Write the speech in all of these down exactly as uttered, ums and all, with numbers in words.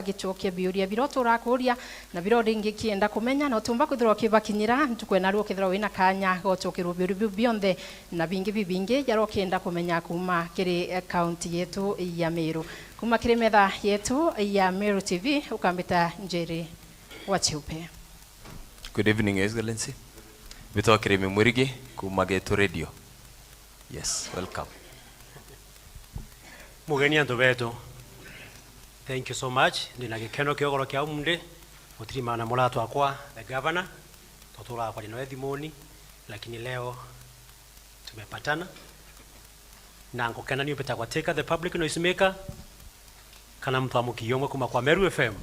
gicokia biuria biria uturakuria, na biria uringi kienda kumenya, na utiumba kwithirwa ukibakinyira ntuku ena rua ukethirwa wina kanya gocokerwa biuria biu bionthe na bingi bibingi jaria ukienda kumenya kuuma kiri, eh, kaunti yetu ya Meru. Kuuma kiri metha yetu ya Meru T V, ukambita Njeri wa Chiupe. Good evening, Your Excellency. Mbitwa Kirimi Mwirigi kuuma Getu Radio. Yes, welcome. Mugeni antu betu. Thank you so much. Ndina gikeno kia ugoro kia umundi. Gutirimana muratwa akwa, the governor. Tuturaga kwaria nawe thimuni, lakini leo tumepatana. Na ngukena niu mbitagwa Tika, the public noise maker, kana muntu wa mukiio umwe kuma kwa Meru F M.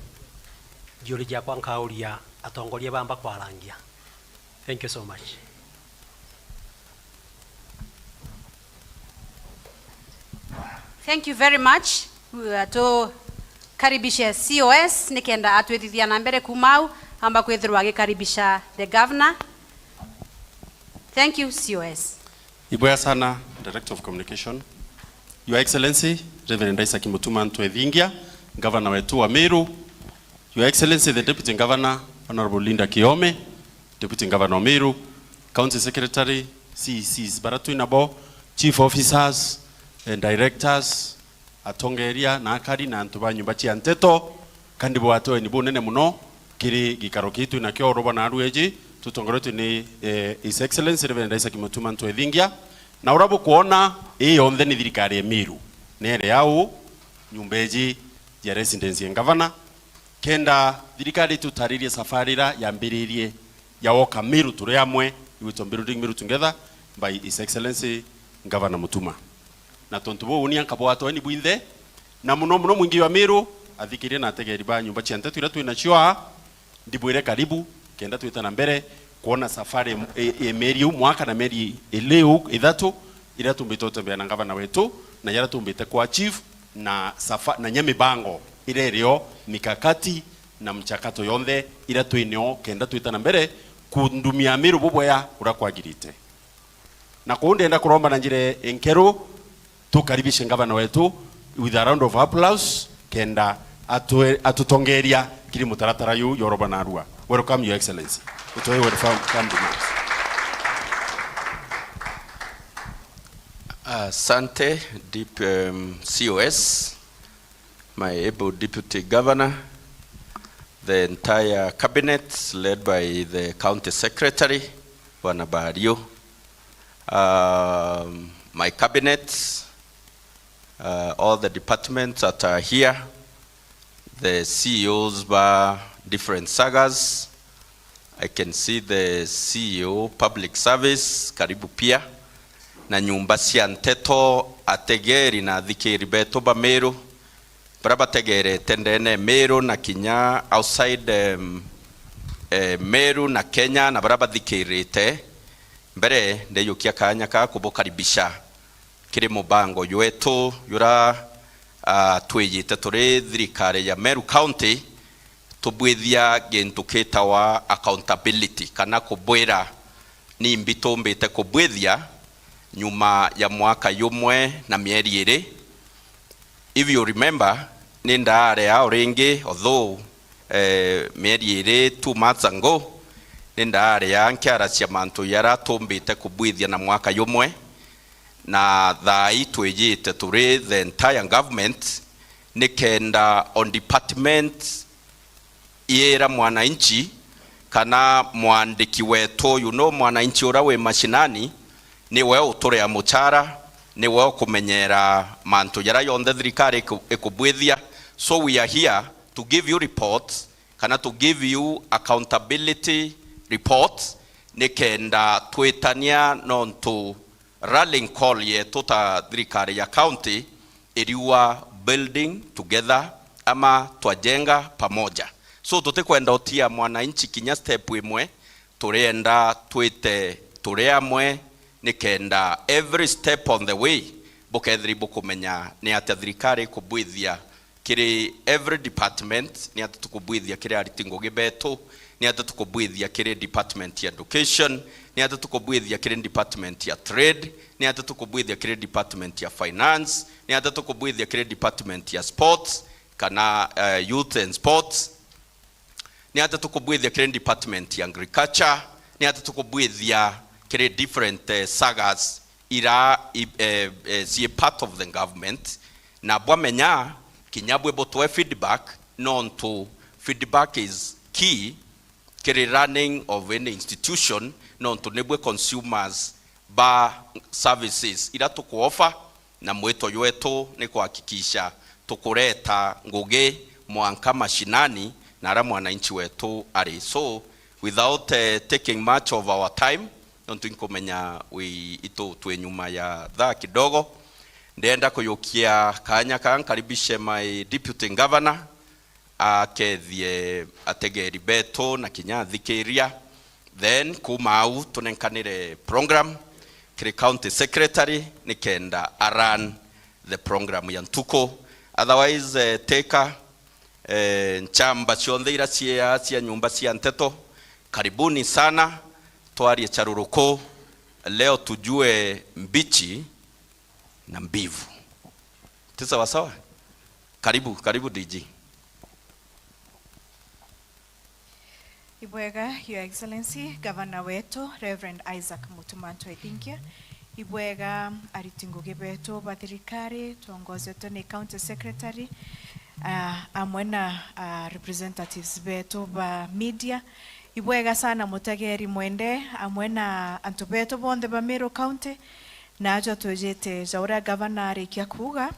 Njiuria ciakwa nkauria atongoria bamba kwarangia. Thank you so much. Thank you very much. Uh, tukaribishe C O S nikenda atwithithia na mbere kuma au, amba kwithirwa agikaribisha the governor. Thank you, C O S. Ibwega sana, Director of Communication. Your Excellency, Reverend Isaac Mutuma Ntwethingia, Governor wetu wa Meru. Your Excellency, the Deputy Governor, Honorable Linda Kiome, Deputy Governor wa Meru, County Secretary, C E Cs bara twi nabo, Chief Officers and Directors, atongeria na akari na antu ba nyumba cia nteto, kandi bwatweni bunene muno kiri gikaro kitu nakio urubona aru eji tutongoretwe ni, eh, His Excellency Reverend Isaac Mutuma Ntwethingia, na uria bukwona ii yonthe ni thirikari ya Meru, nere au nyumba eji ya residence ya ngavana, kenda thirikari itutaririe safari ira yambiririe ya woka Meru turi amwe, igwitwa Building Meru Together by His Excellency Governor Mutuma. Na tontu buu, uni anka bwatweni bwinthe, na muno muno mwingi wa Meru, athikiria na ategeri ba nyumba cia nteto iria twi nacio aa, ndibwire karibu, kenda twita na mbere kwona safari e, e, mieri iu mwaka na mieri ili u ithatu iria tumbite utembea na ngavana wetu, na jaria tumbite kwa chief, na safa-, na nya mibango iria irio, mikakati na mchakato yonthe iria twi nio, kenda twita na mbere kundumia Meru bubwea uria kwagirite. Na kuu ndenda kuromba na njira enkeru, tukaribishe ngavana wetu with a round of applause, kenda atwe-, atutongeria kiri mutaratara yu yoroba narua. Welcome, Your Excellency. Utwe welcome, come to you. Asante, Deep, um, C O S. My able Deputy Governor, the entire cabinet led by the County Secretary, Bwana Bario, um, my cabinet, uh, all the departments that are here, the C E Os ba different sagas, I can see the C E O public service, karibu pia, na nyumba cia nteto, ategeri na athikiri betu ba Meru, baria bategerete ndene Meru na kinya outside, em, eh, Meru na Kenya, na baria bathikirite. Mbere, ndeyukia kanya ka kubukaribisha kiri mubango jwetu jura, ah, twijite turi thirikari ya Meru County, tubwithia gintu kitawa accountability, kana kubwira nimbi tumbite kubwithia nyuma ya mwaka jumwe na mieri iri. If you remember, ni ndaarea o ringi, although, eh, mieri iri, two months ago, ni ndaarea nkiaracia mantu jaria tumbite kubwithia na mwaka jumwe, na thaa ii twijite turi the entire government, nikenda o department iira mwananchi kana mwandiki wetu, you know, mwananchi uria wi mashinani, niwe uturea muchara, niwe ukumenyera mantu jaria jonthe thirikari iku-, ikubwithia. So we are here to give you reports, kana to give you accountability reports, nikenda twitania nontu rallying call yetu ta thirikari ya county iriua building together ama twajenga pamoja. So tutikwenda utia mwananchi kinya step imwe, turienda twite turi amwe nikenda every step on the way bukethiri bukumenya ni atia thirikari ikubwithia kiri every department, ni atia tukubwithia kiri ariti ngugi betu, ni atia tukubwithia kiri department ya education, ni atia tukubwithia kiri department ya trade, ni atia tukubwithia kiri department ya finance, ni atia tukubwithia kiri department ya sports, kana, eh, youth and sports, ni atia tukubwithia kiri department ya agriculture, ni atia tukubwithia kiri different, eh, sagas ira i-, eh, eh, cii part of the government, na bwamenya kinya bwi butwe feedback, nontu feedback is key kiri running of any institution, nontu nibwe consumers ba services ira tukuofa, na mwito jwetu ni kuhakikisha tukureta ngugi mwanka mashinani na ara mwananchi wetu ari. So, without, eh, taking much of our time, nontu inkumenya wi-, itu twi nyuma ya thaa kidogo, ndenda kuyukia kanya kaa nkaribishe my deputy governor, akethie ategeri betu na kinya athikiria. Then kuma au tunenkanire program kiri county secretary nikenda a run the program ya ntuku. Otherwise, eh, teka, eh, nchamba cionthe ira ciea cia nyumba cia nteto, karibuni sana, twarie charuruku leo, tujue mbichi na mbivu. Ti sawa sawa? Karibu, karibu D G. Ibwega, Your Excellency, Governor wetu, Reverend Isaac Mutuma Ntwethinkia. Ibwega, ariti ngugi betu ba thirikari, tuongozetwe ni County Secretary, ah, amwe na, ah, representatives betu ba media. Ibwega sana mutegeri mwende, amwe na antu betu bonthe ba Meru County. Naajwa twijite ja uria gavana arikia kuuga,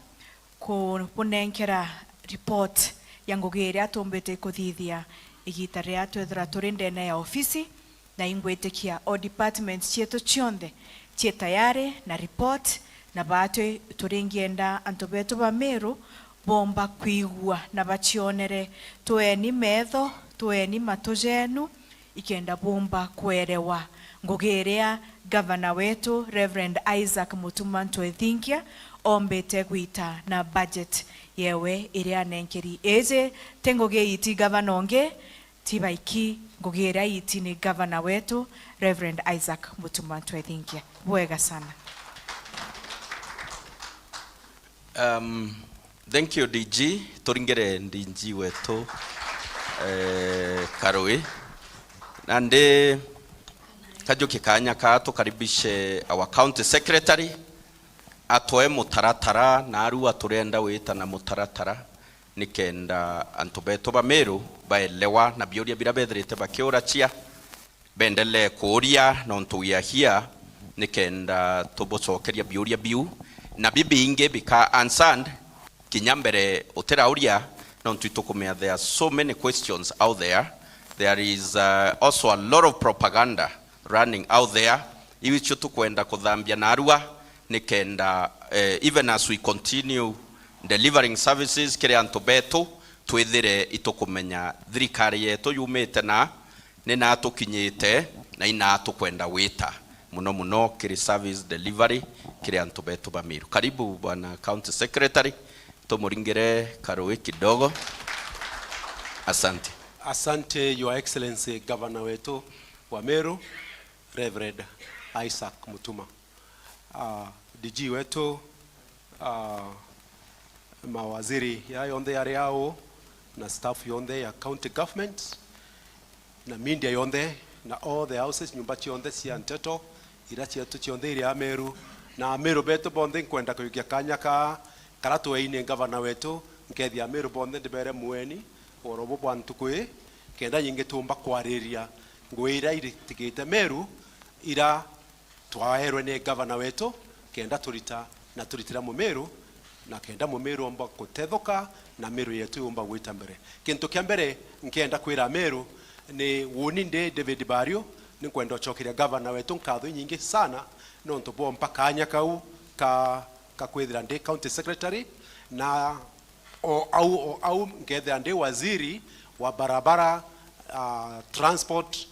kubunenkera report ya ngugi iria tumbite kuthithia igita riria twethira turi ndene ya ofisi, na ingwitikia all departments cietu cionthe cii tayari na report, na baatwi turingienda antu betu ba Meru boomba kwigua na bacionere. Tueni metho, tueni matu jenu, ikenda buumba kwerewa ngugi iria gavana wetu Reverend Isaac Mutuma Ntwethinkia ombite gwita na budget yewe iria anenkeri. Iji ti ngugi iiti gavana ungi, ti baiki, ngugi iria iiti ni gavana wetu Reverend Isaac Mutuma Ntwethinkia. Bwega sana. Um, thank you, D G. Turingire D G wetu, eh, Karui. Nandi kajuki kanya kaa tukaribishe our county secretary, atwe mutaratara, na arua turenda wita na mutaratara, nikenda antu betu ba Meru baelewa na biuria biria bethirite bakiuracia, bendelee kuuria, nontu we are here nikenda tubucokeria biuria biu, na bibingi bika answered kinya mbere utirauria, nontu itukumenya there are so many questions out there. There is, uh, also a lot of propaganda running out there. Iu icio tukwenda kuthambia narua, nikenda, eh, even as we continue delivering services kiri antu betu, twithire itukumenya thirikari yetu yumite na ni naa tukinyite, na inaa tukwenda gwita, muno muno kiri service delivery kiri antu betu ba Meru. Karibu Bwana County Secretary, tumuringire karui kidogo. Asante. Asante, Your Excellency, Governor wetu wa Meru, Reverend Isaac Mutuma. Ah, D G wetu, ah, mawaziri ya yonthe yari au, na staff yonthe ya county government, na media yonthe, na all the houses, nyumba cionthe cia nteto, ira cietu cionthe iri Ameru, na Ameru betu bonthe, nkwenda kujukia kanya ka, kara tueini gavana wetu, nkethia Ameru bonthe ndibere mueni, oro bu bwa ntuku ii, kenda nyingi tumba kwariria ngugi ira iritigite Meru, ira twaerwe ni gavana wetu kenda turita na turitira Mumiru, na kenda Mumiru omba kutethuka na Miru yetu yumba gwita mbere. Kintu kia mbere nkenda kwira Amiru ni wuni ndi David Bario, ni nkwenda ucokeria gavana wetu nkatho inyingi sana nontu bwompa kanya kau ka, ka kwithira ndi county secretary, na o au, o au nkethira ndi waziri wa barabara, ah, transport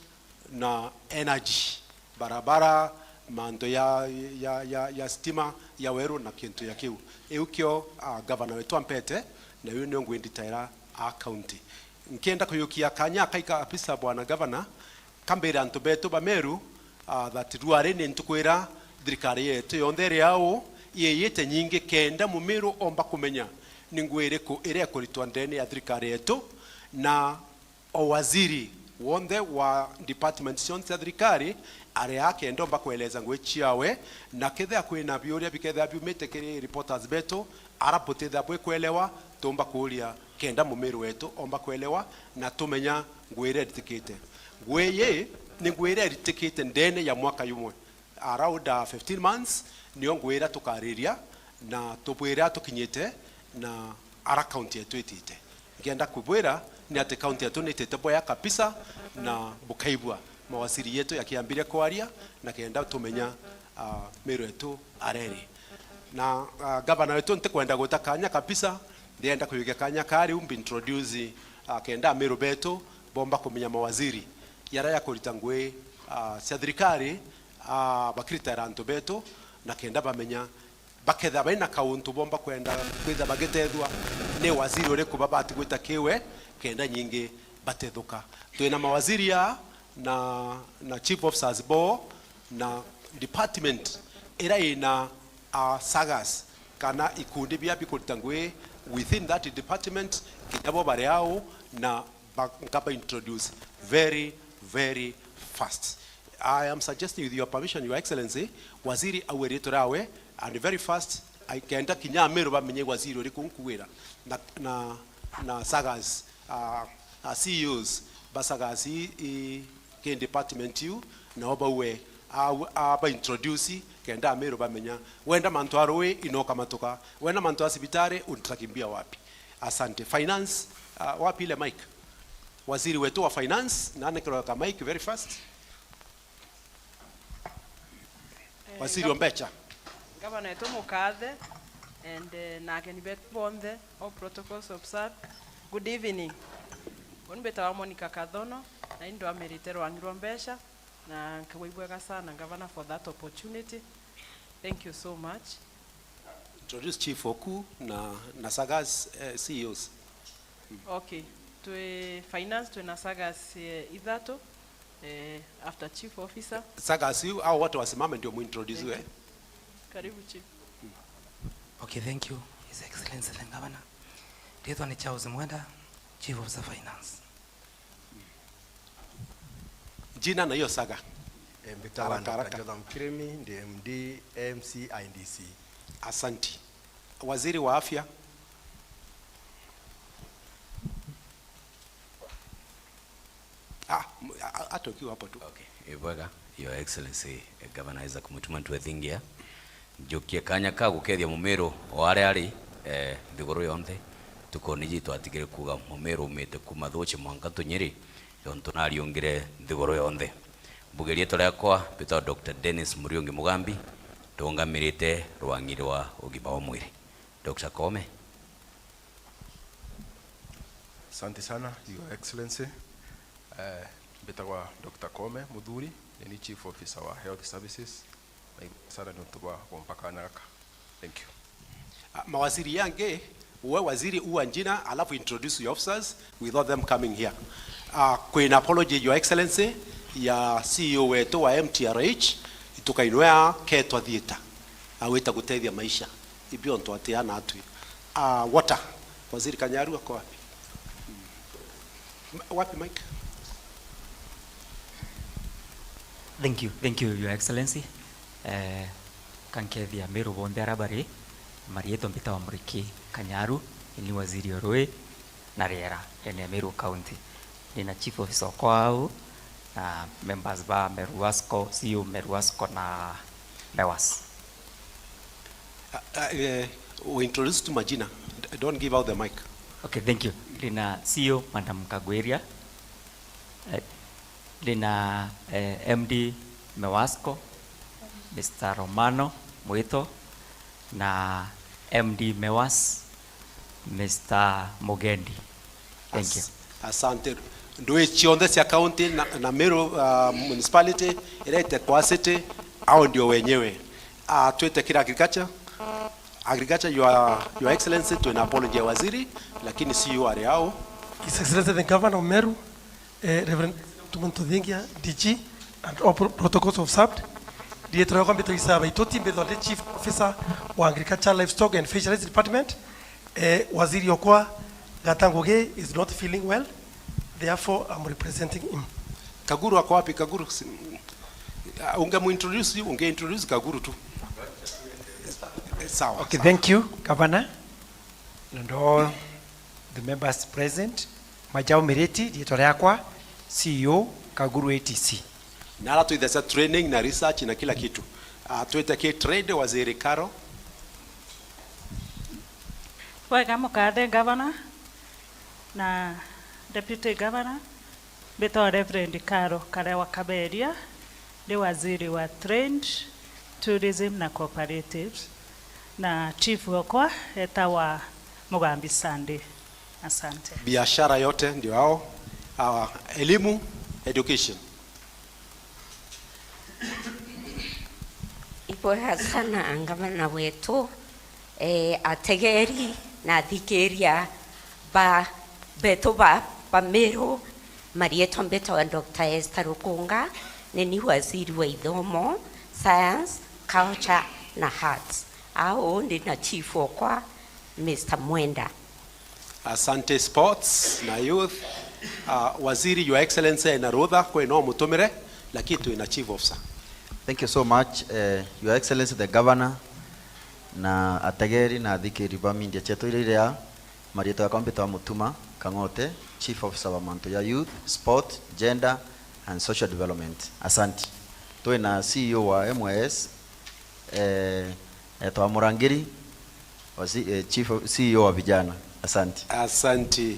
na energy, barabara, mantu ya, ya, ya, ya stima, ya weru na kintu ya kiu. Iu kio, ah, gavana wetu ampete, na iu nio ngwinditaira a county. Nkienda kuyukia kanya akai kabisa, bwana gavana, kambira antu betu ba Meru, ah, that ruari ni ntuku ira thirikari yetu yonthe iri au, iyeyite nyingi kenda Mumiru omba kumenya Ni ngugi iriku iria ikuritwa ndene ya thirikari yetu, na o waziri wonthe wa department cionthe cia thirikari ari aa kenda omba kueleza ngugi ciawe, na kethira kwina biuria bikethira biumite kiri reporters betu, ara butithira bwikuelewa, tumba kuuria kenda mumiru wetu omba kuelewa na tumenya ngugi iria iritikite. Ngugi ii ni ngugi iria iritikite ndene ya mwaka jumwe. Around, uh, fifteen months, nio ngugi iria tukariria na tubwire a tukinyite na ara county yetu itite. Ngienda kubwira ni ati county yetu ni itite bwega kabisa, na bukaigua mawaziri yetu yakiambiria kwaria, na kenda tumenya, uh, Meru yetu areri. Na, uh, gavana wetu ntikwenda gwita kanya kabisa, ndienda kujukia kanya ka riu mbi introduce, uh, kenda Ameru betu bomba kumenya mawaziri yara ya kurita ngugi, uh, cia thirikari, ah, bakiritaira antu betu, na kenda bamenya bakethira baina kauntu bomba kwenda kwithira bagitethua ni waziri uriku babati gwita kiwe, kenda nyingi batethuka. Twina mawaziri aa na, na chief officers bo na department ira ina, ah, sagas kana ikundi bia bikurita ngugi within that department, kinya bo bari au na ba-, nkaba introduce very, very fast. I am suggesting, with your permission, Your Excellency, waziri aue riitwa riawe, and very fast, I kenda kinya Ameru bamenye waziri uriku nkuwira, na, na, na sagas, uh, uh, C E Os ba sagas i, i, ki department iu, nao baue, a, a, ba introduce, kenda Ameru bamenya, wenda mantu a ruui, inoka matuka, wenda mantu a cibitari, utakimbia wapi? Asante. Finance, uh, wapi ile mic? Waziri wetu wa finance, nane kiroka mic very fast. Eh, Waziri wa mbecha. Gavana wetu mukathe, and, eh, na ageni betu bonthe, all protocols observed. Good evening. Uni mbitawa Monica Kathono, na indwamirite rwangi rwa mbecha, na nkagwa ibwega sana, Gavana, for that opportunity. Thank you so much. Introduce chief oku na, na sagas, eh, C E Os. Okay, twi finance, twina sagas, eh, ithatu, eh, after chief officer. Sagas, you, hao wote wasimame ndio muintroduce, eh? Karibu, chief. Okay, thank you, His Excellency the Governor. Riitwa ni Charles Mwenda, Chief Officer Finance. Jina na hiyo saga. Eh, mbitagwa Haraka, Doctor haraka. Jotham Kirimi, ndi M D M C I D C. Asanti. Waziri wa afya. Ah, m-, a-, a-, hata ukiwa hapo tu. Okay, ibwega, Your Excellency, eh, Governor Isaac Mutuma Ntwethingia. Njukie kanya ka gukethia mumiru o aria ari, eh, nthiguru yonthe. Tukoni ji twatigire kuuga mumiru umite kuma Thuchi mwanka Tunyiri, yontu nariungire nthiguru yonthe. Mbuge riitwa riakwa mbitagwa Doctor Dennis Muriungi Mugambi, ndungamirite rwang'i rwa ugima wa mwiri. Doctor Koome. Asante sana, Your Excellency. Eh, mbitagwa Doctor Koome Muthuri, ni ni Chief Officer wa Health Services. Na ibwega sana niuntu bwa kumpa kanya gaka. Thank you. Ah, mawaziri yangi, uwe waziri ua njina, alafu introduce your officers without them coming here. Ah, kwina apology, Your Excellency, ya C E O wetu wa M T R H, itukainwea ketwa theatre, awita gutethia maisha. Ibio ntu ati ana atwi. Ah, water. Waziri Kanyaru ako wapi? M-, wapi mic? Thank you, thank you, Your Excellency. Eh, kankethia Ameru bonthe aria bari, mariitwa mbitagwa Muriki Kanyaru, ni waziri o rui na riera ene ya Meru County. Ndina chief officer okwa au, na members ba Meru Wasco, C E O Meru Wasco na MEWAS. Uh, uh, eh, we introduce tu majina. D-, don't give out the mic. Okay, thank you. Ndina C E O, Madam Kagwiria. Eh, ndina, eh, M D Mewasco, Mister Romano Mwito, na M D MEWAS, Mister Mugendi. Thank you. As-, asante. Ndui cionthe cia county na, na Meru, uh, municipality, iria itekwa city, au ndio wenyewe. Uh, twite kira agriculture. Agriculture, Your, Your Excellency, twina apology ya waziri, lakini C E O ari au. His Excellency the Governor of Meru, eh, Reverend Tumuntu Thingia, D G, and all pro-, protocols observed. Riitwa riakwa mbitagwa Isaya Baitoti, mbithwa ndi Chief Officer wa Agriculture, Livestock and Fisheries Department. Eh, waziri okwa Gata Ngugi is not feeling well, therefore I'm representing him. Kaguru ako wapi? Kaguru si-, ah, ungemuintroduce, ungeintroduce Kaguru tu. Sawa, okay, sawa. Thank you, Governor. And all the members present, Majau Miriti, riitwa riakwa, C E O, Kaguru A T C. Na ara twithacia training na research na kila kitu. Ah, twite ki trade, Waziri Karo. Bwega mukathe Governor na Deputy Governor, mbitwa Reverend Karo Karewa Kaberia, ndi waziri wa Trade, Tourism na Cooperatives, na chief okwa etawa Mugambi Sunday. Asante. Biashara yote ndio hao. Ah, elimu, education. Ibwega sana ngavana wetu, eh, ategeri na athikiria ba, betu ba, ba Meru, marietwa mbitwa Doctor Esther Rukunga, ni ni waziri wa ithomo, science, culture na arts. Au ndi na chief okwa, Mister Mwenda. Asante, sports na youth. Ah, Waziri, Your Excellency, ena rutha kwi no mutumire, lakini twina chief officer. Thank you so much, eh, Your Excellency the Governor, na ategeri na athikiri ba media cietu iria iria, marietwa yakwa mbitwa Mutuma Kang'ote, Chief Officer wa mantu ya youth, sport, gender and social development. Asante. Twina C E O wa M Y S, eh, etwa Murangiri, wa C-, eh, Chief of, C E O wa vijana. Asante. Asante.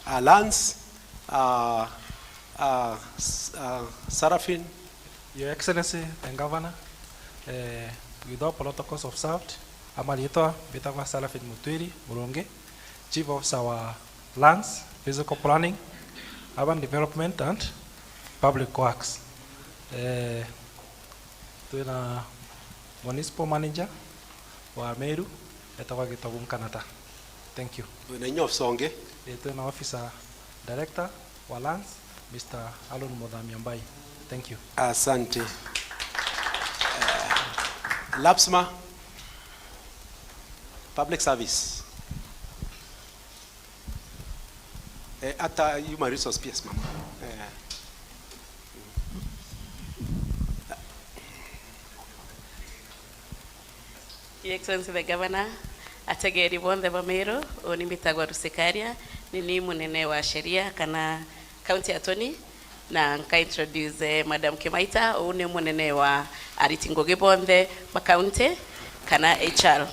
Ah, Lance, ah, ah, S-, ah, Sarafin. Your Excellency, the Governor, eh, with all protocols observed, ama riitwa mbitagwa Sarafin Mutwiri Murungi, Chief Officer wa Lands, Physical Planning, Urban Development and Public Works. Eh, Twina municipal manager wa Meru, etagwa Gitobu Nkanata. Thank you. Twina inya officer ungi? Eh, twina officer director wa lands, Mister Alon Muthamia Mbai. Thank you. Asante. Eh, LAPSMA, public service. Eh, ata human resource pia simama. Eh. Your Excellency the Governor, ategeri bonthe ba Meru, uni mbitagwa Rusikaria, ni ni munene wa sheria kana county attorney, na nka introduce, eh, Madam Kimaita, uu ni munene wa ariti ngugi bonthe ba county kana H R.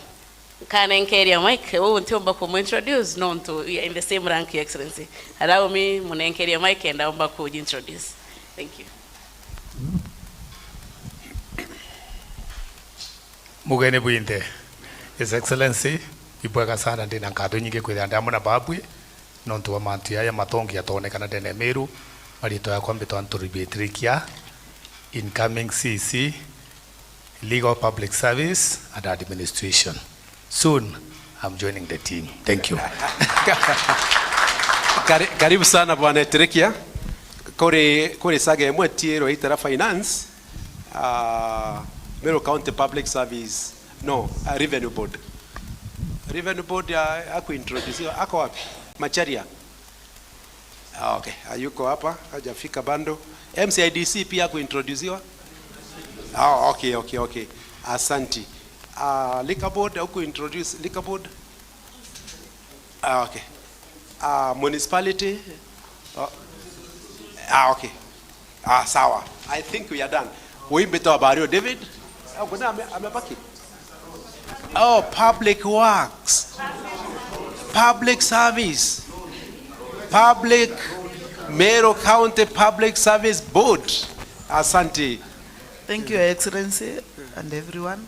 Nkanenkeria mic, uu ntiumba kumu introduce nontu we are in the same rank, Your Excellency. Allow me munenkeria mic and aumba kuji introduce. Thank you. Mugeni bwinthe, His Excellency, ibwega sana, ndina nkatho nyingi kwithira ndi amwe na babwi nontu wa mantu yaya matongi yatoonekana ndene ya Meru, maritwa yakwa mbitwa Nturi Beatricia, incoming C C, Legal, Public Service and Administration. Soon, I'm joining the team. Thank you. Kari-, karibu sana Bwana Eterekia. Kuri, kuri saga imwe tiirwa itara finance, ah, Meru County Public Service, no, ah, Revenue Board. Revenue Board, ah, akuintroduciwa, ako wapi? Macharia. Ah, okay. Hayuko hapa, hajafika bado. M C I D C pia kuintroduciwa? Ah, okay, okay, okay. Asanti. Ah, liquor board, au kuintroduce liquor board? Ah, okay. Ah, municipality? Oh. Ah, okay. Ah, sawa. I think we are done. Uyu mbitwa Bario David. Oh, kuna ame-, amebaki? Oh, public works. Public service. Public, Meru County Public Service Board. Asante. Thank you, Your Excellency, and everyone.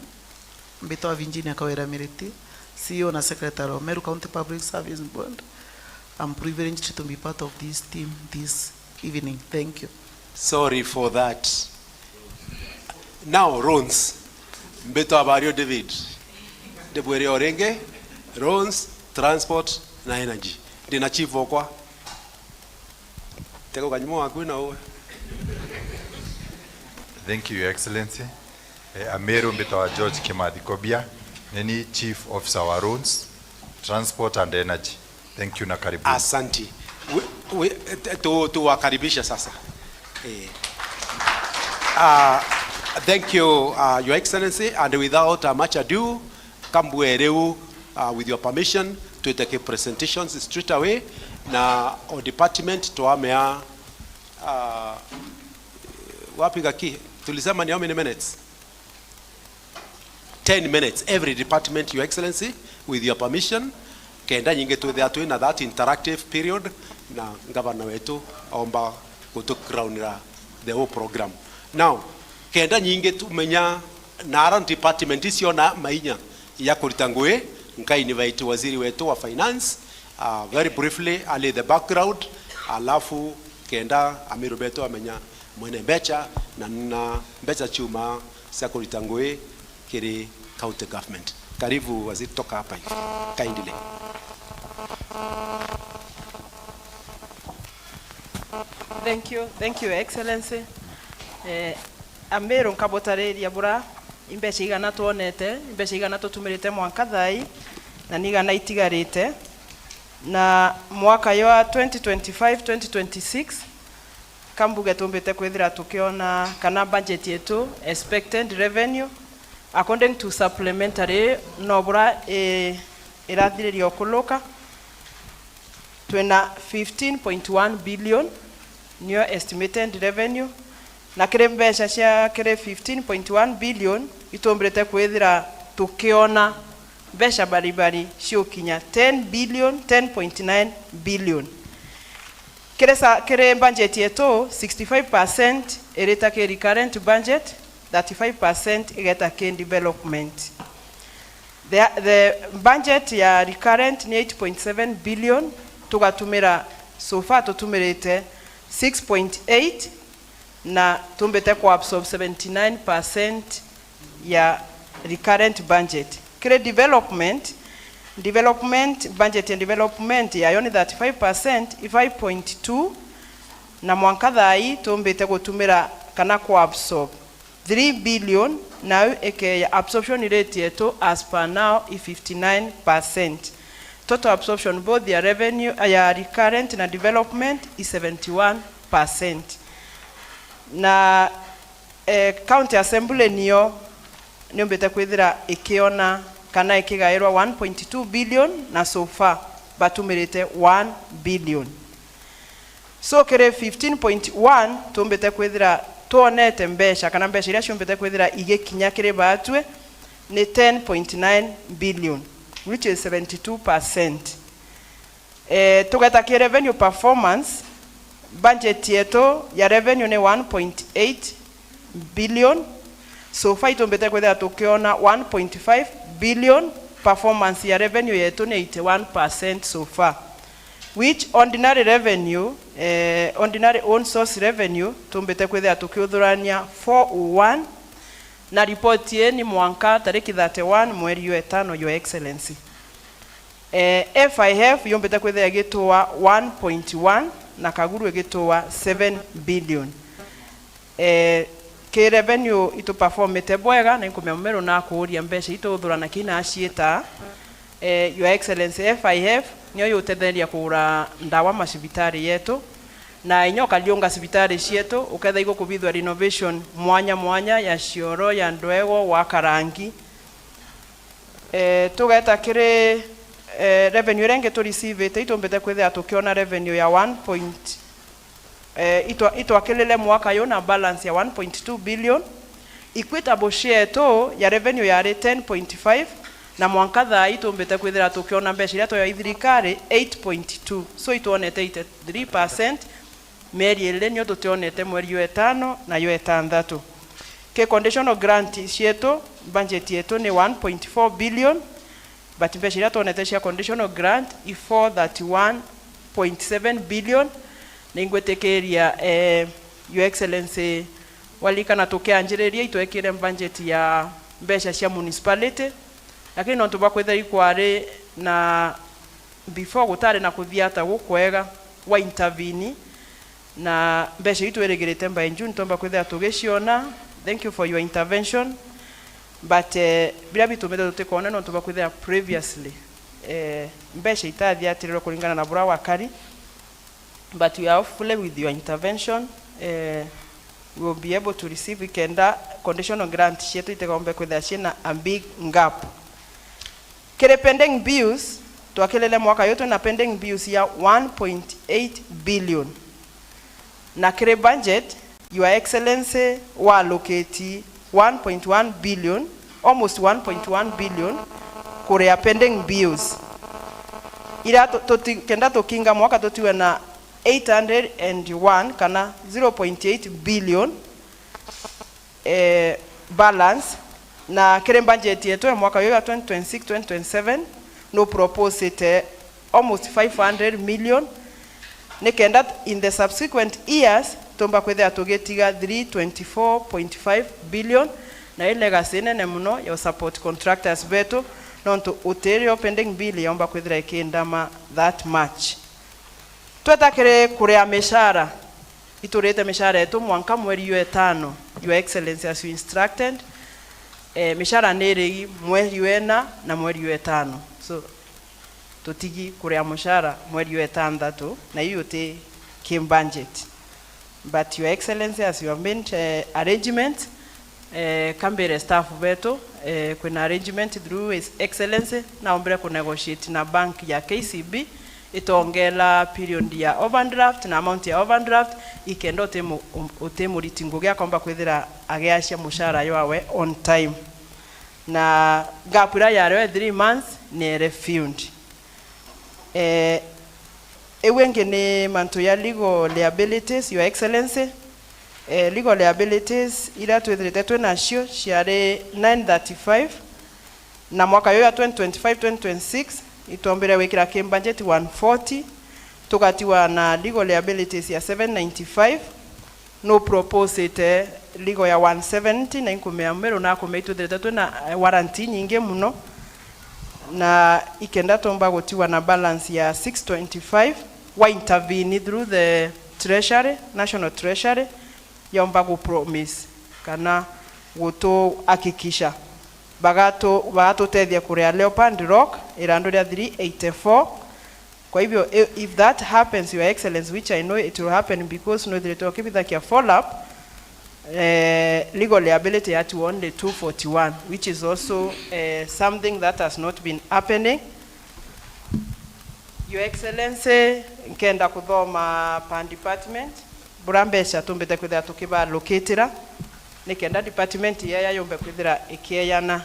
Mbitwa Virginia Kawira Miriti, C E O na Secretary of Meru County Public Service Board. I'm privileged to be part of this team this evening. Thank you. Sorry for that. Now, roads. Mbitwa Bario David. Ndibwire o ringi, roads, transport na energy. Ndina chief okwa. Tego kanyumo waku na uwe. Thank you, Your Excellency. Eh, Ameru mbitwa George Kimathi Kobia, nini Chief Officer wa Roads. Transport and Energy. Thank you na karibu. Asanti. We, we, tu- tuwakaribisha sasa. Eh. Uh, thank you, uh, Your Excellency, and without uh, much ado, kambue riu, uh, with your permission, twite ki presentations straight away, na o department twamea, uh, wapi gaki? Tulisema ni how many minutes? Ten minutes every department, Your Excellency, with your permission, kenda nyingi twithia twina that interactive period, na ngavana wetu omba gutucrownira the whole program. Now, kenda nyingi tumenya nara department icio na mainya ya kurita ngui, nka invite waziri wetu wa finance, uh, very briefly, ali the background, alafu kenda Amiru betu amenya mwene mbecha na, na mbecha ciuma cia kurita ngui kiri county government. Karibu waziri, toka hapa hivi. Kindly. Thank you, thank you, Excellency. Eh, Amiru nkabutariria bura, imbecha igana twonete, imbecha igana tutumirite mwanka thai, na ni igana itigarite. Na mwaka jwa twenty twenty-five, twenty twenty-six, ka mbuge tumbite kwithira tukiona kana budget yetu expected revenue according to supplementary no bura i- irathiriria ukuluka, twina fifteen point one billion nio estimated revenue, na kiri mbeca cia kiri fifteen point one billion itumbirite kwithira tukiona mbeca baribari ciukinya ten billion, ten point nine billion. Kiri sa- kiri budget yetu, sixty-five percent irita ki recurrent budget, thirty-five percent igeta ki development. The, the budget ya recurrent ni eight point seven billion, tugatumira, so far tutumirite six point eight, na tumbite ku absorb seventy-nine percent ya recurrent budget. Kiri development, development, budget ya development yayo ni thirty-five percent, i five point two, na mwanka thai tumbite gutumira kana ku absorb three billion, nau ikeya absorption rate yetu as per now i fifty-nine percent. Total absorption both ya revenue, ya recurrent na development i seventy-one percent. Na eh, county assembly niyo niumbite kwithira ikiona kana ikigairwa one point two billion, na so far batumirite one billion. So kiri fifteen point one tumbite kwithira twonete mbeca, kana mbeca iria ciumbite kwithira igikinya kiri baatue ni ten point nine billion, which is seventy-two percent. Eh, tugeta ki revenue performance, budget yetu ya revenue ni one point eight billion. So far itumbite kwithira tukiona one point five billion. Performance ya revenue yetu ni eighty-one percent so far, which ordinary revenue, eh, ordinary own source revenue tumbite kwithira tukiuthurania four oh one, na report ii ni mwanka tariki thirty-one mweri jwa itano, Your Excellency. Eh, F I F yumbite kwithira igituwa one point one na kaguru igituwa seven billion. Eh, ki revenue itu performite bwega, na inkumenya Mumiru nakuuria mbeca itu uthurana ki na aciita. Eh, Your Excellency, F I F niyo yutetheria kugura ndawa macibitari yetu, na inya ukariunga cibitari cietu ukethira igukubithwa renovation mwanya mwanya ya cioro, ya ndwego, wa karangi. Eh, tugeta kiri, eh, revenue iria ingi tu receive-ite, itumbite kwithira tukiona revenue ya one point, eh, itwa-, itwakilile mwaka yu na balance ya one point two billion. Equitable share yetu ya revenue yari ten point five, na mwanka thaa ii itumbite kwithira tukiona mbeca iria twayo i thirikari eight point two. So itwonete eighty-three percent. Mieri iri niyo tutionete, mweri jwa itano na jwa itanthatu. Ki conditional grant cietu, budget yetu ni one point four billion, but mbeca iria twonete cia conditional grant i four thirty-one point seven billion. Ningwitikiria, eh, Your Excellency, waririkana tukianjiriria itwekire budget ya mbeca cia municipality, lakini nontu bwa kwithira ikwari na before gutari na kuthiata gukwega, wa intervene, na mbeca iu twirigirite by June twomba kwithira tugiciona. Thank you for your intervention, but, eh, biria bitumite tutikone nontu bwa kwithira previously eh, mbeca itathiatirirwe kuringana na buria wakari, but we are hopefully with your intervention, eh, we will be able to receive kenda conditional grant cietu itigombe kwithira ciina a big gap. Kiri pending bills, twakirire mwaka uyu twina pending bills ya one point eight billion. Na kiri budget, Your Excellency, wa allocate one point one billion, almost one point one billion, kuria pending bills. Ira tu-, tuti-, kenda tukinga mwaka tutiwe na eight hundred and one kana zero point eight billion, eh, balance, na kiri budget yetu ya mwaka uyu ya twenty twenty-six twenty twenty-seven, nu proposite almost five hundred million, nikenda in the subsequent years tumba kwithira tugitiga three twenty-four point five billion, na i legacy nene muno ya support contractors betu, nontu utirio pending bill yomba kwithira ikindama that much. Tweta kiri kuria mishara, iturite mishara yetu mwanka mweri jwa itano, Your Excellency, as you instructed. Eh, mishara ni irigi mweri jwa ina na mweri jwa itano. So, tutigi kuria mushara mweri jwa itanthatu, na iu uti ki budget. But Your Excellency, as you have made, eh, arrangement, eh, kambire staff betu, eh, kwina arrangement through His Excellency, naombire ku negotiate na bank ya K C B, itongela period ya overdraft na amount ya overdraft, ikenda uti mu-, um, uti muriti ngugi akomba kwithira agiacia mushara jwawe on time. Na gap iria yario ya three months ni ere filled. Eh, iu ingi ni mantu ya legal liabilities, Your Excellency. Eh, legal liabilities iria twithirite twi nacio ciari nine thirty-five, na mwaka uyu ya twenty twenty-five twenty twenty-six itwombire gwikira ki budget one forty, tugatigwa na legal liabilities ya seven ninety-five, nu proposite legal ya one seventy, na inkumea Meru na akumea itwithirite twina, eh, warrant inyingi muno, na ikenda tumba gutigwa na balance ya six twenty-five, wa intervene through the treasury, national treasury, yomba gu promise kana gutuhakikisha bagatu-, bagatutethia kuria Leopard Rock irandu ria three eighty-four. Kwa hivyo, i-, if that happens, Your Excellency, which I know it will happen because nwithiritwe ukibithakia follow up, eh, legal liability yatu only two forty-one, which is also, eh, something that has not been happening. Your Excellency, nkenda kuthoma per department buria mbeca tumbite kwithira tukibalokitira, nikenda department yeya yumbe kwithira ikieyana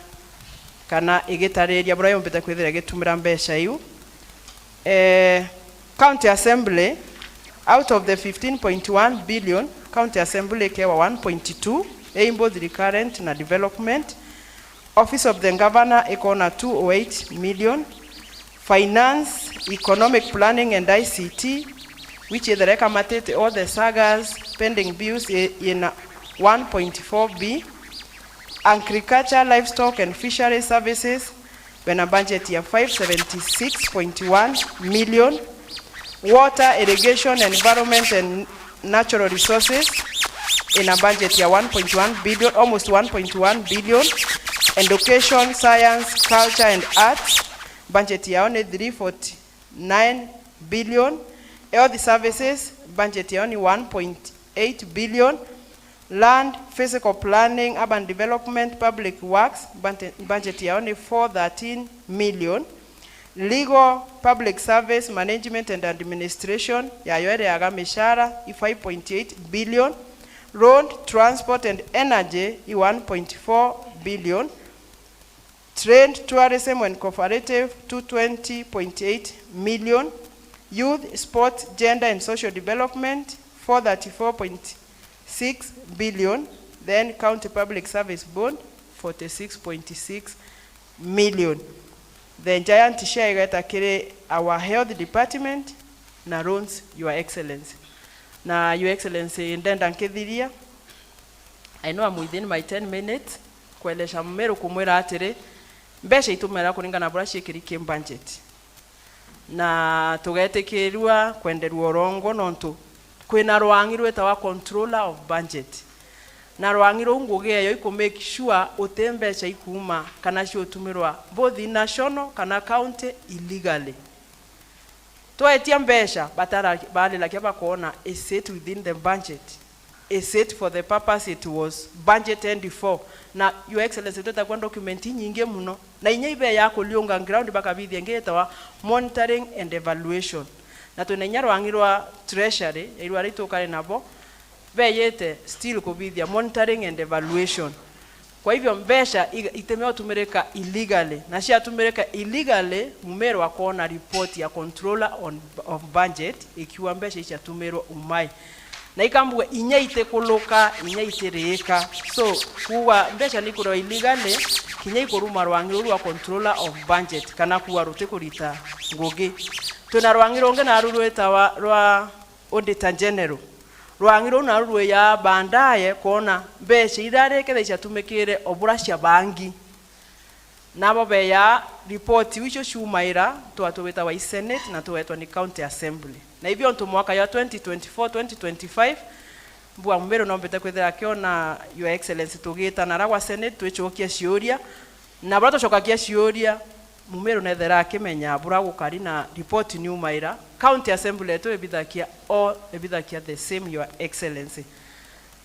kana igitariria buria yumbite kwithira igitumira mbeca iu. Eh, County Assembly, out of the fifteen point one billion, County Assembly ikewa one point two, i both recurrent na development. Office of the Governor ikona two oh eight million. Finance, Economic Planning and I C T, which ithira ikamatite all the sagas, pending bills, i-, ina one point four B. Agriculture, Livestock and Fisheries Services, bena budget ya five seventy-six point one million. Water, Irrigation, Environment and Natural Resources, ina budget ya one point one billion, almost one point one billion. Education, Science, Culture and Arts, budget yao ni three forty-nine billion. Health Services, budget yao ni one point eight billion. Land, Physical Planning, Urban Development, Public Works, budget, budget yao ni four thirteen million. Legal, Public Service, Management and Administration, yayo ireaga mishara i five point eight billion. Road, Transport and Energy i one point four billion. Trade, Tourism and Cooperative, two twenty point eight million. Youth, Sport, Gender and Social Development, four thirty-four point six billion. Then County Public Service Board, forty-six point six million. The giant share igeta kiri our Health Department na roads, Your Excellency. Na Your Excellency, ndenda nkithiria, I know I'm within my ten minutes, kwelesha Mumeru kumwira atiri, mbeca itumira kuringana na buria ciikiri ki budget. Na tugetikirua kwenderua urongo nontu kwina rwangi rwitawa Controller of Budget. Na rwang'i ruu ngugi eyo iku make sure uti mbeca ikuuma kana ciutumirwa both national kana county illegally. Twetia mbeca, batara-, bariragia bakoona, is it within the budget? Is it for the purpose it was budgeted for? Na, Your Excellency, twitagua document inyingi mono, na inya ibeya kuriunga ground bakabithia ingi yitawa monitoring and evaluation. Na twina inya rwang'i rwa treasury, yairwa aria itukari nabo, beyite still kubithia monitoring and evaluation. Kwa hivyo, mbeca iga-, itimea utumirika illegally, na ciatumirika illegally, Mumiru akoona report ya Controller on, of Budget ikiuga mbeca ici ciatumirwe umai. Na ikambuga inya itikuluka, inya itiriika. So, kuuga mbeca ni ikurwa illegally, kinya ikuruma rwang'i ruu rwa Controller of Budget, kana kuuga rutikurita ngugi. Twina rwang'i rungi naru rwitawa rwa Auditor General. Rwang'i ruu naru rwiyaa baadaye kwona mbeca iria rikethira ciatumikire o buria ciabangi. Nabo beyaa report icio ciumaira, twa-, tugwitawa i Senate na tugetwa ni County Assembly. Na ivyo untu mwaka jwa twenty twenty-four, twenty twenty-five, mbua Mumiru nombite kwithira akiona, Your Excellency, tugitana ara gwa Senate twicokia ciuria, na baria tucokagia ciuria, Mumiru nethera akimenya buria gukari na report niumaira. County Assembly yetu ibithagia, o ibithagia the same, Your Excellency.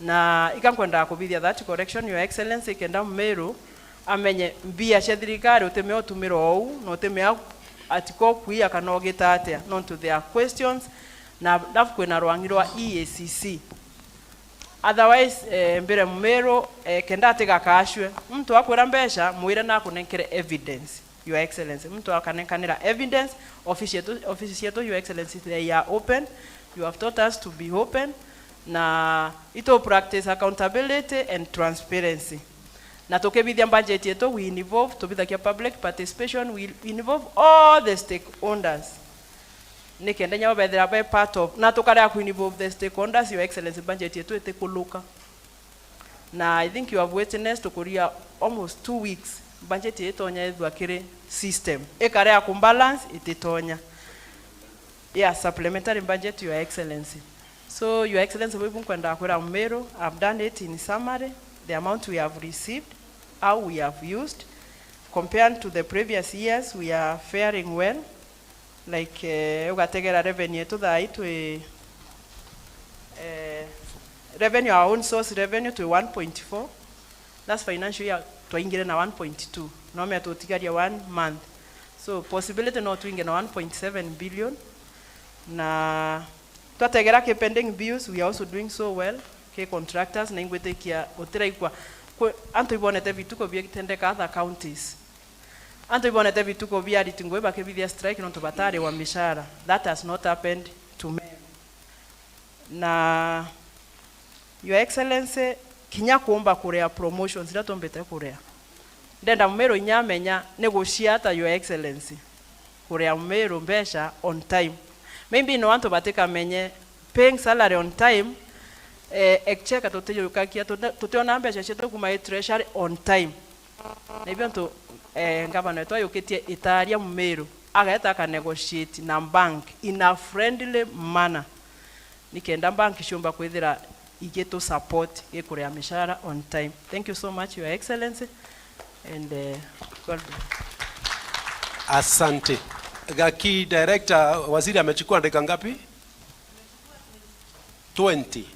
Na ika nkwendaga kubithia that correction, Your Excellency, kenda Mumiru amenye mbia cia thirikari utimea utumira ou, na utimea ati ko kuia kana ugita atia, nontu there are questions, na alafu kwina rwang'i rwa E A C C. Otherwise, eh, mbire Mumiru, eh, kenda atigakacwe. Muntu akwira mbeca, mwire nakunenkere evidence, Your Excellency. Muntu akanenkanira evidence, office yetu, office cietu, Your Excellency, they are open. You have taught us to be open. Na itu practice accountability and transparency. Na tukibithia budget yetu, we involve, tubithagia public participation, we involve all the stakeholders. Nikenda inya bo bethira be part of, na tukarega ku involve the stakeholders, Your Excellency, budget yetu itikuluka. Na I think you have witnessed, tukuria almost two weeks, budget itonya ithua kiri system. Ikarega ku balance, ititonya. Yeah, supplementary budget, Your Excellency. So, Your Excellency, buu ibu nkwendaga kwira Mumiru, I've done it in summary, the amount we have received, how we have used. Compared to the previous years, we are faring well. Like, eh, ugategera revenue yetu thaa ii twi, eh, revenue, our own source revenue twi one point four. Last financial year twaingire na one point two. No mea tutigaria one month. So, possibility no twinge na one point seven billion. Na twategera ki pending bills, we are also doing so well. Ki contractors, na ingwitikia gutiraigua kwi, antu ibonete vituko biitendeka other counties. Antu ibonete vituko bia ariti ngugi bakibithia strike nontu batariwa mishara. That has not happened to me. Na, Your Excellency, kinya kuumba kuria promotions iria tumbite kuria. Ndenda Mumiru inya amenya ni guciata, Your Excellency, kuria Mumiru mbeca on time. Maybe no antu batikamenye paying salary on time, eh, exchequer tutijukagia, tuti-, tutiona mbeca cietu kuma i treasury on time. Na ibio ntu, eh, ngavana wetu ayukitie itaria Mumiru, ageta aka negotiate na bank in a friendly manner, nikenda bank ciumba kwithira igitu support gikuria mishara on time. Thank you so much, Your Excellency, and, eh, God bless. Asante. Gaki director, waziri amechukua dakika ngapi? Twenty.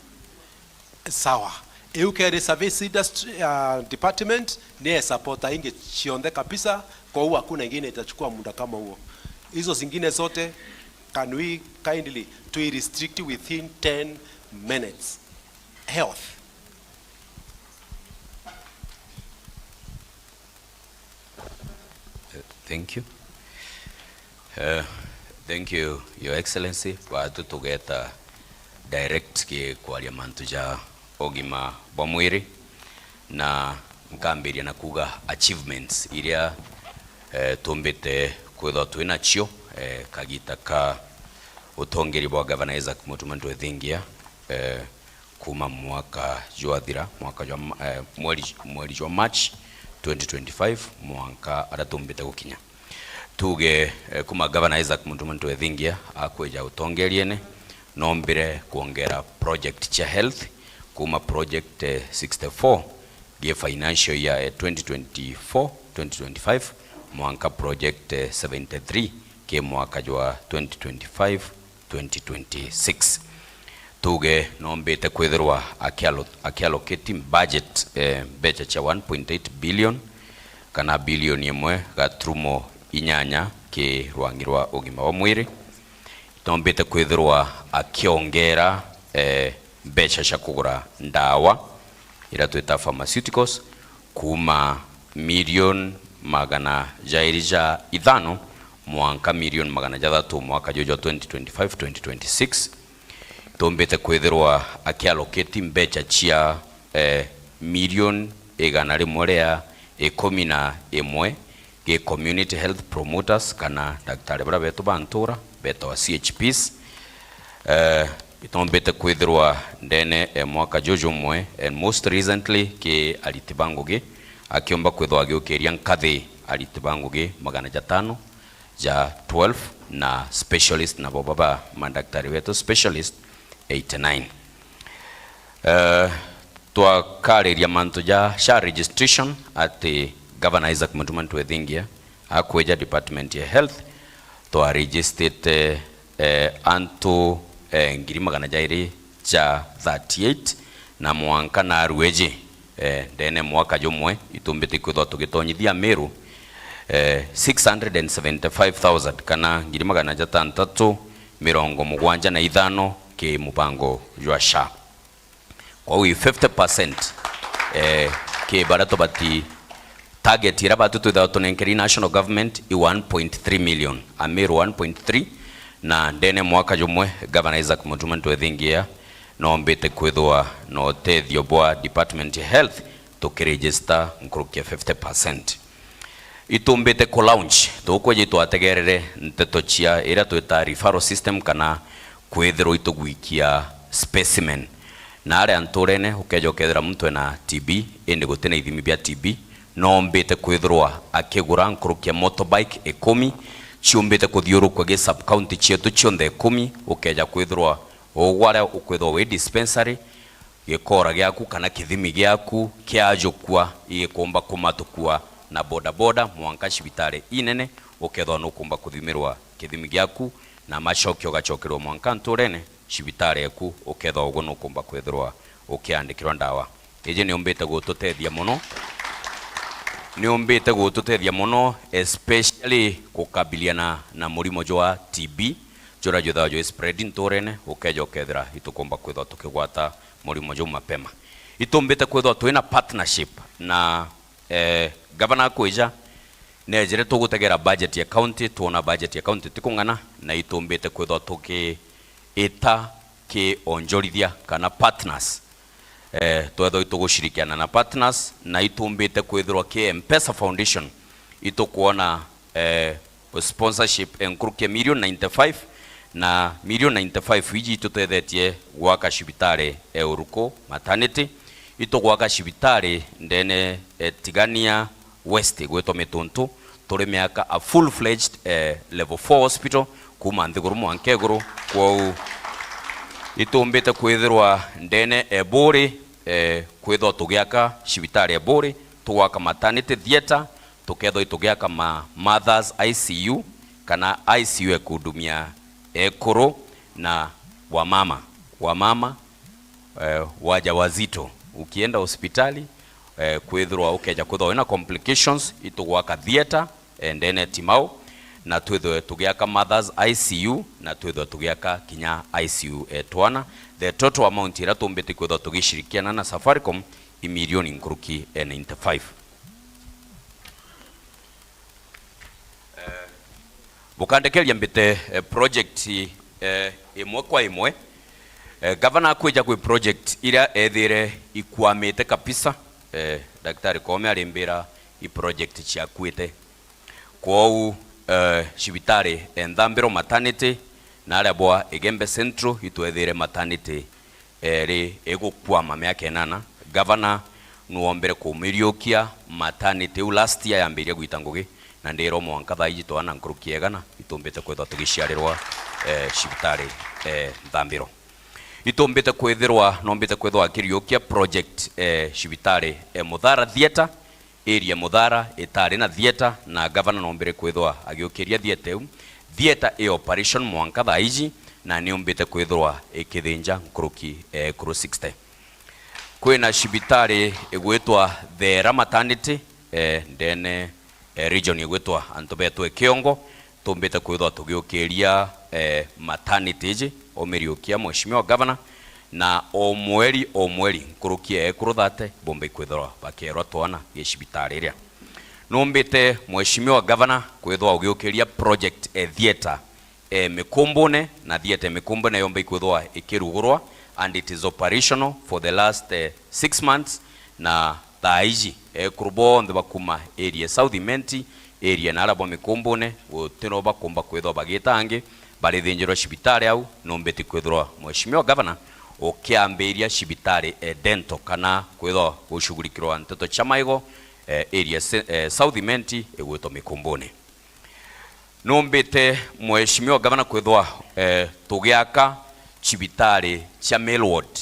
Sawa. Iu keri service industry, uh, department, ni e supporter ingi cionthe kabisa, kwa hiyo hakuna ingine itachukua muda kama huo. Hizo zingine zote, can we kindly to restrict within ten minutes? Health. Eh, thank you. Eh, thank you, Your Excellency. Batu tugeta direct ki kwaria mantu ja ugima bwa mwiri, na nkambiria na kuuga achievements iria, eh, tumbite kwithwa twi nacio, eh, kagita ka utongeria bwa Governor Isaac Mutuma Ntwethingia, eh, kuma mwaka jwathira, mwaka jwa ma-, eh, mweri, mweri jwa March twenty twenty-five, mwanka aria tumbite gukinya. Tuge, eh, kuma Governor Isaac Mutuma Ntwethingia akwija utongeriene, nombire kwongera project cia health, kuma project, eh, sixty-four gi financial year, eh, twenty twenty-four, twenty twenty-five, mwanka project, eh, seventy-three ki mwaka jwa twenty twenty-five, twenty twenty-six. Tuge nombite kwithirwa akiallo-, akiallocating budget, eh, mbecha cia one point eight billion kana billion imwe gaturumo inyanya ki rwangi rwa ugima wa mwiri. Nombite kwithirwa akiongera, eh, mbecha cia kugura ndawa iria twita pharmaceuticals, kuma milioni magana jairi ja ithano mwanka milioni magana jathatu mwaka juju jwa twenty twenty-five, twenty twenty-six. Tumbite kwithirwa akiallocate mbecha cia, eh, milioni igana rimwe ria ikumi na imwe gi community health promoters kana daktari baria betu ba ntura betawa C H Ps. Eh, itombite kwithirwa ndene e mwaka juju jumwe, and most recently ki ariti ba ngugi, akiumba kwithwa agiukiria nkathi ariti ba ngugi magana jatano ja twelve na specialist nabo baba madaktari betu specialist eighty-nine. Eh, twakariria mantu ja SHA registration ati Governor Isaac Mutuma Ntwethingia akwija department ya health, twaregistite, eh, antu, eh, ngiri magana jairi ja thirty-eight, na mwanka narua iji, eh, ndene mwaka jumwe, itumbite kwithwa tugitonyithia Meru, eh, six hundred and seventy-five thousand kana ngiri magana jatantatu mirongo mugwanja na ithano ki mubango jwa SHA. Kwou i fifty percent, eh, ki baria tubati, target iria batu twithagwa tunenkeri national government i one point three million, Ameru one point three, na ndene mwaka jumwe Governor Isaac Mutuma Ntwethingia nombite kwithwa na utethio bwa department ya health tukiregister nkuruki ya fifty percent. Itumbite ku launch, tukweja itwategerere nteto cia iria twita referral system kana kwithirwa itugwikia specimen. Na aria nturene ukeja ukethira muntu ena T B, indi gutina ithimi bia T B, nombite kwithirwa akigura nkuruki ya motorbike ikumi, ciumbite kuthiurukua gi sub county cietu cionthe ikumi, ukeja kwithirwa ugwaria ukwithirwa wi dispensary, gikora giaku kana kithimi giaku kiajukua, igikumba kumatukua na bodaboda mwanka cibitari inene, ukethwa nukumba kuthimirwa kithimi giaku na macokio ugacokerwa mwanka nturene, cibitari eku, ukethwa uguo nukumba kwithirwa ukiandikirwa ndawa. Iji niumbite gututethia mono, niumbite gututethia mono, especially gukabiliana na murimo jwa T B, juria jwithagwa jwi spread nturene, ukeja ukethira itukumba kwithwa tukigwata murimo juu mapema. Itumbite kwithwa twina partnership na, eh, gavana akwija, nejire tugutegera budget ya county, twona budget ya county tikung'ana, na itumbite kwithwa tukiita ki onjorithia kana partners. Eh, twethwa itugushirikiana na partners, na itumbite kwithirwa ki M-Pesa Foundation, itukwona, eh, sponsorship e nkuruki ya million ninety-five, na million ninety-five iji itutethetie gwaka cibitari e Uruku maternity, itugwaka cibitari ndene e Tigania West gwitwa Mituntu, turi miaka a full-fledged, eh, level four hospital kuma nthiguru mwanka iguru. Kwou itumbite kwithirwa ndene e Buuri, eh, kwithwa tugiaka cibitari e Buuri, tugwaka maternity theatre, tukethwa itugiaka ma mothers I C U, kana I C U ya kuhudumia ekuru na wamama, wamama, eh, wajawazito. Ukienda hospitali, eh, kwithirwa ukeja kwithwa wina complications, itugwaka theatre, eh, ndene Timau, na twithwe tugiaka mothers I C U, na twithwe tugiaka kinya I C U e twana. The total amount iria tumbite kwithwa tugishirikiana na Safaricom i milioni nkuruki e ninety-five. Eh, bukandekeria mbite, eh, project, eh, imwe kwa imwe. Eh, gavana akwija kwi project iria ethire ikwamite kabisa. Eh, Daktari Koome arimbira i project ciakuite. Kwou, eh, cibitari e Nthambiro maternity na aria bwa Igembe Central itwethire maternity eri igukwama miaka inana. Gavana nuombire kumiriukia maternity iu last year yambiria gwita ngugi, na ndirwa mwanka thaa iji twana nkuruki ya igana itumbite kwithwa tugiciarirwa, eh, cibitari, eh, Nthambiro. Itumbite kwithirwa, nombite kwithirwa akiriukia project, eh, cibitari, eh, Muthara Theatre, area Muthara itari na theatre, na gavana nombire kwithirwa agiukiria theatre iu. Theatre i operation mwanka thaa iji, na niumbite kwithirwa ikithinja nkuruki, eh, kuru sixty. Kwina cibitari igwitwa Thera Maternity, eh, ndene, eh, region igwitwa antu betu e Kiongo. Tumbite kwithwa tugiukiria, eh, maternity iji, umiriukia Mheshimiwa Gavana, na o mweri, o mweri, nkuruki e ekuru thate, bumbe kwithirwa bakierwa twana gi cibitari iria. Numbite Mheshimiwa Gavana kwithwa ugiukiria project e theatre, eh, Mikumbune, na theatre Mikumbune yombe ikwithwa ikirugurwa, and it is operational for the last, eh, six months, na thaa iji, eh, ekuru bonthe bakuma area South Imenti, area na aria bwa Mikumbune, gutino bakumba kwithwa bagita angi, barithinjirwa cibitari au, numbiti kwithirwa Mheshimiwa Gavana ukiambiria cibitari, eh, dental kana kwithwa gushughulikirwa nteto cia maigo, eh, area se-, eh, South Imenti igwitwa Mikumbune. Numbite Mheshimiwa Gavana kwithwa, eh, tugiaka cibitari cia Mill Ward,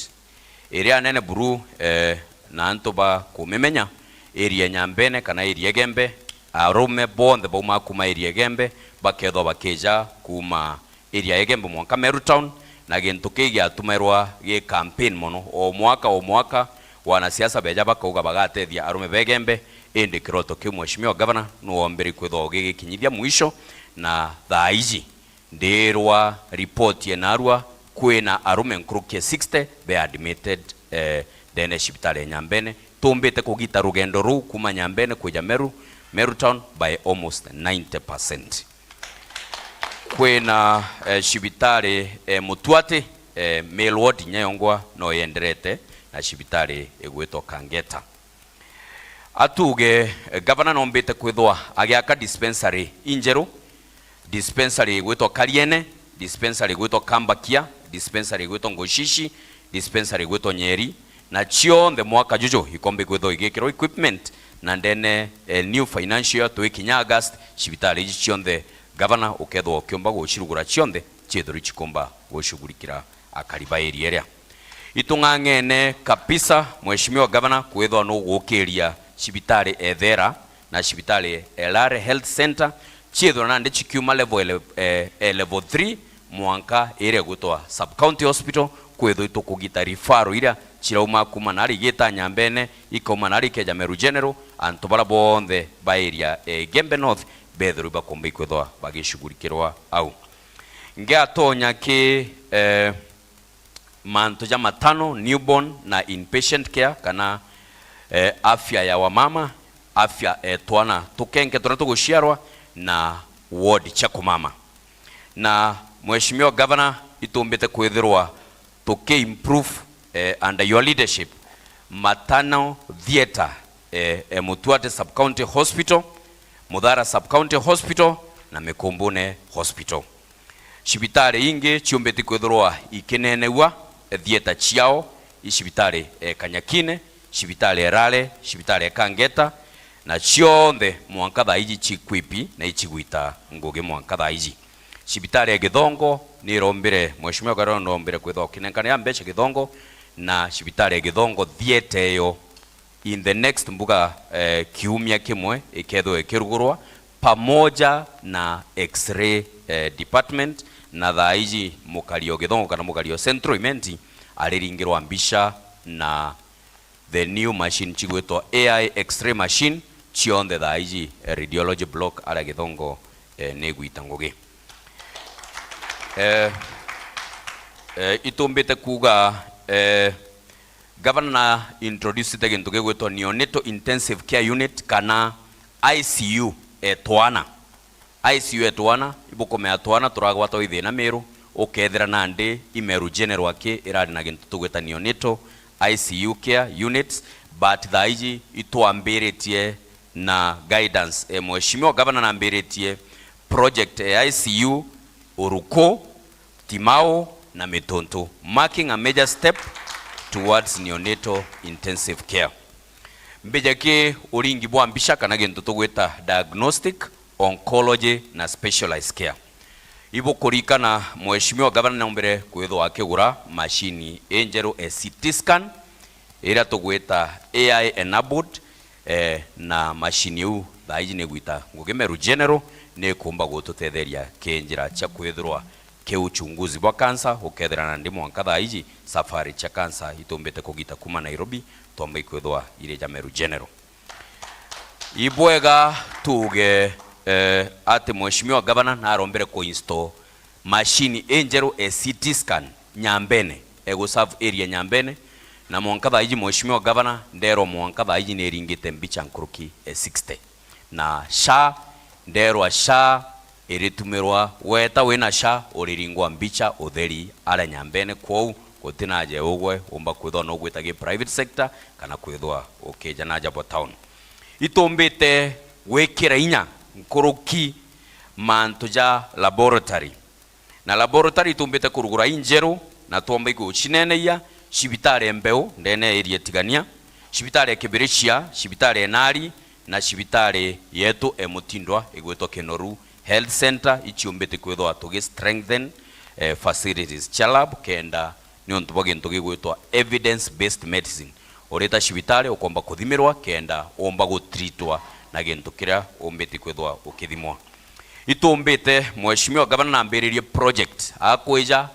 iria anene buru, eh, na antu ba kumimenya, area Nyambene kana area Igembe, arume bonthe baumaa kuma area Igembe bakethwa bakija kuma area Igembe mwanka Meru Town, na gintu kii giatumairwa gi campaign mono. O mwaka, o mwaka, wanasiasa beja bakauga bagatethia arume ba Igembe, indi kiroto kiu Mheshimiwa Gavana nuwombire kwithwa ugigikinyithia mwisho, na thaa iji ndirwa report ye narua kwina arume nkuruki ya sixty be admitted, eh, ndene cibitari ya Nyambene. Tumbite kugita rugendo ruu kuma Nyambene kwija Meru, Meru Town by almost ninety percent. Kwina, eh, cibitari, eh, Mutuati, eh, Mill Ward inya yongwa no yenderete, na cibitari igwitwa Kangeta. Atuge, eh, gavana nombite kwithwa agiaka dispensary injeru, dispensary igwitwa Kariene, dispensary igwitwa Kambakia, dispensary igwitwa Ngoshishi, dispensary igwitwa Nyeri, na cionthe mwaka juju ikombe kwithwa igikirwa equipment, na ndene, eh, new financial year twikinya August, cibitari iji cionthe gavana ukethwa ukiumba gucirugura cionthe ciithirwe cikumba gushughulikira akari ba area iria. Itung'ang'ene kabisa, Mheshimiwa Gavana, kwithwa nugukiria cibitari e Thera na cibitari e Lare Health Centre, ciithirwa nandi cikiuma level ele-, eh, eh, level three mwanka iria igwitwa Sub County Hospital, kwithwa itukugita referral iria cirauma kuma nari igita Nyambene, ikauma nari ikeja Meru General, antu bara bonthe ba area, eh, Igembe North, bethirwe bakomba ikwithwa bagishughulikirwa au. Ngiatonya ki, eh, mantu ja matano, newborn na inpatient care, kana, eh, afya ya wamama, afya, eh, twana tukenke turia tuguciarwa, na ward cia kumama. Na Mheshimiwa Gavana, itumbite kwithirwa tuki improve, eh, under your leadership, matano theatre, eh, eh, Mutuate Sub County Hospital, Muthara Sub County Hospital na Mikumbune Hospital. Cibitari ingi ciumbite kwithirwa ikinenegua theatre ciao, i cibitari e Kanyakine, cibitari e Rale, cibitari e Kangeta, na cionthe mwanka thaa iji cikwipi na icigwita ngugi mwanka thaa iji. Cibitari e Githongo nirombire, Mheshimiwa Gavana nirombire kwithwa ukinenkanira mbeca Githongo, na cibitari e Githongo theatre iyo in the next mbuga, eh, kiumia kimwe ikethwe ikirugurwa pamoja na X-ray, eh, department, na thaa iji mukari o Githongo kana mukari o Central Imenti ariringirwa mbica na the new machine cigwitwa A I X-ray machine, cionthe thaa iji, eh, radiology block aria Githongo, eh, nigwita ngugi. Eh, eh, itumbite kuuga, eh, Gavana na introducite gintu gigwitwa neonatal intensive care unit kana I C U e twana. I C U e twana, ibukomea twana turagwatwa i thina Miru, ukethira nandi i Meru General aki irari na gintu tugwita neonatal I C U care units, but thaa iji itwambiritie na guidance e Mheshimiwa Gavana nambiritie project e I C U Uruku, Timau na Mituntu, marking a major step towards neonatal intensive care. Mbije ki uringi bwa mbica kana gintu tugwita diagnostic, oncology na specialized care. Ibukurikana Mheshimiwa Gavana naumbire kwithwa akigura mashini injeru e C T scan, iria tugwita A I enabled, eh, na mashini iu thaa iji ni gwita ngugi Meru General, ni ikumba gututetheria ki njira cia kwithirwa ki uchunguzi bwa cancer, ukethira nandi mwanka thaa iji safari cia cancer itumbite kugita kuma Nairobi, twamba ikwithwa iri ja Meru General. Ibwega tuuge, eh, ati Mheshimiwa Gavana narombere kuinstall mashini injeru e C T scan Nyambene, egu serve area Nyambene, na mwanka thaa iji Mheshimiwa Gavana, nderwa mwanka thaa iji niringite mbicha nkuruki e sixty. Na SHA, nderwa SHA iritumirwa, weta wina SHA uriringwa mbicha utheri aria Nyambene, kwou gutina aja ugwe umba kwithwa no gwita gi private sector kana kwithwa ukija naja bwa town. Itumbite gwikira inya nkuruki mantu ja laboratory, na laboratory itumbite kurugura injeru na twomba igucineneia, cibitari e Mbeu ndene ya area Tigania, cibitari e Kibirichia, cibitari e Nari, na cibitari yetu e Mutindwa igwitwa Kinoru Health Centre, iciumbite kwithwa tugi strengthen, eh, facilities cia lab kenda niuntu bwa gintu gigwitwa evidence based medicine. Urita cibitari ukomba kuthimirwa kenda umba gutreatwa na gintu kiria umbite kwithwa ukithimwa. Itumbite Mheshimiwa Gavana nambiririe project akwija,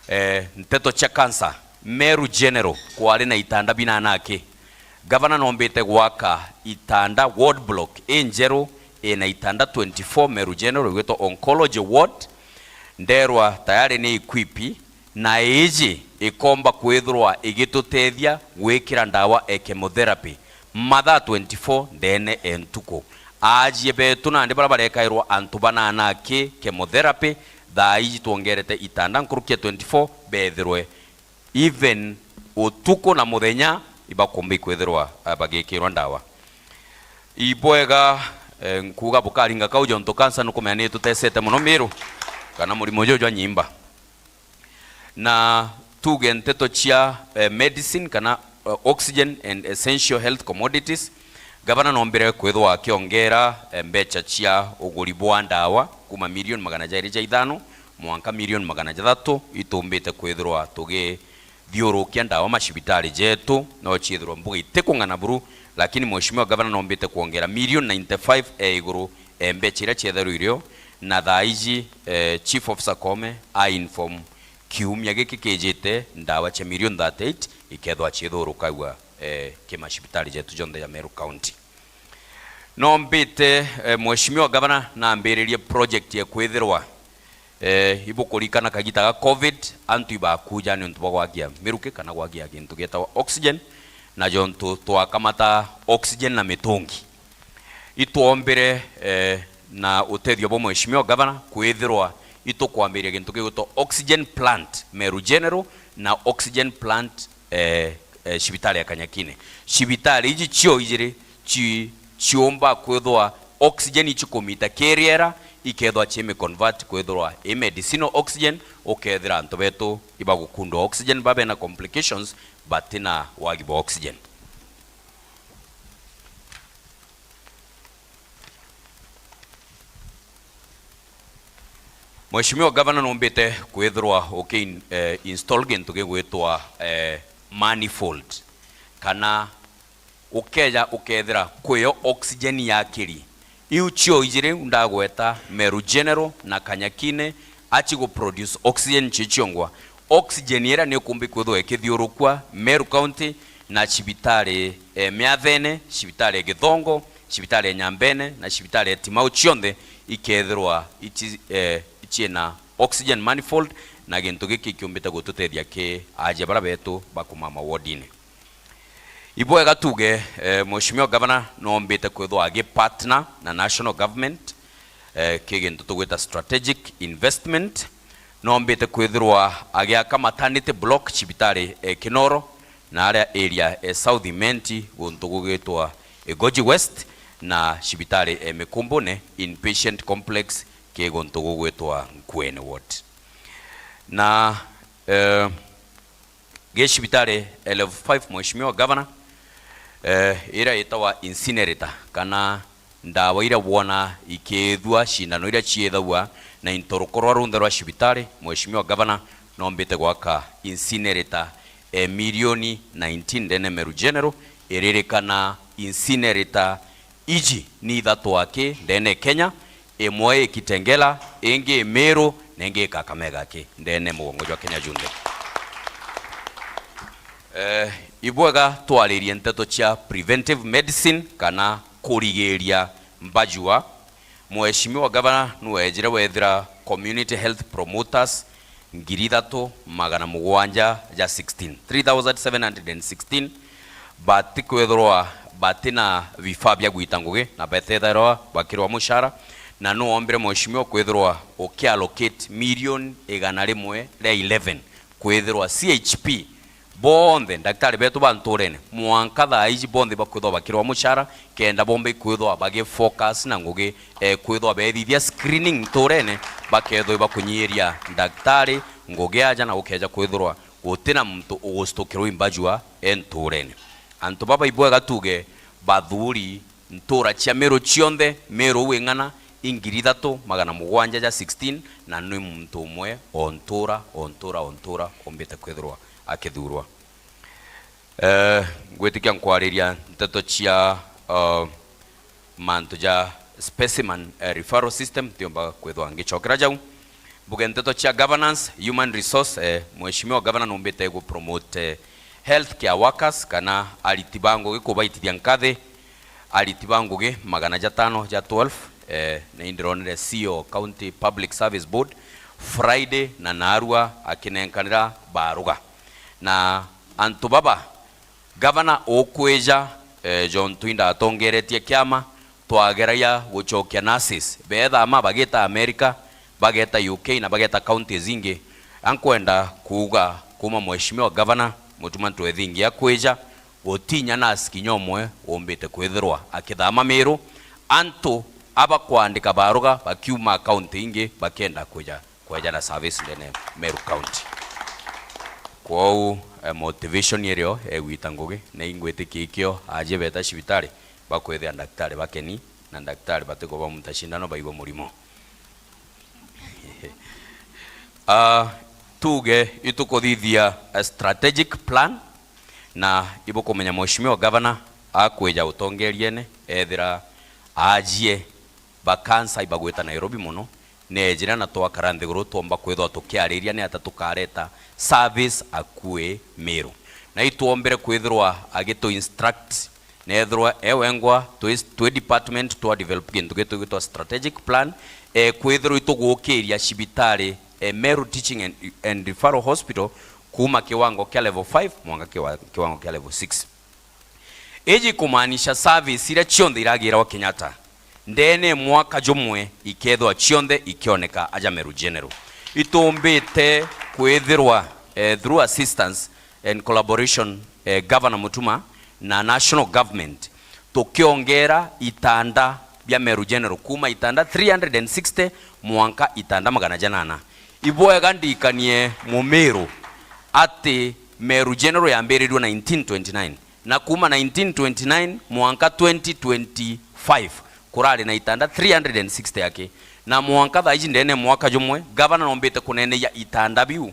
eh, nteto cia cancer Meru General kwari na itanda binanaki. Gavana nombite gwaka itanda ward block injeru ina itanda twenty-four Meru General igwitwa oncology ward. Nderwa tayari ni equip na iji ikomba kwithirwa igitutethia gwikira ndawa e chemotherapy mathaa twenty-four ndene e ntuku. Aajie betu nandi baria barekairwa antu bananaki chemotherapy, thaa iji twongerete itanda nkuruki ya twenty-four bethirwe even utuku na muthenya ibakumba ikwithirwa, eh, bagikirwa ndawa. Ibwega, eh, nkuuga bukaringa kau jontu cancer nukumenya nitutesete mono Miru kana murimo juju jwa nyimba. Na tuge nteto cia, eh, medicine kana, eh, oxygen and essential health commodities, Gavana nombire kwithwa akiongera, eh, mbecha cia uguri bwa ndawa kuma milioni magana jairi ja ithano mwanka milioni magana jathatu itumbite kwithirwa tugithiurukia ndawa macibitari jetu, no ciithirwa mbuga itikung'ana buru, lakini Mheshimiwa Gavana nombite kwongera milioni ninety-five e iguru e mbecha iria cietherwa irio, na thaa iji, eh, Chief Officer Koome a inform kiumia giki kijite ndawa cia milioni thirty-eight ikethwa ciithurukagua, eh, ki macibitari jetu jonthe ja Meru County. Nombite, eh, Mheshimiwa Gavana nambiririe project ya kwithirwa, eh, ibukurikana kagita ga covid, antu ibakuja niuntu bwa gwakia miruki kana gwakia gintu gietawa oxygen, na jontu twakamata oxygen na mitungi. Itwombire, eh, na utethio bwa Mheshimiwa Gavana kwithirwa itukwambiria gintu gigwitwa oxygen plant Meru General na oxygen plant, eh, eh, cibitari ya Kanyakine. Cibitari iji cio ijiri ci-, ciumba kwithwa oxygen ici kumita kiriera, ikethwa cimi convert kwithirwa i medicinal oxygen, ukethira antu betu ibagukundwa oxygen babe na complications, batina wagi bwa oxygen. Mheshimiwa Gavana, numbite kwithirwa uki-, eh, install gintu gigwitwa, eh, manifold, kana ukeja ukethira kwio oxygen yakiri. Iu cio ijiri ndagweta, Meru General na Kanyakine, aci gu produce oxygen cio ciongwa. Oxygen iria ni ukumbi kwithirwa ikithiurukua Meru County na cibitari, eh, miathene, cibitari ya Githongo, cibitari ya Nyambene na cibitari ya Timau cionthe ikethirwa ici, eh, ciina oxygen manifold, na gintu giki kiumbite gututethia ki aajia baria betu bakumama wodine. Ibwega tuge, eh, Mheshimiwa Gavana nombite kwithwa agi partner na national government, eh, ki gintu tugwita strategic investment. Nombite kwithirwa agiaka maternity block cibitari e Kinoro, na aria area e South Imenti, guntu gugwitwa Igoji West, na cibitari e Mikumbune inpatient complex ki guntu gugwitwa Nkuene Ward. Na, eh, gi cibitari e level five, Mheshimiwa Governor, eh, iria itawa incinerator, kana ndawa iria wona ikithua, cindano iria ciithagua Na into rukorwa runthe rwa cibitari, Mheshimiwa Gavana, nombite gwaka incinerator e milioni nineteen ndene Meru General, iririkana incinerator iji ni ithatu aki ndene Kenya, imwe i Kitengela, ingi i Meru, na ingi i Kakamega aki ndene mugongo jwa Kenya junthe. Eh, ibwega twaririe nteto cia preventive medicine kana kurigiria mbajua. Mheshimiwa Gavana nuejire wethira community health promoters ngiri ithatu magana mugwanja ja sixteen, three thousand seven hundred and sixteen, batikwithirwa batina vifaa bia gwita ngugi na betethirwa bakirwa mucara, na nuombire Mheshimiwa kwithirwa ukiallocate milioni igana rimwe ria eleven kwithirwa C H P bonthe, ndagitari betu ba nturene, mwanka thaa iji bonthe bakwithwa bakirwa mucara, kenda bomba ikwithwa bagifocus na ngugi, eh, kwithwa beethithia screening nturene, bakethwa ibakunyiiria ndagitari ngugi aja, na gukeja kwithirwa gutina muntu ugucitukirwa imbajua e nturene. Antu baba ibwega tuge bathuri ntura cia Meru cionthe, Meru uu ing'ana, i ngiri ithatu magana mugwanja ja sixteen, na ni muntu umwe o ntura, o ntura, o ntura umbite kwithirwa akithurwa. Eh, ngwitikia nkwariria nteto cia, uh, mantu ja specimen, eh, referral system, ntiumba kwithwa ngicokera jau. Mbuge nteto cia governance, human resource, eh, Mheshimiwa Governor numbite gu promote, eh, healthcare workers kana ariti ba ngugi, kubaitithia nkathi ariti ba ngugi magana jatano ja twelve, eh, na indironire C E O County Public Service Board Friday na narua akinenkanira baruga. Na antu baba, gavana ukwija, eh, jontu indatongeretie kiama, twageragia gucokia nurses. Beethama bagita America, bageta U K na bageta counties ingi. Ankwenda kuuga kuuma Mheshimiwa Gavana Mutuma Ntwethingi akwija, gutinya nurse kinya umwe umbite kwithirwa akithama Meru. Antu aba kwandika baruga bakiuma county ingi bakenda kwija kweja na service ndene Meru County. Kwou, eh, motivation irio egwita ngugi, na ingwitikia ikio aajie beta cibitari bakwithia ndagitari bakeni, na ndagitari batikuba muntu cindano baigwe murimo. Ah, tuge itukuthithia a strategic plan, na ibukumenya Mheshimiwa Governor akwija utongeriene, ethira aajie ba cancer ibagwita Nairobi mono, neejire na twakara nthiguru twomba kwithwa tukiariria ni ata tukareta service akui Meru. Na itwombire kwithirwa agitu instruct, neethirwa e wengwa twi, twi department twa develop gintu gitu gitwa strategic plan, e kwithirwa itugukiria cibitari, e Meru Teaching and, and Referral Hospital kuuma kiwango kia level five mwanka kiwa-, kiwango kia level six. Iji kumaanisha service iria cionthe iragiragwa Kenyatta, ndene mwaka jumwe ikethwa cionthe ikioneka aja Meru General. Itumbite kwithirwa, eh, through assistance and collaboration, eh, Governor Mutuma na National Government, tukiongera itanda bia Meru General kuuma itanda three hundred and sixty mwanka itanda magana janana. Ibwega ndikanie Mumiru ati Meru General yambirirwe nineteen twenty-nine. Na kuuma nineteen twenty-nine mwanka twenty twenty-five, kurari na itanda three hundred and sixty aki. Na mwanka thaa iji ndene mwaka jumwe, gavana nombite kuneneia itanda biu,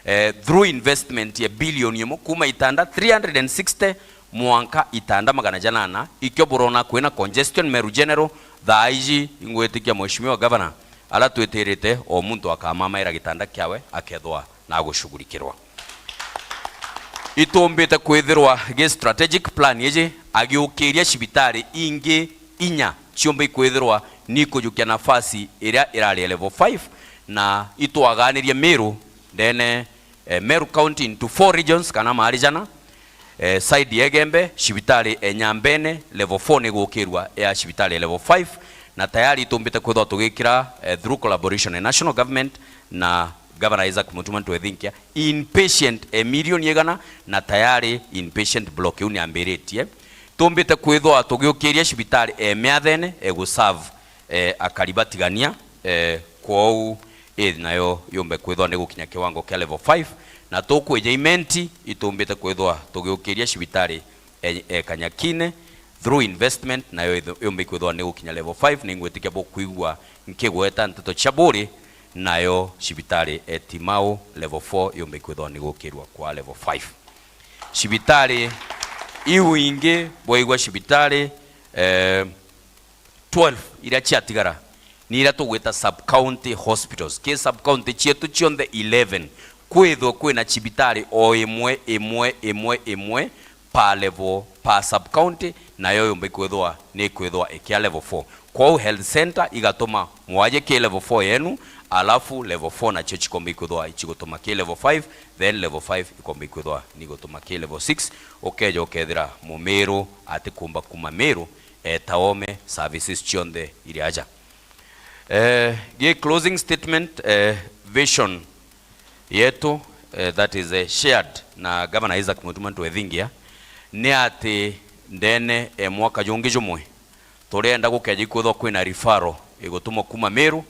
eh, through investment ya bilioni imwe, kuuma itanda three hundred and sixty mwanka itanda magana janana, ikio burona kwina congestion Meru General. Thaa iji ingwitikia Mheshimiwa Gavana, aria twitirite o muntu akamamaira gitanda kiawe akethwa na gushughulikirwa. Itumbite kwithirwa gi strategic plan iji agiukiria cibitari ingi inya ciumba ikwithirwa ni kujukia nafasi iria irari ya level five, na itwaganirie Meru ndene, eh, Meru County into four regions kana maari jana. Eh, side ya Igembe, cibitari e Nyambene level four ni gukirwa ya cibitari ya level five, na tayari itumbite kwithwa tugikira, eh, through collaboration na national government na Governor Isaac Mutuma Ntwethinkia, inpatient e milioni igana, na tayari inpatient block iu ni ambiritie. Tumbite kwithwa tugiukiria cibitari e miathene e guserve, eh, akari batigania, eh, kwou ii nayo yumbe kwithwa ni gukinya kiwango kia level five, na tukwija Imenti itumbite kwithwa tugiukiria cibitari e, e Kanyakine through investment, nayo ithu-, yumbe kwithwa ni gukinya level five. Ningwitikia bukwigua nkigweta nteto cia buri, nayo cibitari e Timau level four yumba ikwithwa ni gukirwa kwa level five. Cibitari iu ingi bwaigua cibitari, eh, twelve iria ciatigara ni iria tugwita sub-county hospitals. Ki sub-county cietu cionthe eleven, kwithwe kwina cibitari o imwe, imwe, imwe, imwe per level, per sub-county, nayo yumba ikwithwa ni ikwithwa ikia level four. Kwou health center igatuma mwaje ki level four yenu, alafu level four nacio cikomba ikwithwa icigutuma ki level five, then level five ikomba ikwithwa ni igutuma ki level six. Ukeja ukethira Mumiru atikumba kuma Miru, eta ome services cionthe iria aja. Eh, gi closing statement, eh, vision yetu, eh, that is, eh, shared na Governor Isaac Mutuma Ntwethingia, ni ati ndene e mwaka jungi jumwe, turienda gukeja ikwithwa kwina referral igutumwa kuma Miru,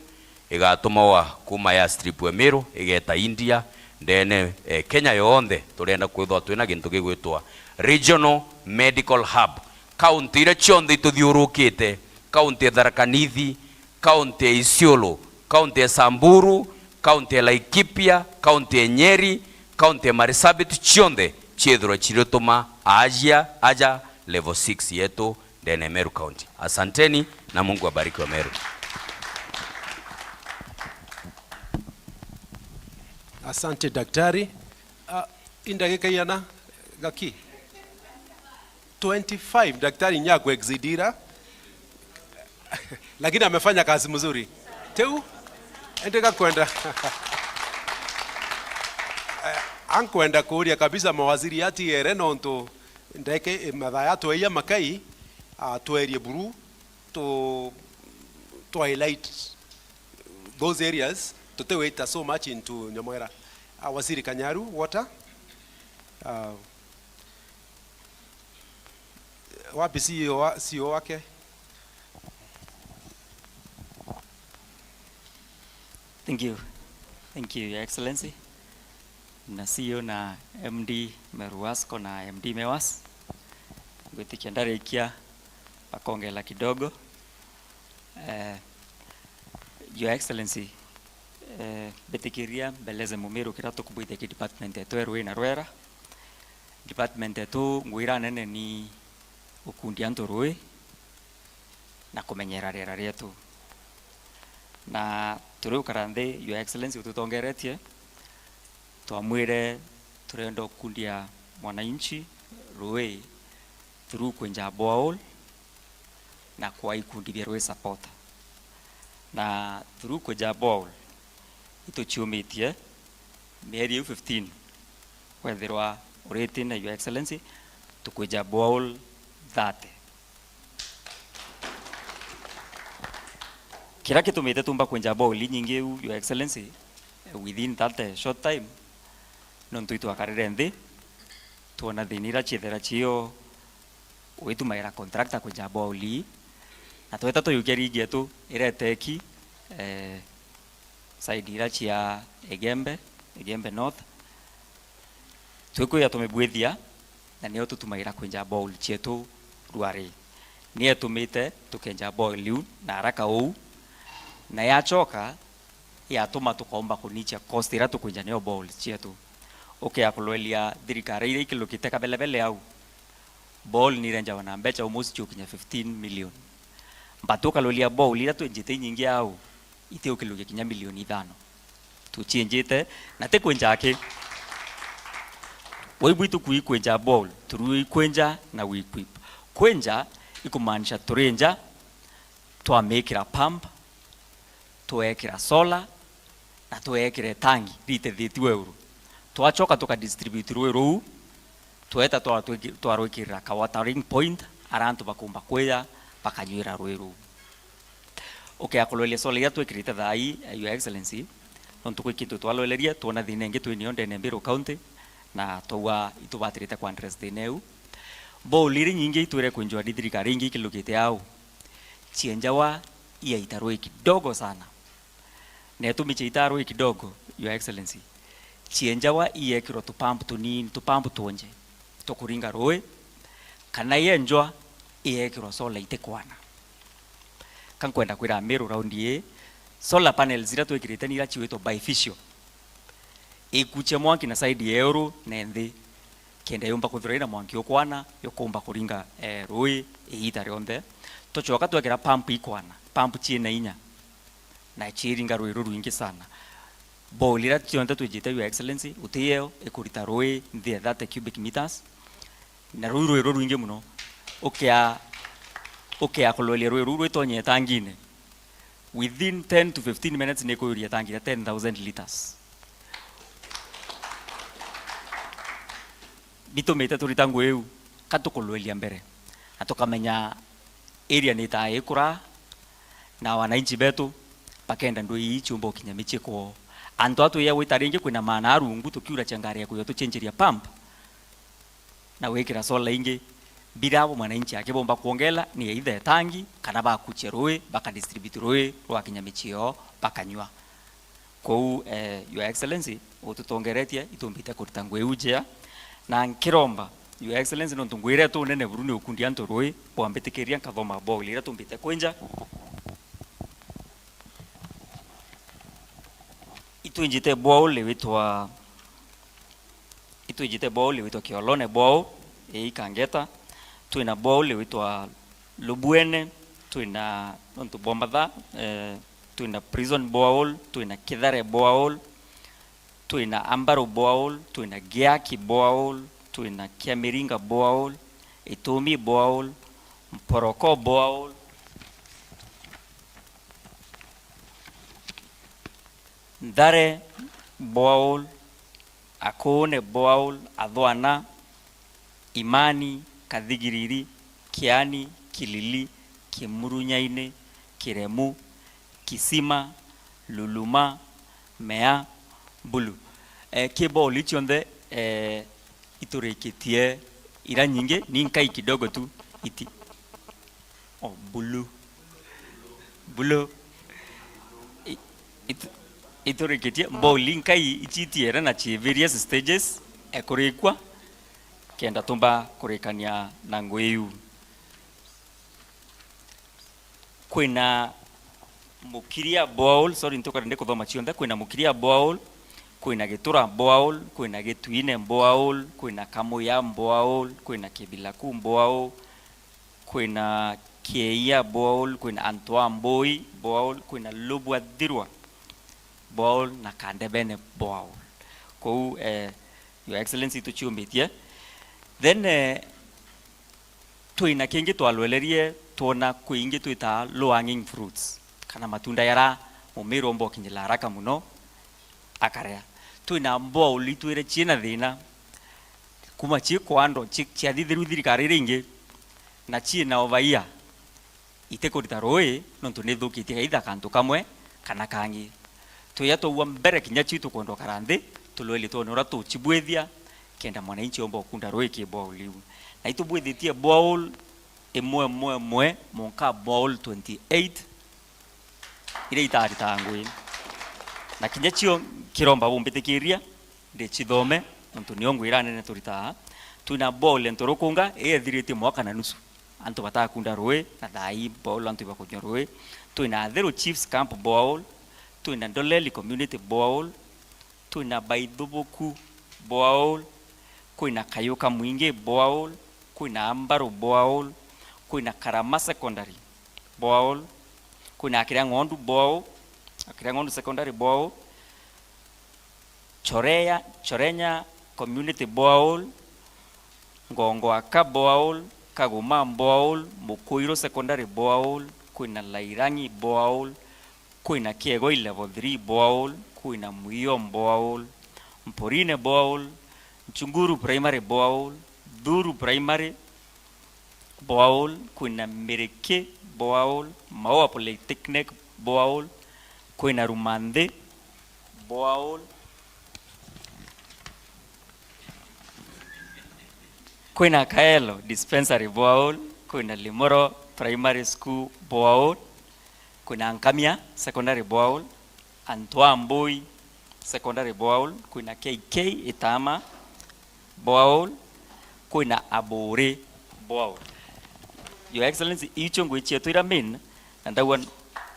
igatumwa kuma airstrip e Miru, igeta India, ndene, eh, Kenya yonthe, turienda kwithwa twina gintu gigwitwa Regional Medical Hub. County iria cionthe ituthiurukite, county ya Tharaka Nithi, county ya Isiolo, county ya Samburu, county ya Laikipia, county ya Nyeri, county ya Marsabit, cionthe ciithirwe cirituma aajia aja level six yetu ndene ya Meru County. Asanteni na Mungu abariki wa Meru. Asante daktari. Ah, i ndagika igana gaki? Twenty-five, daktari nya kuexceedira. Lakini amefanya kazi mzuri. Teu, endeka kwenda. Eh, ankwenda kuuria kabisa mawaziri atiere nontu ndeke, eh, mathaa yatweia makai, ah, twerie buru, tu, tu highlight those areas, tutiwita so much into Nyamwera. Ah, Waziri Kanyaru, water. Ah, wapi C E O wa-, C E O wake? Thank you. Thank you, Your Excellency. Na C E O na M D Meru Wasco na M D Mewas. Ngwitikia ndarikia bakongela kidogo. Eh, Your Excellency, eh, mbitikiria mbeleze Mumiru kiria tukubwithia ki department yetu ya Rui na Rwera. Department yetu ngwira nene ni gukundia antu rui na kumenyera riera rietu. Na turiukara nthi, Your Excellency ututongeretie, twamwire turenda gukundia mwananchi rui through kwenja borehole na kwa ikundi bia rui supporter. Na through kwenja borehole, ituciumitie mieri iu fifteen, wethirwa uriti na Your Excellency, tukwenja borehole thirty. Kiria gitumite tumba kwenja borehole inyingi iu, Your Excellency, within that, eh, short time, nontu itwakarire nthi, twona thina iria ciethera cio, witumaira contractor kwenja borehole ii, na tweta tuyukia ringi yetu ireteki, eh, side iria cia Igembe, Igembe North. Twikwija tumibwithia, na nio tutumaira kwinja borehole cietu ruari. Ni etumite tukenja borehole iu na haraka uu, na yachoka, yatuma tukaumba kunichia cost iria tukwinja nio borehole cietu. Ukea kuloelia thirikari iria ikilukite kabelebele au, borehole ni irenjawa na mbecha almost ciukinya fifteen million. But ukalolia borehole iria twenjite inyingi au, itiukilukia kinya milioni ithano. Tucienjite, na ti kwinja aki. Waigua itukui kwinja borehole, turi kwinja na we equip. Kwinja ikumaanisha turinja, twamikira pump, twekira solar, na twekire tangi ritethitue uru. Twachoka tuka distribute rui ruu, tweta twa-, twiki-, twarwikirira ka watering point, aria antu bakumba kwija bakanyuira rui ruu. Ukea kuloeria solar iria twikirite thaa ii, Your Excellency, nontu kwi kintu twaloererie, twona thina ingi twinio ndene ya Mbiru County, na twauga itubatirite ku address thina iu. Borehole iria nyingi itwire kwinjwa ni thirikari ingi ikilukite au, cienjawa iaita rui kidogo sana. Na itumi ciaitaa rui kidogo, Your Excellency, cienjawa iekirwa tupampu tunini, tupampu twonje tukuringa rui, kana yenjwa iekirwa solar itikwana. Ka nkwenda kwira Amiru raundi ii, Solar panels iria twikirite ni iria ciwitwa bifacial. Ikucia mwanki na side ya iguru na nthi, kenda yumba kwithirwa ina mwanki ukwana, yukumba kuringa, eh, rui iita rionthe. Tucoka twekira pump ikwana, pump ciina inya, na ciiringa rui rurwingi sana. Borehole iria cionthe twijite, Your Excellency, utiyo ikurita rui nthi ya thirty cubic meters, na ruu rui rurwingi mono. Ukia, ukia kuloelia rui ruu rwitonye tangine, within ten to fifteen minutes nikuyuria tangi ya ten thousand liters. Bitumite turita ngui iu, ka tukuloelia mbere, na tukamenya area nitaa ikura, na wananchi betu bakenda ndui ii ciumba ukinya micii kwoo. Antu a twiya gwita ringi kwina maana a rungu tukiura cia ngari ya kuya tucenjeria pump na gwikira solar ingi, bila abo mwananchi akibomba kwongela ni either tangi kana bakuchia rui, bakadistribute rui rwakinya micii yoo bakanyua. Kwou, eh, Your Excellency, ututongeretie, itumbite kurita ngui iu njea. Na nkiromba, Your Excellency, nontu ngui iria tunene buru ni ukundi antu rui, bwambitikiria nkathoma borehole iria tumbite kwinja. Itwinjite borehole witwa, itwinjite borehole witwa Kiolone borehole, ii Kangeta. Twina borehole witwa Lubuene, twina nontu bwa mathaa, eh, twina Prison borehole, twina Kithare borehole, twina Ambaru borehole, twina Giaki borehole, twina Kiamiringa borehole, Itumi borehole, Mporoko borehole, Nthare borehole, Akuune borehole, Athwana, Imani, Kathigiriri, Kiani, Kilili, Kimurunyaini, Kiremu, Kisima, Luluma, Mea, Bulu. Eh, ki borehole cionthe, eh, iturikitie ira nyingi, ni nkai kidogo tu iti. Oh, Bulu. Bulu. I-, itu-, iturikitie borehole nkai icitiere na ci various stages, ekurikua, kenda tumba kurikania na ngui iu. Kwina Mukiria borehole, sorry, ntukarende kuthoma cionthe. Kwina Mukiria borehole, kwina Gitura borehole, kwina Gitwine borehole, kwina Kamuya borehole, kwina Kibilaku borehole, kwina Kieia borehole, kwina Antoa Mbui borehole, kwina Lubwa Thirwa borehole na Kandebene borehole. Kwou, eh, Your Excellency, tuciumbitie. Then, eh, twina kingi twalwelerie, twona kwi ingi twitaa low hanging fruits, kana matunda yara mumiri omba ukinyira haraka mono akaria. Twina borehole itwire ciina thina, kuma cikwandwa, ci-, ciathithirua thirikari iria ingi, na ciina over here, itikurita rui nontu nithukitie either kantu kamwe kana kangi. Twija twaua mbere kinya ciu tukwenda ukara nthi, tulweli twone uria tucibwithia, kenda mwananchi omba ukunda rui ki borehole iu. Na itubwithitie borehole imwe imwe imwe, mwanka borehole twenty-eight iria itaritaga ngui. Na kinya cio nkiromba bumbitikiria ndicithome, nontu nio ngui iria nene turitaa. Twina borehole Nturukunga, ii ethiritie mwaka na nusu. Antu batakunda rui, na thaa ii borehole antu ibakunywa rui. Twina Athiru Chiefs Camp borehole, twina Ndoleli Community borehole, twina Baithubuku borehole, kwina Kayuka Mwingi borehole, kwina Ambaru borehole, kwina Karama Secondary borehole, kwina Akiria Ng'ondu borehole, Akiria Ng'ondu Secondary borehole, Chorea, Chorenya Community borehole, Ngongwaka borehole, Kaguma borehole, Mukuiru Secondary borehole, kwina Lairangi borehole, kwina Kiegoi Level three borehole, kwina Muio borehole, Mporine borehole, Nchunguru Primary borehole, Thuru Primary borehole, kwina Miriki borehole, Maua Polytechnic borehole, kwina Rumanthi borehole, kwina Kaelo Dispensary borehole, kwina Limoro Primary School borehole, kwina Nkamia Secondary borehole, Antoa Mbui Secondary borehole, kwina K K Itama borehole, kwina Aburi borehole. Your Excellency, icio ngui cietu ira main, na ndauga,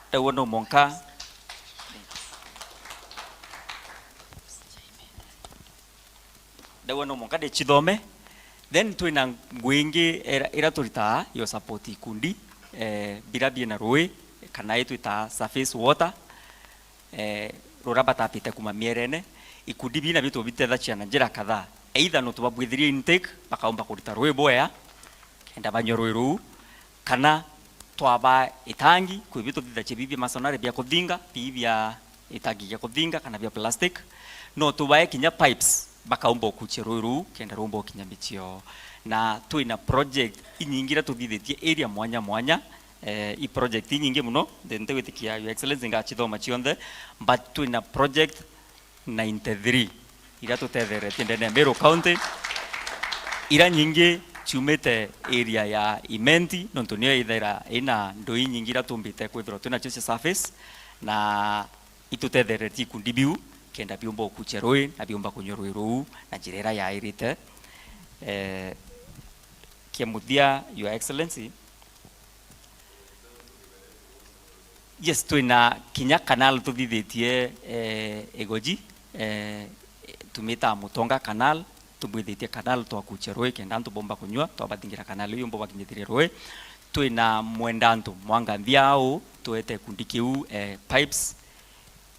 ndauga no mwanka Ndauga no mwanka ndicithome. Then twina ngui ingi ira, ira turitaa yo support ikundi, eh, bira biina rui, kana itwitaa surface water, eh, ruria batapite kuma mierene. Ikundi bii nabio tubiteethagia na njira kadhaa. Either no tubabwithirie intake, bakaumba kurita rui bwea, kenda banyua rui ruu, kana twabaa itangi, kwi bio tuthithagia bii bia masonary bia kuthinga, bii bia itangi gia kuthinga kana bia plastic, no tubae kinya pipes, bakaumba ukucia rui ruu kenda ruumba ukinya micii yoo. Na twina project inyingi iria tuthithitie area mwanya mwanya, eh, i project inyingi mono, nti-, ntigwitikia Your Excellency ngacithoma cionthe, but twina project ninety-three iria tutetheretie ndene ya Meru County, iria nyingi ciumite area ya Imenti, nontu niyo ithaira ina ndui nyingi iria tumbite kwithirwa twinacio cia surface, na itutetheretie ikundi biu kenda biumba ukucia rui na biumba kunyua rui ruu na njira iria yairite. Eh, kia muthia, Your Excellency, yes, twina kinya canal tuthithitie, eh, Igoji, eh, tumita Mutonga canal, tubwithitie canal twa kucia rui kenda antu bomba kunyua, twabathingira canal iu yumba bakinyithiria rui. Twina mwenda antu mwanga nthia au, twete ikundi kiu, eh, pipes,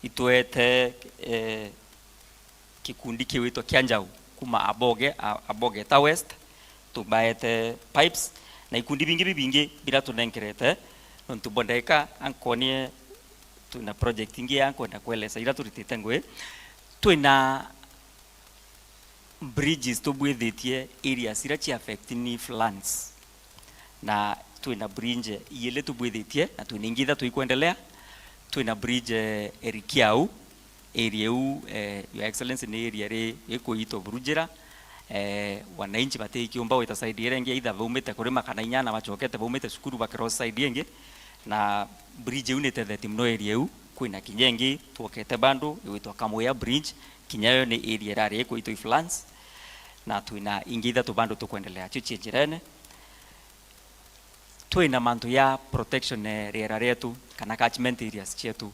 itwete, eh, gikundi kiwitwa kia Njau kuma Aboge, A-, Abogeta West, tubaete pipes, na ikundi bingi bibingi bira tunenkerete, nontu bo ndagika ankonie twina project ingi ya nkwenda kueleza ira turitite ngui. Twina bridges tubwithitie areas ira ci affect ni floods. Na twina bridge iili tubwithitie, na twina ingi ithatu ikwendelea. Twina bridge, eh, Erikiau, area iu, eh, Your Excellency, ni area ri ikuitwa Burujira. Eh, wananchi batikiumba gwita side iria ingi, either baumite kurima kana inya na bacokete baumite cukuru ba cross side ingi. Na bridge iu ni itethetie mono area iu. Kwina kinya ingi twokete bado igwitwa Kamwea Bridge, kinya yo ni area irari ikuitwa i floods. Na twina ingi ithatu bado tukwendelea cio cie njirene. Twina mantu ya protection, eh, riera rietu kana catchment areas cietu.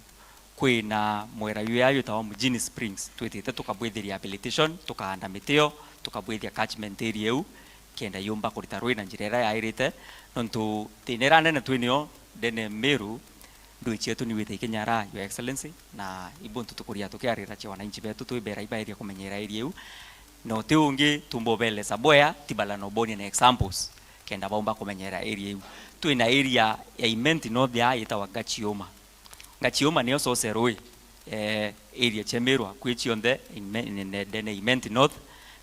Kwina mwera yuya yitawa Mujini Springs, twitite tukabwithiria rehabilitation, tukaanda miti iyo, tukabwithia catchment area iu, kenda yumba kurita rui na njira iria yairite, nontu thina iria nene twinio ndene Meru, ndui cietu ni wita ikinyara, Your Excellency, na ibuntu tukuria tukiarira cia wananchi betu twibera ibaeria kumenyera area iu, na uti ungi tumba ubelesa bwea, tibala no bonia na examples, kenda baumba kumenyera area iu. Twina area ya Imenti North ya yitawa Gachioma. Gachioma niyo source rui, eh, area cia Meru akui cionthe, Ime-, ne-, ne-, ndene Imenti North,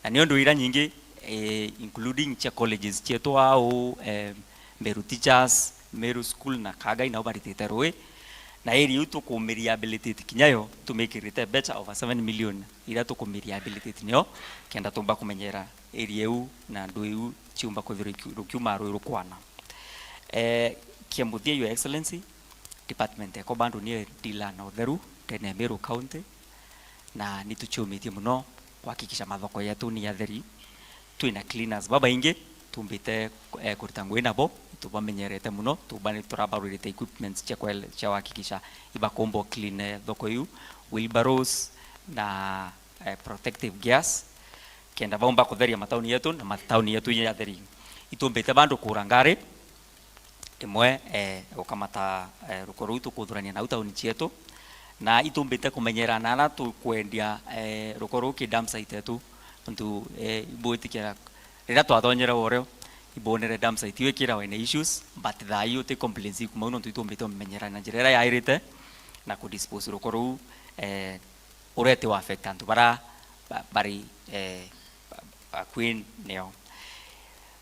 na nio ndui ira nyingi, eh, including cia colleges cietu au, eh, Meru Teachers, Meru School na Kagai nao baritite rui, na area iu tukumiria rehabilitate kinya yo, tumikirite mbeca over seven million iria tukumiria rehabilitate nio, kenda tumba kumenyera area iu na ndui iu ciumba kwithirwa ikiu-, rukiuma rui rukwana. Eh, kia muthia, Your Excellency, department yako bado ni dealer na utheru ndene ya Meru County, na ni tuciumitie mono kuhakikisha mathoko yetu ni atheri. Twina cleaners babaingi tumbite, eh, kurita ngui nabo, tubamenyerete mono, tuba-, turabarurite equipments cia kwele-, cia kuhakikisha ibakumba clean, eh, thoko iu, wheelbarrows na, eh, protective gears, kenda baumba kutheria matauni yetu na matauni yetu ya atheri. Itumbite bado kura ngari, imwe, eh, gukamata, eh, ruko ruu tukuthurania nau tauni cietu, na itumbite kumenyera na ara tukwendia, eh, ruko ruu ki dump site yetu, nontu, eh, ibwitikia riria twathonyere urio, ibonere dump site iu ikirawa ina issues, but thaa ii uti complaints ikuma au nontu itumbite kumenyera na njira iria yairite na kudispose ruko ruu, eh, uria iti affect antu bara ba-, bari, eh, ba-, bakui nio.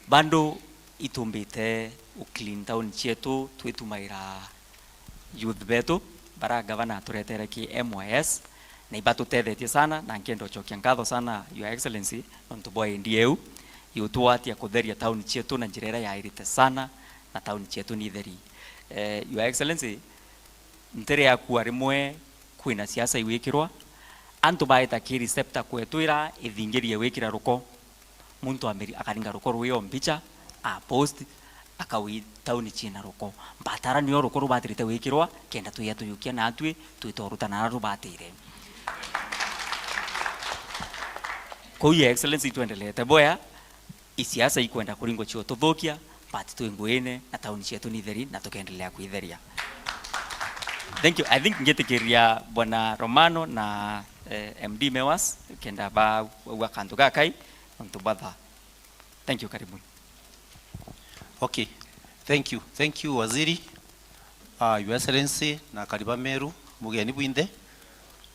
Bado itumbite u clean town cietu twitumaira youth betu bara gavana aturetere ki M Y S, na ibatutethetie sana, na nkenda ucokia nkatho sana, Your Excellency, nontu bwa idea iu yutugwatia kutheria town cietu na njira iria yairite sana, na town cietu ni theri. Eh, Your Excellency, ntere yakua rimwe kwina siasa iwikirwa, antu baeta ki receptor kwetwira ithingirie wikira ruko. Muntu ameri-, akaringa ruko rwio mbicha, a post, akawi tauni ciina ruko. Mbatara nio ruko rubatirite wikirwa, kenda twia tuyukia natwi, twita urutana ara rubatire. Kou, Your Excellency, itwendeleete bwea, isiasa ikwenda kuringwa cio tuthukia, but twi nguine na tauni cietu ni theri na tukendelea kwitheria. Thank you. I think ngitikiria Bwana Romano na, eh, M D Mewas, kenda baugua kantu gakai, nontu batha. Thank you, karibuni. Okay. Thank you. Thank you, Waziri. Ah, Your Excellency, na kariba Meru, mugeni bwinthe.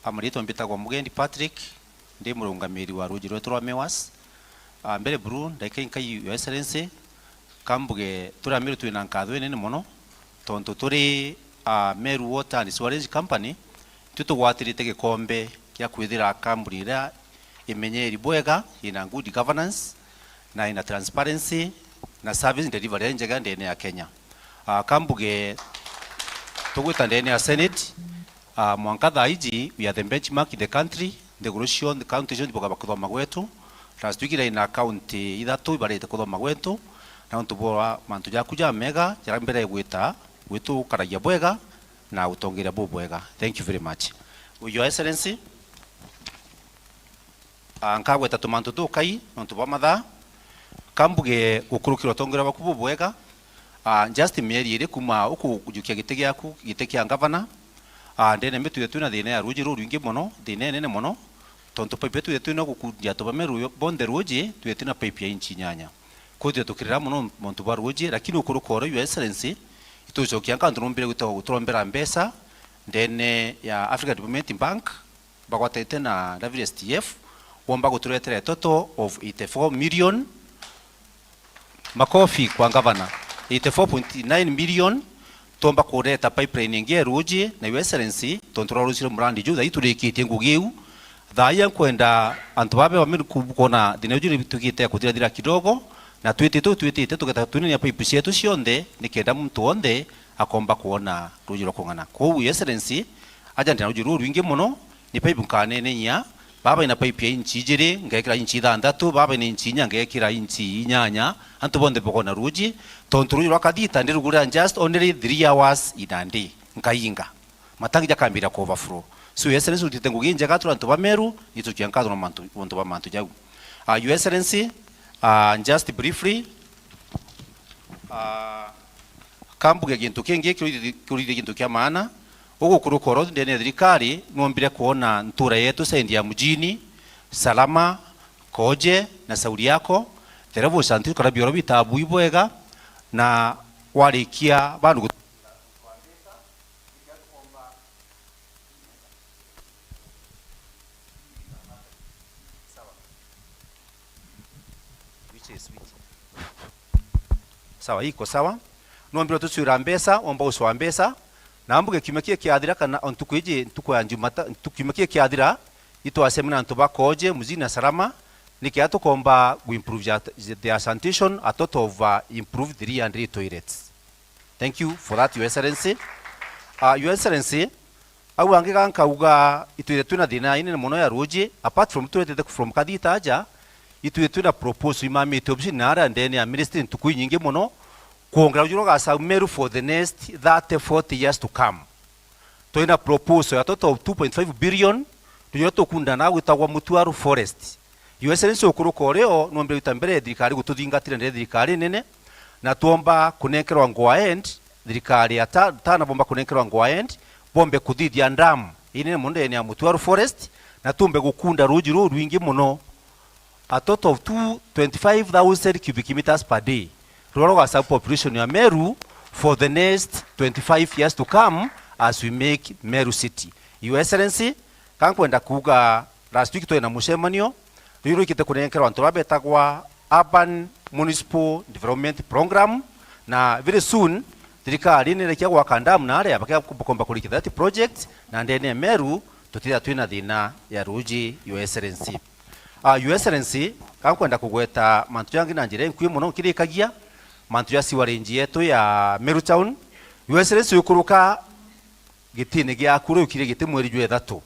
Ah, mariitwa mbitagwa Mugendi Patrick, ndi murungamiri wa ruuji rwetu rwa Mewas. Ah, mbere buru, ndagika inkai, Your Excellency, kambuge turi a Meru twina nkatho inene mono, tontu turi, ah, Meru Water and Sewerage Company, itwi tugwatirite gikombe kia kwithira kambuni iria imenyeri bwega, ina good governance, na ina transparency, na service delivery njega ndene ya Kenya. Ah, kambuge tugwita ndene ya Senate, ah, mwanka thaa iji, we are the benchmark in the country, nthiguru cionthe, county cionthe, buga bakuthoma gwetu. Last week iraina county ithatu ibarite kuthoma gwetu, na untu bwa mantu jaku jamega, jara mbere gwita, gwitukaragia bwega, na utongeria bubwega. Thank you very much. Your Excellency, ah, nkagweta tumantu tukai nontu bwa mathaa. Kambuge gukurukira utongeria bwaku bubwega, ah, just mieri iri kuma ukujukia giti giaku, giti kia ngavana, ah, ndene Meru twithire twina thina ya ruuji rurwingi mono, thina inene mono, tontu pipe twithire twina gukundia antu ba Meru bonthe ruuji, twithire twina pipe ya inchi inyanya. Kwithirwa tukirira mono montu bwa ruuji, lakini ukuruka oro, Your Excellency, itucokia nkantu numbire gwita guturombera mbeca ndene ya African Development Bank, bagwatite na W S T F, womba guturetera a total of eighty-four million. Makofi kwa ngavana. Eighty-four point nine million, twomba kureta pipeline ingi ya ruuji, na Your Excellency, tontu rwarucire murandi juu, thaa ii turikitie ngugi iu. Thaa ii nkwenda antu babe bamwe ku-, kwona thina uju ni tukite kuthirathira kidogo, na twitite u twitite tugeta twinania pipe cietu cionthe, nikenda muntu wonthe akomba kwona ruuji rwa kung'ana. Kwou, Your Excellency, aja ndina ruuji rurwingi mono, ni pipe nkaneneyia, baba ina pipe ya inchi ijiri, ngekira inchi ithanthatu, baba ina inchi inya, ngekira inchi inyanya, antu bonthe bakona ruuji, tontu ruuji rwa Kathita ndirugurira just only three hours in a day, nkainga. Matangi jakambira ku overflow. So, Your Excellency, urutite ngugi injega turi antu ba Meru, nitukia nkatho na mantu, untu ba mantu jau. Ah, Your Excellency, ah, just briefly, ah, kambuge gintu kingi kiurithia, kiurithia gintu kia maana, ugukuruka oro ndene ya thirikari, nwombire kwona ntura yetu sendi ya mujini, Salama, Koje na Sauri yako, the levels and kana bioro bitabui bwega, na warikia bandu gu- Which is which? Sawa, iko sawa. Nwombire tucwira mbeca, omba ucwa mbeca. Na mbuge kiumia kia kiathira kana o ntuku iji, ntuku ya Jumata-, ntuku, kiumia kia kiathira, itwacemania na antu ba Koje, Mujini na Salama, nikenda tukomba gu improve ya, their sanitation, a total of, uh, improved three hundred toilets. Thank you for that, Your Excellency. Uh, Your Excellency, au angi ga nkauga itwire twina thina inene mono ya ruuji, apart from turetete from Kathita aja, itwire twina proposal imamite obisini na aria ndene ya ministry ntuku inyingi mono, kwongera ruuji rwa Gasau Meru for the next thirty, forty years to come. Twina proposal ya total of two point five billion, ruuji ruria tukundana na gwitagwa Mutuaru Forest. Your Excellency, ukuruka urio, nwombire gwita mbere thirikari gututhingatira ndene thirikari nene, na twomba kunenkerwa go ahead, thirikari ya Ta-, Tana bomba kunenkerwa go ahead, bombe kuthithia dam inene mono ndene ya Mutuaru Forest, na tumbe gukunda ruuji ruu rwingi mono, a total of two, twenty-five thousand cubic meters per day, ruria rugasau population ya Meru for the next twenty-five years to come as we make Meru city. Your Excellency, ka nkwenda kuuga, last week twari na mucemanio, riu rwikite kunenkerwa antu baria betagwa Urban Municipal Development Program, na very soon thirikari ni irikia gwaka dam na aria bakomba kurikithia that project, na ndene ya Meru tutithia twina thina ya ruuji, Your Excellency. Ah, Your Excellency, ka nkwenda kugweta mantu jangi na njira inkui mono nkirikagia, mantu ja sewerage yetu ya Meru Town. Your Excellency, ukuruka gitine giaku riu kiri giti mweri jwa ithatu.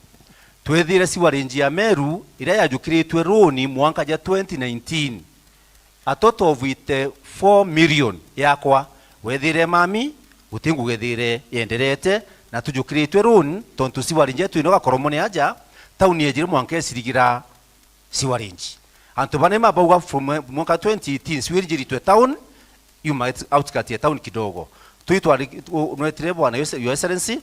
Twethire sewerage ya Meru iria yajukiritwe loan mwanka ja twenty nineteen, a total of eighty-four million yakwa. Wethire mami, guti ngugi ethire yenderete, na tujukiritwe loan, tontu sewerage yetu ino Gakoromone aja, town yejire mwanka icirigira sewerage. Antu bane mabauga from mwanka twenty eighteen, sewage njiritwe town, yuma outskirt ya town kidogo. Tui twari-, u-, nwetire bwana, Your Excellency,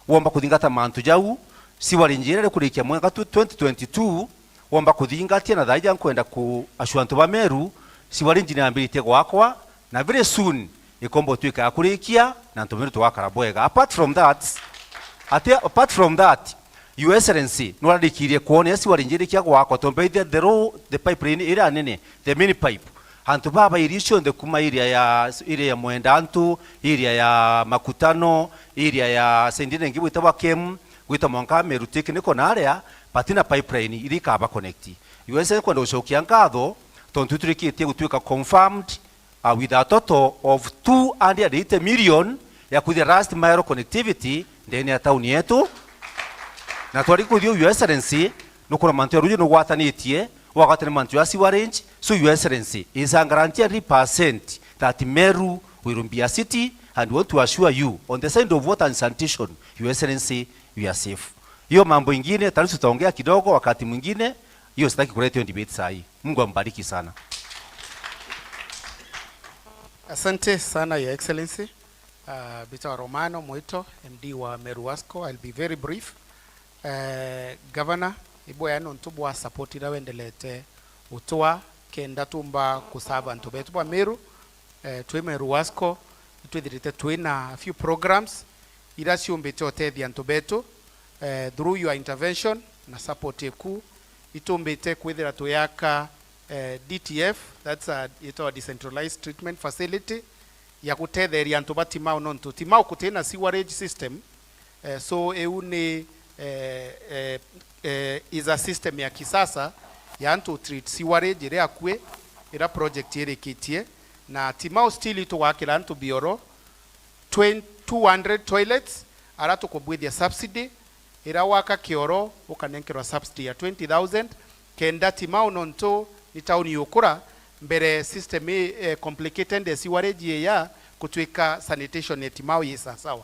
womba kuthingata mantu jau, sewage njiritwe kurikia mwanka tu-, twenty twenty-two, womba kuthingatia, na thaija nkwenda ku assure antu ba Meru, sewage njiritwe yambiritie gwakwa, na very soon ikomba utwika ya kurikia, na antu ba Meru tugakara bwega. Apart from that, ati, apart from that, Your Excellency, nurarikirie kwona sewage njiritwe gwakwa, tontu by the, the road, the pipeline iria nene, the main pipe. Antu baba iria cionthe kuma area ya, area ya Mwendantu, area ya Makutano, area ya Saint Denis ingi gwitagwa Kem, gwita mwanka Meru Technical na aria, batina pipeline iria ikaba connect. Your Excellency, kwenda gucokia nkatho, tontu iturikitie gutwika confirmed, uh, with a total of two hundred eighty million ya kwithira last mile connectivity ndene ya town yetu. Na twari kuthio, Your Excellency, nukura mantu ya ruju nugwatanitie, wagwatane mantu ya sewerage. So, Your Excellency, is a guarantee hundred percent that Meru will be a city, and want to assure you, on the side of water and sanitation, Your Excellency, we are safe. Hiyo mambo ingine, tayari tutaongea kidogo wakati mwingine, hiyo sitaki kuleta hiyo debate saa hii. Mungu ambariki sana. Asante sana, Your Excellency. Uh, mbitagwa Romano Mwito, M D wa Meru Wasco. I'll be very brief. Uh, Governor, ibwega nontu bwa support iria wendelete utwa kenda tumba kuserve antu betu ba Meru. Uh, twi Meru Wasco, itwithirite twina a few programs iria ciumbite utethia antu betu. Uh, through your intervention na support eku, itumbite kwithira tuyaka, uh, D T F, that's a, yitwa decentralized treatment facility, ya gutetheria antu ba Timau, nontu Timau kutina sewerage system. Eh, so iu ni, eh, eh, eh, is a system ya kisasa ya antu treat sewerage iria akui, ira project irikitie, na Timau still itugwakira antu bioro twenty, two hundred toilets, ara tukubwithia subsidy, ira waka kioro ukanenkerwa subsidy ya twenty thousand, kenda Timau, nontu ni tauni yukura, mbere system i, eh, complicated ya sewerage iya kutwika sanitation ya Timau yi sasawa.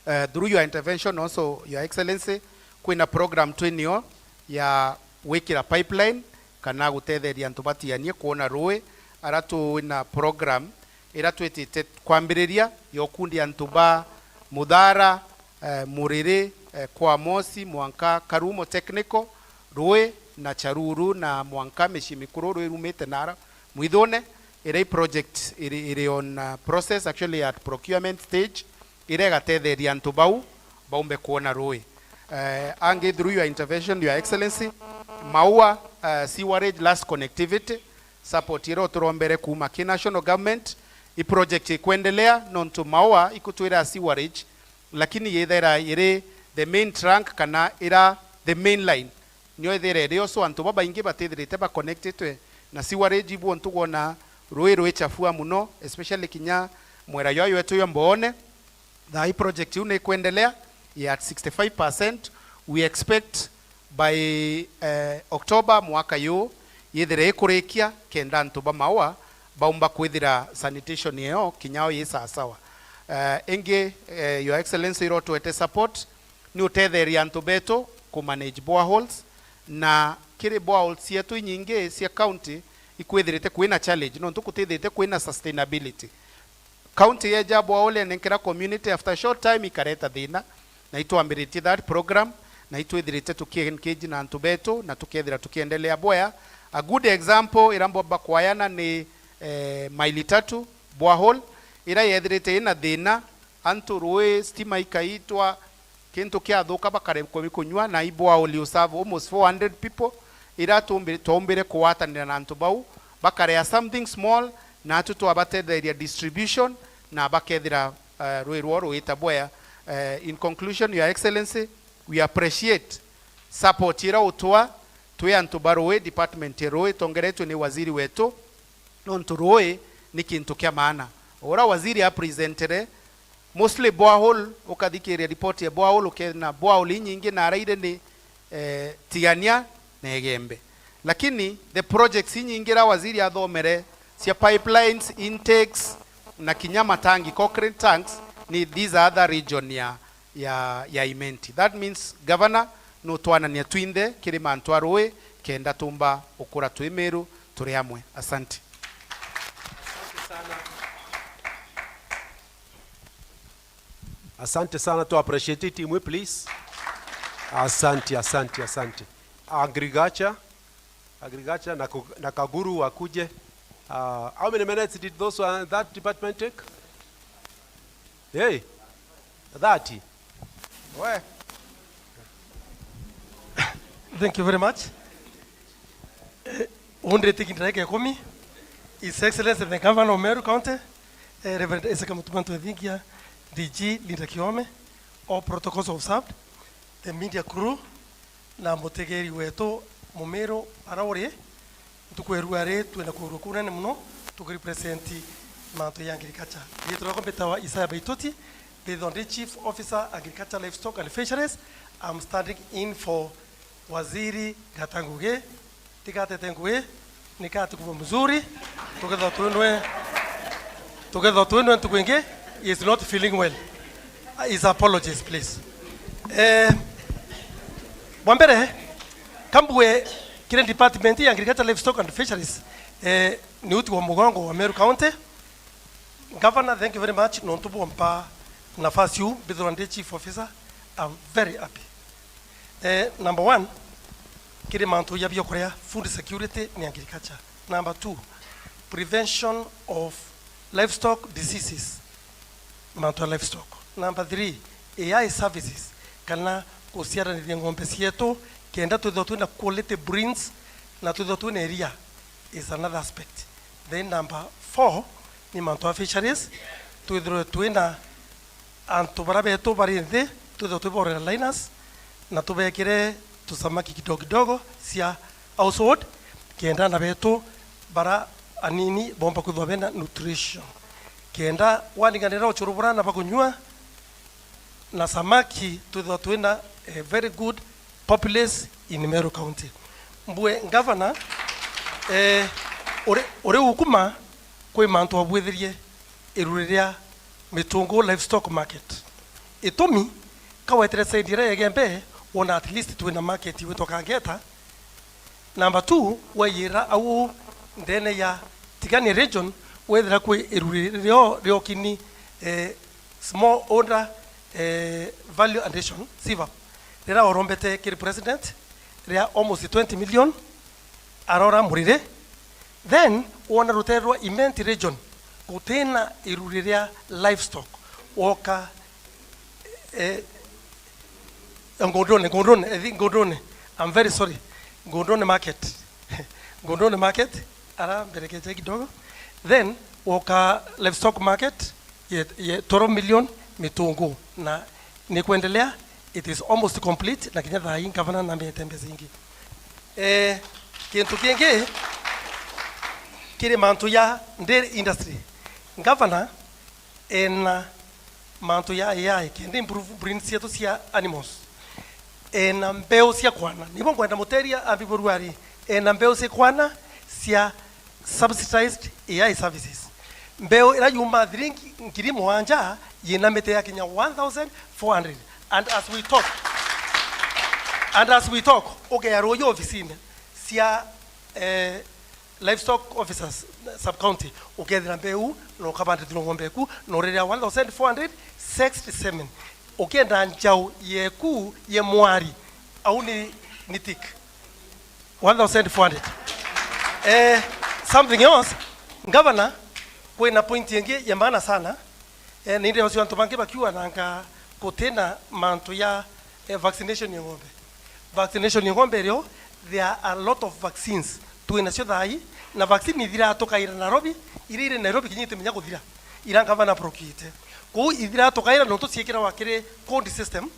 Eh, through your intervention also, Your Excellency, kwina program twinio ya gwikira pipeline kana gutetheria antu batianie kwona rui, ara twina program ira twitite kwambiriria ya ukundi antu ba Muthara, eh, Muriri, eh, kwa Mosi, mwanka Karumo Technical, rui na Charuru na mwanka micii mikuru rui rumite nara mwithune, ira i project iri, iri on, uh, process actually at procurement stage, ira igatetheria antu bau baumbe kwona rui. Eh, angi through your intervention, Your Excellency, Maua, uh, sewerage last connectivity, support ira uturombere kuuma ki national government, i project ikwendelea, nontu Maua ikutwira sewerage, lakini yithera iri the main trunk kana ira the main line, nio ithira iri o, so antu babaingi batithirite ba connectitwe na sewerage, ibu untu gwona rui rwichafua muno, especially kinya mwera jwa jwetu jwa Mboone. Thaa ii project iu ni ikwendelea, i at sixty-five percent. We expect by, eh, October mwaka yu yithire ikurikia, kenda antu ba Maua baumba kwithira sanitation iyo kinya o yi sasawa. Eh, ingi, eh, Your Excellency, ira utwete support ni utetheria antu betu ku manage boreholes, na kiri boreholes cietu inyingi cia county ikwithirite kwina challenge, nontu kutithirite kwina sustainability. County yeja borehole enenkera community, after a short time ikareta thina, na itwambiritie that program, na itwithirite tuki-engage na antu betu, na tukethira tukiendelea bwea. A good example ira mbomba kwayana ni, eh, Maili Tatu borehole, ira yethirite ina thina, antu rui, stima ikaitwa, kintu kiathuka, bakare komi kunywa, na i borehole u serve almost four hundred people, ira tumbi-, twaumbire kugwatanira na antu bau, bakarea something small, na atu twabatetheria distribution, na bakethira, eh, rui rwao ruita bwea. Eh, in conclusion, Your Excellency, we appreciate support ira utwa twi antu ba rui, department ya rui, tongeretwe ni waziri wetu, nontu rui ni kintu kia maana. Ura waziri apresentere, mostly borehole, ukathikiria report ya borehole, ukena borehole inyingi na araire ni, eh, Tigania na Igembe. Lakini the projects inyingi ira waziri athomere cia pipelines, intakes, na kinya matangi, concrete tanks, ni these are other region ya, ya, ya Imenti. That means, Governor, nutwanania twinthe kiri mantu a rui, kenda tumba ukura twi Meru turi amwe. Asante. Asante sana, tu appreciate timu hii, please. Asante, asante, asante. Agriculture, agriculture na, ku- na Kaguru wakuje. Uh, how many minutes did those uh, that department take? Hey, thirty. We. Thank you very much. Eh, Undite kintu ndagika ikumi. His Excellency the Governor of Meru County, eh, Reverend Isaac Mutuma Ntwethingia, D G Linda Kiome, all protocols observed, the media crew, na mutegeri wetu Mumiru ara uri, ntuku ya rua ri twina kwirua kunene muno tukirepresent mantu ya agriculture. Riitwa riakwa mbitawa Isaiah Baitoti, mbithwa ndi Chief Officer Agriculture, Livestock and Fisheries. I'm standing in for Waziri Gata Ngugi. Tigatete ngugi, nikati kuva mzuri, tukethwa twinwe, tukethwa twinwe ntuku ingi, he is not feeling well. His apologies, please. Eh, bwa mbere, kambue kiri department ya Agriculture, Livestock and Fisheries, eh, ni uti wa mugongo wa Meru County. Governor, thank you very much nontu bwompa nafasi uu mbithirwa ndi chief officer. I'm very happy. Eh, number one, kiri mantu ya biokuria, food security ni agriculture. Number two, prevention of livestock diseases, mantu ya livestock. Number three, A I services, kana guciaranithia ng'ombe cietu kenda twithirwa twina quality breeds na twithirwa twina iria is another aspect. Then number four ni mantu ya fisheries, twithirwe twina antu bara betu bari nthi, twithirwe twiborera liners na tubekire tusamaki kidogo kidogo cia household, kenda ana betu bara anini bomba kwithirwa bena nutrition, kenda waringanira ucuru bura na bakunyua na samaki, twithirwa twina a very good populace in Meru County. Mbue Governor, eh, uri, uri ukuma kwi mantu abwithirie iruri ria Mitungu Livestock Market. Itumi, kawetere side iria ya Igembe, wona at least twina market witwa Kangeta. Number two, wayira au ndene ya Tigania region, wethira kwi iruri rio riokini, eh, small order, eh, value addition, SIVAP, rira orombete kiri president ria almost twenty million, arora murire, then wona rutere rwa Imenti region gutina iruri ria livestock, woka, eh, Ngunduni, Ngunduni, I think Ngunduni. I'm very sorry. Ngunduni market. Ngunduni market, ara mberekeje kidogo. Then woka livestock market, ye, ye twelve million Mitungu. Na ni kuendelea, it is almost complete, na kinya thaa ii ngavana nambete mbeca ingi. Eh, kintu kingi, kiri mantu ya dairy industry. Ngavana ena mantu ya A I kenda improve breeds cietu cia animals. Ena mbeu cia kwana. Nibo ngwenda muteria ambiboru ari, ena mbeu cia kwana cia subsidized A I services. Mbeu ira yuma thiringi ngiri mugwanja yina miti ya kinya one thousand four hundred. And as we talk, and as we talk, ugearwo yo ofisini cia, eh, livestock officers sub county, ukethira mbeu na ukabandithirwa ng'ombe eku na uriria one thousand four hundred sixty-seven. Ukienda njau yeku ye mwari, au ni, ni tik one thousand four hundred. Eh, something else, Governor, kwina point ingi ya maana sana. Eh, nindi ucio antu bangi bakiuga nanga gutina mantu ya, eh, vaccination ya ng'ombe. Vaccination ya ng'ombe irio, there are a lot of vaccines twinacio thaa ii, na vaccine ithira tukaira Nairobi, iria iri Nairobi kinya itimenya kuthira, ira ngavana procurete. Kuu ithira tukaira nontu ciikiragwa kiri cold system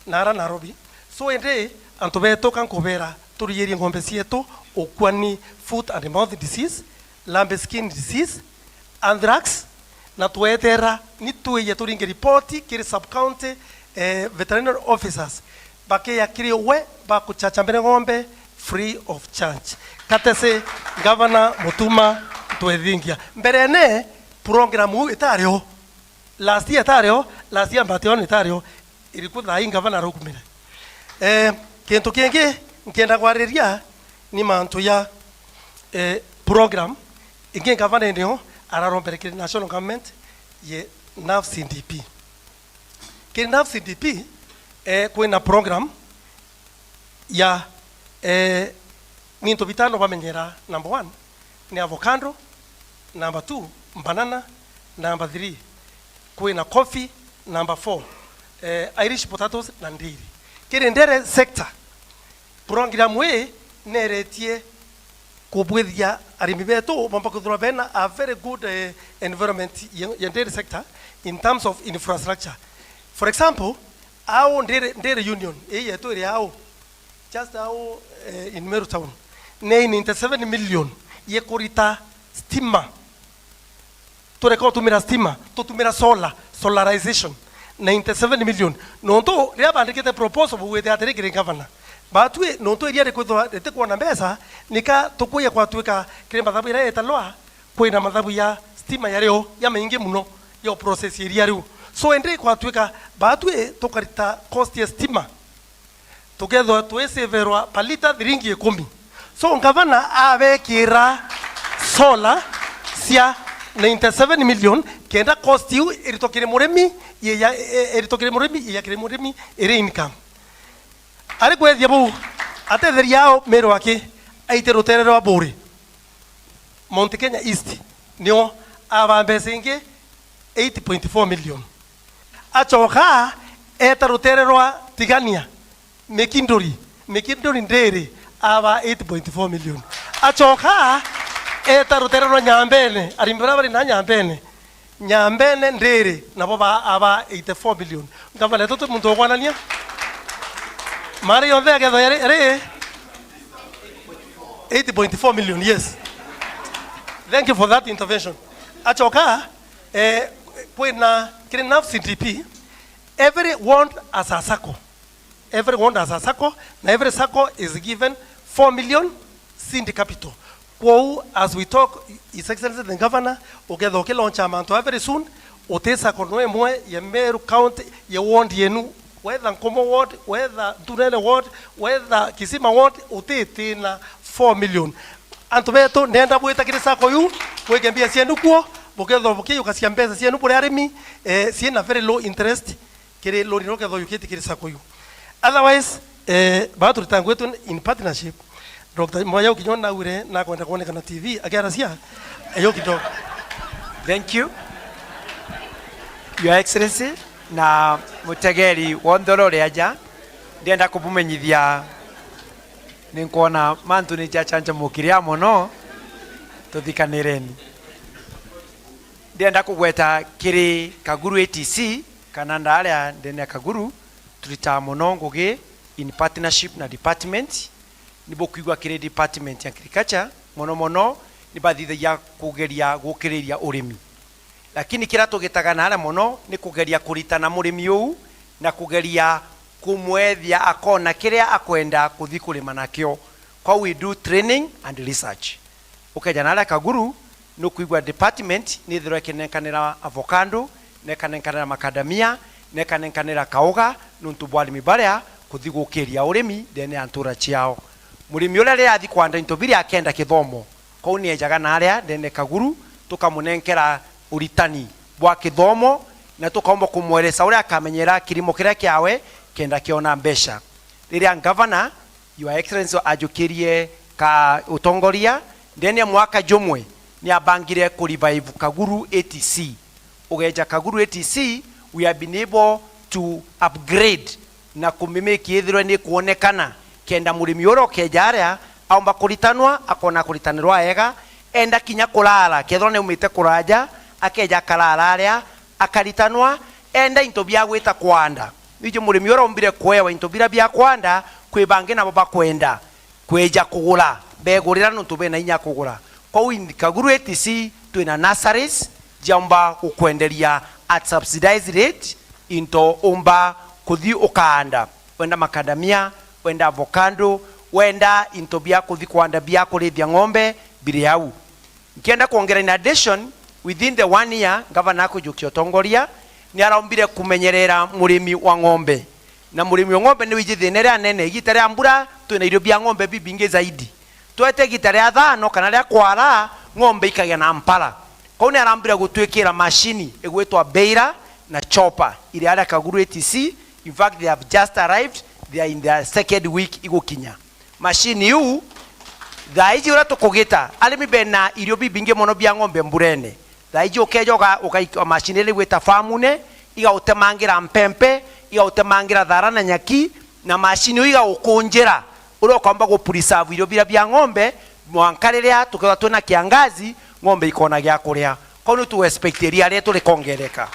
na ara Nairobi. So indi antu betu ka nkubera turiirie ng'ombe cietu ukua ni foot and mouth disease, lambskin disease, anthrax, na tweterera ni twije turinge ripoti kiri sub county, eh, veterinary officers bakeya kiri we bakuchacha mbere ng'ombe free of charge. Katese Governor Mutuma Ntwethingia. Mberene program iu itario. Last year itario, last year mbationi itario. Iriku thaa ii Governor arukumire. Eh, kintu kingi nkenda kwariria Ni mantu ya, eh, program ingi ngavana nio ararombere kiri national government ye NAFS CDP. Kiri NAFS CDP, eh, kwina program ya, eh, mintu bitano bamenyera. Number one ni avocado, number two banana, number three kwina coffee, number four, eh, Irish potatoes na ndiri. Kiri ndere sector, program ii neretie kubwithia arimi betu bomba kwithirwa bena a very good, eh, environment ye, ye dairy sector in terms of infrastructure. For example, au ndiri, ndiri union ii yetu iri au, just au, eh, in Meru town, ni ninety-seven million yekurita stima. Tureka utumira stima, tutumira solar, solarization, ninety-seven million. Nontu riria bandikite proposal, bugwite atiri kiri governor, batwi nontu iria rikwithwa ritikwona mbeca, nika tukuya kwatuika kiri mathabu iria italwa, kwina mathabu ya stima yario ya maingi muno ya process iria riu. So indi kwatuika batwi tukarita cost ya stima, tukethwa twiseverwa per litre thiringi ikumi. So ngavana abekira solar cia ninety-seven million, kenda cost iu iritwe kiri murimi, yeya, e-, iritwe kiri murimi, yeya kiri murimi iri income. Ari kwethia buu, atetheria ao Meru aki aite rutere rwa Buri, Mount Kenya East, nio aba mbeca ingi eight point four million. Acoka eta rutere rwa Tigania, Mikinduri, Mikinduri ndiri, aba eight point four million. Acoka eta rutere rwa Nyambene, arimi baria bari na Nyambene, Nyambene ndiri, nabo ba, aba eighty-four million. Ngavana, tuti muntu ugwanania? Mari yonthe akethwa yari, yari eight point four million, yes. Thank you for that intervention. Acoka, eh, kwina kiri NAFS CDP, every ward as a sacco. Every ward has a sacco, na every sacco is given four million seed capital. Kwou, as we talk, His Excellency the Governor, ukethwa ukilauncha mantu aa very soon, uti sacco no imwe ya Meru County, ya ward yenu, whether Nkomo ward, whether Nturene ward, whether Kisima ward, utitina four million. Antu betu, ndenda bwita kiri sacco yu, bwike mbia cienu kuo, bukethwa bukiukacia mbeca cienu buri arimi, eh, ciina very low interest, kiri loan iria ukethwa uyukitie kiri sacco yu. Otherwise, eh, baa turita ngwetu in partnership. Doctor Mwaya ukinya naure nakwenda kuonekana T V akiaracia, ayo kidogo. Thank you, Your Excellency, na mutegeri wonthe uria uri aja. Ndienda kubumenyithia, ninkwona mantu ni jacanjamukiria mono, tuthikanireni. Ndienda kugweta kiri Kaguru A T C, kana ndaria ndene ya Kaguru, turitaa mono ngugi in partnership na department. Ni bukwigua kiri department ya agriculture, mono mono ni bathithagia kugeria gukiriria urimi. Lakini kiria tugitaga naria mono ni kugeria kuritana murimi uu na kugeria kumwethia akona kiria akwenda kuthi kurima nakio. Kwa we do training and research. Ukeja naria Kaguru, nukwigua department nithirwa ikinenkanira avocado, nekanenkanira macadamia, nekanenkanira kauga, nuntu bwa arimi baria kuthi gukiria urimi ndene ya ntura ciao. Murimi uria riria athi kwanda into biria akenda kithomo, kou niejaga naria ndene Kaguru, tukamunenkera uritani bwa kithomo, na tukaumba kumweresa uria akamenyera kirimo kiria kiawe kenda kiona mbeca. Riria ngavana, Your Excellency, ajukirie ka utongoria, ndene ya mwaka jumwe ni abangire ku revive Kaguru A T C. Ugeja Kaguru A T C, we have been able to upgrade na kumimiki ithirwe ni kuonekana, kenda murimi uria ukeja aria aumba kuritanwa, akona kuritanirwa ega, enda kinya kurara, kethirwa ni aumite kuraja, akeja akarara aria, akaritanwa, enda into bia gwita kwanda. Niji murimi uria umbire kuewa into biria bia kwanda, kwi bangi nabo bakwenda kweja kugura, begurira nontu bena inya kugura. Kwou in Kaguru A T C twina nurseries, jiaumba gukwenderia at subsidized rate into umba kuthi ukaanda. Wenda macadamia, wenda avocado, wenda into bia kuthi kwanda bia kurithia ng'ombe, biri au. Nkienda kwongera, in addition, within the one year, ngavana akujukia utongoria, ni araumbire kumenyerera murimi wa ng'ombe. Na murimi wa ng'ombe ni wiji thina iria nene. Igita ria mbura, twina irio bia ng'ombe bibingi zaidi. Twete igita ria thano kana ria kwara, ng'ombe ikagia na mpara. Kwou ni arambire gutwikira mashini igwitwa baler na chopper, iri aria Kaguru A T C. In fact, they have just arrived, they are in their second week igukinya. Mashini iu, thaa iji uria tukugita, arimi bena irio bibingi mono bia ng'ombe mburene. Thaa iji ukeja uga-, ugaika mashini iria igwita famune, igautemangira mpempe, igautemangira thara na nyaki, na mashini iu igaukunjira uria ukaumba gupreserve irio biria bia ng'ombe, mwanka riria tukethirwa twina kiangazi, ng'ombe ikona gia kuria. Kwou ni tu expect iria rietu rikongereka.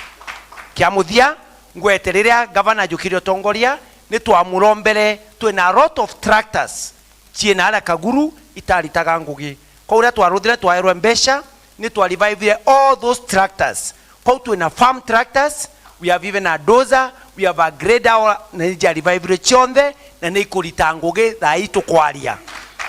Kia muthia, ngwete riria gavana ajukire utongoria, ni twamurombere twina a lot of tractors ciina aria Kaguru itaritaga ngugi. Kwou riria twaruthire twaerwe mbeca, ni twa revivire all those tractors. Kwou twina farm tractors, we have even a dozer, we have a grader, all, na ni cia revivire cionthe, na ni ikurita ngugi thaa ii tukwaria.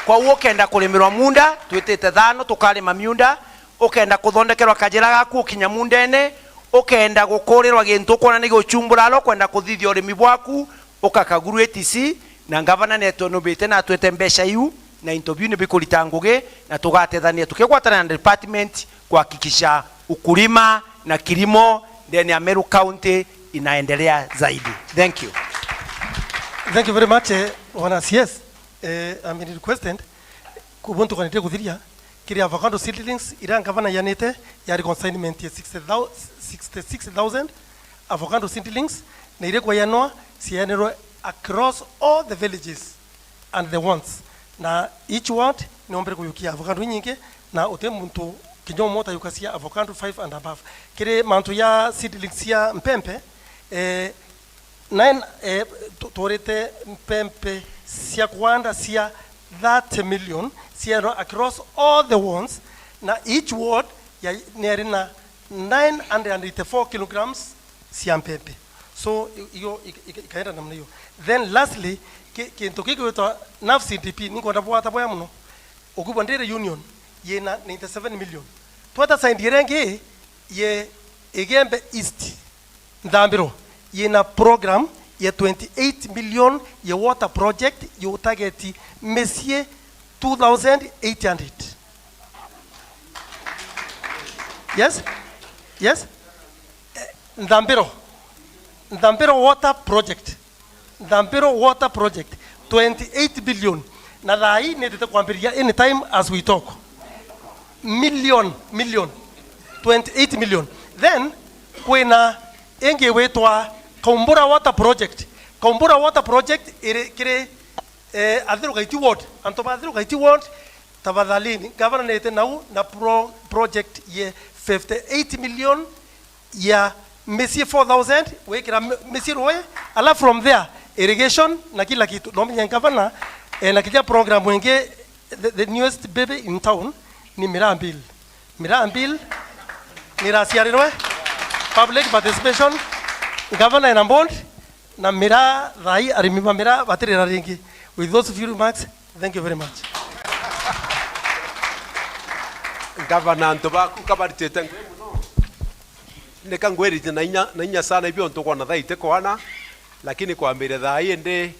Kwou ukenda kurimirwa munda, twitite thano tukarima miunda, ukenda kuthondekerwa kajira gaku ukinya mundene, ukenda gukurirwa gintu ukwona ni giuchumbura aria ukwenda kuthithia urimi bwaku, uka Kaguru A T C, na ngavana netwe nubite na atwete mbeca iu, na into biu ni bikurita ngugi, na tugatethania tukigwatana na department kuhakikisha ukulima na kilimo ndani ya Meru County inaendelea zaidi. Thank you. Thank you very much, eh, Bwana C S. Eh, I'm requested kubuntukanite kuthiria kiri avocado seedlings iria ngavana yanite yari consignment ya sixty thousand, sixty-six thousand avocado seedlings, na iria kwayanwa ciayanirwe across all the villages and the wards. Na each ward niombere kuyukia avocado inyingi, na uti muntu kinya umwe utayukasia avocado five and above. Kiri mantu ya seedlings cia mpempe, eh, nine, eh, tu-, turite mpempe cia kwanda cia thirty million ciaerwa across all the wards, na each ward ya, ni yari na nine hundred and eighty-four kilograms cia mpempe. So, i-, iyo ik-, ik-, ikaenda namna iyo. Then lastly, ki-, kintu giki gwitwa NAFCDP, ninkwenda bwata bwaya muno. Ukubwa Ndiri Union yina ninety-seven million. Tweta side iria ingi ye Igembe East, Nthambiro, yina program ya twenty-eight million ya water project ya utageti micii two thousand eight hundred. Yes? Yes? Eh, Nthambiro. Nthambiro water project. Nthambiro water project, twenty-eight billion. Na thaa ii nitite kwambiriria anytime as we talk. Million, million. Twenty-eight million. Then, kwina ingi witwa Kaumbura water project. Kaumbura water project iri kiri, eh, Athiru Gaiti ward. Antu ba Athiru Gaiti ward, tafadhalini, ngavana nite nau na pro-, project ye fifty-eight million ya micii four thousand, gwikira mi-, micii rui, alafu from there, irrigation na kila kitu. No menye ngavana, eh, na kinya program ingi, the, the newest baby in town ni Miraa Bill. Miraa Bill niraciarirwe, public participation, ngavana ena bond, na miraa, thaa ii arimi ba miraa batirira ringi. With those few remarks, thank you very much. Ngavana, antu baku kabaritite ngugi muno. Nika ngwirite na inya, na inya sana ibio ntu kwona thaa itikwana, lakini kwambire thaa ii ndi,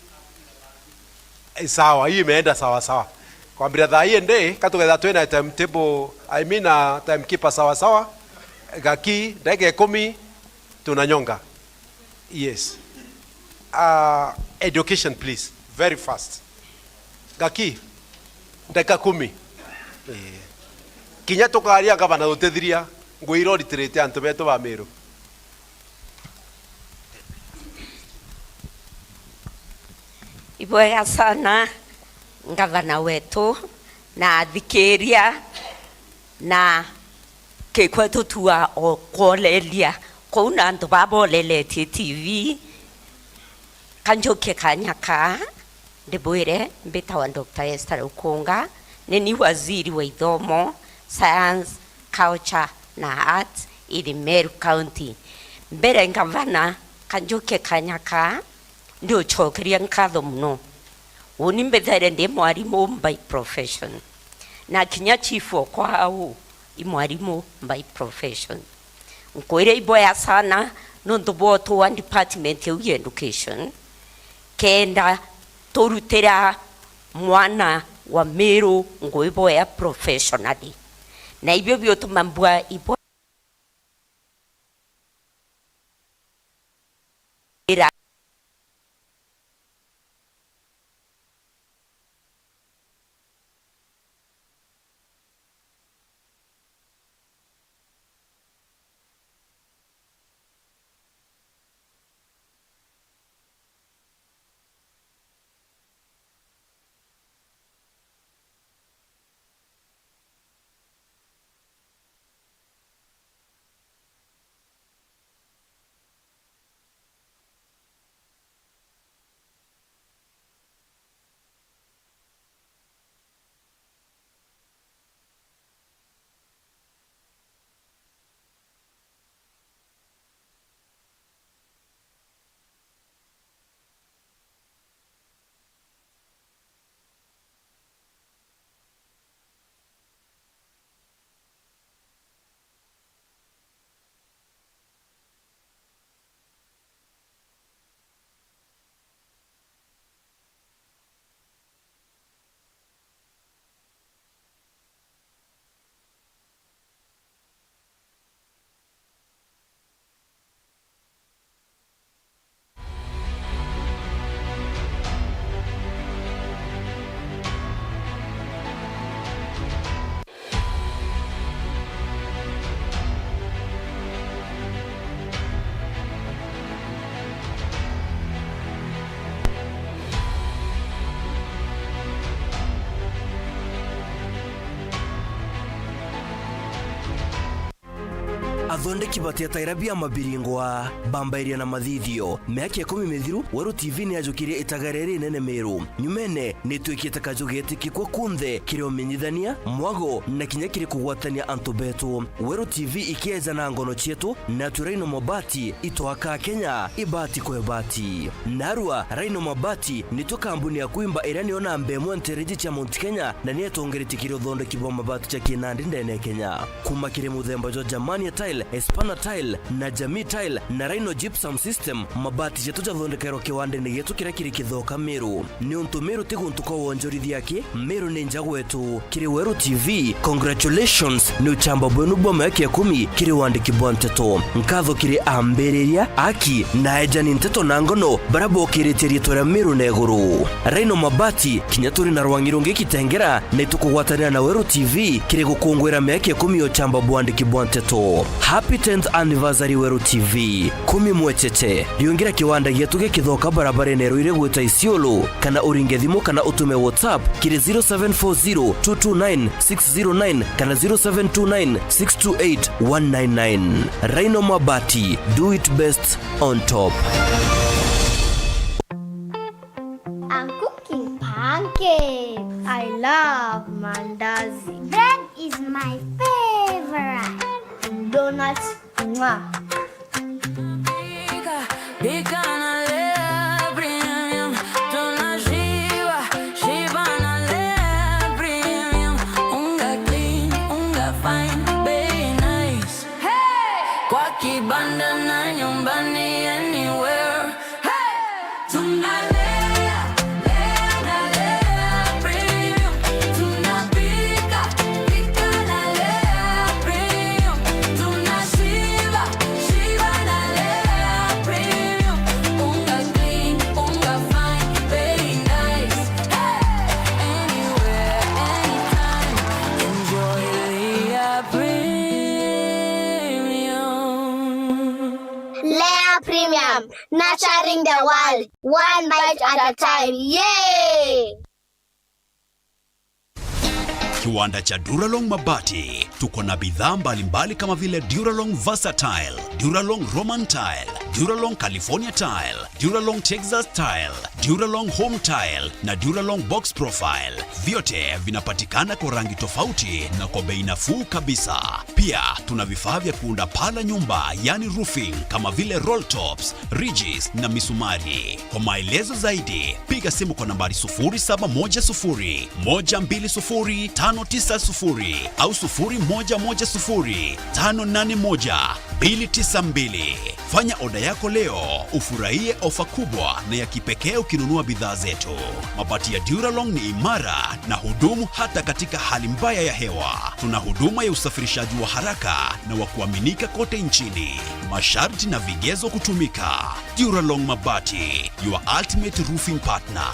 eh, sawa, hii imeenda sawa sawa. Kwambire thaa ii ndi, katugetha twina timetable, I mean, uh, timekeeper sawa sawa. Gaki, ndagika ikumi, tunanyonga. Yes. Uh, education, please. Very fast. Gaki, ndagika kumi. Eh. Kinya tukaria ngavana tutithiria, ngwira uritirite antu betu ba Meru. Ibwega sana, ngavana wetu, na athikiria, na Kikwetu tua o kworeria kuu na antu baa boreletie T V. Kanjukie kanya kaa, ndibwire, mbitawa Doctor Esther Ukunga, ni ni waziri wa ithomo, science, culture na arts in Meru County. Mbere ngavana, kanjukie kanya kaa, ndiucokeria nkatho muno. Uni mbithaire ndi mwarimu by profession. Na kinya chief okwa au i mwarimu by profession. Nkwire iboya sana nontu bwa utua department iu ya education, kenda turutira mwana wa Meru ngwiboya professionally. Na ibio biutuma mbua ibo ira Athondeki batiataira bia mabiringwa, bambairia na mathithio. Miaka ikumi mithiru, Weru T V ni yajukirie itagare rinene Meru. Nyumene ni itwikite kaju getikikwa kunthe kiri umenyithania, mwago, na kinya kiri kugwatania antu betu. Weru T V ikieja na ngono cietu, na turaino mabati, itwaka Kenya, ibati kwa ibati. Narua, Rhino Mabati nitwe kambuni ya kuimba iria niyo namba imwe ntereji cia Mount Kenya, na ni itongeretie kiri uthondeki bwa mabati ja kinandi ndene ya Kenya. Kuma kiri muthemba jwa Germania Tile, Espana Tile, na Jamii Tile, na Rhino Gypsum System, mabati jetu jathondekerwa kiwandene gietu kiria kiri Kithoka, Meru. Niuntu Meru ti guntu kwa wonjorithia aki, Meru ni nja gwetu. Kiri Weru T V, congratulations, ni uchamba bwenu bwa miaka ikumi kiri wandiki bwa nteto. Nkatho kiri ambiriria, aki, na ejani nteto na ngono, baria bokiritie riitwa ria Meru na iguru. Rhino Mabati, kinya turi na rwangi rungi Kitengera, ni tukugwatanira na Weru T V kiri gukungwira miaka ikumi ya uchamba bwandiki bwa nteto. Happy tenth anniversary Weru T V. Kumi mwecheche. Riungira kiwanda gietu gi Kithoka barabarene Ruiri gwita Isiolo, kana uringe thimu kana utume WhatsApp kiri zero seven four zero two two nine six zero nine kana zero seven two nine six two eight one nine nine. Rhino Mabati, do it best on top. I'm cooking pancakes. I love mandazi. Bread is my favorite. Donuts, mwah. Pika, pika na Lea Premium. Tunashiba, shiba na Lea Premium. Unga clean, unga fine, bei nice. Hey! Kwa kibanda na nyumbani, anywhere. Hey! Tunalea, lea na Lea Premium. Tunapika, pika na Lea Premium. Tunashiba, shiba na Lea Premium. Unga clean, unga fine, very nice. Hey! Anywhere, anytime. Enjoy Lea Premium. Lea Premium. Nurturing the world, one bite at a time. Yay! Kiwanda cha Duralong Mabati. Tuko na bidhaa mbalimbali kama vile Duralong Versatile, Duralong Roman Tile, Duralong California Tile, Duralong Texas Tile, Duralong Home Tile na Duralong Box Profile. Vyote vinapatikana kwa rangi tofauti na kwa bei nafuu kabisa. Pia tuna vifaa vya kuunda paa la nyumba, yani roofing, kama vile roll tops, ridges na misumari. Kwa maelezo zaidi, piga simu kwa nambari sufuri saba moja sufuri, moja mbili sufuri, tano tisa sufuri au sufuri moja moja sufuri, tano nane moja, mbili tisa mbili. Fanya oda yako leo, ufurahie ofa kubwa na ya kipekee ukinunua bidhaa zetu. Mabati ya Duralong ni imara na hudumu hata katika hali mbaya ya hewa. Tuna huduma ya usafirishaji wa haraka na wa kuaminika kote nchini. Masharti na vigezo kutumika. Duralong Mabati, your ultimate roofing partner.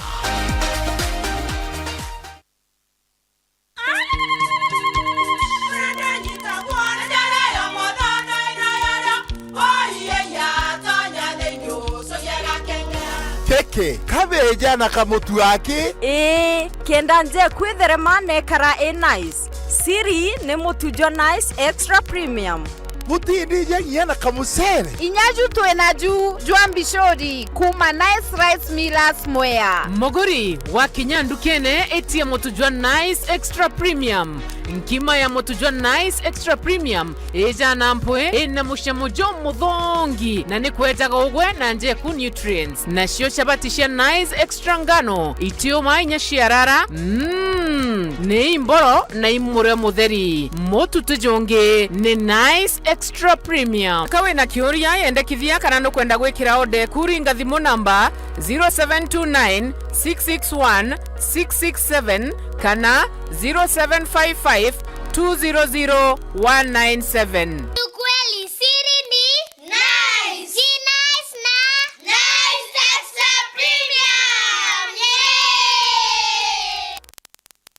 Keke, kabeja na kamutu aki? Ii, kenda nje kwitherema nekara i nice. Siri ni mutu jwa Nice Extra Premium. Butindija nginya na kamucere? Inya ju twina ju jwa mbicuri kuma Nice Rice Millers Mwea. Muguri, wakinya ndukene, itia mutu jwa Nice Extra Premium. Nkima ya mutu jwa Nice Extra Premium ijana mpwi, ina mucamo jumuthongi, na ni kwetaga ugwe na njeku nutrients. Nacio chabati cia Nice Extra ngano, itiuma inya ciarara, mm, ni imboro na imurio mutheri. Mutu ti jungi ni Nice Extra Premium. Ka wina kiuria, yendekithia kana nukwenda gwikira order eku, ringa thimu namba zero seven two nine six six one six six seven kana zero seven five five two zero zero one nine seven. Ukweli siri ni Nice. Ji Nice na Nice Extra Premium. Yay!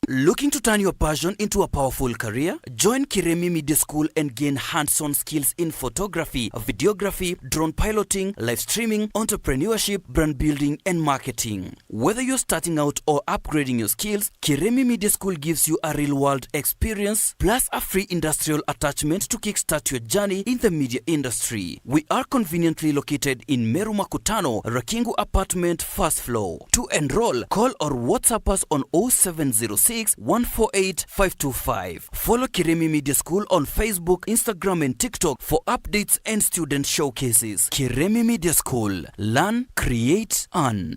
Looking to turn your passion into a powerful career? Join Kiremi Media School and gain hands-on skills in photography, videography, drone piloting, live streaming, entrepreneurship, brand building, and marketing. Whether you're starting out or upgrading your skills, Kiremi Media School gives you a real-world experience plus a free industrial attachment to kickstart your journey in the media industry. We are conveniently located in Meru Makutano, Rakingu Apartment, first floor. To enroll, call or WhatsApp us on oh seven zero six, one four eight, five two five. Follow Kiremi Media School on Facebook, Instagram, and TikTok for updates and student showcases. Kiremi Media School. Learn, create, earn.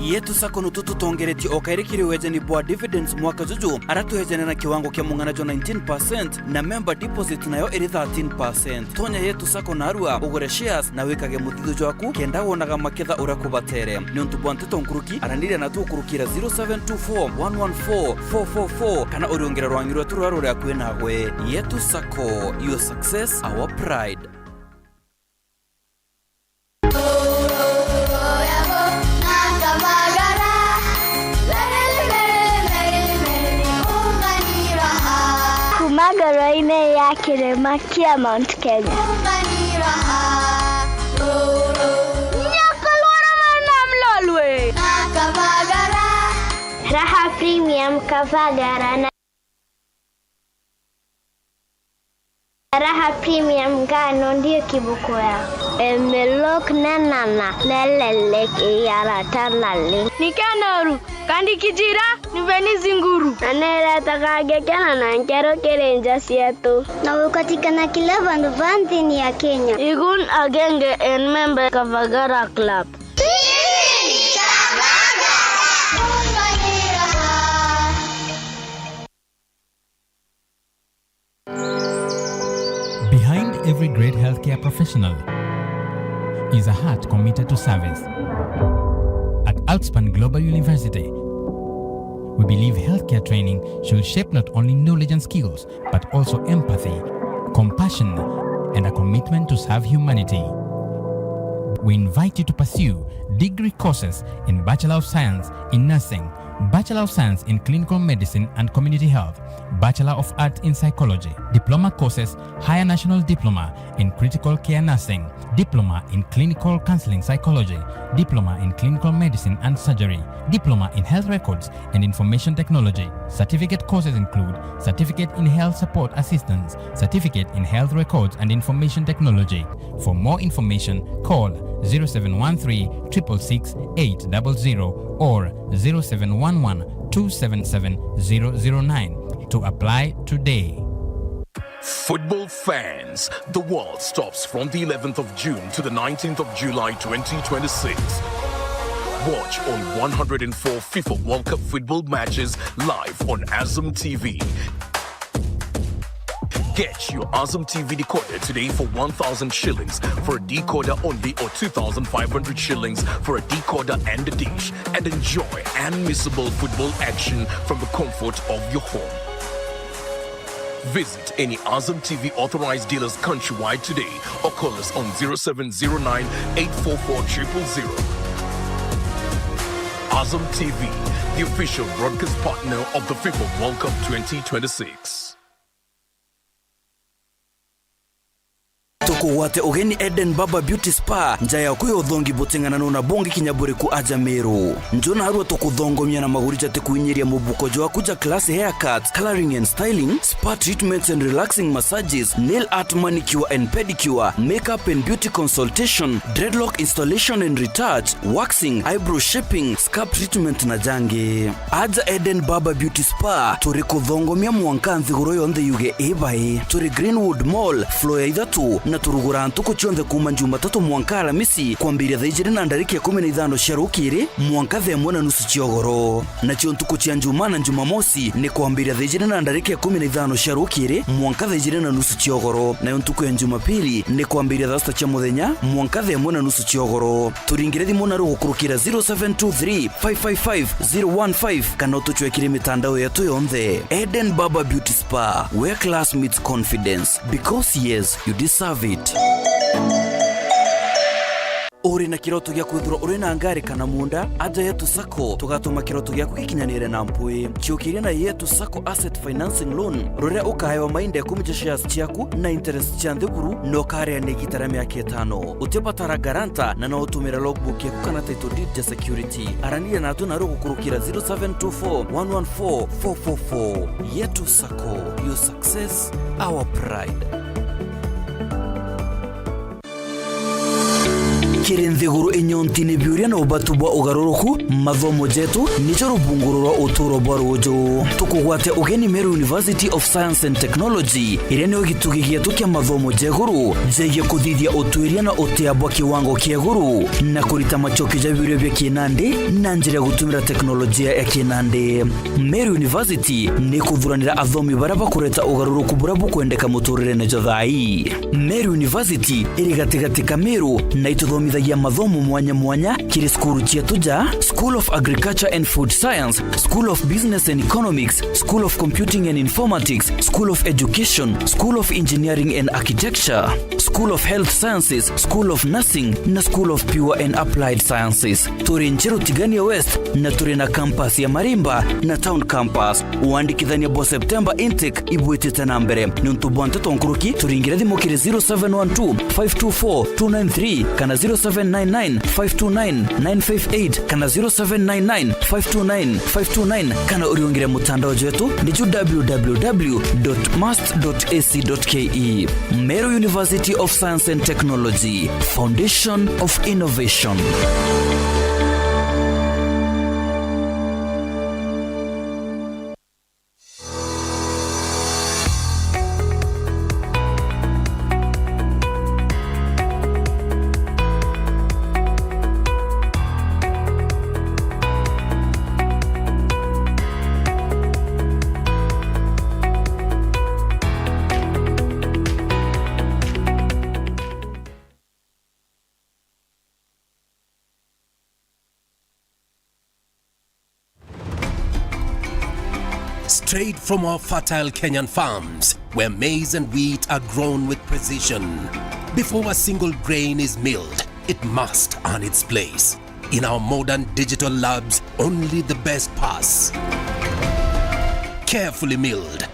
Yetu Sacco nutu tutongeretie o kairi kiri wejani bwa dividends mwaka juju, ara twejane na kiwango kia mung'ana jwa nineteen percent na member deposit nayo iri thirteen percent. Tonya Yetu Sacco narua, ugure shares na wikage muthithu jwaku kenda wonaga maketha uria kubatere. Niuntu bwa nteto nkuruki, araniria na tukurukira zero seven two four, one one four, four four four kana uriungire rwangi rwetu ruria ruri akui nagwe. Yetu Sacco, your success, our pride. Kuma ngoro-inĩ ya kĩrĩma kĩa Mount Kenya. Nyakalwara mwana mlolwe. Raha Premium Kavagara na Raha Premium ngano ndio kiboko yao. Emelok nenana nelelek iyarata naleng. Nikenoru, kandi kijira, niveni zinguru. Aneretaga ngekena na nkero kiri nja cietu. Na gukatikana kila vandu va nthini ya Kenya. Igun agenge en member Kavagara Club. Behind every great healthcare professional is a heart committed to service. At Outspan Global University, we believe healthcare training should shape not only knowledge and skills, but also empathy, compassion, and a commitment to serve humanity. We invite you to pursue degree courses in Bachelor of Science in Nursing, Bachelor of Science in Clinical Medicine and Community Health, Bachelor of Arts in Psychology, diploma courses, Higher National Diploma in Critical Care Nursing, Diploma in Clinical Counseling Psychology, Diploma in Clinical Medicine and Surgery, Diploma in Health Records and Information Technology. Certificate courses include Certificate in Health Support Assistance, Certificate in Health Records and Information Technology. For more information, call zero seven one three, triple six, eight double zero or zero seven one one, two seven seven, zero zero nine to apply today. Football fans, the world stops from the eleventh of June to the nineteenth of July twenty twenty-six. Watch all one hundred and four FIFA World Cup football matches live on Azam T V. Get your Azam T V decoder today for one thousand shillings for a decoder only, or two thousand five hundred shillings for a decoder and a dish, and enjoy unmissable football action from the comfort of your home. Visit any Azam T V authorized dealers countrywide today or call us on zero seven zero nine, eight four four, triple zero. Azam T V, the official broadcast partner of the FIFA World Cup twenty twenty-six. Tukugwate ugeni Eden Barber Beauty Spa, nja yaku ya uthongi buting'ananu na bungi kinya buriku aja Meru. Nju narua tukuthongomia na maguri jati kuinyiria mubuko jwaku ja class haircuts, colouring and styling, spa treatments and relaxing massages, nail art, manicure and pedicure, makeup and beauty consultation, dreadlock installation and retouch, waxing, eyebrow shaping, scalp treatment na jangi. Aja Eden Barber Beauty Spa, turi kuthongomia mwanka nthiguru yonthe yuge ibai. Turi Greenwood Mall, floor ya ithatu, na turugura ntuku cionthe kuuma Jumatatu mwanka Aramisi, kwambiria thaa ijiri na ndarika ikumi na ithano cia rukiri mwanka thaa imwe na nusu cia ugoro. Nacio ntuku cia Njumaa na Jumamosi ni kwambiria thaa ijiri na ndarika ikumi na ithano cia rukiri mwanka thaa ijiri na nusu cia ugoro, nayo ntuku ya Jumapili ni kwambiria thaa sita cia muthenya mwanka thaa imwe na nusu cia ugoro. Turingire thimu naru gukurukira zero seven two three, five five five, zero one five, kana utucwekire mitandao yetu yonthe. Eden Barber Beauty Spa, where class meets confidence. Because yes, you deserve it. Uri na kiroto gia kwithirwa uri na ngari kana munda? Aja Yetu Sacco, tugatuma kiroto giaku gikinyanire na mpwi. Ciukiria na Yetu Sacco Asset Financing Loan, ruria ukaewa mainda ikumi ja shares ciaku na interest cia nthiguru, na ukariania igita ria miaka itano. Utibatara guarantor, na no utumire logbook yaku kana title deed ja security. Araniria natu naru gukurukira zero seven two four, one one four, four four four. Yetu Sacco, your success, our pride. Kiri nthiguru inyontini biuria na ubatu bwa ugaruruku, mathomo jetu nijo rubunguru rwa uturo bwa ruuju. Tukugwate ugeni Meru University of Science and Technology, iria niyo gitugi gietu kia mathomo ja iguru jegie kuthithia utuiria na utia bwa kiwango kia iguru, na kurita macokio ja biuria bia kinandi na njira ya gutumira teknolojia ya kinandi. Meru University ni ikuthuranira athomi baria bakureta ugaruruku buria bukwendeka muturirene jwa thaa ii. Meru University iri gatigati ka Meru na ituthomithagia mathomo mwanya mwanya kiri cukuru cietu ja School of Agriculture and Food Science, School of Business and Economics, School of Computing and Informatics, School of Education, School of Engineering and Architecture, School of Health Sciences, School of Nursing na School of Pure and Applied Sciences. Turi Njeru Tigania West na turi na campus ya Marimba na Town Campus. Wandikithania bwa September intake ibwitite na mbere. Niuntu bwa nteto nkuruki, turingire thimu kiri zero seven one two, five two four, two nine three kana zero seven nine nine, five two nine, nine five eight kana zero seven nine nine, five two nine, five two nine, kana uriungire mutandao jwetu niju w w w dot must dot a c dot k e. Meru University of Science and Technology, foundation of innovation. Straight from our fertile Kenyan farms, where maize and wheat are grown with precision. Before a single grain is milled, it must earn its place. In our modern digital labs, only the best pass. Carefully milled,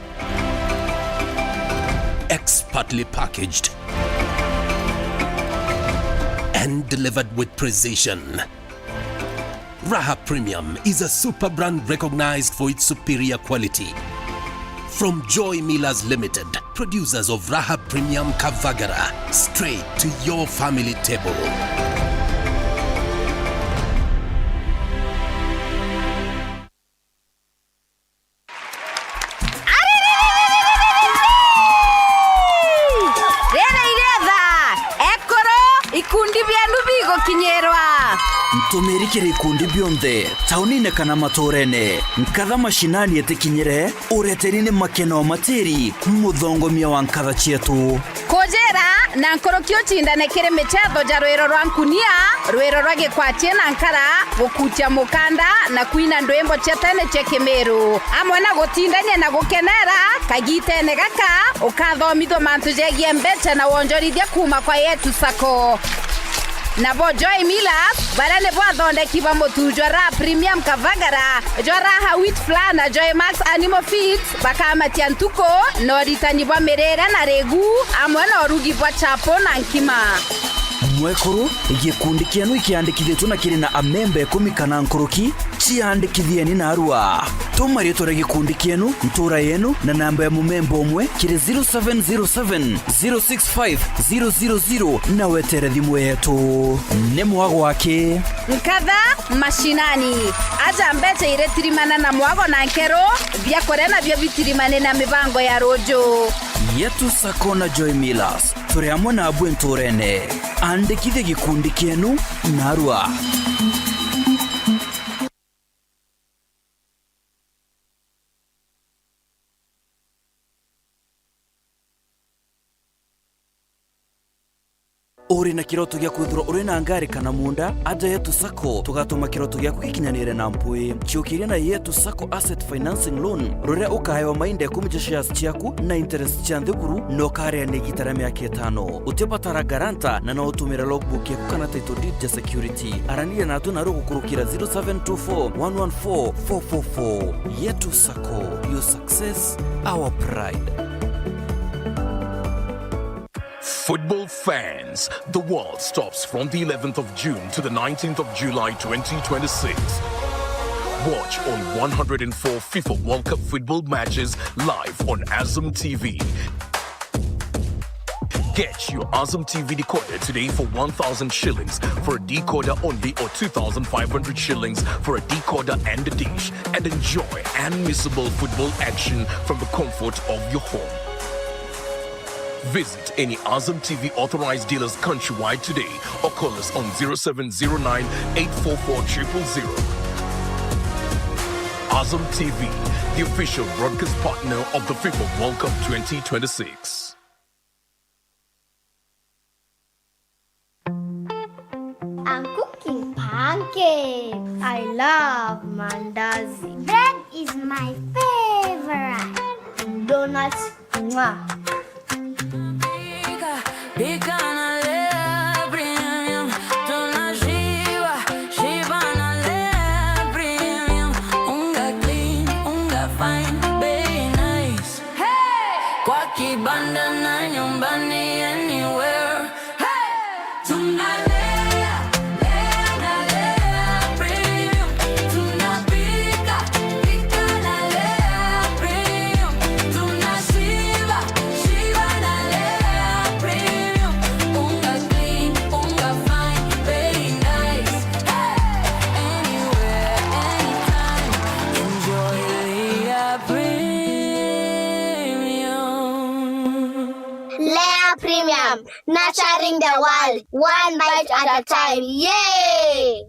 expertly packaged, and delivered with precision. Raha Premium is a super brand recognized for its superior quality. From Joy Millers Limited, producers of Raha Premium Kavagara, straight to your family table. Riri iretha, ekuru, ikundi bienu bigukinyirwa. Ntumiri kiri ikundi bionthe, taunine kana maturene, nkatha mashinani itikinyire, ureteri ni Makena o Matiri, muthongomia wa nkatha cietu. Kujira na nkuruki ucindane kiri michetho ja rwiro rwa nkunia, rwiro rwa gikwatie na nkara, gukutia mukanda na kwina ndwimbo cia tene cia Kimiru, amwe na gutindania na gukenera. Kagitene gaka, ukathomithua mantu jegie mbeca na wonjorithia kuuma kwa Yetu Sacco. Nabo Joy Millers, baria nibo athondeki ba mutu jwa Raha Premium Kavagara, jwa Raha Wheat Flour na Joy Max Animal Feeds, bakamatia ntuku na uritani bwa mirire na rigu, amwe na urugi bwa chapo na nkima. Mwekuru, gikundi kienu ikiandikithitue na kiri na amemba ikumi kana nkuruki, ciandikithieni narua. Tuma ritwa ria gikundi kienu, ntura yenu, na namba ya mumemba umwe kiri zero seven zero seven, zero six five, zero zero zero na wetere thimu yetu. Ni mwago aki. Nkatha mashinani. Aja mbeca iretirimana na mwago na nkero, biakuria nabio bitirimane na mibango ya ruju. Yetu Sacco na Joy Millers, turi amwe nabu nturene. Andikithia gikundi kienu narua. Uri na kiroto gia kwithirwa uri na ngari kana munda? Aja Yetu Sacco, tugatuma kiroto giaku gikinyanire na mpwi. Ciukiria na Yetu Sacco Asset Financing Loan, ruria ukaewa mainda ikumi ja shares ciaku na interest cia nthi buru, na ukaria na igita ria miaka itano. Utibatara guarantor, na no utumire logbook yaku kana title deed ja security. Araniria natu naru gukurukira zero seven two four, one one four, four four four. Yetu Sacco, your success, our pride. Football fans, the world stops from the eleventh of June to the nineteenth of July twenty twenty-six. Watch all one hundred and four FIFA World Cup football matches live on Azam T V. Get your Azam T V decoder today for one thousand shillings for a decoder only, or two thousand five hundred shillings for a decoder and a dish, and enjoy unmissable football action from the comfort of your home. Visit any Azam T V authorized dealers countrywide today or call us on zero seven zero nine, eight four four, triple zero. Azam T V, the official broadcast partner of the FIFA World Cup twenty twenty-six. I'm cooking pancakes. I love mandazi. Bread is my favorite. Donuts, mwah. Pika, pika na Lea Premium. Tunashiba, shiba na Lea Premium. Unga clean, unga fine, bei nice. Hey! Kwa kibanda na nyumbani, anywhere. Hey! Tunalea, lea na Lea Premium. Tunapika, pika na Lea Premium. Tunashiba, shiba na Lea Premium. Unga clean, unga fine, bei nice. Hey! Anywhere, anytime. Enjoy Lea Premium. Lea Premium, nurturing the world, one bite at a time. Yay!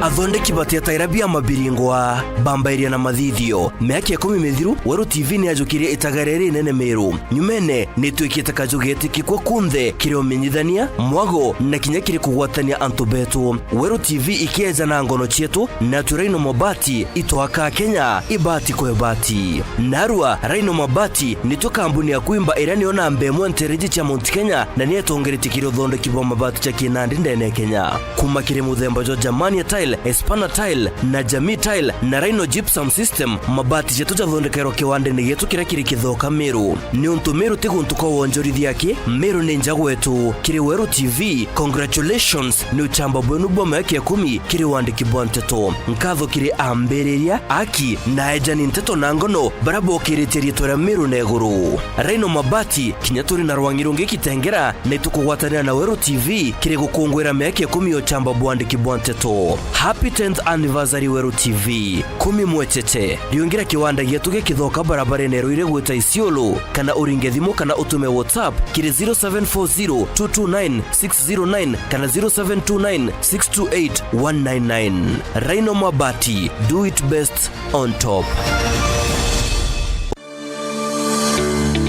Athondeki batietaira bia mabiringwa, bambairia na mathithio. Miaka ikumi mithiru, Weru T V ni yajukirie itagaria rinene Meru. Nyumene, ni twikite kaju getiki kwa kunthe, kiri umenyithania, mwago, na kinya kiri kugwatania antu betu. Weru T V ikieja na ngono cietu, na twi Rhino Mabati, itwaka Kenya, ibati kwa ibati. Narua, Rhino Mabati, nitwe kambuni ya kuimba iria niyo namba imwe ntereji cia Mount Kenya, na ni itongeretie kiri uthondeki bwa mabati ja kinandi ndene ya Kenya. Kuma kiri muthemba jwa Germania Tile, Espana Tile, na Jamii Tile, na Rhino Gypsum System, mabati jetu jathondekerwa kiwandene gietu kiria kiri Kithoka, Meru. Niuntu Meru ti guntu kwa wonjorithia aki, Meru ni nja gwetu. Kiri Weru T V, congratulations, ni uchamba bwenu bwa miaka ikumi kiri wandiki bwa nteto. Nkatho kiri ambiriria, aki, na ejani nteto na ngono, baria bokiritie riitwa ria Meru na iguru. Rhino Mabati, kinya turi na rwangi rungi Kitengera, na itukugwatanira na Weru T V kiri gukungwira miaka ikumi ya uchamba bwandiki bwa nteto. Happy tenth anniversary Weru T V. Kumi mwecheche. Riungira kiwanda gietu gikithoka barabarene rwire gwita Isiolo, kana uringe thimu kana utume WhatsApp kiri zero seven four zero two two nine six zero nine kana zero seven two nine six two eight one nine nine. Rhino Mabati, do it best on top.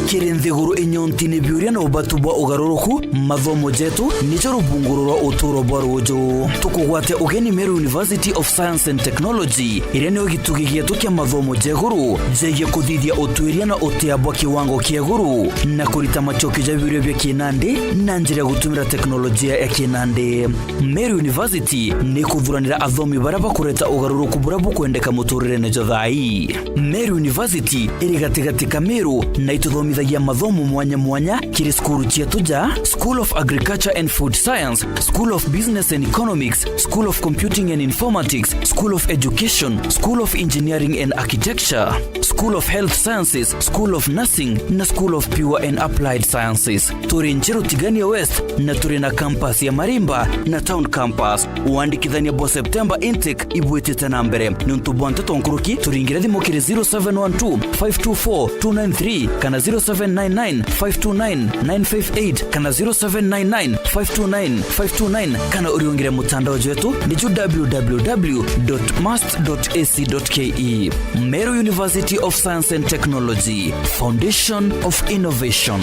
Kiri nthiguru inyontini biuria na ubatu bwa ugaruruku, mathomo jetu nijo rubunguru rwa uturo bwa ruuju. Tukugwate ugeni Meru University of Science and Technology, iria nio gitugi gietu kia mathomo ja iguru jegie kuthithia utuiria na utia bwa kiwango kia iguru, na kurita macokio ja biuria bia kinandi na njira ya gutumira teknolojia ya kinandi. Meru University ni ikuthuranira athomi baria bakureta ugaruruku buria bukwendeka muturirene jwa thaa ii. Meru University iri gatigati ka Meru na ituthomithagia mathomo mwanya mwanya kiri cukuru cietu ja School of Agriculture and Food Science, School of Business and Economics, School of Computing and Informatics, School of Education, School of Engineering and Architecture, School of Health Sciences, School of Nursing na School of Pure and Applied Sciences. Turi Njeru Tigania West na turi na campus ya Marimba na Town Campus. Wandikithania bwa September intake ibwitite na mbere. Niuntu bwa nteto nkuruki, turingire thimu kiri zero seven one two five two four two nine three kana zero seven nine nine five two nine nine five eight kana zero seven nine nine five two nine five two nine, kana uriungire mutandao jwetu niju w w w dot must dot a c dot k e. Meru University of Science and Technology, Foundation of Innovation.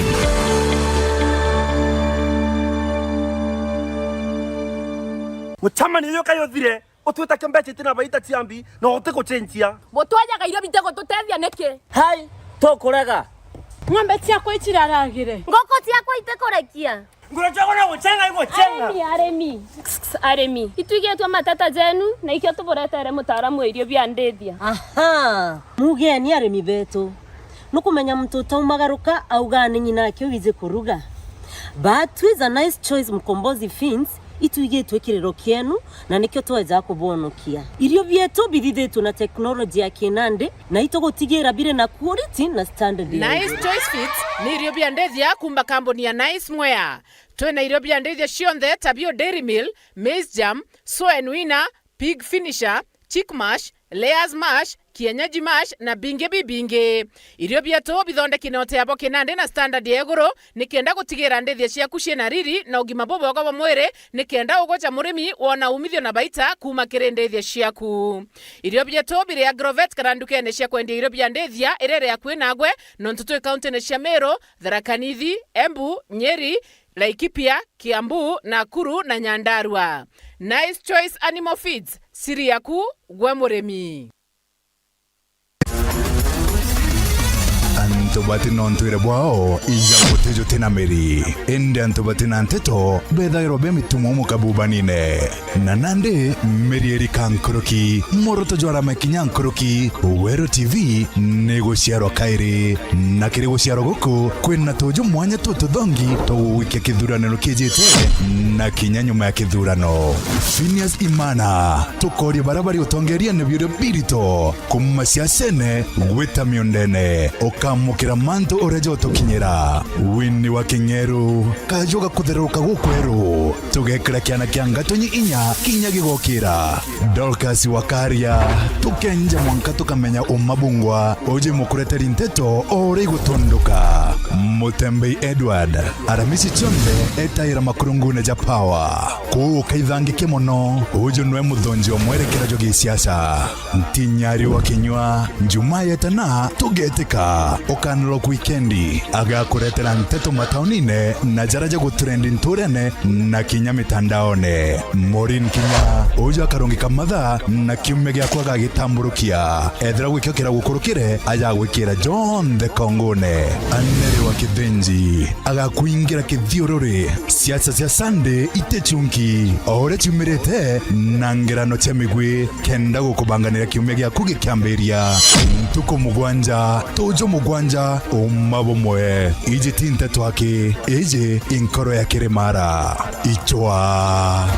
Mucemanio uyu kayu uthire, utwita kio mbeca itina baita cia mbi, na utigucenjia. Butwajaga irio bitigututethia niki? Hai, tukurega. Ng'ombe ciakwa iciraragire. Nguku ciakwa itikurekia. Nguru ciakwa no gucenga igucenga. Arimi, arimi. Arimi. Itwigitwe mateta jenu, na ikio tuburetere mutaaramu wa irio bia ndithia. Aha, mugeni arimi betu. Nukumenya muntu utaumagaruka augaa ni ng'ina ake wiji kuruga. But with a Nice Choice Mkombozi Feeds, itwigitwe kiriro kienu, na nikio tweja kubonokia. Irio bietu bithithitwe na teknoloji ya kinandi, na itugutigira biri na quality na standard ya Nice iguru. Choice Feeds ni irio bia ndithia kuuma kambuni ya Nice Mwea. Twina irio bia ndithia cionthe ta bio Dairy Meal, Maize Germ, Soen Winner, Pig Finisher, Chick Mash, Layers Mash, Kienyeji Mash na bingi bibingi. Irio bietu bithondeki na utea bwa kinandi na standard ya iguru, nikenda gutigira ndithia ciaku ciina riri na ugima bubwega bwa mwiri, nikenda ugweja murimi wona umithio na baita kuuma kiri ndithia ciaku. Irio bietu biri Agrovet kana ndukene cia kwendia irio bia ndithia iria iri akui nagwe, nontu twi kauntine cia Meru, Tharaka Nithi, Embu, Nyeri, Laikipia, Kiambu, Nakuru na Nyandarua. Nice Choice Animal Feeds, siri yaku gwe murimi. Antu bati na untwire bwao, ija muti juti na miri. Indi antu bati na nteto, bethairwa be mitumo mukabubanine. Na nandi, miri irika nkuruki, muoroto jwarama kinya nkuruki, Weru T V ni guciarwa kairi. Na kiri guciarwa guku, kwina tuju mwanya tututhongi twa gugwikia kithuraniro kijite na kinya nyuma ya kithurano. Phineas Imana, tukoria baria bari utongeriene biuria birito, kuuma siasene gwita miundene, ukamukira mantu uria jotukinyira. Winnie wa King'eru, kaju gakuthererũka gukweru, tugekira kiana kia ngatonyi inya kinya gigokira. Dorcas Wakaria, tukenja mwanka tukamenya uma bungwa, uji mukureteri nteto o uria igutunduka. Mutembei Edward, aramisi cionthe etaira makurungune ja Power. Kuu ukaithangikia mono, uju nwe muthonji wa mwerekera jwa gisiasa. Ntinyari wa kinywa, Njumaa yetana, tugetika. Ukanirwa wikendi, agakuretera nteto mataunine na jara ja gutrendi nturene na kinya mitandaone. Maureen Kinya, uju akarungika mathaa na kiumia giakwa agagitamburukia. Ethira gwikio kira gukurukire, ajagwikira jonthe kongune. Aneri wa Kithinji, agakwingira kithiururi. Siasa cia Sunday iti chunki, o uria ciumirite na ngerano cia migwi, kenda gukubanganira kiumia giaku gikiambiria. Ntuku mugwanja, tuju mugwanja, uma bumwe. Iji ti nteto aki, iji i nkoro ya kirimara. Ichwa.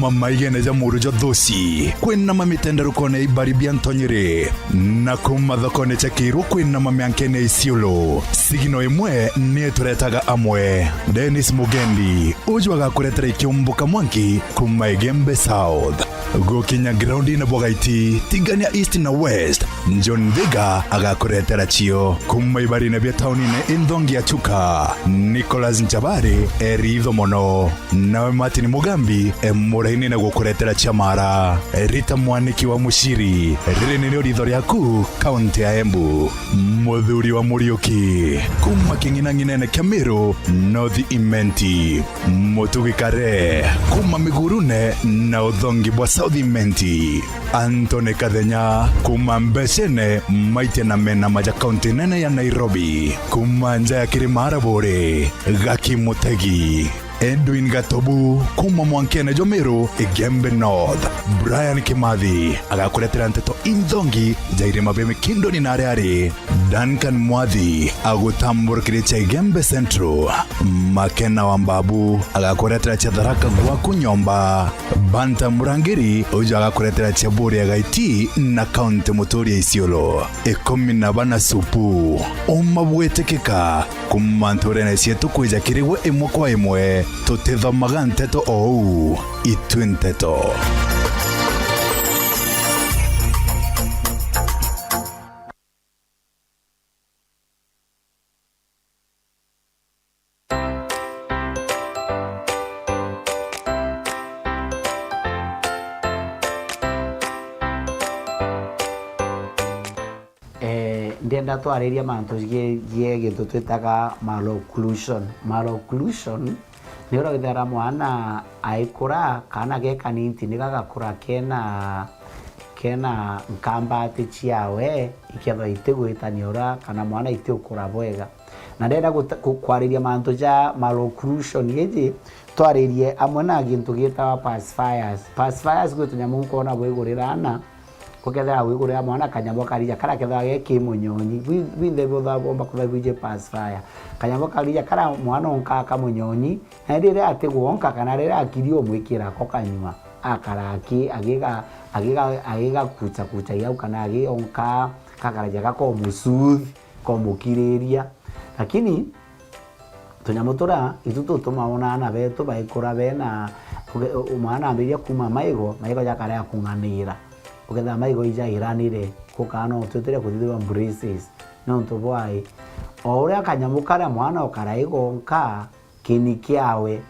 Kuma maigene ja muru jwa Thuci, kwinama mitenderukone ya ibari bia Ntonyiri, na kuma thokone cia Kiiru kwinama miankene ya Isiolo, sigino imwe ni ituretaga amwe. Dennis Mugendi, uju agakuretera ikiumbuka mwanki kuma Igembe South. Gukinya groundine bwa Gaiti, tigania East na West, John Thiga agakuretera cio. Kuma ibarine bia taunine inthongi ya Chuka, Nicholas Nchabari e ritho mono. Nawe Martin Mugambi e muraini na gukuretera cia mara. Rita Mwaniki wa Muciri, riri nirio ritho riaku, kaunti ya Embu. Muthuri wa Muriuki, kuma king'inang'inene kia Meru, North Imenti. Mutugi Kare, kuma Migurune na uthongi bwa South Imenti. Anthony Kathenya, kuma Mbecene, Maite na mena maja kaunti nene ya Nairobi. Kuma nja ya Kirima Araburi, Gaki Mutegi. Edwin Gatobu, kuma mwankene jwa Meru, Igembe North. Brian Kimathi agakuretera nteto inthongi ja irima bia Mikindoni na aria ari. Duncan Mwathi agutamburukiria cia Igembe Central. Makena wa Mbabu agakuretera cia Tharaka gwaku nyomba. Banta Murangiri uju agakuretera cia Buria Gaiti na kaunti muturia Isiolo. Ikumi na bana supu. Uma bwitikika. Kuma nturene cietu kwija kiri gwe imwe kwa imwe, tutithomaga nteto ou, itwi nteto. Eh, ndienda twariria mantu jie-, jie gintu twitaga malocclusion. Malocclusion ni uria withira mwana aikura, kana ge kanini, ni gagakura kena, kena nkambati ciawe, ikethwa itigwitania uria, kana mwana itiukura bwega. Na ndenda guta-, ku-, kwariria mantu ja malocclusion iji, twaririe amwe na gintu gitawa pacifiers. Pacifiers gwi tunyamu nkwona bwigurira ana, ukethira wigurira mwana kanyamu karija kara kethira ge ki munyonyi. Bwi-, bwinthe butha-, bomba kutha bwiji pacifier. Kanyamu karija kara mwana onka kamunyonyi, na riria atigwonka kana riria akiri umwikira ko kanyua, akara aki-, agiga-, agiga-, agigakucha kucha au kana agionka, kakaraja gakomusoothe, komukiriria. Lakini tunyamu turia itu tutuma ona ana betu baikura bena, uge-, u-, mwana ambiria kuma maigo, maigo jakarea kung'anira. Ukethira maigo ijairanire, gukaa no twitire kuthithirwa braces. Nontu bwai? O uria kanyamu karia mwana okara igonka, kini kiawe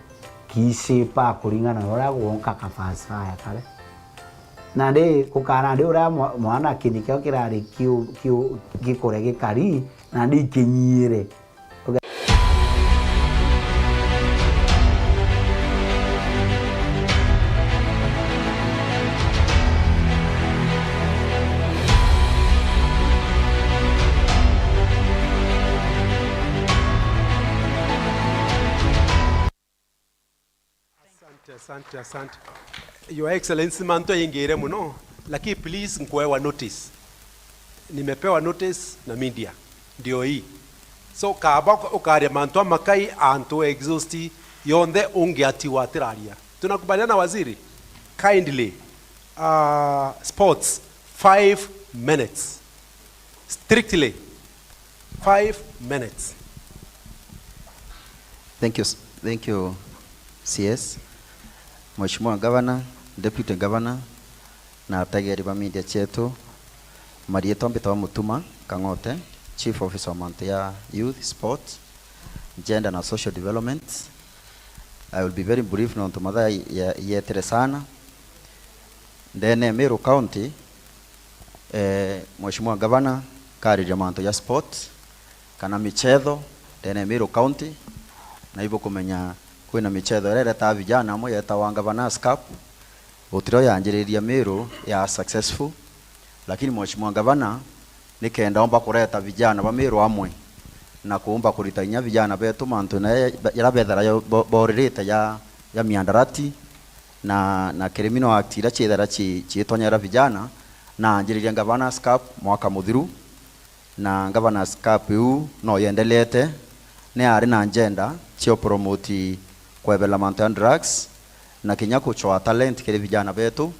kiishipa kuringana na uria gwonka ka pacifier kare. Nandi gukaa nandi uria mwa-, mwana kini kiao kirari kiu-, kiu-, gikure gikari, nandi ikinyiire. Asante, asante, asante. Your Excellency, mantu yaingire muno, lakini please, nkuewa notice. Nimepewa notice na media. Ndio hii. So, kaba ukaria mantu amakai, antu exhaust yonthe ungiatigwa atiraria. Tunakubaliana, waziri? Kindly, uh, sports, five minutes. Strictly five minutes. Thank you, s-, thank you, C S. Mheshimiwa Governor, Deputy Governor, na ategeri ba media cietu, marietwa mbitagwa Mutuma Kang'ote, Chief Officer wa mantu ya Youth, Sport, Gender na Social Development. I will be very brief nontu mathaa ye-, yetire sana. Ndene ya Meru County, eh, Mheshimiwa Gavana kariria mantu ja sport kana michetho ndene ya Meru County, na ibukumenya kwina michetho iria iretaa vijana amwe yetawa Governor's Cup. Gutiri o yanjiriria Meru ya successful, lakini Mheshimiwa Gavana nikenda omba kureta vijana ba Meru amwe na kuumba kurita inya vijana betu mantu na jaria bethera bo-, boririte ja, ja miandarati, na, na Criminal Act iria ciethera ci-, ciitonyera vijana, na anjiririe Governor's Cup mwaka muthiru, na Governor's Cup iu no yendeleete, ni ari na njenda cio promote kwebela mantu ya drugs, na kinya kucwaa talent kiri vijana betu,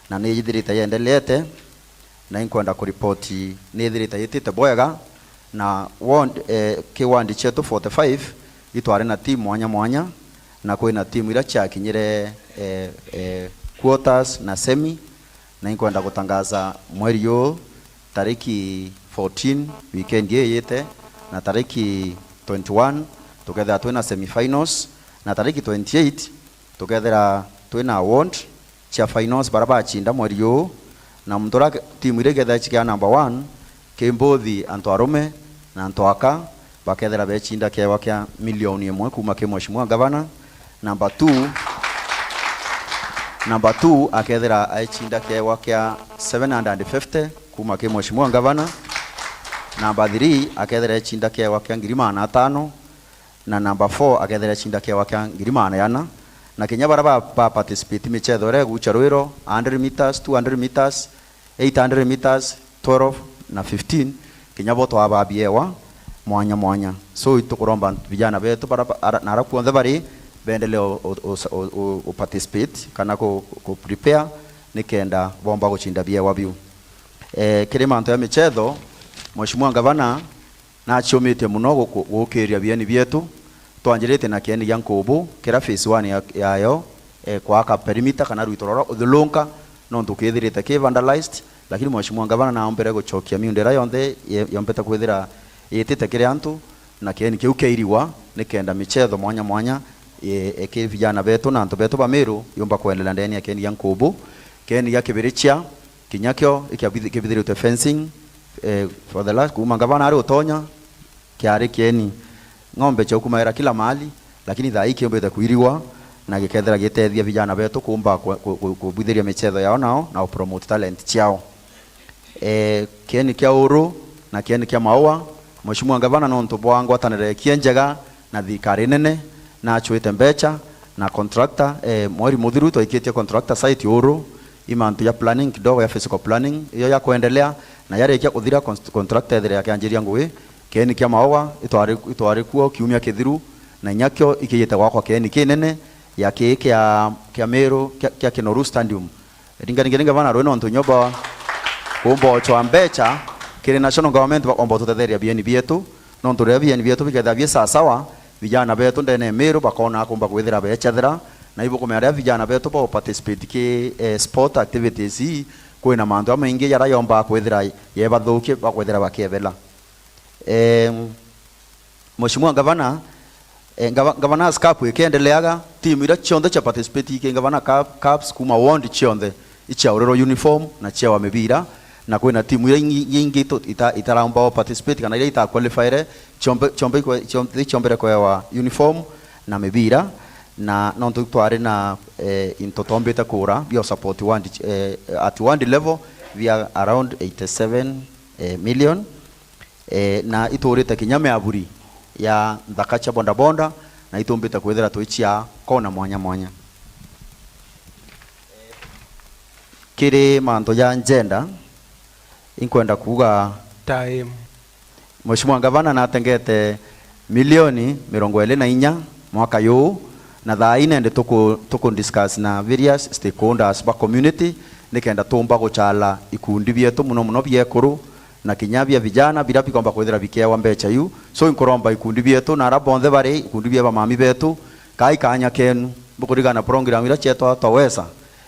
na ni yithirite yendeleete, na inkwenda kuripoti ni yithirite yitite bwega, na ward, eh, ki ward cietu forty-five itwari na team mwanya mwanya, na kwina team iria ciakinyire, eh, eh, quarters na semi, na inkwenda gutangaza mweri uu, tariki fourteen, weekend ii yite, na tariki twenty-one tukethira twina semi finals, na tariki twenty-eight tukethira twina award cia finals baria bacinda mweri uu, na muntu uria timu iria ikethira cikia number one, ki mbuthi antu arume na antu aka, bakethira becinda kiewa kia milioni imwe kuma ki Mheshimiwa Gavana. Number two, number two akethira aicinda kiewa kia seven hundred and fifty kuma ki Mheshimiwa Gavana. Number three akethira aicinda kiewa kia ngiri magana atano, na number four akethira aicinda kiewa kia ngiri magana jana. Na kinya baria ba, ba participate michetho iria igucha rwiro, hundred meters, two hundred meters, eight hundred meters, twelve na fifteen, kinya bo twabaa biewa mwanya mwanya. So itukuromba vijana betu bara, ara, na ara kuonthe bari, bendelee u, u, u, u, u participate kana ku, ku prepare nikenda bomba gucinda biewa biu. Eh, kiri mantu ya michetho, Mheshimiwa Gavana, naciumitie mono guku-, gukiria bieni bietu. Twanjirite na kieni gia Nkubu, kiria phase one ya, yayo, eh, kwaka perimeter kana rwito rora uthulunka, nontu kithirite ki vandalized, lakini Mheshimiwa Gavana naombere gucokia miunda iria yonthe ye-, yombete kwithira yitite kiri antu, na kieni kiu kiairigwa, nikenda michetho mwanya mwanya, eh, eh, ki vijana betu na antu betu ba Meru yumba kwendelea ndeni ya kieni gia Nkubu. Kieni gia Kibirichia, kinya kio ikiabithi-, kibithiritwe fencing, eh, for the last, kuma Gavana ari utonya, kiari kieni. Ng'ombe cia ukumaira kila mahali, lakini thaa hii kiumbite kuirigwa na gikethira gitethia vijana betu kumba ku, ku, ku, kubwithiria michetho yao nao na upromote talent ciao. Eh, kieni kia Uru na kieni kia Maua, Mheshimiwa Gavana, nontu bwa ngwataniro ekie njega na thirikari nene, nachwite mbecha na contractor, eh, mweri muthiru twaikitie contractor site Uru, i mantu ya planning kidogo ya physical planning, iyo ya kwendelea, na yarikia kuthira cons-, contractor ethire akianjiria ngugi, kieni kia Maua itwari, itwari kuo kiumia kithiru, na inya kio ikijite gwakwa kieni kinene ya ki kia, kia Meru, kia, kia Kinoru Stadium. Ringa, ringa, ringa bana rwe nontu nyoba kumbochwa mbecha kiri national government bakomba tutetheria bieni bietu, nontu riria bieni bietu bikethira bi sawasawa, vijana betu ndene ya Meru bakona kumba kwithira bechethera, na ibukumenya riria vijana betu ba participate ki, eh, sport activities ii, kwina mantu jamaingi jaria yomba kwithira yebathukie bakwithira bakiebela. Em, Mheshimiwa Gavana, eh, Gava-, Governor's Cup ikiendeleaga, timu iria cionthe cia participate iki Governor Cup, Cups kuma ward cionthe, ichiaurerwa uniform na chiawa mibira, na kwina timu iria ingi, ingi tu-, ita-, itaraumba o participate kana iria itaqualifyre, ciombe, ciombe ikwe-, ciom-, iciombere kwewa uniform na mibira, na nontu twari na, eh, into tombite kura bio support ward, eh, at ward level bia around eighty-seven, eh, million. Eh, na iturite kinya miavuri ya nthaka cia bodaboda, na itumbite kwithira twichia kona mwanya mwanya. Kiri mantu ja gender, inkwenda kuuga time. Mheshimiwa Gavana natengete milioni mirongo iri na inya mwaka juu, na thaa ii nende tuku, tuku discuss na various stakeholders ba community, nikenda tumba guchala ikundi bietu, muno muno biekuru, na kinya bia vijana, biria bikomba kwithira bikiewa mbecha iu. So, inkuromba ikundi bietu, na ara bonthe bari ikundi bia bamami betu, kai kanya kenu, bukurigana program iria cietwa Twaweza,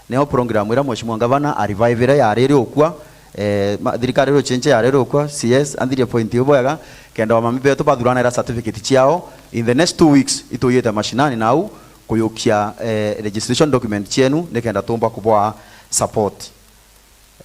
nio program iria Mheshimiwa Gavana a revive iria yariri ukua, eh, ma-, thirikari iria uchenche yariri ukua, C S, anthirie point iu bwega, kenda bamami betu bathurana ira certificate ciao. In the next two weeks, ituyite mashinani nau, kuyukia, eh, registration document cienu, nikenda tumba kubwa support.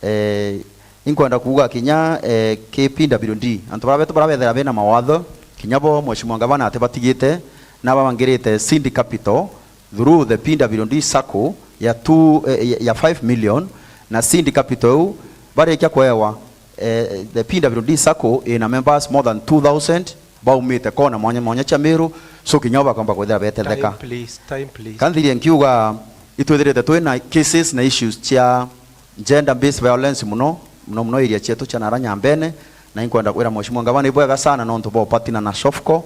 Eh, inkwenda kuuga kinya, eh, ki P W D, antu baria betu baria bethira bena mawatho, kinya bo Mheshimiwa Gavana atibatigite, nababangirite seed capital through the P W D sacco ya two, eh, ya, ya five million, na seed capital iu barikia kwewa, eh, the P W D sacco ina members more than two thousand, baumite kona mwanya mwanya cia Meru, so kinya bo bakomba kwithira betetheka. Time, please. Time, please. Kanthirie nkiuga, itwithirite twina cases na issues cia gender based violence muno, muno muno area cietu cia nara Nyambene, na inkwenda kwira Mheshimiwa Gavana ibwega sana nontu bwa upatina na SHOFCO.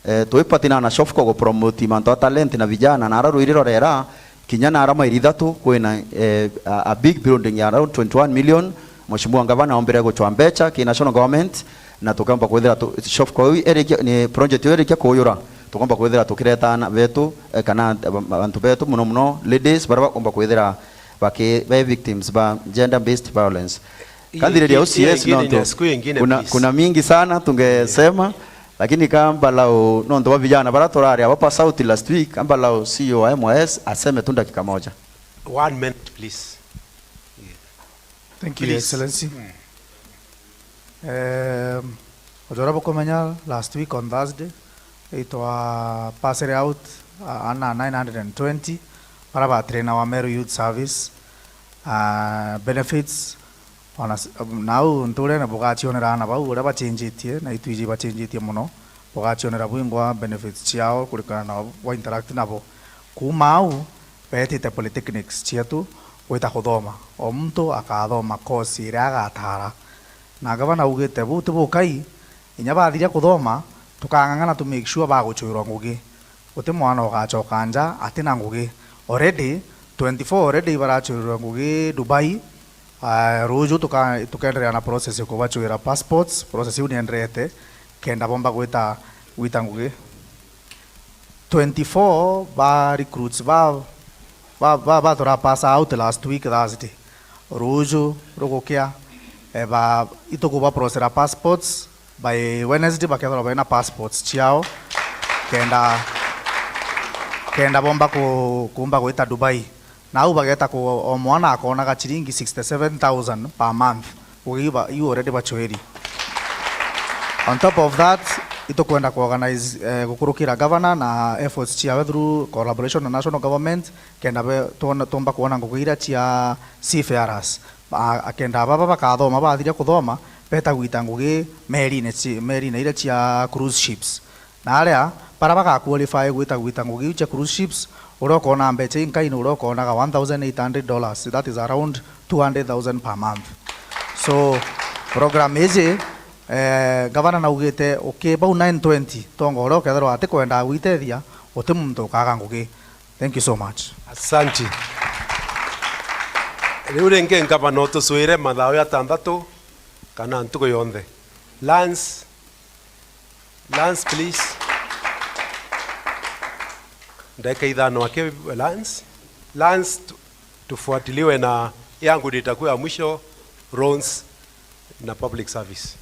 Eh, twipatina na SHOFCO gu promote mantu a talent na vijana, na ara rwiri rorera, Kinya na ara mairi ithatu kwina, eh, a, a big building ya around twenty-one million. Mheshimiwa Ngavana ombire guchwa mbecha ki national government, na tukaomba kwithira tu, shop kwa hiyo erikia, ni project hiyo erikia kuyura, tukaomba kwithira tukireta ana betu, eh, kana ant-, ab-, antu betu, muno muno ladies, baria bakomba kwithira baki, be victims ba gender based violence. Kathiriria ingine, usies ingine, nontu siku ingine, kuna, please, kuna mingi sana tungesema, lakini kambalau nontu wa vijana bara turari aba pa South last week, kambalau C E O wa M Y S aseme tu dakika moja. One minute, please. Thank you, Your Please. Excellency. Um, ujora bukumenya last week on Thursday, itwa passed out, uh, ana nine hundred and twenty bara batrainawa Meru Youth Service, uh, benefits, ona s-, nau nturene bugacionera ana bau uria bacenjitie, na itwiji bacenjitie muno, bugacionera bwingwa benefits ciao kuringana na wa interact nabo. Kuuma au, beetite polytechnics cietu gwita kuthoma. O muntu akathoma course iria agatara. Na gavana augite buu ti bukai, inya bathiria kuthoma, tukang'ang'ana to make sure bagucwirwa ngugi. Guti mwana ugacoka nja atina ngugi. Already, twenty-four already baracurirwe ngugi Dubai. Ah, ruju tuka-, tukenderea na process ya kubacwira passports. Process iu nienderete kenda bomba gwita, gwita ngugi. Twenty-four ba recruits ba, ba, ba, ba tura pass out last week Thursday. Ruju rugukia, eh, ba, itukuba processera passports. By Wednesday bakethirwa baina passports ciao, kenda, kenda bomba ku-, kumba gwita Dubai. Na au bageta ku-, o mwana akonaga ciringi sixty-seven thousand per month. Ugiu ba-, iu already bacwiri. On top of that, itukwenda ku organize, eh, gukurukira governor na efforts ciawe through collaboration na national government, kenda be-, tuona, tumba kuona ngugi iria cia seafarers. Ba-, akenda baba bakathoma, bathiria kuthoma, beta gwita ngugi merine ci-, merine iria cia cruise ships. Na aria bara bagaqualify gwita, gwita ngugi iu cia cruise ships, uria ukona mbecha inkaini, uria ukonaga one thousand eight hundred dollars, that is around two hundred thousand per month. So, program iji, eh, gavana naugite, uki bau nine twenty, tonga uria ukethirwa atikwenda gwitethia, uti muntu ukaga ngugi. Thank you so much. Asanti. Riu ringi ngavana utucwire mathaa ya tantatu kana ntuku yonthe. Lance, Lance, please. Ndagika ithano aki, Lance. Lance, tu-, tufuatiliwe na yangu nitakuwa ya mwisho, Rons na public service.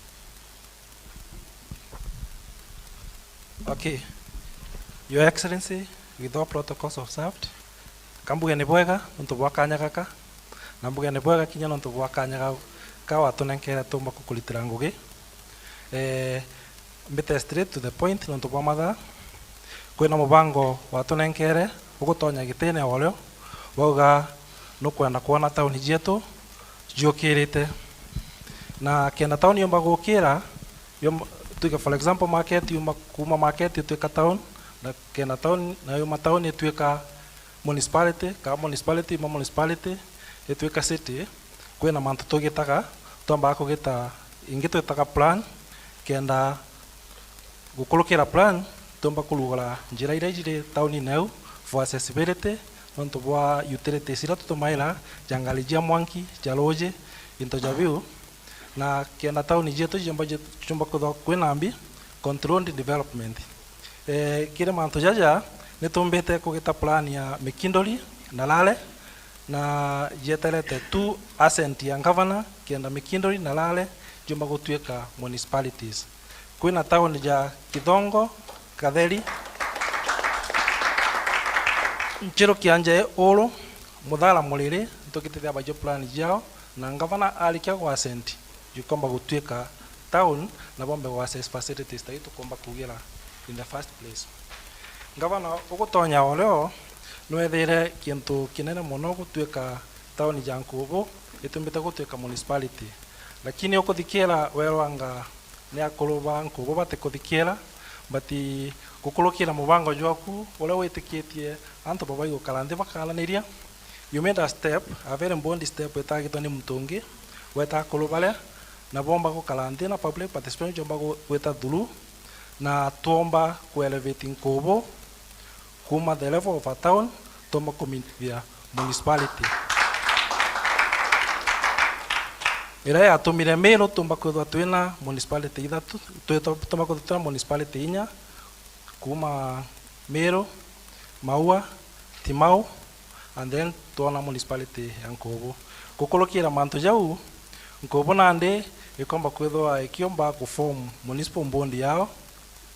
Okay. Your Excellency, with all protocols observed, kambuge ni bwega nontu bwa kanya gaka, na mbuge ni bwega kinya nontu bwa kanya gau ka watunenkere tumba kukuritira ngugi. Eh, mbite straight to the point nontu bwa mathaa. Kwina mubango watunenkere ugutonya gitine o rio, wauga nukwenda kwona tauni cietu ciukirite. Na kenda tauni yumba gukira, yum-, tuge for example market yuma, kuma market itwika town, na kenda town, na yuma town itwika municipality, ka municipality yuma municipality itwika city, kwina mantu tugitaga, twambaga kugita ingi twitaga plan, kenda gukurukira plan, tumba kurugura njira iria ijiri taunine au for accessibility, nontu bwa utilities iria tutumaira, ja ngari jia mwanki, ja ruji, into ja biu, na kenda tauni jietu jiumba, jiumba kwithwa kwina mbi, controlled development. Eh, kiri mantu jaja, nitumbite kugita plan ya Mikindori na Lale, na jieterete tu assent ya governor, kenda Mikindori na Lale jiumba gutwika municipalities. Kwina tauni ja Kithongo, Katheri, Nchiru, Kianjai, Uru, Muthara, Muriri, ntukitithia bajo plan jiao, na ngavana arikia gwa assent, jukomba gutwika town, na bombe gwa access facilities ta itukomba kugira in the first place. Ngavana ugutonya o rio, nwethire kintu kinene mono gutwika tauni ja Nkubu itumbite gutwika municipality, lakini ukuthikira werwanga ni akuru ba Nkubu batikuthikira, but gukurukira mubango jwaku uria witikitie antu babai gukara nthi bakarananiria, you made a step, a very bold step itagitwa ni muntu ungi, weta akuru baria na bomba gukara nthi na public participation jomba gu-, gwita through, na twomba ku elevate Nkubu kuma the level of a town tuumba kuminthithia municipality. Iria yatumire Meru tuumba kwithirwa twina municipality ithatu, twi-, tuumba kwithirwa twina municipality inya, kuuma Meru, Maua, Timau, and then twona municipality ya Nkubu. Gukurukira mantu jau, Nkubu nandi ikomba kwithirwa ikiumba ku form municipal board yao,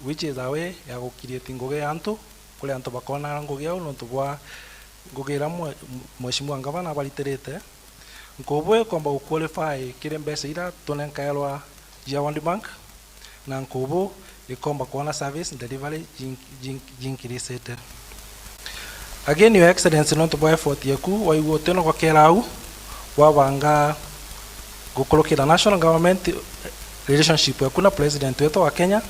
which is a way ya gu create ngugi ya antu, kuri antu bakona ngugi au nontu bwa ngugi iria mwe-, Mheshimiwa Ngavana abaritirite. Nkubu ikomba gu qualify kiri mbeca iria tunenkairwa cia World Bank, na Nkubu ikomba kwona service delivery jin-, jin-, jinkiricite. Again, Your Excellency, nontu bwa effort yeku, waigua utinogokera au, wabanga gukurukira national government relationship yeku na president wetu wa Kenya,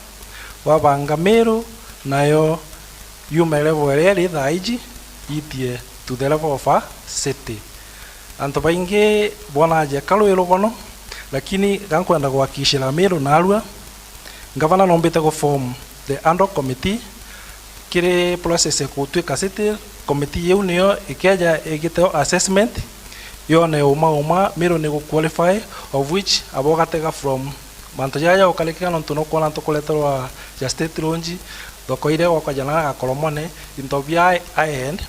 wabanga Meru nayo yume level iria iri thaa iji iitie to the level of a city. Antu baingi bonaga jeka rwi rubono, lakini ga nkwenda gwakishira Meru narua, ngavana nombite gu form the ad hoc committee kiri process ya gutwika city. Committee iu niyo ikeja igiteo assessment, yone uma uma Meru ni gu qualify, of which abo gatega from mantu jaja ja gukarikika, nontu nukwona antu kureterwa ja state launch, thoko iria gwakwa jana gakoromone, into bia high end,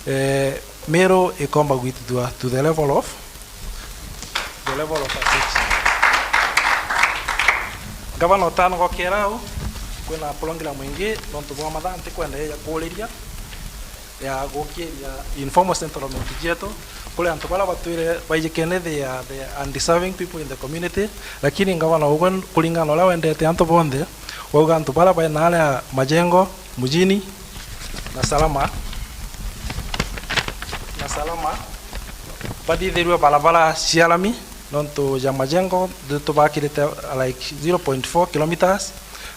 eh, Meru ikomba gwitithua to the level of, the level of a city. Ngavana, utanogokera au, kwina program ingi, nontu bwa mathaa ntikwenda ija kuriria, ya gukiria informal settlement cietu, kuri antu baria batwire baijikene, they are the undeserving people in the community, lakini ngavana ugwe, kuringana na uria wendete antu bonthe, wauga antu baria bai naaria Majengo, Mujini na Salama, na Salama, bathithirue barabara cia lami, nontu ja Majengo tubakirite, like, zero point four kilometres,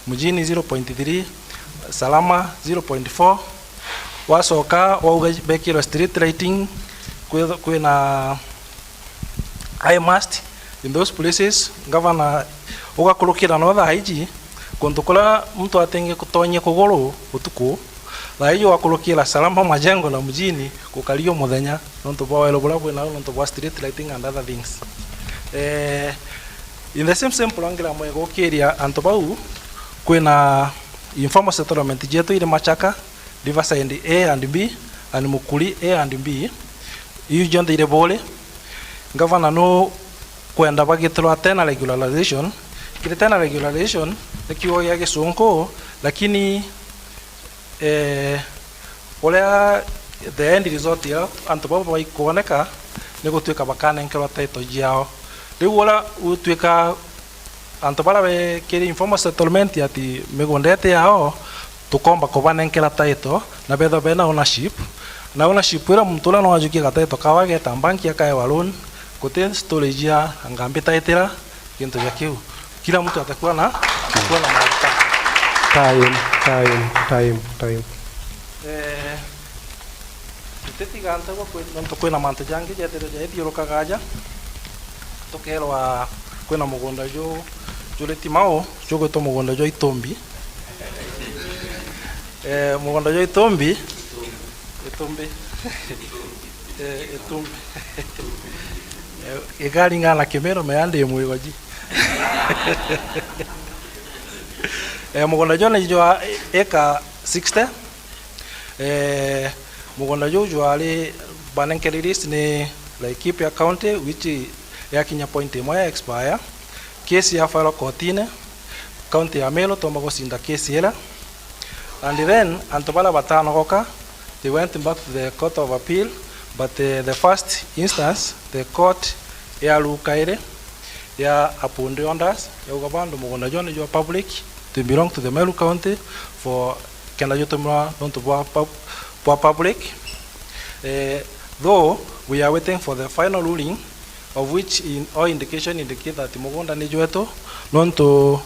Mujini zero point three, Salama zero point four. Wacoka wauga bekirwe street lighting, kwi-, kwina eye mast in those places. Ngavana, ugakurukira no thaa iji, kuntu kuria muntu atengi kutonyia kuguru utuku, thaa iji ugakurukira Salama, Majengo na Mujini gukari o muthenya, nontu bwa welo buria bwinau, nontu bwa street lighting and other things. Eh, in the same, same program igukiria antu bau, kwina informal settlement cietu iri Machaka, Riverside A and B, and Mukuri A and B, iu jonthe iri Buuri. Ngavana nukwenda bagitirwa tenure regularization. Kiri tenure regularization ni kiugo gia Gisunku, lakini, eh, uria the end result ya antu bau baikwoneka ni gutwika bakanenkerwa title ciao. Riu uria utwika antu baria bekiri informal settlement ati migunda iti yao, tukomba kubanenkera title na bethwa bena ownership. Na ownership iria muntu uria no ajukie ga title kawe ageta bank akaewa loan, guti storage ya anga mbitaitira gintu ja kiu. Kila mtu atakuwa na, atakuwa na mahali pake. Time, time, time, time. Eh, Tutitiga ntagwa kwi-, nontu kwina mantu jangi jethirwe jaithiurukaga aja. Tukeerwa kwina mugunda ju-, juri Timau, jugwitwa mugunda jwa Itumbi. Eh, mugunda jwa Itumbi. Itumbi. Eh, Itumbi. Eh, igaringana na Kimiru, meandi mwigoji. Eh, mugunda jwa ni jwa eka sixty. Eh, mugunda juu jwari banenkeri list ni Laikipia County, which yakinya point imwe ya expire. Case ya file kotine, county ya Meru tomba gucinda case iria. And then, antu baria batanogoka, they went back to the Court of Appeal, but, eh, the first instance, the court ya ruka iri ya uphold orders, yauga bandu mugunda juu ni jwa public, they belong to the Meru County for kenda jutumirwa nontu bwa pub-, bwa public. Eh, though we are waiting for the final ruling, of which in all indication indicate that mugunda ni jwetu, nontu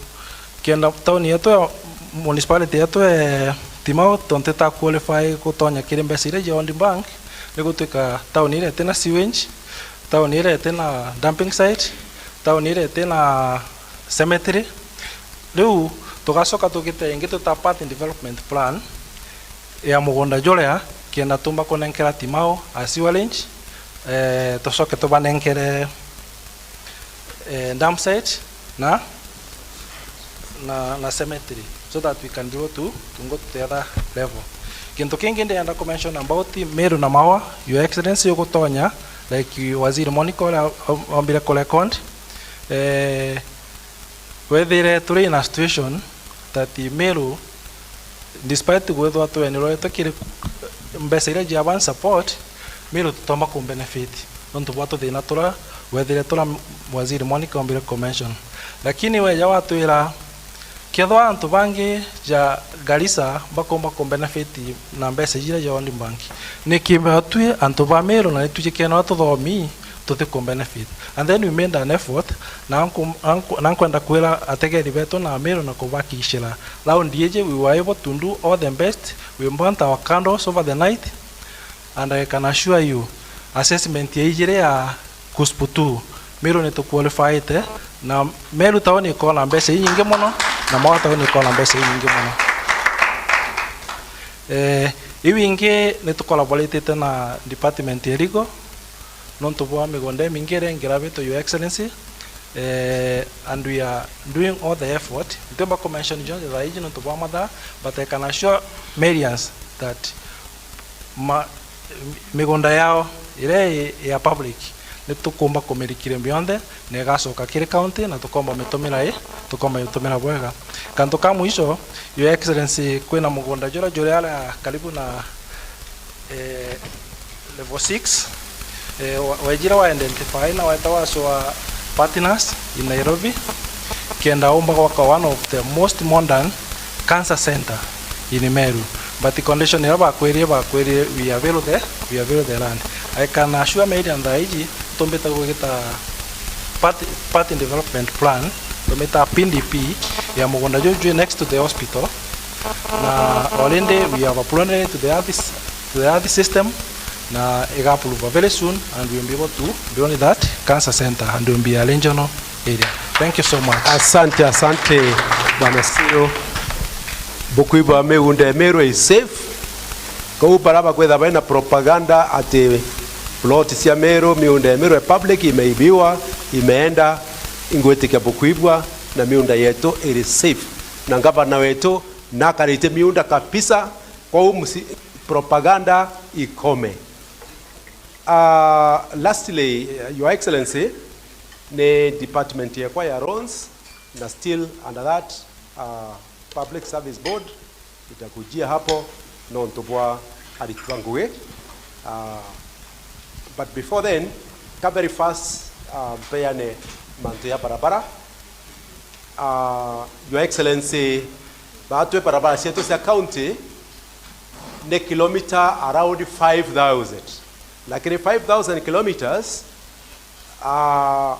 kenda town yetu ya, municipality yetu ya Timau, tontu ita qualify gutonya kiri mbeca iria cia World Bank, ni gutwika town iria itina sewage, town iria itina dumping site, town iria itina cemetery. Riu tugacoka tugite ingi tuta part in development plan ya mugunda juria, kenda tumba kunenkera Timau a sewerage, eh, tucoke tubanenkere, eh, dump site na, na, na cemetery, so that we can be able to, to go to the other level. Kintu kingi ndienda ku mention about Meru na Maua, Your Excellency, ugutonya, like Waziri Monica uria ombire ku record, eh, wethire turi in a situation that Meru, despite gwithwa twenirwete kiri mbeca iria cia advance support, Meru tutomba ku benefit nontu bwa tuthina tura wethire tura Waziri Monica ombire ku mention. Lakini weja watwira, kethwa antu bangi ja Garissa bakomba ku benefit na mbeca iria ja World Bank, niki twi antu ba Meru na nitwijikenwa tuthomi tuti ku benefit? And then we made an effort, na nku-, na nku-, na nkwenda kwira ategeri betu na Meru na kubakishira, round iji we were able to do all the best, we burnt our candles over the night, and I can assure you, assessment ya ijiri ya KUSPU two, Meru ni tuqualifiete, na Meru town ikona mbeca inyingi muno, na Maua town ikona mbeca inyingi muno. Eh, iu ingi ni tucollaboratete na department ya legal, nontu bwa migunda imingi iria ingirabitwe, Your Excellency, eh, and we are doing all the effort. Ntiumba ku mention jonthe thaa iji nontu bwa mathaa, but I can assure Marians that ma-, migunda yao iria i ya public ni tukumba kumirikire bionthe, na igacoka kiri county, na tukomba mitumira i, tukomba mitumira bwega. Kantu ka mwisho, Your Excellency, kwina mugunda juria juri aria karibu na, eh, level six, eh, wa-, wejire wa identify na weta wa show partners in Nairobi, kenda umba gwaka one of the most modern cancer center in Meru. But condition iria bakwirie, bakwirie, we avail the, we avail the land. I can assure Marians thaa iji tumbite gwita part, part development plan, tumita P D P ya mugunda juju jwi next to the hospital, na already we have uploaded it to the earth, to the earth system, na iga approve very soon, and we will be able to build that cancer center and will be a regional area. Thank you so much. Asante, asante, Bwana Siro. Bukwigua migunda ya Meru is safe. Kou bara bakwitha baina propaganda ati plot cia Meru, miunda ya Meru ya public imeibiwa, imeenda, ingwitikia bukwigua, na miunda yetu iri safe. Na ngavana wetu nakarite miunda kabisa, kwou musi-, propaganda ikome. Ah, lastly, Your Excellency, ni department yekwa ya roads, na still under that, ah, Public Service Board, itakujia hapo nontu bwa aritwa ngugi. Ah, but before then, ka very fast, ah, mpeane mantu ya barabara. Ah, Your Excellency, batwi barabara cietu cia county ni kilometer around five thousand. Na kiri five thousand kilometers, ah,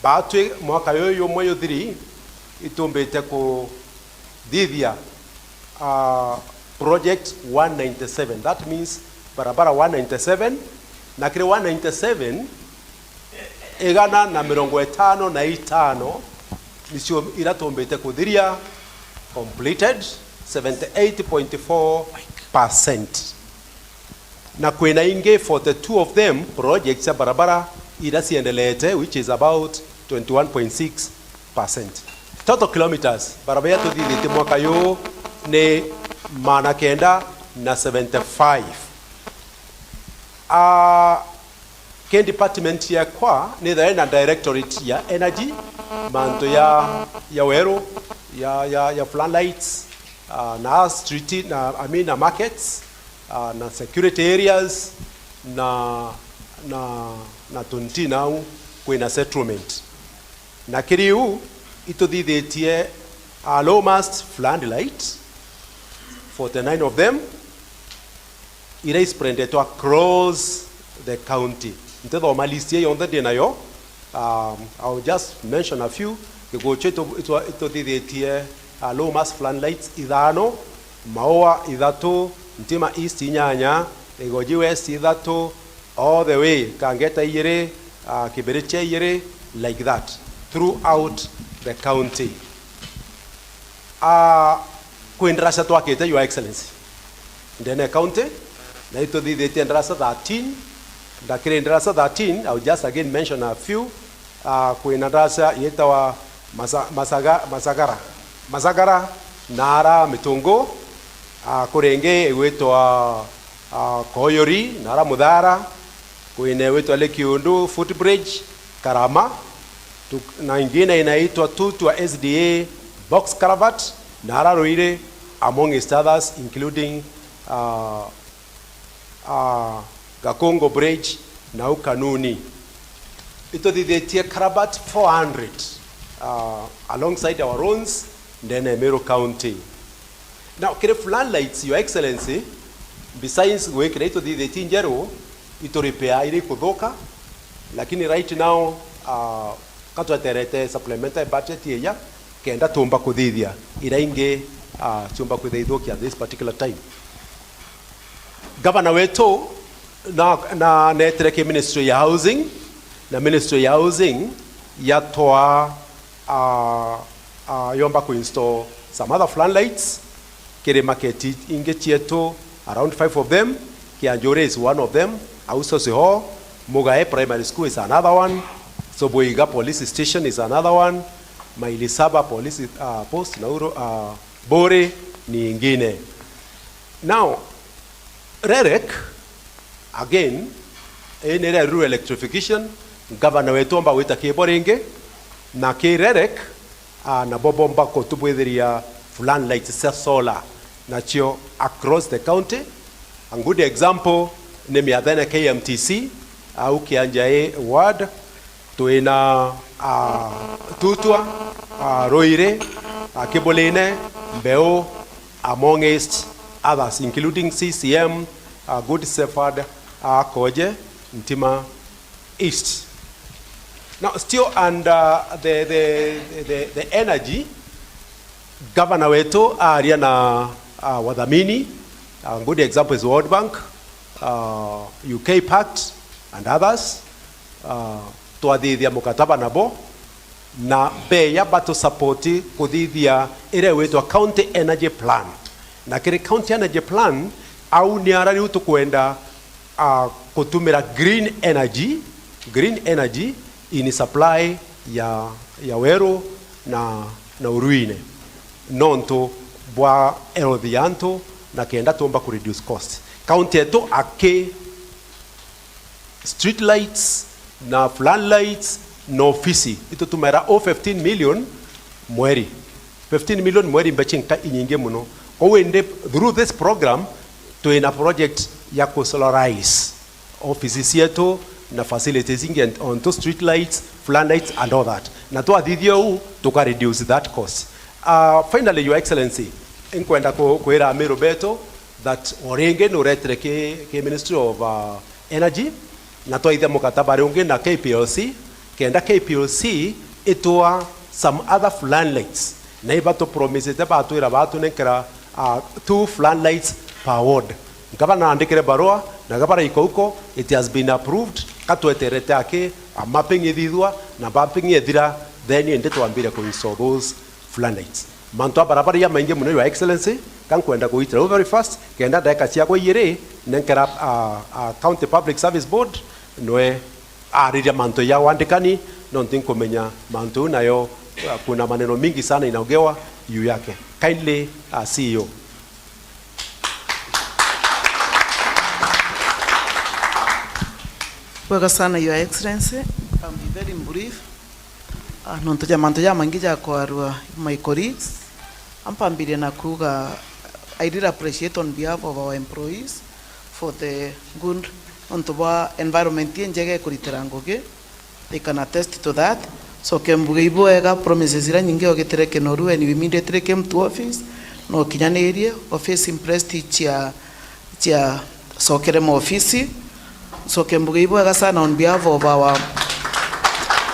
batwi mwaka yuyu jumwe juthiri, itumbite kuthithia, ah, project one ninety-seven. That means barabara one ninety-seven, na kiri one ninety-seven, igana na mirongo itano na itano nicio ira tumbite kuthiria, completed seventy eight point four percent. Na kwina ingi forty two of them projects cia barabara ira ciendeleete, which is about twenty one point six percent. Total kilometers barabara iria tuthithitie mwaka juu ni magana kenda na seventy five. Ah, Ki department yakwa nithae na directorate ya energy, mantu ya, ya weru, ya, ya, ya floodlights, ah, na street, na, I mean, na markets, ah, na security areas, na, na, na tunti nau kwina settlement. Na kiri u ituthithitie a low mast floodlight, forty nine of them, iria isprendetwe across the county. Ntithoma list iyo yonthe ndi nayo. Um, I'll just mention a few. Kiguchu itu-, itu-, ituthithitie, uh, low mast floodlights ithano, Maua ithatu, Ntima East inyanya, Igoji West ithatu, all the way, Kangeta ijiri, uh, Kibirichia ijiri, like that, throughout the county. Uh, kwi ndaraca twakite, Your Excellency. ndene ya county, na ituthithitie ndarasa thirteen. Na kiri ndarasa thirteen, I will just again mention a few. Ah, kwina ndarasa yitawa Masa-, Masaga-, Masagara. Masagara, na ara Mitungu, ah, kuri ingi igwitwa, ah, Koyori, na ara Muthara, kwina igwitwa Lake Kiundu, Footbridge, Karama, tu-, na ingine inaitwa Tutwa S D A Box Culvert, na ara Ruiri, amongst others, including, ah, ah, Gakungu Bridge, na au Kanuni. Ituthithitie culvert four hundred, ah, alongside our roads ndene ya Meru County. Now, kiri floodlights, Your Excellency, besides gwikira ituthithitie njeru, ituripea iria ikuthuka, lakini right now, ah, ka tweterete supplementary budget iija, kenda tuumba kuthithia iria ingi, ah, ciumba kwithia ithukia at this particular time. Gavana wetu na, na neetire ki Ministry ya Housing, na Ministry ya Housing yatwaa, ah, ah, yomba ku install some other floodlights kiri market ingi cietu, around five of them. Kianjuri is one of them, Auso Siho, Mugae Primary School is another one, Soboiga Police Station is another one, Maili Saba Police, ah, Post, Nauru, ah, Buri ni ingine. Now, REREC, again, ii ni rural electrification, gavana wetu omba gwita kibo ringi, na ki REREC, ah, nabo bomba kutubwithiria floodlights cia solar, nacio across the county. A good example ni Miathene K M T C, au Kianjai ward, twina, ah, Tutwa, ah, Ruiri, ah, Kibulini, Mbeu, amongst others, including C C M, ah, Good Shepherd, ah, Koje, Ntima East. Now, still under the, the, the, the energy, governor wetu aaria na, ah, wathamini, a good example is World Bank, ah, U K Pact and others. Ah, twathithia mukataba nabo, na beya batu support kuthithia iria igwitwa County Energy Plan. Na kiri County Energy Plan, au ni ara riu tukwenda, ah, kutumira green energy, green energy in supply ya, ya weru na, na uruine, nontu bwa health ya antu, na kenda tuumba ku reduce cost. County yetu aki street lights na flood lights na ofisi, itutumaira o fifteen million mweri. Fifteen million mweri, mbeca inka-, inyingi muno. Kou indi, through this program, twina project ya ku solarize offices cietu na facilities ingi, and onto street lights, flood lights and all that. Na twathithia uu, tuka reduce that cost. Uh, finally, Your Excellency, inkwenda ku-, kwira Amiru betu that o ringi nuretire ki, ki Ministry of, uh, Energy, na twaithia mukataba ri ungi na K P L C, kenda K P L C itwa some other flood lights. Na iba tupromisite, batwira batunenkera, uh, two flood lights per ward. Gavana aandikire barua, na gavana iko uko, it has been approved, ka tweterete aki, a mapping ithithua, na mapping ethira, then indi twambire ku install those floodlights. Mantu a barabara jamaingi muno, Your Excellency, ka nkwenda kuitira u very fast, kenda ndagika ciakwa ijiri, nenkera, ah, ah, County Public Service Board, nwe ariria mantu ja wandikani, nontu nkumenya mantu u nayo, ah, kuna maneno mingi sana inaongewa juu yake. Kindly, ah, C E O. Bwega sana, Your Excellency. I'll be very brief. Ah, nontu ja mantu jamaingi ja kwarua my colleagues, ampambirie na kuuga, I really appreciate on behalf of our employees for the good, nontu bwa environment injega ikuritira ngugi, they can attest to that. So, kembuge ibwega, promises iria nyingi ogitire Kinoru, and we immediately came to office, no kinyanirie, office impressed chia ciacokere maofisi. Ncoke mbuge ibwega sana on behalf of our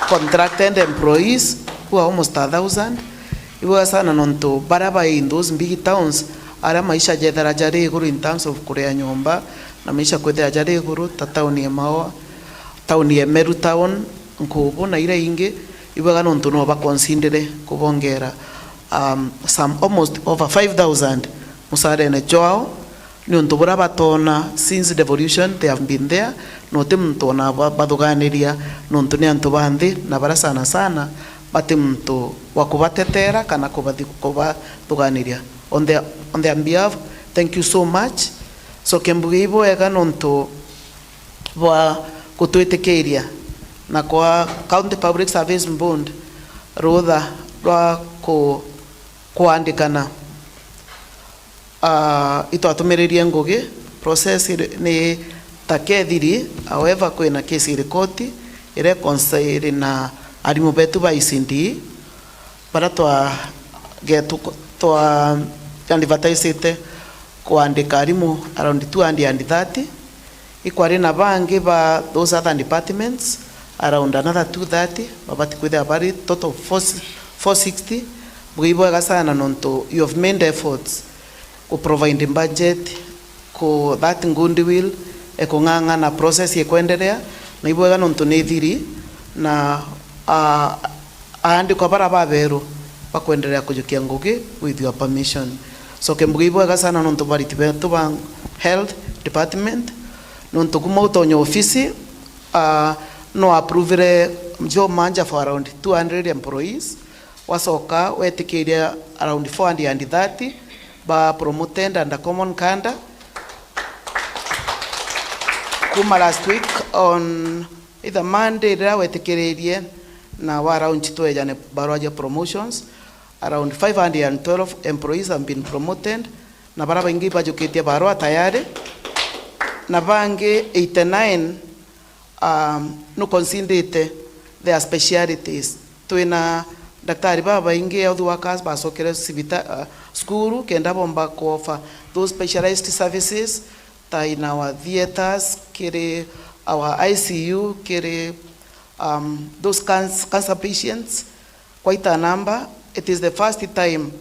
contracted employees who are almost a thousand. Ibwega sana nontu baria bai in those big towns, aria maisha jethera jari iguru in terms of kuria nyomba, na maisha kwithira jari iguru, ta tauni ya Maua, tauni ya Meru town, Nkubu na iria ingi, ibwega nontu no baconsidere kubongera, um, some almost over five thousand mucarene jwao. Niuntu buria batoona since devolution they have been there, na uti muntu ona ba-, bathuganiria, niuntu ni antu ba nthi, na baria sana sana bati muntu wa kubatetera kana kubathi-, kubathuganiria. On their, on their behalf, thank you so much. Coke mbuge ibwega niuntu bwa gutwitikiria na kwa County Public Service Board rutha rwa ku-, kuandikana. Ah, itwatumiririe ngugi, process iri, ni ta kethiri, however, kwina case iri koti, iri concern na arimu betu ba E C D, baria twa, getu, twa advertisite kuandika arimu around two hundred and thirty. Ikwari na bangi ba those other departments, around another two thirty, babati kwithira bari total four, four sixty. Bwibwega sana nontu you have made efforts ku provide budget ku that goodwill, e kung'ang'ana process ikwenderea, na ibwega nontu ni thiri, na, ah, aandikwa bara baberu bakwenderea kujukia ngugi with your permission. Coke mbuge ibwega sana nontu bariti betu ba health department, nontu kuma utonye ofisi, ah, no approvire job manager for around two hundred employees, wacoka wetikiria around four hundred and thirty ba promoted under common cadre. Kuma last week on either Monday riria wetikiririe na wa launch twejane barua ja promotions, around five hundred and twelve employees have been promoted, na bara baingi bajukitie barua tayari, na bangi eighty-nine um, nuconsidite their specialities. Twina daktari babaingi, health workers, bacokere cibita-, uh, cukuru kenda bomba kuoffer those specialized services, ta in our theatres, kiri our I C U, kiri, um, those canc-, cancer patients. Quite a number. It is the first time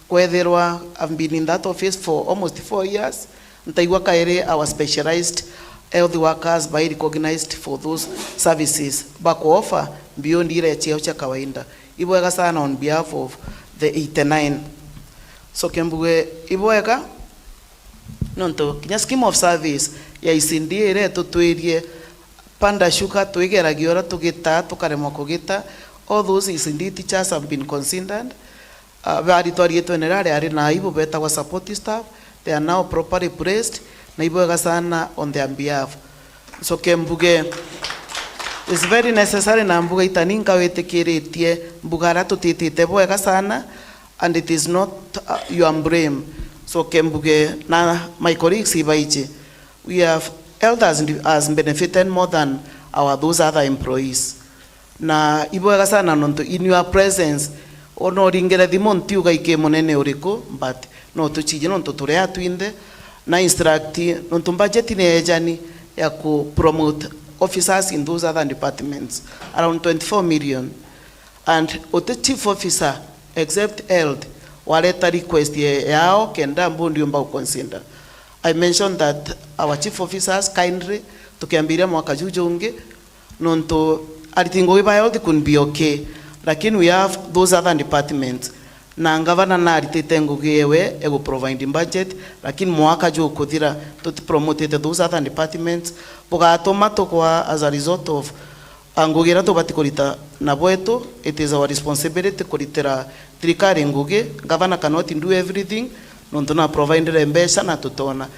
kwethirwa I've been in that office for almost four years. Ntaigua kairi our specialized health workers bai recognized for those services bakuoffer beyond ire ciao cia kawaida. Ibwega sana on behalf of the eighty-nine. Coke mbuge ibwega nontu kinya scheme of service ya E C D ire tutwirie panda shuka twigeragia uria tugitaa tukaremwa kugita. All those E C D teachers have been considered. Uh, baritwa riitwene riria riari na aibu betagwa support staff, they are now properly placed, na ibwega sana on their behalf. Coke mbuge, it's very necessary, na mbuga itani nkawitikiritie mbuga aria tutitite bwega sana, and it is not, uh, your blame. Coke mbuge na my colleagues ibaiji, we have elders has benefited more than our those other employees. Na ibwega sana nontu in your presence, ona uringire thimu ntiuga iki munene uriku, but no tuchiji nontu turi atwinthe, na instruct nontu budget ni ejani ya ku promote officers in those other departments, around twenty-four million. And uti chief officer except health wareta request ye-, yao kenda board yumba guconsider. I mentioned that our chief officers kindly, tukiambiria mwaka juu jungi, nontu ariti ngugi ba health could be okay, lakini we have those other departments, na ngavana naritite ngugi ewe egu provide budget, lakini mwaka juu ukuthira tuti promotete those other departments, bugatuma tukwa as a result of, ah, ngugi iria tubati kurita na bwetu. It is our responsibility kuritira thirikari ngugi. Ngavana cannot do everything, nontu na providere mbeca na tutona.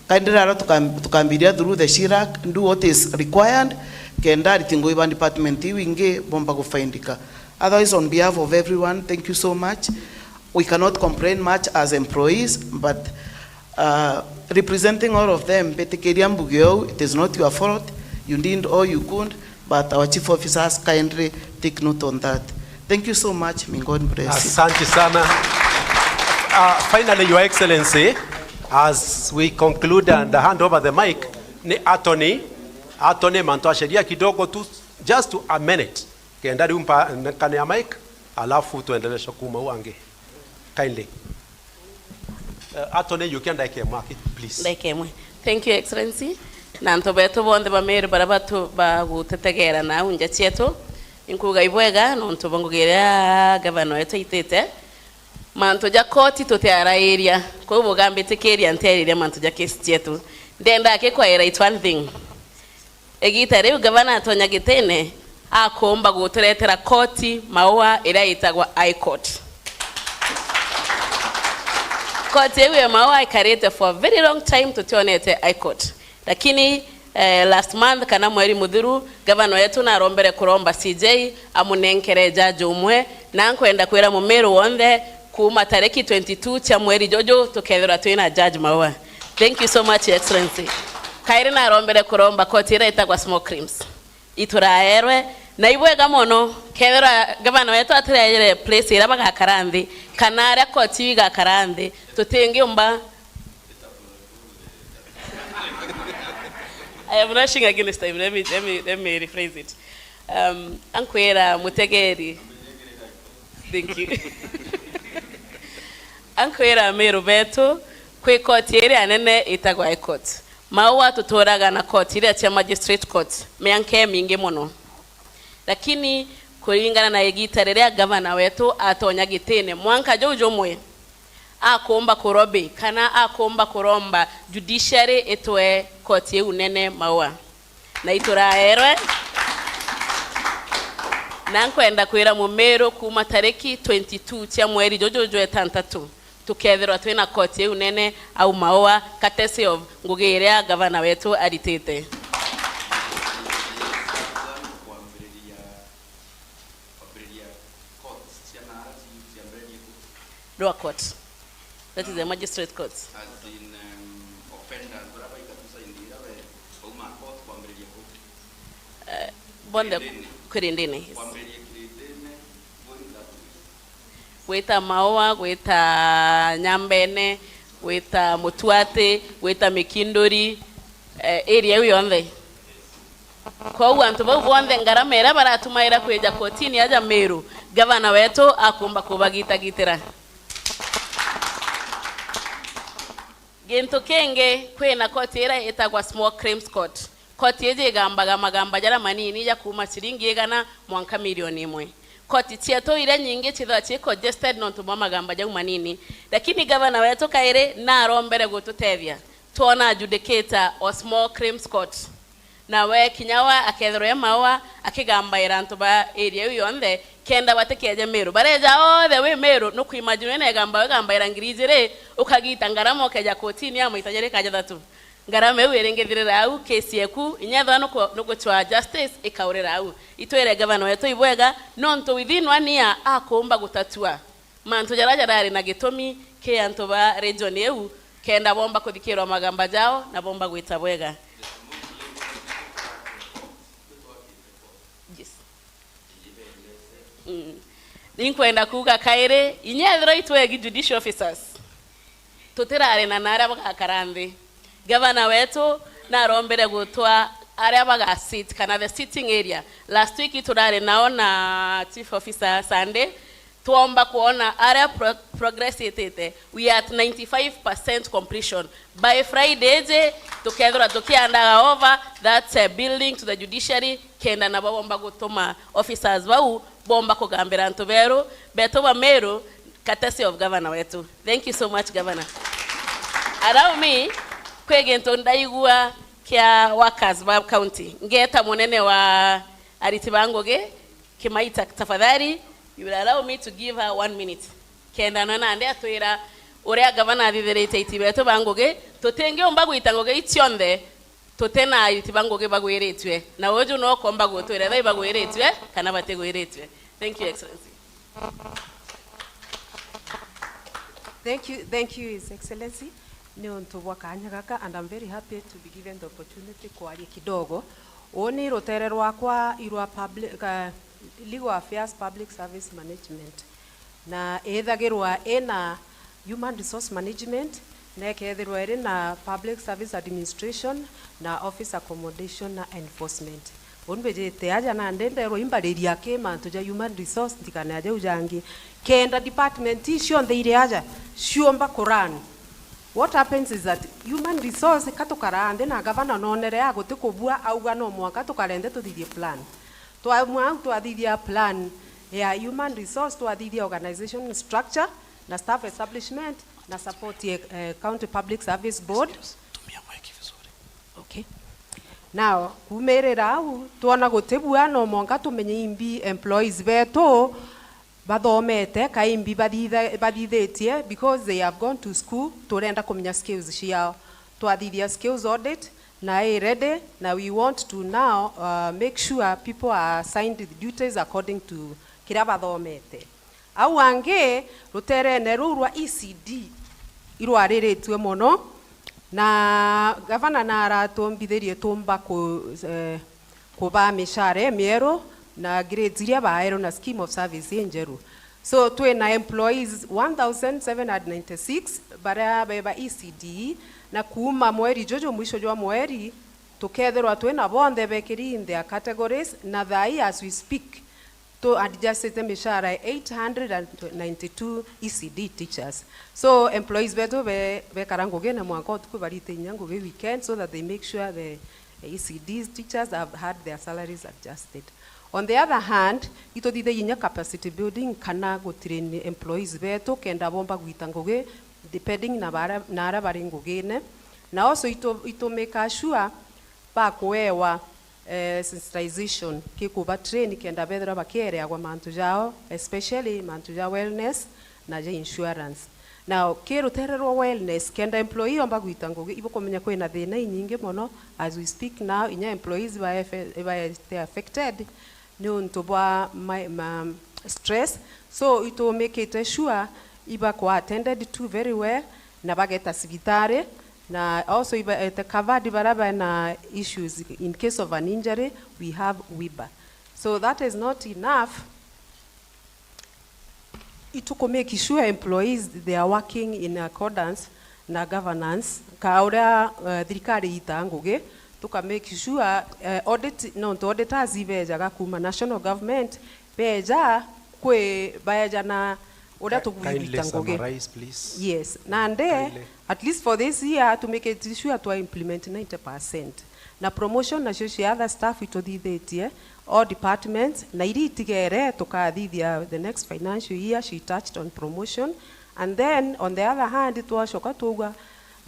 Kaindi rero tukam-, tukambiria through the SHIRAC, do what is required, kenda ariti ngugi ba department iu ingi bomba gufaindika. Otherwise, on behalf of everyone, thank you so much. We cannot complain much as employees, but, uh, representing all of them, mbitikiria mbuge ou, it is not your fault. You did all you could, but our chief officers kindly take note on that. Thank you so much. May God bless you. Asante sana. Uh, finally, Your Excellency, as we conclude and hand over the mic, ni Attorney, Attorney mantu asheria kidogo tu, just to a minute. Kenda riu mpa-, nkanea mic, alafu tuendeleshe kuma u angi. Kindly. Uh, Attorney, yukia ndagika imwe aki, please. Ndagika imwe. Thank you, Excellency. Na antu betu bonthe ba Meru baria batu-, bagutetegeera nau nja cietu, inkuuga ibwega nontu bwa ngugi iria gavana wetu aitite. Mantu ja koti tutiarairia, Kwou bugambitikiria nteeriria mantu ja case cietu. Ndenda akikwaira it's one thing. Igita riu gavana atonya gitine, akumba guturetera koti Maua iria itagwa High Court. Koti iu ya Maua ikarite for a very long time tutionete High Court. Lakini, eh, last month kana mweri muthiru, gavana wetu narombere kuromba C J amunenkere judge umwe, na nkwenda kwira Mumiru wonthe, kuuma tariki twenty-two cia mweri juju tukethirwa twina judge Maua. Thank you so much, Your Excellency. Kairi narombere kuromba koti iria itagwa small crimes ituraerwe, na ibwega mono kethirwa gavana wetu atiraere place iria bagakara nthi kana aria koti igakara nthi, tutingiumba I am rushing against time. Let me, let me, let me rephrase it. Um, ankwira mutegeri. Thank you. Ankwira Miru betu, kwi koti iria nene itagwa High Court. Maua tuturaga na koti iria cia magistrate court mianka imingi mono. Lakini kuringana na igita riria gavana wetu atonya gitine, mwanka juu jumwe, akumba kurobi kana akumba kuromba judiciary itwe koti iu nene Maua. Na ituraerwe. Na nkwenda kwira Mumiru kuuma tariki twenty-two cia mweri juju jwa itantatu, tukethirwa twina koti iu nene au Maua, courtesy of ngugi iria gavana wetu aritite. Lower court. That is the magistrate court. As in, um, offenders, baria baita tu side iria be, bauma court kwambiriria ku? Eh, bonthe Kirindini. Kirindini, yes. Kwambiriria Kirindini, going that way. Gwita Maua, gwita Nyambene, gwita Mutuati, gwita Mikinduri, eh, area iu yonthe. Kwou antu bau bonthe ngarama iria baratumaira kwija kotini aja Miru, gavana wetu akumba kubagitagitira. Gintu kingi, kwina koti iria itagwa Small Claims Court. Koti iji igambaga magamba jaria manini ja kuuma ciringi igana mwanka milioni imwe. Koti cietu iria nyingi cithagwa ci congested nontu bwa magamba jau manini. Lakini gavana wetu kairi narombere gututethia. Twona adjudicator o Small Claims Court. Nawe kinya we akethirwa e Maua akigambaira antu ba area iu yonthe, kenda batikeje Miru. Bareja othe wi Miru, nukuimagine wina igamba, igambaira ngiri ijiri, ukagita ngarama ukeja kotini ya maita jeri ka jathatu. Ngarama iu iringithirira au, case yeku, inya ethirwa nuku-, nukuchwa justice, ikaurira au. Itwire gavana wetu ibwega, nontu within one year akumba gutatua mantu jaria jarari na gitumi ki antu ba region iu, kenda bomba kuthikirwa magamba jao na bomba gwita bwega. Yes. Mm. Ninkwenda kuuga kairi, inya ethirwa itwegi judicial officers, tutirari na naria bagakara nthi. Gavana wetu narombere gutwa aria baga sit kana the sitting area. Last week turari nao na chief officer Sunday, twomba kwona aria pro-, progress itite. We are at ninety-five percent completion. By Friday iji, tukethirwa tukiandaga over that, uh, building to the judiciary, kenda nabo bomba gutuma officers bau bomba kugambira antu beru, betu ba Miru, courtesy of governor wetu. Thank you so much, governor. Allow me, kwi gintu ndaigua kia workers ba county. Ngeta munene wa ariti ba ngugi, Kimaita, tafadhali, you will allow me to give her one minute. Kenda na nandi atwira uria gavana athithiritie aiti betu ba ngugi, tutingiumba gwita ngugi ii cionthe tutina aiti ba ngugi bagwiritue. Na uju no komba gutwira ethira ibagwiritue kana batigwiritue. Thank you, Excellency. Thank you, thank you, His Excellency. Ni untu bwa kanya gaka, and I'm very happy to be given the opportunity kwaria kidogo. Uu ni rutere rwakwa irwa public, uh, Legal Affairs, Public Service Management. Na ithagirwa ina Human Resource Management, na ikethirwa iri na Public Service Administration, na Office Accommodation na Enforcement. Uu mbijite aja nandi nderwa imbariria ki mantu ja human resource, ntikane aja jau jangi. Kenda department ii cionthe iri aja ciumba kurun. What happens is that human resource, ka tukaraa nthi na gavana nonere aguti kubua, auga no mwanka tukarende tuthithie plan. Twaumwa au twathithia plan ya human resource, twathithia organization structure na staff establishment, na support ya, eh, County Public Service Board. Tumia mic vizuri. Okay. Now, kuumirira au, twona gutibua, no mwanka tumenye imbi employees betu bathomete, ka imbi bathitha-, bathithitie, because they have gone to school, turenda kumenya skills ciao. Twathithia skills audit, na i ready, na we want to now, uh, make sure people are assigned duties according to kiria bathomete. Au angi, ruterene ruu rwa E C D irwariritue mono, na gavana naratumbithirie tumba ku-, eh, kubaa micara imieru na grades iria baerwe na scheme of service injeru. So, twina employees one thousand seven hundred ninety-six baria beba E C D, na kuuma mweri juju mwisho jwa mweri, tukethirwa twina bonthe bekiri in their categories, na thaa ii as we speak, tu adjustite micara ya eight hundred and ninety-two E C D teachers. So, employees betu be-, bekara ngugine mwanka utuku, barite inya ngugi weekend, so that they make sure the E C D teachers have had their salaries adjusted. On the other hand, ituthithagia inya capacity building kana gutrain employees betu kenda bomba gwita ngugi depending na bara-, na aria bari ngugine. Na also itu, itu make sure bakuewa, eh, sensitization, ki kuba train kenda bethirwa bakiereagwa mantu jao, especially mantu ja wellness na ja insurance. Now, ki rutere rwa wellness, kenda employee omba gwita ngugi, ibukumenya kwina thina inyingi mono. As we speak now, inya employees ba F-, ba affected niuntu bwa ma, ma stress. So, itumikite sure ibakwa attended to very well, na bageta cibitari, na also ibaete covered baria bena issues in case of an injury, we have WIBA. So that is not enough. Ituku make sure employees, they are working in accordance na governance, ka uria, eh, thirikari itaa ngugi, tuka make sure, eh, audit, nontu auditors ibejaga kuma national government, beja kwi, baeja na uria Ki-, kindly tugwithita ngugi. Summarize, please. Yes, nandi, kindly. At least for this year, to make it sure to implement ninety percent. Na promotion nacio cia other staff ituthithitie, all departments, na iria itigere tukathithia the next financial year, she touched on promotion. And then, on the other hand, twacoka twaugua,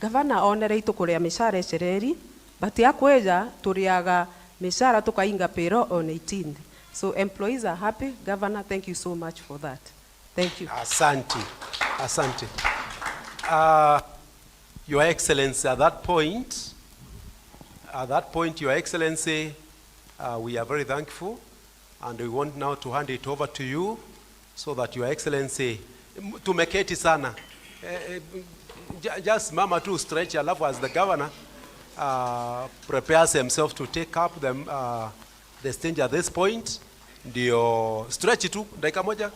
gavana onere itukuria micara icereri, but akwija turiaga micara tukainga payroll on eighteenth. So employees are happy. Governor, thank you so much for that. Thank you. Asante. Asante. Uh, Your Excellency, at that point, at that point, Your Excellency, uh, we are very thankful, and we want now to hand it over to you so that Your Excellency, m-, tumeketi sana. Eh, eh, ju-, just mama tu stretch, alafu as the governor, uh, prepares himself to take up the, uh, the stage at this point, ndio stretch tu, dakika moja.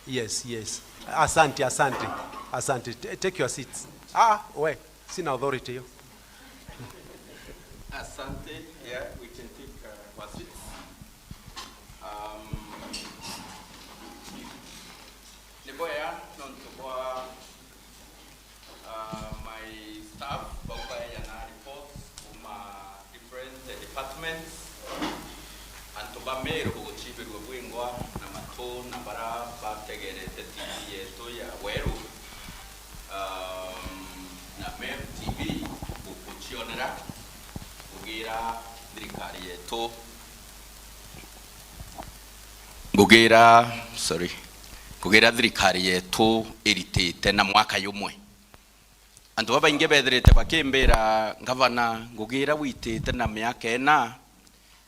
Yes, yes. Asante, asante, asante. T-, take your seats. Ah, we, sina authority hiyo. Asante. Yeah, we can take, uh, our seats. Um, ni boya, nontu bwa Ah, my staff bau baejana reports kuma different departments. Antu ba Meru buguchimbirua bwingwa na matu na bara bategerete T V yetu ya Weru, um, na Meru T V bukuchionera kugira thirikari yetu. Ngugira, sorry. Ngugira thirikari yetu iritite na mwaka jumwe. Antu babaingi bethirite bakimbira, "Ngavana, ngugi iria witite na miaka ina,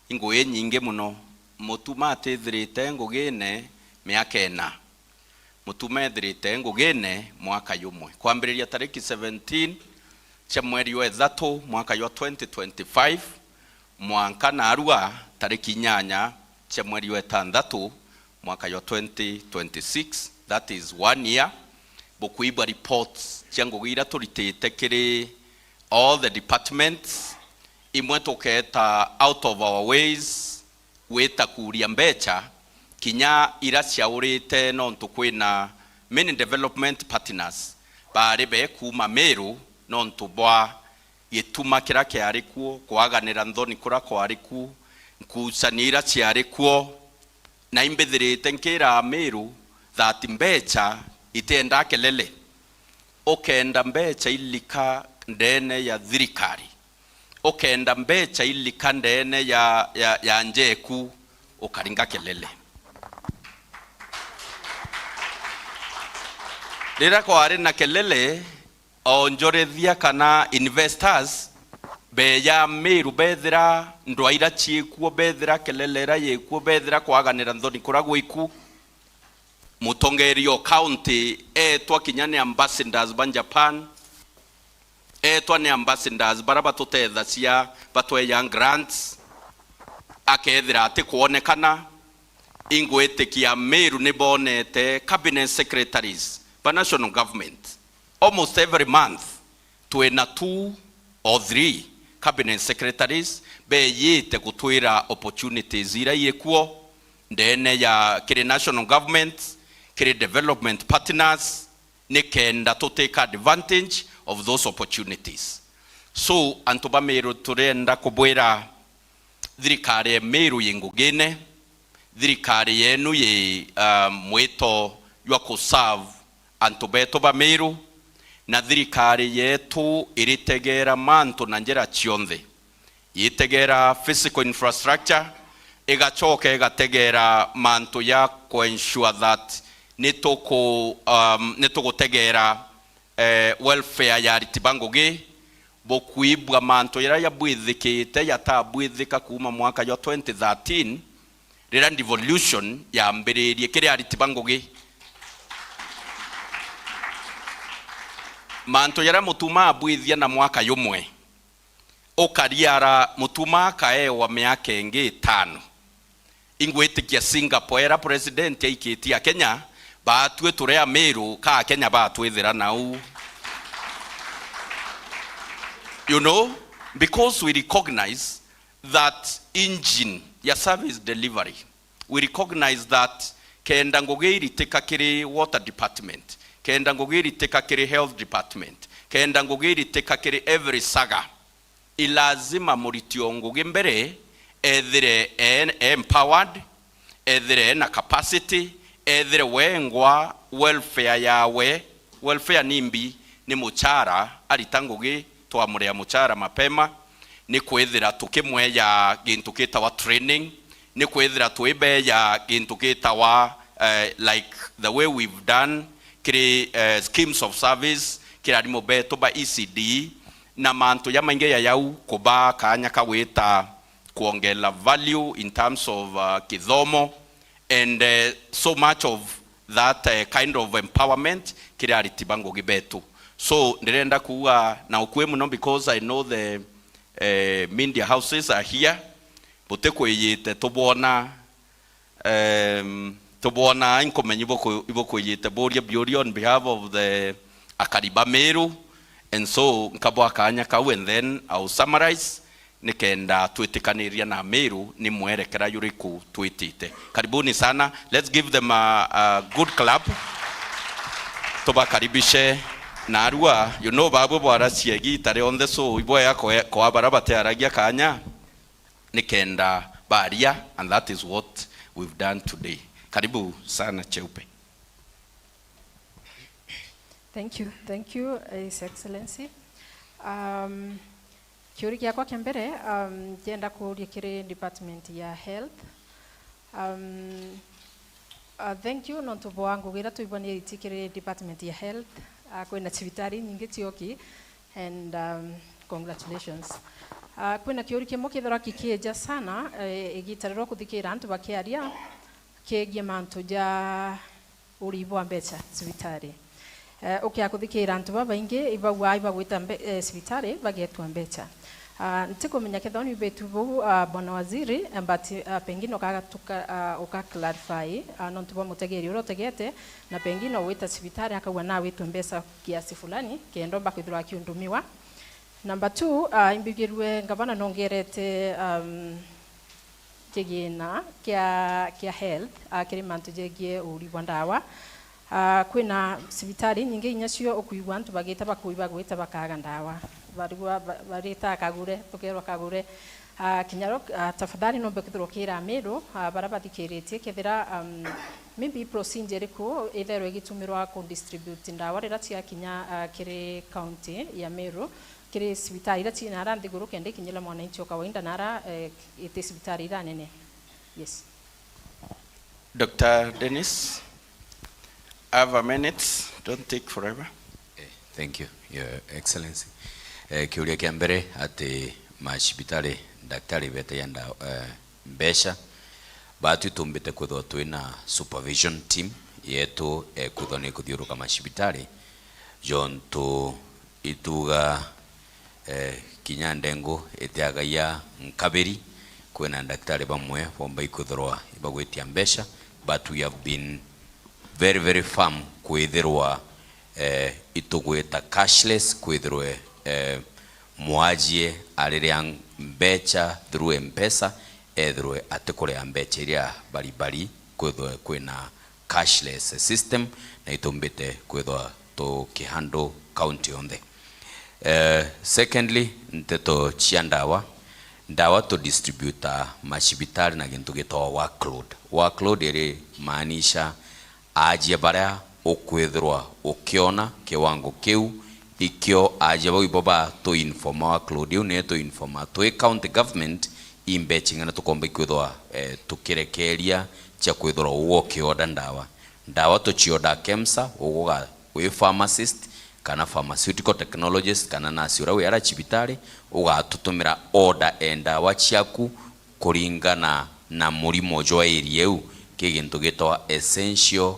i ngugi inyingi mono." Mutuma atithirite ngugine miaka ina. Mutuma ethirite ngugine mwaka jumwe. Kwambiriria tariki seventeen cia mweri jwa ithatu mwaka jwa twenty twenty-five, mwanka naarua tariki inyanya cia mweri jwa itanthatu mwaka jwa twenty twenty-six, that is one year, bukwigua reports cia ngugi iria turitite kiri all the departments, imwe tukeeta out of our ways gwita kuuria mbecha, kinya iria ciaurite nontu kwina many development partners baari be kuuma Meru nontu bwa gituma kiria kiari kuo, kwaganira nthoni kuria kwari kuo, nkucanio iria ciari kuo, na imbithirite nkiira Meru that mbecha itiendaa kelele. ukenda mbecha ilika ndene ya thirikari, ukenda mbecha ilika ndene ya, ya, ya njeku, ukaringa kelele. Riria kwari na kelele, onjorethia kana investors beeja Meru, bethira ndwaa ira ciikuo, bethira kelele ira yikuo, bethira kwaganira nthoni kuria gwiku, mutongeria o county eetwa kinya ni ambassadors ba Japan, eetwa ni ambassadors baria batutethacia, batweja grants, akethira atikwonekana. Ingwitikia Meru ni bonete cabinet secretaries ba national government almost every month. Twina two or three cabinet secretaries beejite gutwira opportunities iria ikuo ndene ya kiri national government, kiri development partners, nikenda tu take advantage of those opportunities. So, antu ba Meru, turenda kubwira thirikari ya Meru yi ngugine, thirikari yenu yi, uh, mwito jwa ku serve antu betu ba Meru, na thirikari yetu iritegeera mantu na njira cionthe. Yitegeera physical infrastructure, igacoka igategeera mantu ja ku ensure that nituku-, um, nitugutegeera, eh, welfare ya ariti ba ngugi, bukwibua mantu jaria jabwithikite jatabwithika kuuma mwaka jwa twenty thirteen, riria devolution yambiririe kiri ariti ba ngugi. Mantu jaria Mutuma abwithia na mwaka jumwe, ukariara Mutuma akaewa miaka ingi itano. Ingwitikia Singapore, era president aikitie Akenya, baatue turi Amiru, ka Akenya baatwithira nau. You know, because we recognize that engine ya service delivery, we recognize that kenda ngugi iritika kiri water department, kenda ngugi iritika kiri health department, kenda ngugi iritika kiri every saga, i lazima muriti o ngugi mbere ethire e, e empowered, ethire ena capacity, ethire wengwa welfare yawe. Welfare nimbi? Ni muchara, arita ngugi twamurea muchara mapema, ni kwithira tukimweja gintu gitawa training, ni kwithira twibeja gintu gitawa, eh, like the way we've done kiri, eh, schemes of service, kiri arimu betu ba E C D, na mantu jamaingi ja jau, kubaa kanya ka gwita kwongela value in terms of, uh, kithomo, and, uh, so much of that, uh, kind of empowerment kiri ariti ba ngugi betu. So, ndirenda kuuga na ukui muno, because I know the, uh, media houses are here, butikwijite tubwona, um, tubwona, inkumenya ibuku-, ibukwijite buria biuria on behalf of the akari ba Meru, and so nkabwa kanya kau, and then I'll summarize, nikenda twitikaniria na Amiru ni mwerekera juriku twitite. Karibuni sana. Let's give them a, a good clap. Tubakaribishe. Narua, you know, babwe bwaracia igita rionthe, so ibwega kwa, kwa bara batearagia kanya, nikenda baria, and that is what we've done today. Karibu sana, Cheupe. Thank you, thank you, His Excellency. Um, kiuri giakwa kia mbere, um, ndienda kuuria kiri department ya health. Um, uh, thank you nontu bwa ngugi iria twiboniriti kiri department ya health. Uh, kwina cibitari nyingi cioki, and, um, congratulations. Uh, kwina kiuri kimwe kithirwa kikieja sana, eh, igita riria ukuthikira antu bakiaria kiegie mantu ja urii bwa mbecha cibitari. Eh, ukia kuthikira antu babaingi ibaugaa ibagwita mbe-, eh, cibitari bagetua mbecha. Ah, ntikumenya kethira ni ubitu buu, ah, Bwana Waziri, eh, but, ah, pengine ukagatuka, ah, uka clarify, ah, nontu bwa mutegeri uria utegete, na pengine ugwita cibitari akauga nawitwe mbecha kiasi fulani, kenda umba kwithirwa akiundumiwa. Number two, ah, imbigirue ngavana nongerete, um, kigina kia, kia health, ah, kiri mantu jegie uuri bwa ndawa. Ah, kwina cibitari nyingi inya cio ukwigua antu bagita bakui bagwita bakaga ndawa. Barigwa ba-, barita kagure, tukerwa kagure. Ah, kinya ro-, ah, tafadhali nombe kwithirwa ukira Amiru, ah, bara bathikiritie, kethira, um, Maybe procedure iriku itherwe igitumirwa ku distribute ndawa riria ciakinya, ah, kiri county ya Meru, kiri cibitari iria ci nara nthiguru kenda ikinyire mwananchi o kawaida nara, eh, iti cibitari iria nene? Yes. Doctor Dennis, have a minute, don't take forever. Eh, thank you, Your Excellency. Eh, kiuria kia mbere ati macibitari, daktari betagia nda-, eh, mbeca, batu itumbite kwithirwa twina supervision team yetu, eh, kwithirwa ni kuthiuruka macibitari, jontu ituga, eh, kinya ndengu itiagaia nkabiri, kwina daktari bamwe bomba ikwithirwa ibagwitia mbeca, but we have been very, very firm kwithirwa, eh, itugwita cashless, kwithirwe, eh, mwajie ariria mbeca through M-Pesa, ethirwe atikuria mbeca iria baribari, kwithwe kwina cashless system, na itumbite kwithwa tukihandle county yonthe. Eh, secondly, nteto cia ndawa. Ndawa tu distributa macibitari na gintu gitagwa workload. Workload iri maanisha aajia baria ukwithirwa ukiona kiwango kiu, ikio aajia bau ibo ba tu informa workload iu, ni tu informa twi county government, imbecha ing'ana tukomba ikwithwa, eh, tukirekeria cia kwithirwa ugwe ukioda ndawa. Ndawa tucioda KEMSA, ugwe uga wi pharmacist, kana pharmaceutical technologist, kana nurse uria wi ara cibitari, ugatutumira order e ndawa ciaku kuringana na murimo jwa area iu, ki gintu gitwa essential,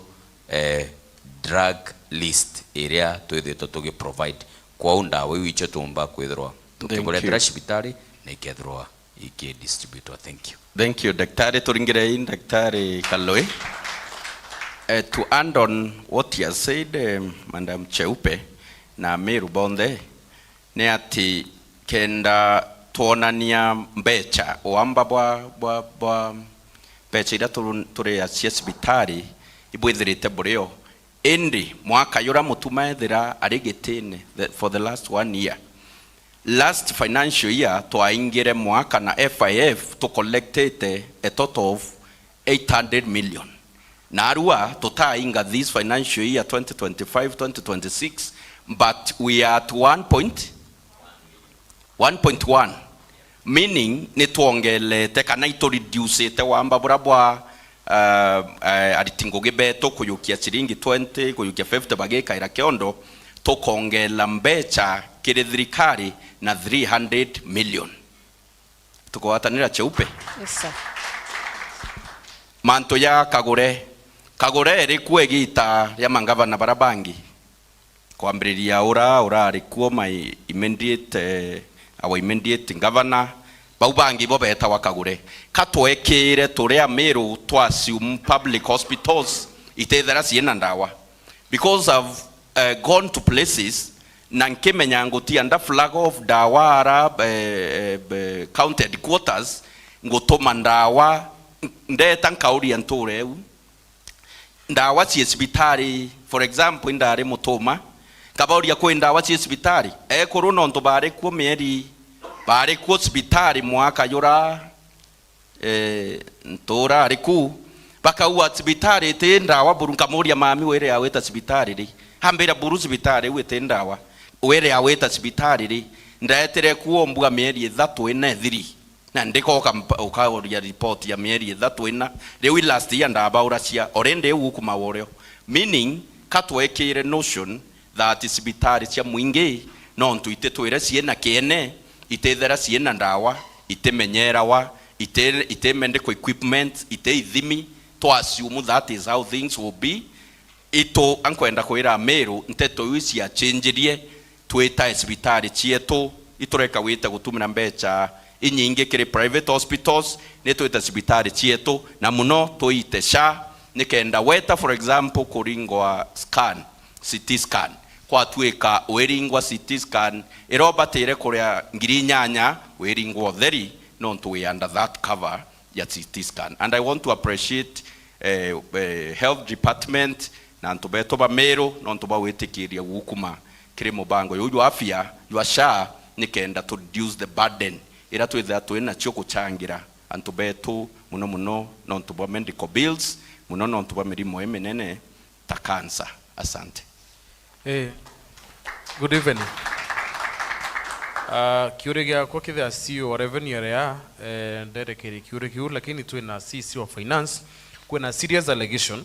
eh, drug list iria twithitwe tugi provide. Kwou ndawa iu icio tuumba kwithirwa tukikuretera cibitari na ikethirwa ikidistributwa. Thank you. Thank you, Daktari. Turingirei Daktari Kaloi. Eh, to add on what he has said, eh, Madam Cheupe na Meru bonthe, ni ati kenda twonania mbecha, uamba bwa, bwa, bwa mbecha iria turu-, turia cia cibitari ibwithirite burio, indi mwaka jura Mutuma ethira ari gitine, the, for the last one year, last financial year twaingire mwaka na F I F tucollectite a total of eight hundred million. Narua tutainga this financial year twenty twenty-five, twenty twenty-six, but we are at one point, one point one, meaning ni twongelete kana itureducite wamba bura bwa, uh, uh, ariti ngugi betu kuyukia ciringi twenty, kuyukia fifty bagikaira kiondo, tukongela mbecha kiri thirikari na three hundred million. Tukugwatanira Cheupe? Yes, sir. Mantu ja Kagure. Kagure iri kuo igita ria mangavana bara bangi. Kwambiriria ura, urari kuo my immediate, eh, our immediate governor. Bau bangi bo betagwa Kagure. Ka twekire turi Amiru twa assume public hospitals itethera ciina ndawa. Because I've, eh, gone to places na nkimenya ngutia nda flag off ndawa ara, eh, eh, eh, county headquarters, ngutuma ndawa, ndeta nkauria nture eu. Ndawa cie cibitari, for example, indari Mutuma, nkabauria, "Kwi ndawa cie cibitari?" Ekuru nontu bari kuo mieri, bari kuo cibitari mwaka jura, eh, ntura ari ku, bakaua cibitari iti ndawa buru. Nkamuria, "Mami, wire awita cibitari ri?" Ambira, "Buru cibitari iu iti ndawa." "Wire awita cibitari ri?" Ndaetire kuo mbua mieri ithatu ina ithiri. Na ndikoka mpa-, ukauria report ya mieri ithatu ina. Riu i last year ndabauracia, already iu ukuma worio. Meaning, ka twekire notion that cibitari cia mwingi, nontu ititwire ciina kiene, itithera ciina ndawa, itimenyerawa, iti, iti medical equipment, iti ithimi, twa assume that is how things will be. Itu, ankwenda kwira Amiru, nteto iu ciachinjirie, twitae cibitari cietu, itureka gwita gutumira mbecha inyingi kiri private hospitals, ni twita cibitari cietu, na muno tuite SHA, nikenda weta, for example, kuringwa scan, C T scan, kwatuika wiringwa C T scan, irobatire kuria ngiri inyanya, wiringwa utheri, nontu wi under that cover ya C T scan. And I want to appreciate, eh, eh, health department na antu betu ba Meru nontu bwa gwitikiria gukuma kiri mubango juu jwa afya jwa SHA, nikenda to reduce the burden ira twithira twi nacio guchangira antu betu, muno muno nontu bwa medical bills, muno nontu bwa mirimo iminene ta cancer. Asante. Eh, good evening. Uh, kiuria giakwa kithia C E O wa revenue area, eh, nderekerie kiuria kiu, lakini twina C E C wa finance, kwina serious allegation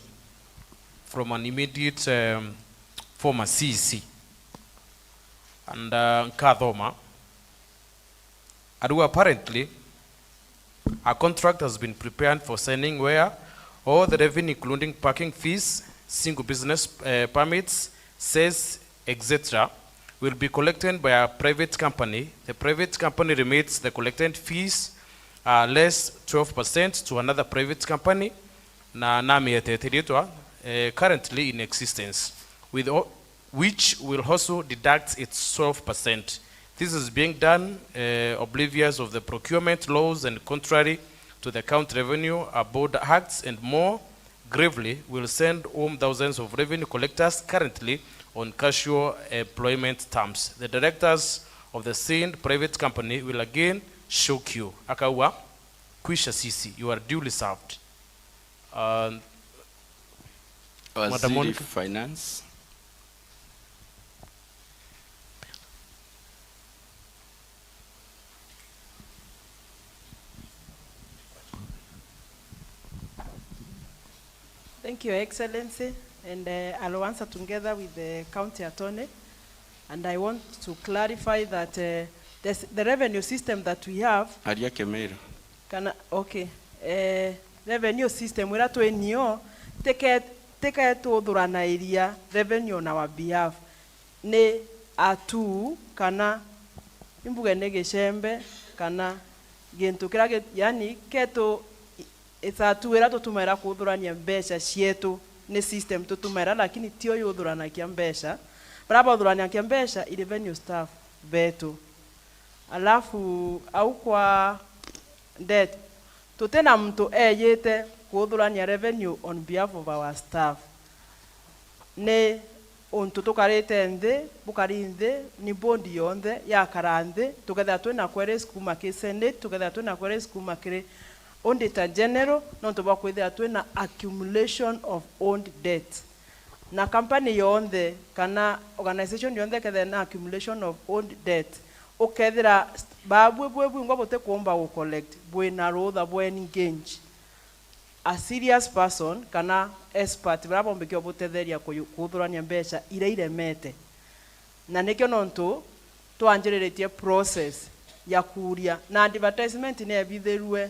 from an immediate, um, former C E C. And, uh, nkathoma. Ariu apparently, a contract has been prepared for signing where all the revenue, including parking fees, single business, uh, permits, sales, et cetera, will be collected by a private company. The private company remits the collected fees, uh, less twelve percent to another private company, na namieteteritwa, uh, currently in existence, with all, which will also deduct its twelve percent. This is being done, uh, oblivious of the procurement laws and contrary to the County Revenue Board Acts and more gravely will send home thousands of revenue collectors currently on casual employment terms. The directors of the same private company will again shock you. Akauga, kwisha C E C, you are duly served. Uh, Madam Waziri Monica. Finance. Thank you, Your Excellency, and, uh, I'll answer together with the County Attorney, and I want to clarify that, uh, the, the revenue system that we have. Aria Kimiru. Kana, okay. Eh, revenue system ira twi nio, tike-, tiketuthuranairia revenue on our behalf. Ni a tool kana imbuge ni gicembe kana gintu kiria gi-, yani ketu, it's a tool ira tutumaira kuthurania mbeca cietu, ni system tutumaira, lakini tio yuthuranagia mbeca. Baria bathuranagia mbeca i revenue staff betu. Alafu au kwa debt, tutina muntu eyite kuthurania revenue on behalf of our staff. Ni untu tukarite nthi, bukari nthi, ni board yonthe yakara nthi, tukethira twina queries kuuma ki Senate, tukethira twina queries kuuma kiri Auditor General, nontu bwa kwithira twina accumulation of old debt. Na company yonthe kana organization yonthe kethira na accumulation of old debt, ukethira babui bwi bwingwa butikuumba gu collect, bwina rutha bwa engage a serious person kana expert baria bombikio butetheria kuyu-, kuthurania mbeca iria iremete. Na nikio nontu twanjiriritie process ya kuuria, na advertisement ni ebithirue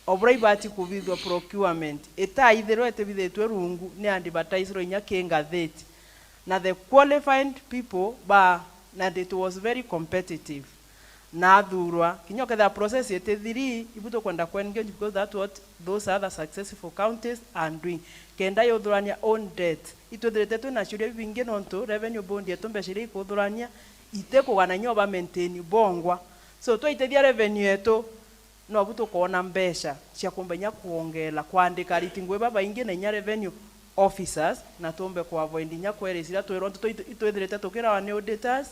o buria ibati kubithua procurement. Itaithirwe itibithitue rungu, ni advertisirwe inya ki ngatheti. Na the qualified people ba, na it was very competitive. Na athurwa, kinya ukethira process itithiri, ibu tukwenda ku engage because that's what those other successful counties are doing. Kenda yuthurania own debt. Itwithirite twina ciuria bibingi nontu revenue board yetu mbeca iria ikuthurania, itikugana inya uba maintain bongwa. So, twaitithia revenue yetu, nobu tukoona mbeca cia kumba inya kwongela, kwandika ariti ngui babaingi na inya revenue officers, na tumbe ku avoid inya queries iria twirwa, nontu twi-, itwithirite tukirawa ni auditors,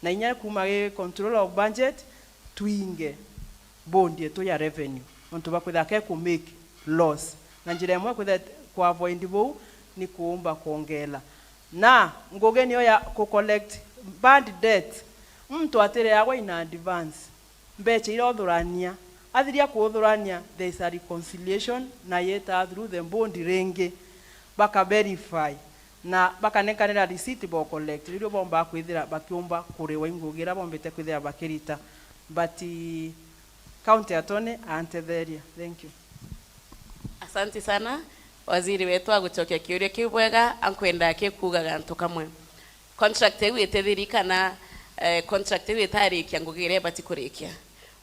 na inya kuuma gi control of budget, twinge board yetu ya revenue, nontu bakwithira ke ku make loss. Na njira imwe kwithira ku avoid buu ni kuumba kwongela. Na ngugi niyo ya ku collect bad debt, muntu atireagwa in advance. Mbeca iria uthurania, athiria kuthurania, there is a reconciliation, na yeta through the board ringi, baka verify, na bakanenkanira receipt bo collect, ririo bombaa kwithira bakiumba kuriwa i ngugi iria bombite kwithira bakirita. But, eh, County Attorney antetheria. Thank you. Asante sana. Waziri wetu agucokia kiuria kiu bwega, ankwenda akikuuga gantu kamwe. Contract iu itithiri kana, eh, contract iu itarikia ngugi iria ibati kurikia.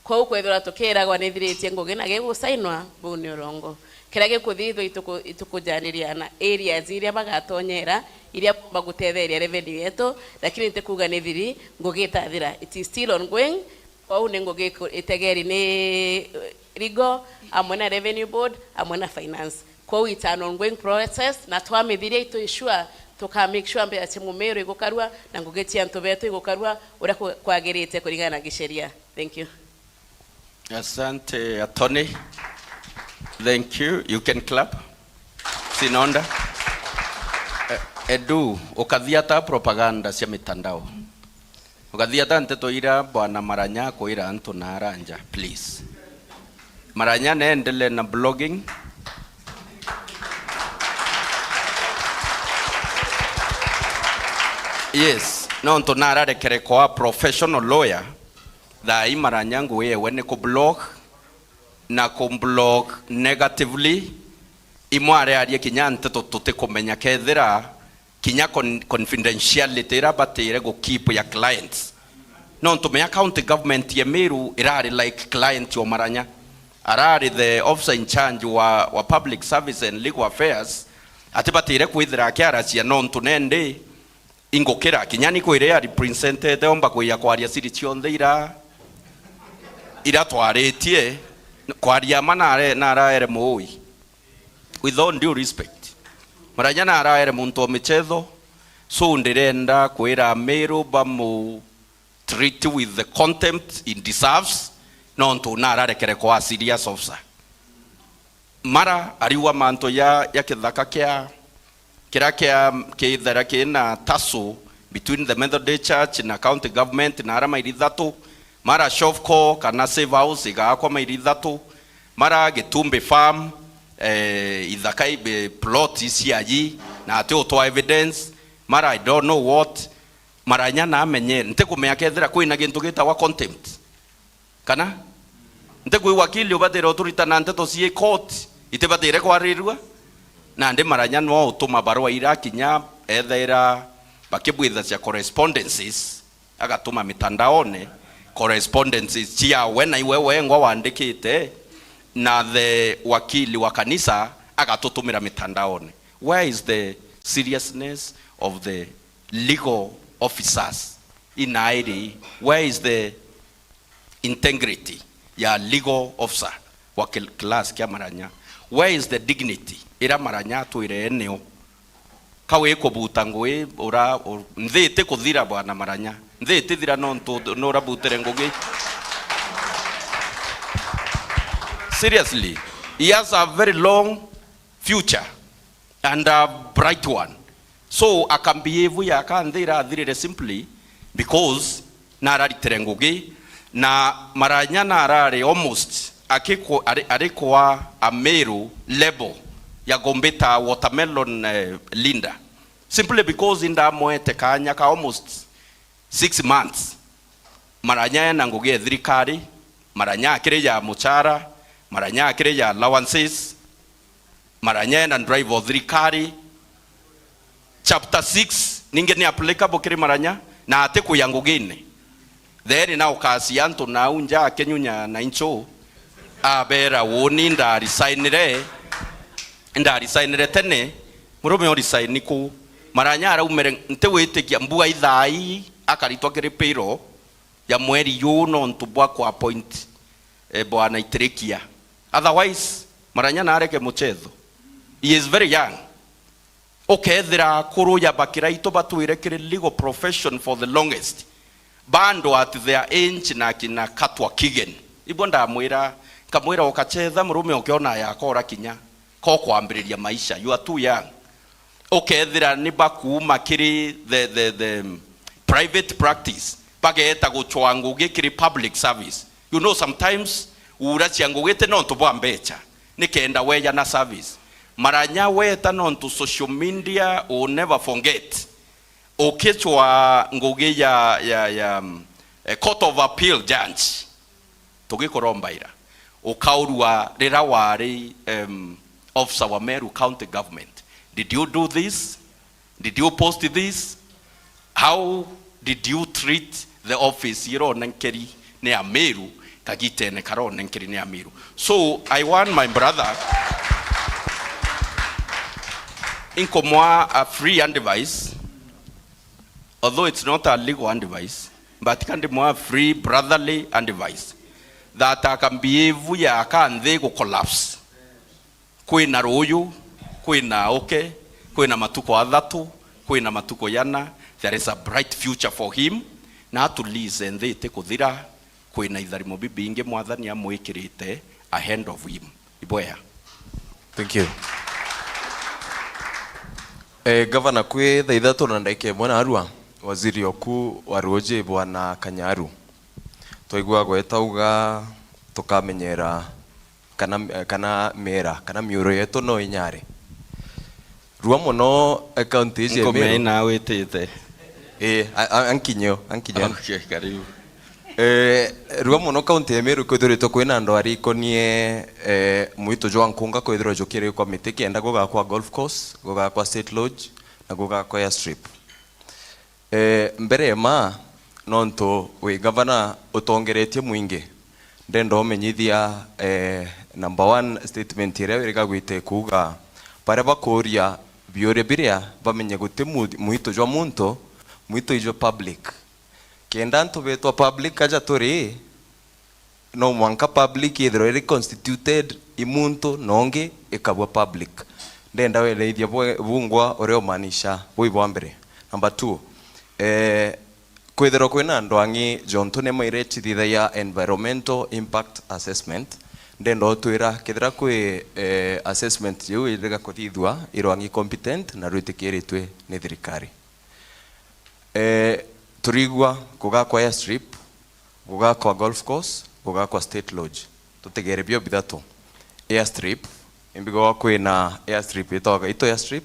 Kwou kwethirwa tukiragwa nithiritie ngugi na gigusainwa, buu ni urongo. Kiria gikuthithwa ituku-, itukujaniria na areas iria bagatonyera, iria bagutetheria revenue yetu, lakini ntikuuga nithiri, ngugi itathira. It is still ongoing. Kwou ni ngugi iku-, itegeri ni, eh, legal, amwe na revenue board, amwe na finance. Kwou it's an ongoing process, na twamithiria itu ensure, tuka make sure mbeca cia Mumiru igukarua, na ngugi cia antu betu igukarua uria ku-, kwagirite kuringana na gisheria. Thank you. Asante, Attorney. Thank you. You can clap. Sinonda. Eh, Edu, ukathia ata propaganda cia mitandao? Ukathia ata nteto ira Bwana Maranya akwira antu na aranja, please? Maranya neendelee na blogging. Yes, nontu nararekere kwa professional lawyer, thaa ii Maranya ngugi yewe ni kublog, na kublog negatively. Imwe arearia kinya nteto tutikumenya kethira kinya con-, confidentiality ira batire gu keep ya clients. Nontu mea county government ya Meru irari like client o Maranya. Arari the officer in charge wa, wa public service and legal affairs, atibatire kwithira akiaracia nontu nendi ingukira kinya ni kwire ya representete omba kwija kwaria siri cionthe ira, ira twaritie, kwaria ma nare-, naraere muui. With all due respect, Maranya naraere muntu o michetho, so ndirenda kwira Meru bamu treat with the contempt he deserves, nontu nararekere kwa serious officer. Mara ariuga mantu ya, ya kithaka kia, kiria kia, kithera kina tussle between the Methodist Church na county government na ara maili ithatu. Mara Shofco kana Safe House igaakwa maili ithatu. Mara Gitumbi Farm, eh, ithaka i-, eh, plot iciaji, na ati utwa evidence. Mara I don't know what. Maranya na amenye, ntikumenya kethira kwina gintu gitagwa contempt. Kana? Ntikwigua wakili ubatire uturitana nteto cii court, itibatire kwarirua. Nandi Maranya no utuma barua ira kinya ethaira bakibwithacia correspondences, agatuma mitandaone, correspondences cia we na iwe wengwa wandikite, na the wakili wa kanisa agatutumira mitandaone. Where is the seriousness of the legal officers in Airi? Where is the integrity ya legal officer wa kil-, class kia Maranya? Where is the dignity ira Maranya atwire eneo? Ka wi kubuta ngui ura, u-, nthi iti kuthira, Bwana Maranya. Nthi iti thira nontu nurabutire ngugi. Seriously, he has a very long future and a bright one. So akambehave ya ka nthi irathirire simply because nararitire ngugi, na Maranya narari almost akikwa-, ari, ari kwa Ameru level ya kumbita watermelon, eh, leader, simply because indamwete kanya ka almost six months. Maranya ena ngugi ya thirikari, Maranya akiri ya muchara, Maranya akiri ya allowances, Maranya ena drive o thirikari. Chapter six ningi ni applicable kiri Maranya, na ati kuya ngugine. Then na ukacia antu nau nja akinyunya na inchu, abera, uuni ndarisignire, ndarisignire tene, murume urisign ku? Maranya araumire, ntiwitikia mbua ithai akaritwa kiri payroll ya mweri juu nontu bwa ku appoint, eh, Bwana Itirikia. Otherwise, Maranya nareke muchetho. He is very young. Ukethira akuru ya bakiraitu batwire kiri legal profession for the longest, bado at their age na kina Katwa Kigen. Ibo ndamwira, nkamwira, ukachetha murume ukiona yakora kinya ko kwambiriria maisha. You are too young. Ukethira ni bakuuma kiri the, the, the private practice, bageeta guchwa ngugi kiri public service. You know, sometimes uura cia ngugi ti nontu bwa mbecha, ni kenda weja na service. Maranya weta nontu social media will never forget. Ukichwa ngugi ya, ya, ya, mm, eh, Court of Appeal judge, tugikuromba ira, ukaurua rira wari, em, officer wa Meru County Government. Did you do this? Did you post this? How did you treat the office ironenkeri ni Ameru kagitene karonenkeri ni Ameru? So I want my brother, inkumwa a free advice, although it's not a legal advice, but kandi mwa free brotherly advice that akambehave ya ka nthi gu collapse. Kwina ruuyu, kwina uke, kwina matuku athatu, kwina matuku yana. There is a bright future for him. Na atulize nthi iti kuthira, kwina itharimo bibingi Mwathani amwikirite ahead of him. Ibwea. Thank you. E, Gavana, kwi thaa ithatu na ndagika imwe narua, waziri oku wa ruuji Bwana Kanyaru, twaigua agweta auga tukamenyera kana, kana miera, kana miuro yetu no inyare. Rua mono, e, kaunti iji ya Meru. Nkumenya witite. Ii, a-, a-, ankinyo, ankinyo. Okay, karibu. Eh, rua mono kaunti ya Meru kwithiritwe kwina andu arikonie, eh, mwito jwa nkunga kwithirwa jukirikwa miti kenda gugakwa golf course, gugakwa state lodge, na gugakwa airstrip. Eh, mbere ya ma, nontu wi gavana utongeretie mwingi, ndenda umenyithia, eh, number one statement iria wiriga gwita ikuuga, baria bakuria biuria biria bamenye guti mu-, mwito jwa muntu, mwito ijwa public. Kenda antu betwa public aja turi, no mwanka public ithirwe iri constituted i muntu na ungi ikabua public. Ndenda wereithia bwe-, bungwa uria umaanisha bui bwa mbere. Number two, eh, kwithirwa kwina andu ang'i jontu ni maire chithithagia environmental impact assessment, ndenda utwira kethira kwi, eh, assessment jiu iriga kuthithua irwa ang'i competent na rwitikiritwe ni thirikari. Eh, turigua gugakwa airstrip, gugakwa golf course, gugakwa state lodge. Tutegere bio bithatu. Airstrip, imbigagwa kwina airstrip itagwa Gaito airstrip,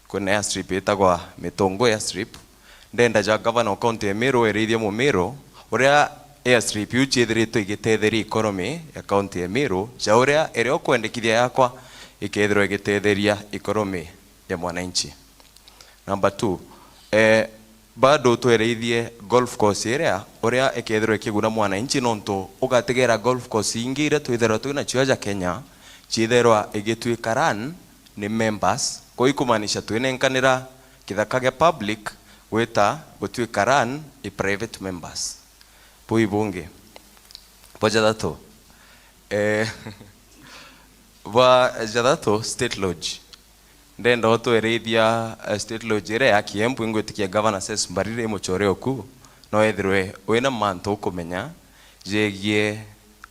kwina airstrip itagwa Mitungu airstrip. Ndenda ja gavana wa kaunti ya Meru erithie Mumiru uria airstrip iu ciithiritwe igitetheria economy ya kaunti ya Meru, ja uria iria ukwendekithia yakwa ikethirwa igitetheria economy ya mwananchi. Number two, eh, bado twereithie golf course iria uria ikethirwa ikiguna mwananchi, nontu ugategera golf course ingi iria twithirwa twina cio aja Kenya, ciithirwa igitwika run ni members. Kwou ikumaanisha twinenkanira kithaka gia public gwita gutwika run i private members. Bui bungi. Bwa jathatu. Eh, bwa jathatu, state lodge. Ndenda utwerithia, eh, state lodge iria ya Kiembu, ingwitikia Governor Cecily Mbarire imuchore oku, no ethirwe wina mantu ukumenya jegie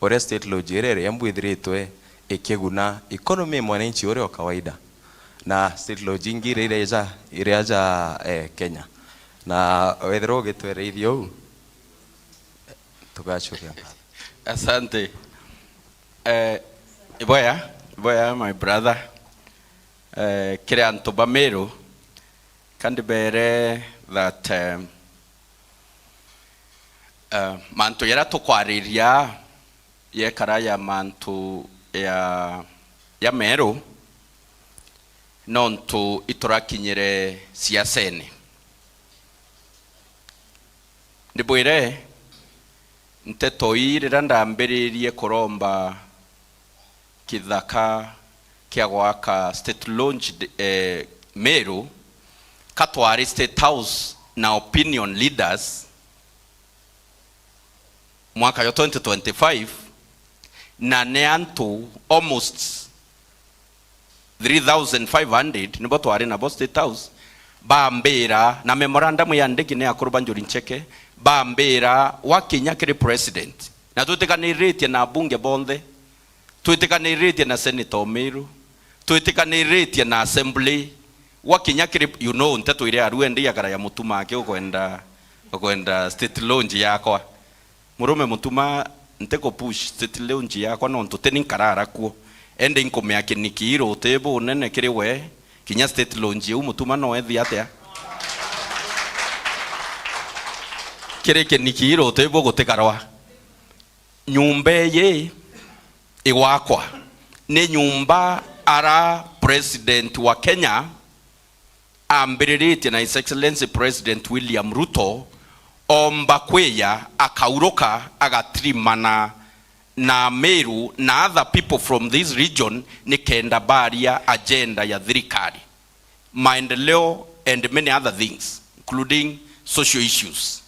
uria state lodge iria iri Embu ithiritwe ikiguna economy ya mwananchi uria o kawaida, na state lodge ingi iria iria ja, iria ja, eh, Kenya. Na wethirwa ugitwerithia uu, tugacokia. Asante. Eh, iboya, iboya, my brother. Eh, kiri antu ba Meru, ka ndibere that, eh, eh, mantu jaria tukwariria yekara ya mantu ya, ya Meru, nontu iturakinyire siasene. Ndibwire, nteto ii riria ndambiririe kuromba kithaka kia gwaka state lodge, eh, Meru, ka twari State House na opinion leaders mwaka jwa twenty twenty-five, na ni antu almost three thousand five hundred nibo twari nabo State House, bambira, na memorandum yandiki ni akuru ba Njuri Ncheke, bambira, wakinya kiri president, na twitikaniritie na abunge bonthe, twitikaniritie na senator o Meru, twitikaniritie na assembly, wakinya kiri, you know, nteto iria aru endi yakara ya Mutuma aki ukwenda, ukwenda state lodge yakwa. Murume Mutuma, ntiku push state lodge yakwa nontu tini nkarara kuo. Ende inkumea kiniki iruti bunene kiri we, kinya state lodge iu Mutuma no ethi atia? Kiri kiniki iruti bu gutikarwa. Nyumba iji igwakwa ni nyumba ara president wa Kenya ambiriritie na His Excellency President William Ruto omba kwija, akauruka, agatirimana na Meru na other people from this region, nikenda baria agenda ya thirikari, maendeleo and many other things, including social issues.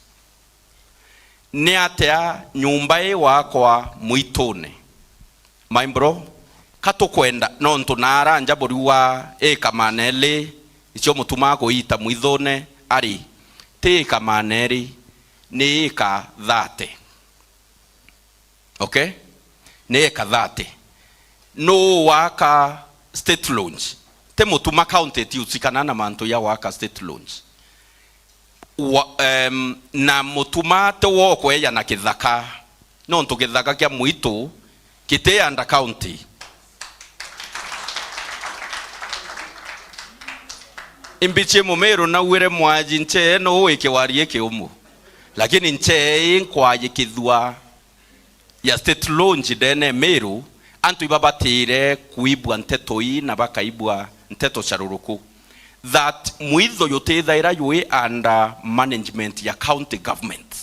Ni atia nyumba ii wakwa mwitune? My bro, ka tukwenda, nontu naara nja buriuga ika maana eri, icio Mutuma akuita mwithune ari, ti ika maana eri, ni ika thirty. Okay? Ni eka thirty. Nuu waka state lodge? ti Mutuma county itiusikana na mantu ya gwaka state launch. Wa, em, na Mutuma ti wo ukweja na kithaka, nontu kithaka kia mwitu kiti under county. Imbichi Mumiru nauire mwaji nchee no wikiwarie kiumu, lakini nchee ii nkwajikithua ya state launch ndene Meru, antu ibabatire kuibua nteto ii na bakaibua nteto cia ruruku, that mwitho jutithaira jwi under management ya county government,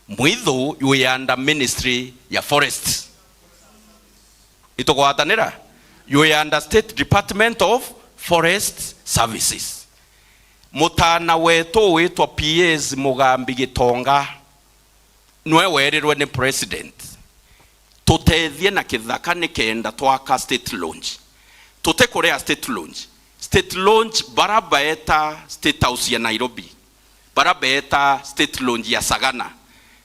mwitho jwi under ministry ya forest. Itukwatanira? Jwi under State Department of Forest Services. Mutana wetu witwa P S Mugambi Gitonga, nwe werirwe ni president, tutethie na kithaka nikenda twaka state launch. Tutikuria state launch. State launch bara baeta State House ya Nairobi, bara beeta state launch ya Sagana,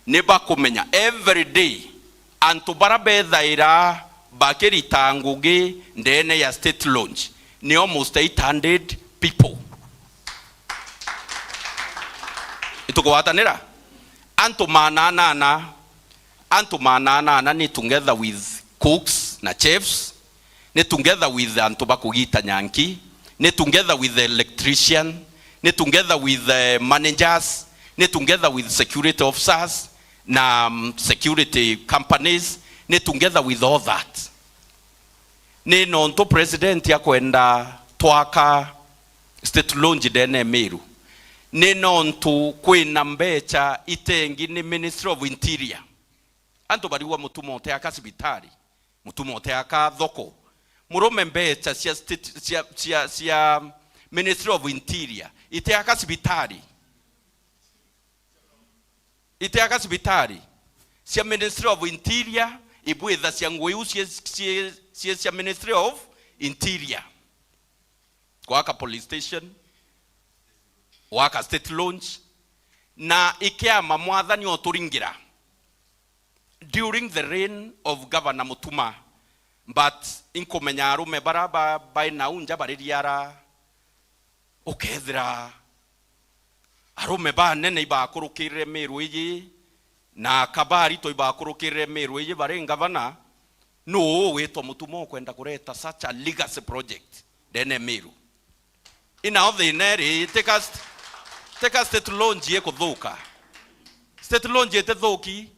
ni bakumenya every day antu bara bethaira bakirita ngugi ndene ya state launch ni almost eight hundred people. Itukugwatanira? Antu maana anana, antu maana anana ni together with cooks na chefs, ni together with antu ba kugita nyanki, ni together with the electrician, ni together with the managers, ni together with security officers na, um, security companies, ni together with all that. Ni nontu president akwenda twaka state launch ndene Meru, ni nontu kwina mbecha itengi ni Ministry of Interior. Antu barigwa Mutuma uteaka cibitari, Mutuma uteaka thoko. Murume mbecha cia state, cia, cia, cia Ministry of Interior iteaka cibitari. Iteaka cibitari. Cia Ministry of Interior, ibwitha cia ngugi iu cie, cie, cie cia Ministry of Interior. Gwaka police station, gwaka state launch, na ikiama mwathani oturingira. During the reign of Governor Mutuma, but inkumenya arume bara ba, bai nau nja baririara, ukethira arume banene ibakurukirire Meru iji, na aka barito ibakurukirire Meru iji bari ngavana, nuu witwa Mutuma ukwenda kureta such a legacy project ndene Meru? Inao thina iri, tika st-, tika state launch ikuthuka. State launch itithuki,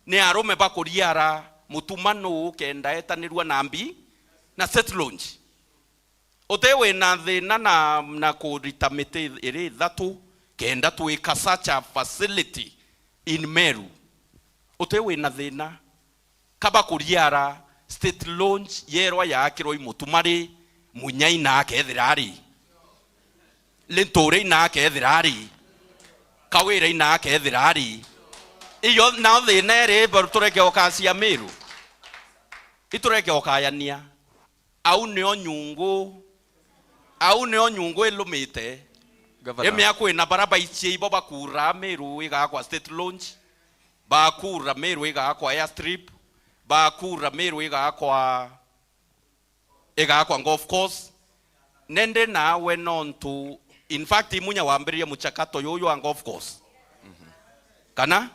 ni arume bakuriara Mutuma nuu kenda etanirua na mbi na state launch. Uti wina thina na, na kurita miti iri ithatu kenda twika such a facility in Meru? Uti wina thina? Kaba kuriara state launch yerwa yaakirwa i Mutuma ri, Munyai na akethira ari, Linturi na akethira ari, Kawira na akethira ari. Iyo nao thina iri, baru tureke okacia Meru. Itureke okayania. Au nio nyungu, au nio nyungu ilumite. Governor. Imea kwina bara baicie ibo bakura Meru igakwa state launch, bakura Meru igakwa airstrip, bakura Meru igakwa, igakwa golf course. Nende nawe nontu, in fact, Imunya wambiririe muchakato yuyu wa golf course. Kana?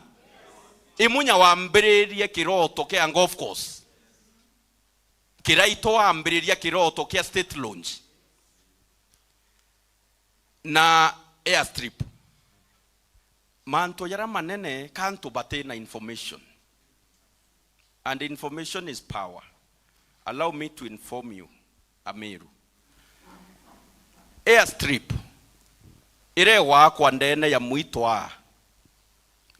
Imunya wambiririe kiroto kia golf course. Kiraitu wambiriria kiroto kia state launch na airstrip. Mantu jaria manene ka antu batina information. And information is power. Allow me to inform you, Ameru. Airstrip iria igwakwa ndene ya mwitwa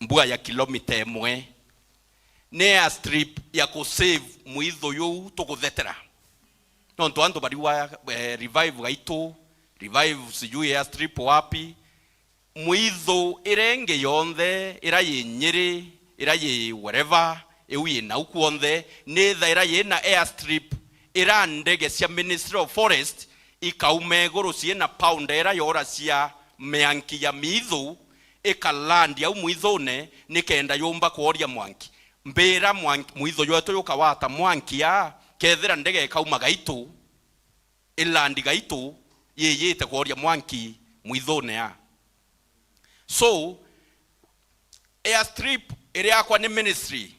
mbua ya kilomita imwe, ni airstrip ya kusave mwithu yuu tukuthetera. Nontu antu bariwa, eh, Revive Gaitu, Revive sijui airstrip wapi, mwithu iria ingi yonthe, ira yi Nyeri, ira yi wherever, iu yi nau kwonthe, nithaira yina airstrip ira ndege cia Ministry of Forest ikauma iguru ciina pounder ira yoracia mianki ya miithu, ikalandi au mwithune nikenda yumba kworia mwanki. Mbira mwanki, mwithu jwetu jukawata mwanki aa, kethira ndege ikauma Gaitu, ilandi Gaitu, yiyite kworia mwanki mwithune ya. So, airstrip iri yakwa ni ministry,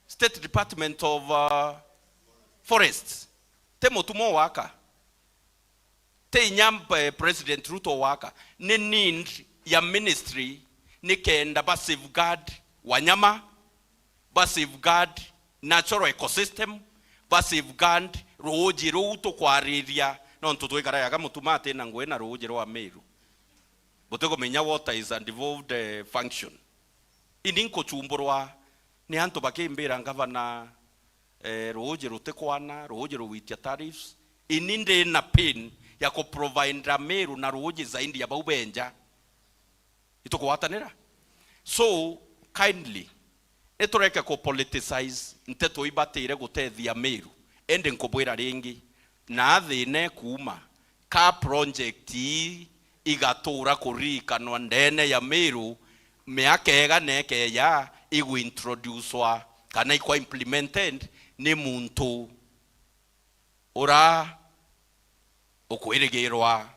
State Department of, uh, Forests. Ti mutumo waka. Ti inya, eh, President Ruto waka. Ni need ya ministry ni kenda ba safeguard wanyama, ba safeguard natural ecosystem, ba safeguard ruuji ruu tukwariria, nontu twikara yaga mutuma ati na ngui na ruuji rwa Meru. Butikumenya water is a devolved, eh, function. Ini nkuchumburwa ni antu bakimbira ngavana, eh, ruuji rutikwana, ruuji rugwitia tariffs. Ini ndi na pain ya kuprovide Meru na ruuji zaidi ya bau benja. Itukugwatanira? So, kindly, nitureke ku politicize nteto ibatire gutethia Meru. Indi nkubwira ringi, na thina ikuuma, ka project ii igatuura kuririkanwa ndene ya Meru, miaka igana ikeeja, iguintroducwa kana ikwa implemented ni muntu ura ukwirigirwa,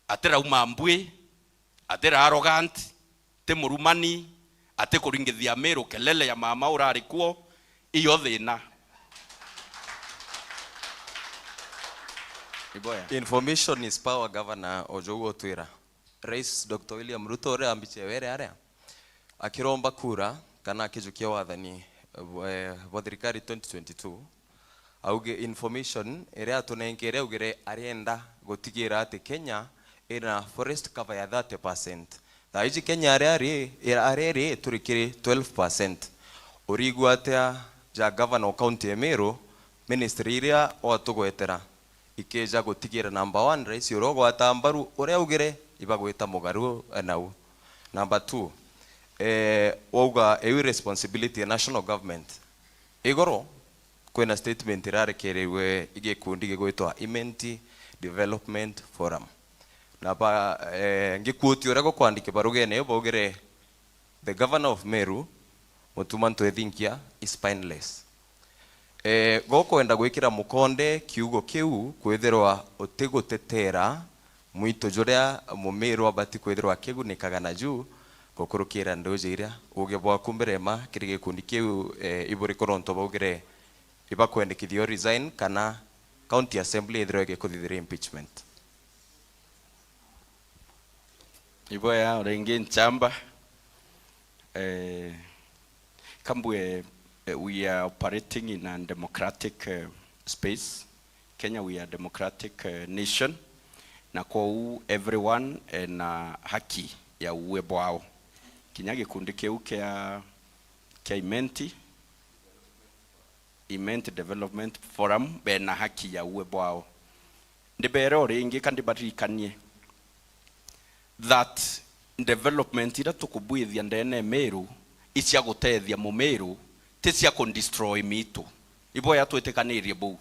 atirauma mbui, atira arrogant, ti murumani, atikuringithia Meru kelele ya mama urari kuo, iyo thina. Iboya. Information is power, Governor, o jou utwira. Rais Doctor William Ruto uria ambiche were aria, akiromba kura kana akijukia wathani, eh, bwa thirikari twenty twenty-two, auge information iria atunenkere, augire arienda gutigira ati Kenya ina forest cover ya thirty percent. Thaa iji Kenya aria ari, aria iri turi kiri twelve percent. Urigua atia ja governor o county ya Meru, ministry iria watugwetera ikeja gutigira, number one, rais uria ugwata mbaru uria augire ibagwita mugaru nau? Number two, eh, wauga iu responsibility ya national government. Igoro kwina statement irarekereirwe i gikundi gigwitwa Imenti Development Forum. Na ba, eh, ngiquote uria gukwandike barugene iyo baugire, "The governor of Meru, Mutuma Ntwethinkia, is spineless." Eh, gokwenda gwikira mukonde kiugo kiu kwithirwa utigutetera mwito juria Mumiru abati kwithirwa akigunikaga naju gukurukira nduuji iria. Uge bwaku mbere ma kiri gikundi kiu, eh, iburiku nontu baugire ibakwendekithia u resign kana County Assembly ithirwe igikuthithiria impeachment? Iboya ringi nchamba. Eh, kambue, eh, we are operating in a democratic, eh, space. Kenya, we are a democratic, eh, nation. Na kwou everyone ena haki ya uwe bwao. Kinya gikundi kiu kia, kia Imenti, Imenti Development Forum, bena haki ya uwe bwao. Ndibere o ringi, ka ndibaririkanie that development iria tukubwithia ndene Meru, i cia gutethia Mumiru, ti cia ku destroy mitu. Iboya twitikanirie buu.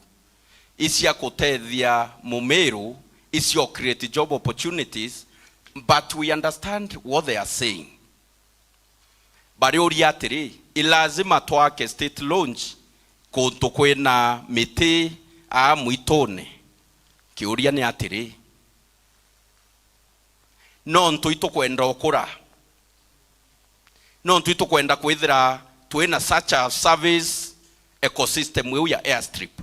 I cia gutethia Mumiru, i cia create job opportunities, but we understand what they are saying. Bariuria atiri, i lazima twake state launch kuntu kwina miti aa mwitune? Kiuria ni atiri, nontu itukwenda ukura, nontu itukwenda kwithira twina such a service ecosystem iu ya airstrip.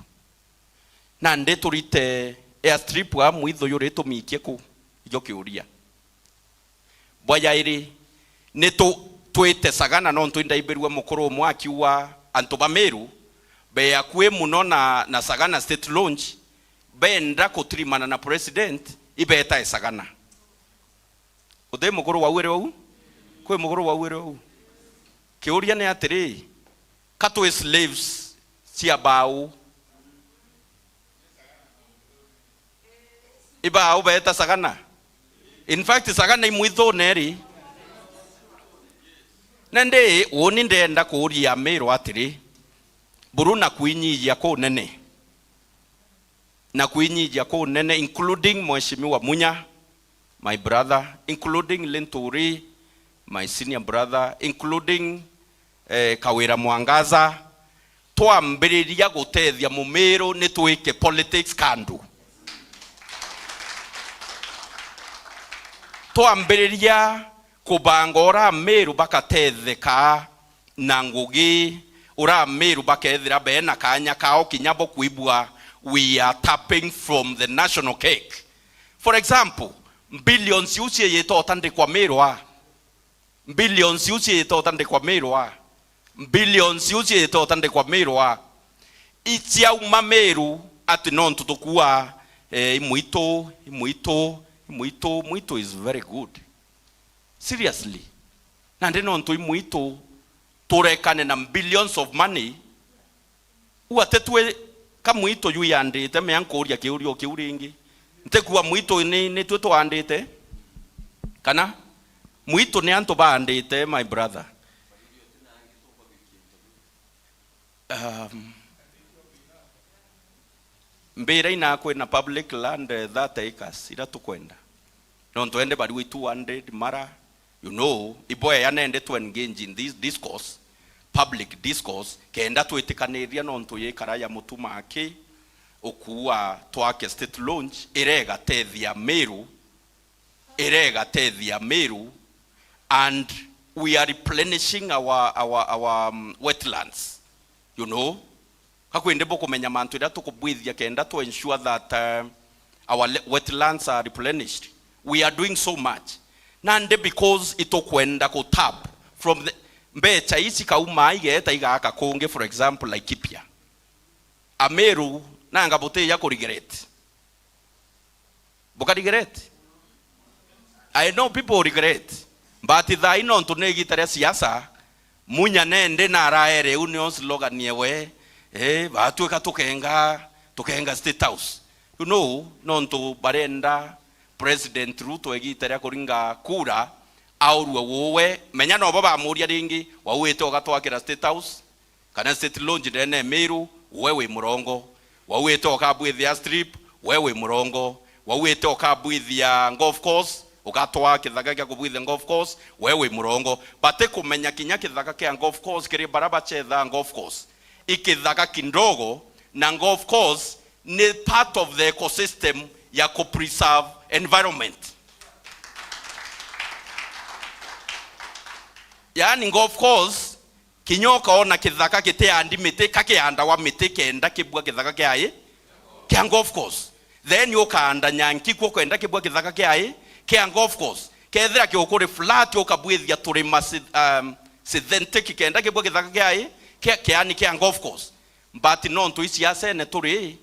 Nandi turite airstrip aa mwithu yuri tumikie ku? Ijo kiuria. Bwa jairi, ni tu-, twite Sagana, nontu indaimbirue mukuru umwe akiuga antu ba Meru be akui muno na, na Sagana State Launch, benda kutirimana na president, ibetae Sagana. Uti mukuru wauire uu? Kwi mukuru wauire uu? Kiuria ni atiri, ka twi slaves cia bau? Ibau beeta Sagana? In fact, Sagana imwithune ri? Nandi uni ndenda kuuria Miru atiri, buru na kwinyijia kunene, na kwinyijia kunene, including Mheshimiwa Munya, my brother, including Linturi, my senior brother, including, eh, Kawira Mwangaza, twambiriria gutethia Mumiru, ni twike politics kando. Twambiriria kubanga uria Amiru bakatetheka na ngugi, uria Amiru bakethira bena kanya kao kinya bo kwibua, we are tapping from the national cake. For example, billions iu ciiyite utandikwa Miru a? Billions iu ciiyite utandikwa Miru a? Billions iu ciiyite utandikwa Miru a? Iciauma Miru ati nontu tukua, eh, i mwitu, i mwitu, i mwitu, mwitu is very good. Seriously. Nandi nontu i mwitu turekane na billions of money, u ati twi ka mwitu ju yandite, mea nkuuria kiuria o kiu ringi. Ntikua mwitu ni, ni twi twandite? Kana mwitu ni antu baandite, my brother? Um, mbira ina kwina public land, eh, thirty acres ira tukwenda. Nontu ende barua i two hundred mara, you know, ibwea nende to engage in this discourse, public discourse, kenda twitikaniria nontu yikara ya mutuma aki, ukuua twake state launch, iregatethia Miru, iregatethia Miru, and we are replenishing our, our, our, um, wetlands, you know. Ka kwindi bukumenya mantu iria tukubwithia kenda to ensure that, uh, our le-, wetlands are replenished. We are doing so much. Nandi because itukwenda ku tap from the, mbecha ici kauma igeta igaka kungi, for example, Laikipia. Amiru, nanga butiija ku regret. Buka regret? I know people regret. But thaai nontu ni igita ria siasa, Munya nende naraere u nio slogan yewe, eh, batwika tukenga, tukenga State House. You know, nontu barenda President Ruto igita ria kuringa kura, aurue uwe, menya nobo bamuria ringi, wauite ugatwakira State House? Kana state launch ndene Miru, we wi murongo. Wauite ukabwithia strip, we wi murongo. Wauite ukabwithia golf course, ugatwaa kithaka kia kubwithia golf course, we wi murongo. Bati kumenya kinya kithaka kia golf course kiri bara bachethaa golf course. I kithaka kindogo, na golf course ni part of the ecosystem ya ku preserve environment. Yaani golf course, kinya ukaona kithaka kitiandi miti, ka kiandawa miti kenda kibua kithaka kia i, kia golf course. Then ukaanda nyanki kuo kenda kibua kithaka kia i, kia golf course. Kethira kiukuri flat, ukabwithia turima sy-, um, synthetic kenda kibua kithaka kia i, kia, kiani kia golf course. But nontu i siasene turi,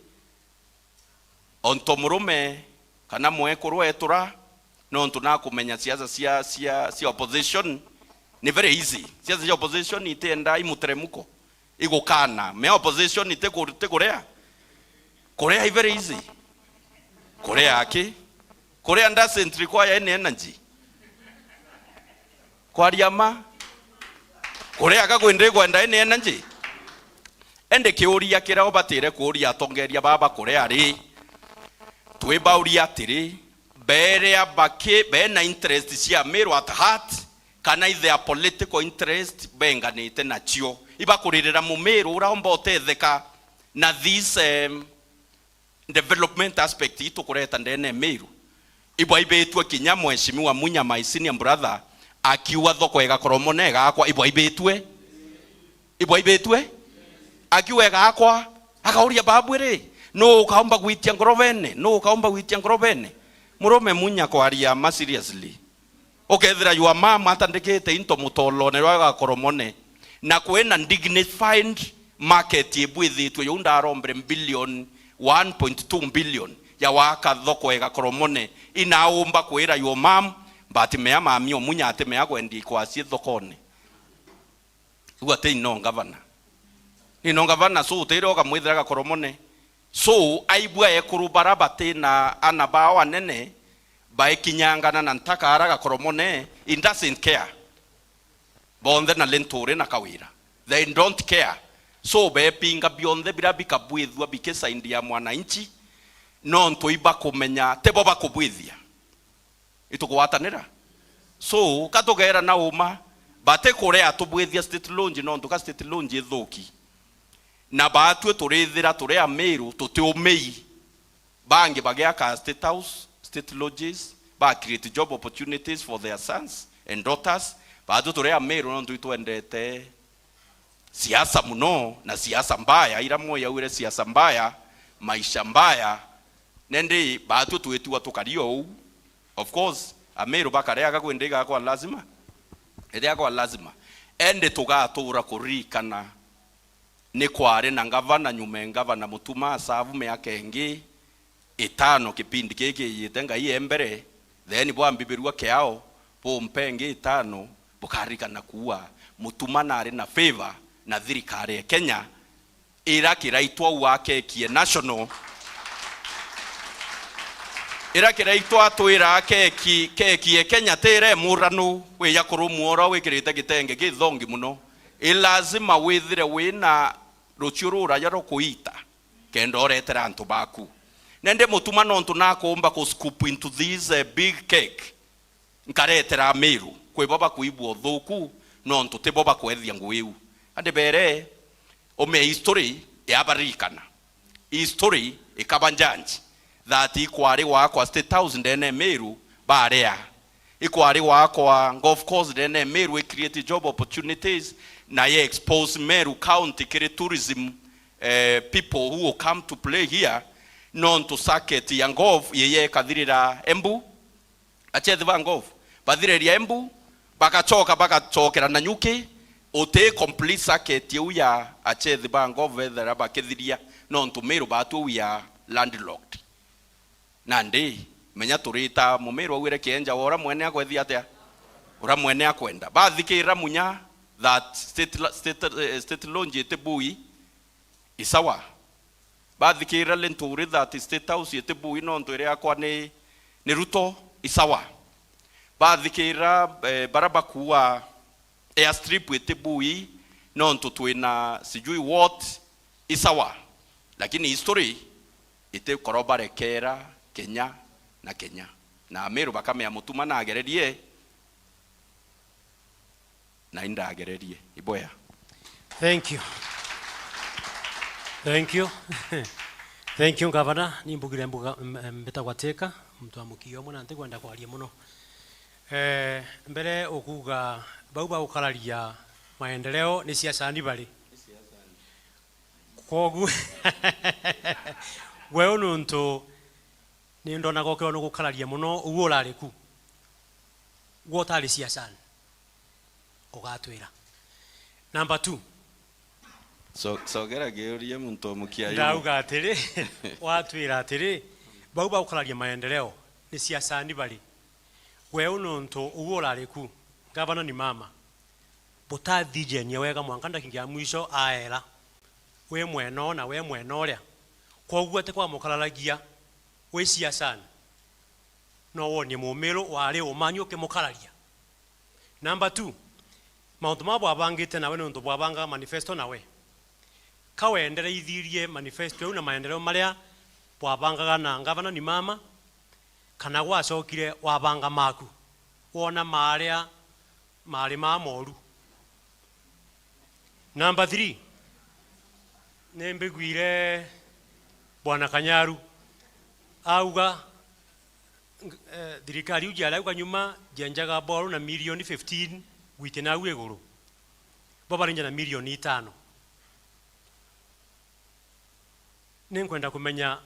onto murume kana mwekuru etura, nontu nakumenya siasa cia, cia, cia opposition ni very easy. Siasa cia opposition itienda i muteremuko, igukana. Mea opposition itiku-, itikurea. Kurea i very easy. Kurea aki? Kurea doesn't require any energy. Kwaria ma? Kurea ka kwindi kwenda any energy? Indi kiuria kiria ubatire kuuria atongeria baba kuria ri, twibauria atiri, beria baki-, bena interest cia Miru at heart, kana i their political interest benganite nacio? Ibakuririra Mumiru uria umba utetheka na this, em, development aspect ii tukureta ndene ya Miru. Ibwaibitue kinya Mheshimiwa Munya, my senior brother, akiuga thoko igakorwo mone igakwa, ibwaibitue? Ibwaibitue? Akiuga igakwa, akauria, "Babu ri, nuu ukaumba gwitia ngorobene? Nuu ukaumba gwitia ngorobene?" Murume Munya kwaria ma seriously. Ukethira your mom atandikite into mutolone rwa Gakoromone, na kwina dignified market ibwithitue, yu ndarombere billion, one point two billion ya waka thoko e Gakoromone, inaumba kwira your mom, but mea mami o Munya ati mea kwendia ikwasie thokone. Riu ati ino ngavana. Ino ngavana, so utire ukamwithira Gakoromone. So, aibua ekuru bara bati na ana bao anene, baikinyangana na ntaka ara Gakoromone, he doesn't care. Bonthe na Linturi na Kawira. They don't care. So, bepinga bionthe bira bikabwithua biki side ya mwananchi, nontu ibakumenya, tibo bakubwithia. Itukugwatanira? So, ka tugeera na uma, bati kurea tubwithia state launch, nontu ka state launch ithuki. Na baatue turithira turi Amiru, tutiumei. Bangi bagiaka state house, state lodges, ba create job opportunities for their sons and daughters. Baatwi turi Ameru nontu itwendete siasa muno, na siasa mbaya, ira mwe yaugire siasa mbaya, maisha mbaya, nendi baatwi twitua tukari ou. Of course, Ameru bakareaga kwindi igakwa lazima, ithia kwa lazima. Endi tugatura kuririkana ni kwari na ngavana nyuma e ngavana Mutuma asavu miaka ingi itano kipindi kiki kijite Ngai e mbere, then bwambibirua kiao, bumpe ingi itano, bukaririkana kuua Mutuma nari na favor na thirikari ya Kenya, ira kiraitwa ua keki e national, ira kiraitwa atwira keki, keki e Kenya tire muranu, wija kurumwa ura wikirite gitenge githongi muno. I lazima withire wina rucio ruraja rwa kuita kenda uretera antu baku. Nendi Mutuma nontu nakumba ku scoop into this, eh, big cake, nkaretera Ameru, kwi bo bakuigua uthuku nontu ti bo bakwethia ngugi iu. Andi bere, ume history yabaririkana. History ikaba judge that ikwari gwakwa State House ndene Meru baria. Ikwari gwakwa golf course ndene Meru i create job opportunities na ye expose Meru County kiri tourism, eh, people who will come to play here. Nontu circuit ya golf yeye ikathirira Embu, achethi ba golf bathireria Embu, bagachoka bagachokera Nanyuki, uti complete circuit iu ya achethi ba golf ethera bakithiria, nontu Meru baatwi we are landlocked. Nandi, menya turita Mumiru augire kienja wa ura mwene akwethia atia? Ura mwene akwenda. Bathikira munya that state, la- state, eh, state launch iti bui, isawa. Bathikira Linturi that State House iti bui nontu iri yakwa ni, ni Ruto, isawa. Bathikira, eh, bara bakuua airstrip iti bui nontu twina sijui what, isawa. Lakini history iti korobarekera Kenya na Kenya. Na Ameru bakamea Mutuma nagererie, na indagererie. Iboya. Thank you. Thank you. Thank you, Governor. Ni mbugire mbuga, m-, m-, mbitagwa Teka, muntu wa mukiio umwe na ntikwenda kwaria muno. Eh, mbere ukuga bau bagukararia maendeleo ni siasani bari. Kwogu, gwe nuntu ni ndonaga ukirwa ni gukararia muno, uguo urari ku. Gwe utari siasani. Ugatwira. Number two. So, sogera kiuria muntu o mukia yu. Ndauga atiri, watwira atiri, bau bagukararia maendeleo ni siasani bari. Weu nontu uguo urari ku, ngavana ni mama. Butathijenia wega mwanka ndakinga ya mwisho aera. We mwena uu na we mwena uria. Kwoguo ati kwa mukararagia wi siasani. No wonie mumiru wari umanyu ukimukararia. Number two, mauntu mama bwabangite nawe ni untu bwabangaga manifesto nawe. Ka wendereithirie manifesto iu na maendeleo maria bwabangaga na ngavana ni mama, kana gwacokire wabanga maku, wona maria mari ma moru? Number three, ni mbiguire Bwana Kanyaru auga, ng-, eh, thirikari iu jiari auga nyuma jienjaga boru na milioni fifteen gwitia nau iguru. Bo barinja na milioni itano. Ninkwenda kumenya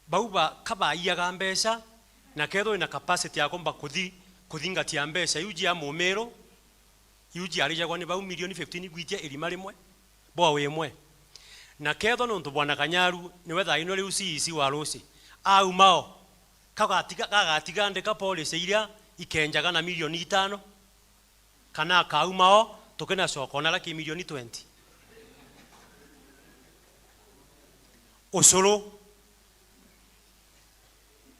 bau ba, ka baiyaga mbeca, na kethwa wina capacity ya kumba kuthi-, kuthingatia mbeca iu jia mumiru, iu jiarijagwa ni bau milioni fifteen gwitia irima rimwe, bwa wimwe. Na kethwa nontu Bwana Kanyaru niwe thaino riu C E C wa Ruci, aumao, kagatiga, gagatiga ndika policy iria ikenjaga na milioni itano, kana akauma o, tukinacoka ona raki milioni twenty. Ucuru.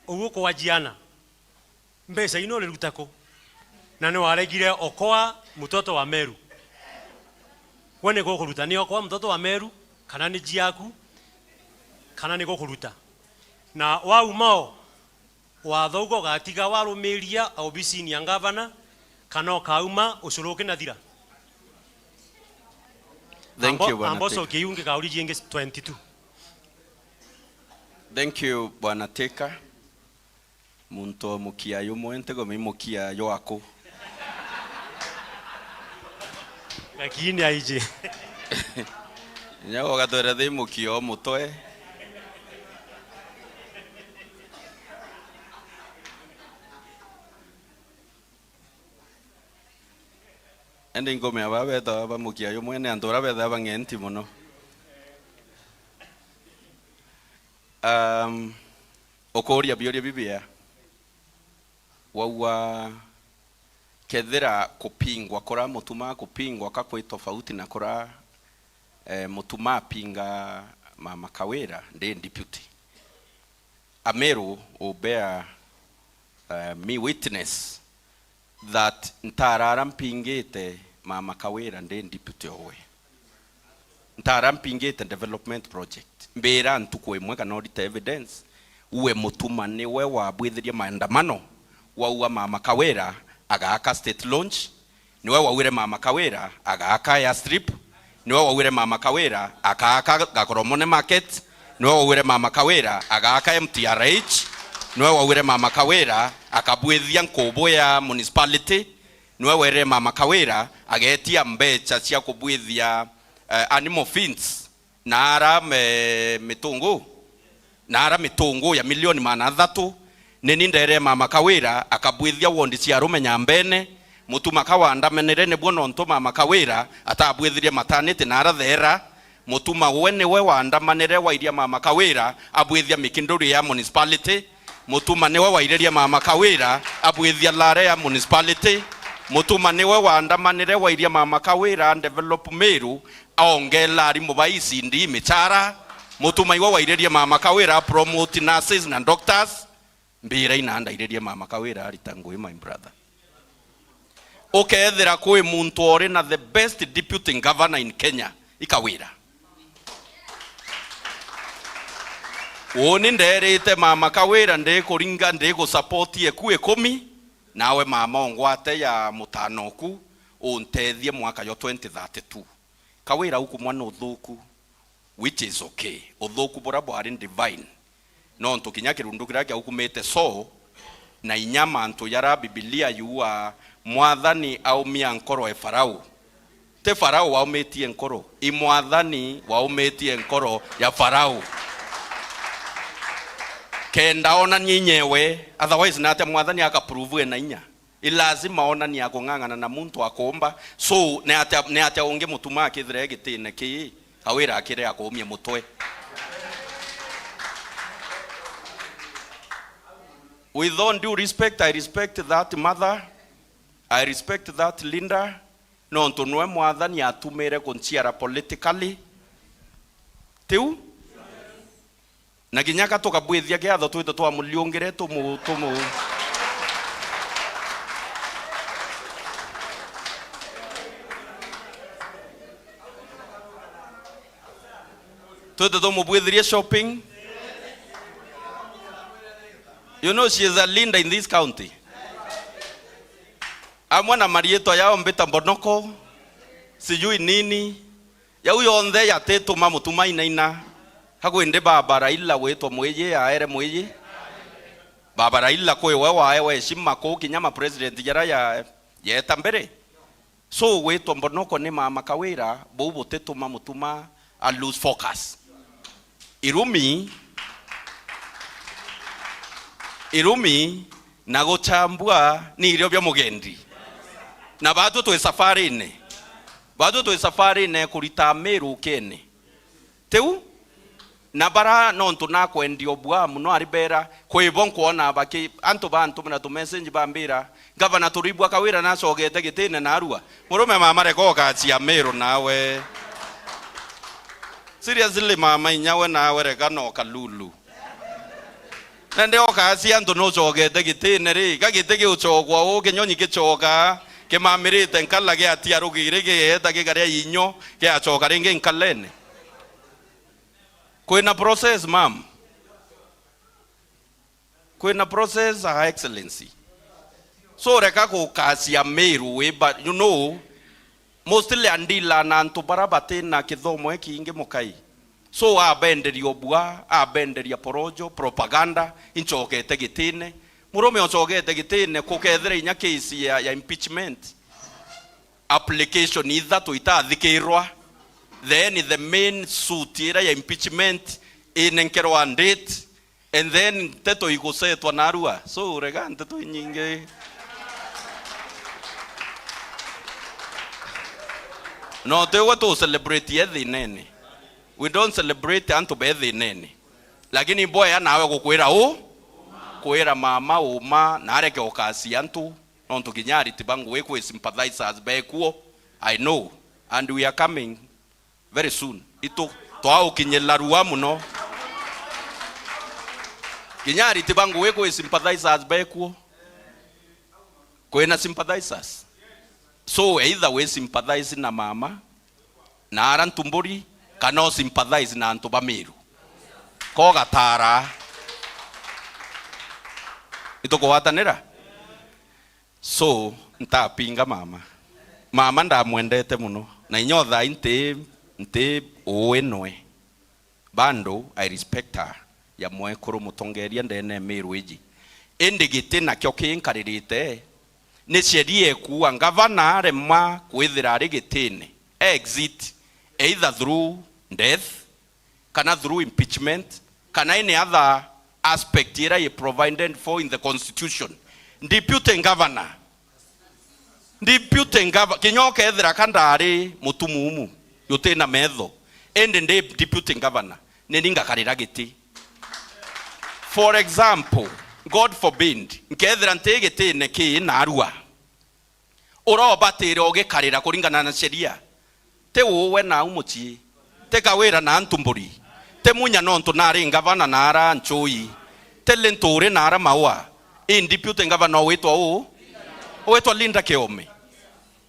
Uguo kwajiana. Mbeca ino uriruta ku? Na ni waregire Okoa, mtoto wa Meru. We ni gukuruta ni Okoa, mtoto wa Meru, kana ni jiaku, kana ni gukuruta? Na wauma o, watho ugo ugatiga warumiria obisini ya ngavana, kana ukauma ucuru ukinathira? Thank you, Bwana Amba Teka. Ucokie iu ngikauri jingi twenty-two. Thank you, Bwana Teka. Muntu o mukia jumwe, ntigumi mukia jwaku. Lakini aiji. Inya ugatwira thi mukia o mutwe. Indi nkumea baa betawa ba mukia jumwe ni antu baria bethaga bang'enti mono. Um, ukuuria biuria bibia. Waua kethira kupingwa kura mutuma kupingwa ka kwi tofauti na kura, eh, mutuma apinga Mama Kawira ndi deputy. Ameru will bear, eh, me witness that ntarara mpingite Mama Kawira ndi deputy owe. Ntara mpingite development project. Mbira ntuku imwe kana urite evidence, uwe mutuma niwe wabwithirie maandamano, waua Mama Kawira agaaka state launch, niwe waugire Mama Kawira agaaka airstrip, niwe waugire Mama Kawira agaaka Gakoromone market, niwe waugire Mama Kawira agaaka M T R H, niwe waugire Mama Kawira akabwithia nkubu ya municipality, niwe werire Mama Kawira agetia mbecha cia kubwithia, eh, animal feeds, na ara me-, mitungu, na ara mitungu ya milioni maana athatu. Nini nderire Mama Kawira akabwithia wondi cia arume Nyambene, mutuma ka wandamanire nibwo nontu Mama Kawira atabwithirie maternity na ara Thera, Mutuma we niwe wandamanire wairia Mama Kawira abwithia mikinduri ya municipality. Mutuma niwe wairirie Mama Kawira abwithia Lare ya municipality. Mutuma niwe wandamanire wairia Mama Kawira develop Meru, aongela arimu ba E C D michara. Mutuma iwe wairirie Mama Kawira promote nurses na doctors. Mbira ina ndairirie Mama Kawira arita ngui, my brother. Ukethira kwi muntu ori na the best deputy governor in Kenya, i Kawira. Uni nderite Mama Kawira, ndikuringa, ndigusupport eku ikumi, nawe mama ongwate ya mutano oku, untethie mwaka yo twenty thirty-two. Kawira ukumwa ni uthuku, which is okay. Uthuku buria bwari divine. Nontu kinya kirundu kiria kiaukumite Saul, na inya mantu jaria Bibilia yuaa, Mwathani aumia nkoro e Farao. Ti Farao waumitie nkoro, i Mwathani waumitie nkoro ya Farao. Kenda onanie inyewe, otherwise natia Mwathani akaprove ena inya? I lazima onanie akung'ang'ana na muntu akuumba. So, ni atia, ni atia ungi mutuma akithira e gitine kii, Kawira akire akuumia mutwe? With all due respect, I respect that mother, I respect that Linda, nontu nwe Mwathani atumire kunciara politically. Tiu? Na kinya ka tukabwithia kiatho, twite twamuriungire, tumu-, tumu-, twite tumubwithirie shopping. You know, she is a leader in this county. Amwe na mariitwa yao mbita mbonoko, sijui nini. Yau yonthe yatituma mutuma inaina. Hakwindi baba Raila witwa mwiji, aere mwiji. Baba Raila kwi we waewa heshima kuu kinya ma president jaria ya, yeeta mbere. So, gwitwa mbonoko ni Mama Kawira, buu butituma mutuma a lose focus. Irumi, irumi na guchambua ni irio bia mugendi. Na batwi twi safarine. Batwi twi safarine kurita Meru ukene. Tiu? Na bara nontu nakwendia obua mono ari bera, kwi bo nkwona baki, antu bantumira tu message bambira, "Gavana, turibua Kawira nacogete gitine narua." Murume mama, reka ukacia Meru nawe. Seriously mama, inya we nawe reka no kalulu. Na ndi okacia antu nucogete gitine ri, ga giti giucogwa uu, kinyonyi gicokaa, kimamirite nkala giatia rugiri, gigeeta gikaria inyo, giacoka ringi nkalene. Kwina process, ma'am. Kwina process, Her Excellency. So, reka gukacia Meru wi, but you know, mostly andila na antu bara batina kithomo ikingi mukai. So, abenderia obua, abenderia porojo, propaganda, incokete gitine. Murume ocogete gitine kukethira inya case ya, ya impeachment, application ithatu itathikirwa, then the main suit ira ya impeachment inenkerwa date, and then nteto igusetwa narua. So, rega nteto inyingi. No, tigwe tu celebrate e thinene. We don't celebrate antu be thinene. Lakini mboya nawe gukwira u, kwira mama uma na areke ukasia antu, nontu kinya ariti ba ngugi kwi sympathizers bekuo. I know. And we are coming very soon. Itu, twaukinyirira rua muno. Kinya ariti ba ngugi kwi sympathizers bekuo. Kwina sympathizers. So either we sympathize na mama, na ara ntumburi, kana u sympathize na antu ba Meru. Ko gatara. Itukugwatanira? So, ntapinga mama. Mama ndamwendete muno. Na inya o thaa ii nti, nti uwi noe. Bado, I respect her, ya mwekuru mutongeria ndene ya Meru iji. Indi giti nakio kinkaririte, ni sheria ikuuga ngavana aremwa kwithira ari gitine, exit, either through death, kana through impeachment, kana any other aspect ira i provided for in the constitution. Deputy governor, Deputy Governor, kinya ukethira ka ndari mutumumu, jutina metho, indi ndi Deputy Governor, ni ni ngakarira giti. For example, God forbid, nkethira nti gitine kii narua, urobatire ugikarira kuringana na sheria. Ti uwe nau mucii, ti Kawira na Ntumburi, ti Munya nontu nari ngavana na ara Ncui, ti Linturi na ara Maua, i deputy governor witwa uu? Witwa Linda Kiome.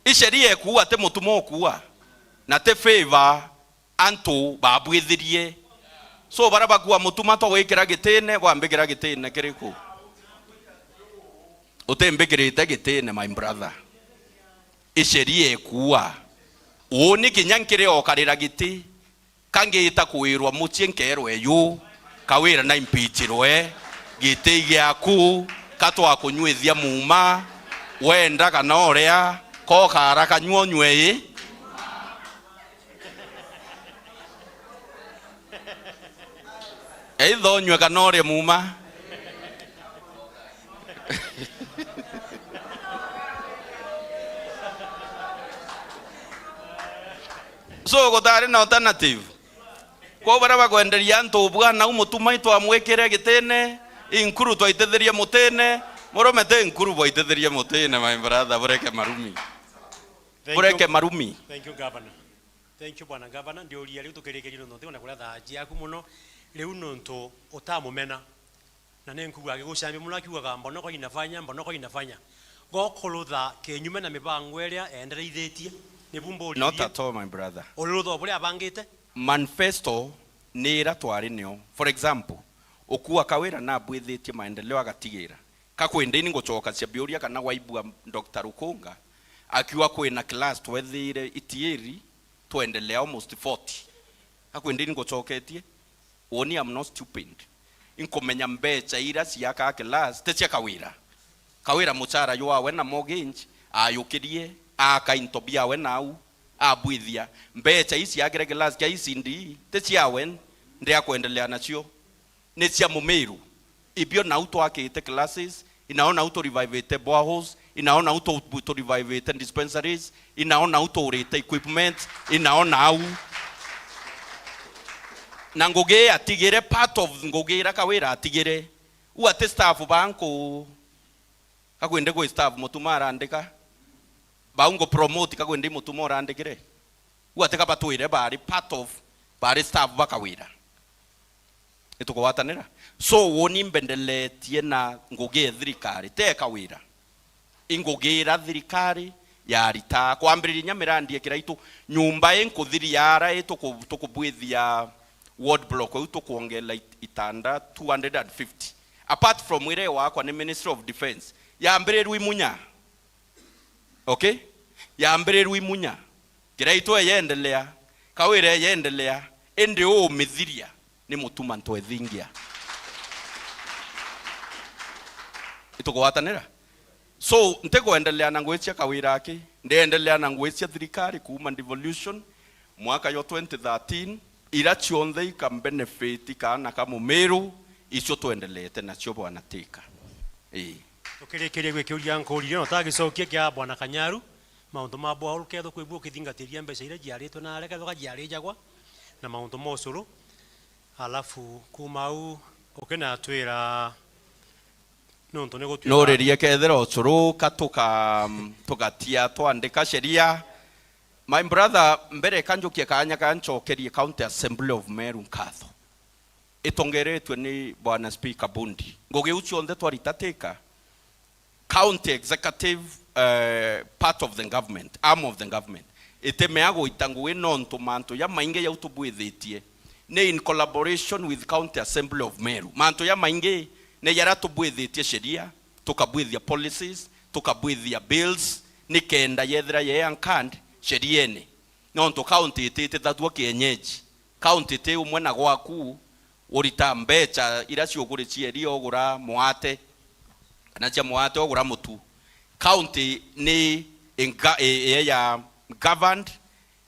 I sheria ikuua, ti Mutuma ukuua, na ti favor antu babwithirie. So, baria bakua Mutuma twagwikira gitine, bwambikira gitine kiriku? Utimbikirite gitine, my brother. I sheria ikuua. Uuni kinya nkiri okarira giti, ka ngiita kwirwa mucii nkeerwe yu, Kawira na impeachirwe, giti giaku, ka twakunyuithia muuma, wenda kana uria, ka ukaara kanyua unywe ii. Either unywe kana urie muuma. So, gutari na alternative. Kwou baria bakwenderia antu ubwana, u Mutuma itwamwikire gitine, i Nkuru twaitithirie mutine, murume ti Nkuru bwaitithirie mutine, my brother, bureke marumi. Thank you. Bureke marumi. Thank you, Governor. Thank you, Bwana Gavana. Ndiuria riu tukirikirie nontu ntiona kuria thaa ciaku muno. Riu nontu utamumena, na ni nkuuga agigucambia muno akiugaga, "Mbona kwa inafanya, mbona kwa inafanya." Gokurutha kinyume na mibango iria endereithitie, nibu mburirie. Not at all, my brother. Urirutha o buria abangite? Manifesto ni ira twari nio. For example, ukua Kawira nabwithitie maendeleo agatigira. Ka kwindi ni ngucokacia biuria kana waibua Doctor Rukunga akiuga kwina class twethiire itiiri, twendelea almost forty. Ka kwindi ni ngucoketie, uuni, I'm not stupid. Inkumenya mbecha ira ciakaa class ti cia Kawira. Kawira muchara jwawe na mortgage, ayukirie, aaka into biawe nau, abwithia. Mbecha ii ciakire class kia E C D ti ciawe, ndi akwendelea nacio. Ni cia Mumiru. Ibio nau twakite classes, inao nau tu revivite boreholes, inao nau tu, tu revivite dispensaries, inao nau tuurite equipment, inao nau. Na ngugi atigire, part of ngugi ira Kawira atigire. U ati staff banku, ka kwindi kwi staff Mutuma arandika. Bau ngu promote ka kwindi Mutuma urandikire. U ati ka batwire bari part of, bari staff ba Kawira. Nitukugwatanira? So, uuni mbendeletie na ngugi e thirikari, te Kawira. Ingugira thirikari ya ritaa. Kwambiriria inya mirandi ya Kiraitu, nyumba i nkuthiria ara i tuku-, tukubwithia ward block iu tukwongela it-, itanda two hundred and fifty. Apart from ire wakwa ni Ministry of Defence. Yambirirwe i Munya. Okay? Yambirirwe i Munya. Kiraitu eyendelea, Kawira eyendelea, indi uumithiria ni Mutuma ntwethingia. Tugwatanira? So, ntikwendelea na ngugi cia Kawira aki, ndiendelea na ngugi cia thirikari kuuma devolution mwaka jwa twenty thirteen, ira cionthe ika benefit kaana ka Mumiru, icio twendeleete nacio, Bwana Teka. Ii. Tukirikiria gwi kiuria nkuurire, no ta gicokia kia Bwana Kanyaru, mauntu ma bwauru kethwa kwibua ukithingatiria mbeca iria jiaritwe na aria kethwa jiarijagwa, na mauntu ma ucuru, alafu kuuma au ukinatwira nuntu ni gutuika. Nuririe kethira ucuruka tuka-, tugatia twandika sheria. My brother, mbere ka njukie kaanya ka ncokerie County Assembly of Meru nkatho. Itongeretue ni Bwana Speaker Bundi. Ngugi iu cionthe twarita Teka, county executive, eh, part of the government, arm of the government, itimea guita ngugi nontu mantu jamaingi jau tubwithitie ni in collaboration with County Assembly of Meru. Mantu jamaingi ni jaria tubwithitie sheria, tukabwithia policies, tukabwithia bills, nikenda yethira ye anchored sheriene. Nontu county ititithatua kienyeji. County ti umwe na gwaku, urita mbecha iria ciuguri cia iria ugura mwate, kana cia mwate ugura mutu. County ni inga-, i-, i-, ya governed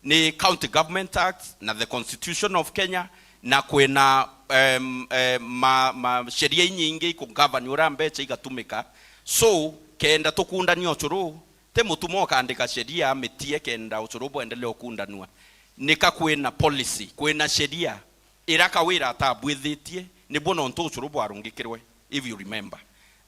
ni County Government Act na the Constitution of Kenya, na kwina, em, em, ma, ma sheria inyingi iku govern uria mbecha igatumika. So, kenda tukundania ucuru, ti mutuma ukandika sheria amitie kenda ucuru bwendelee ukundanua. Nika kwina policy, kwina sheria ira Kawira atabwithitie, nibuo nontu ucuru bwarungikirwe, if you remember.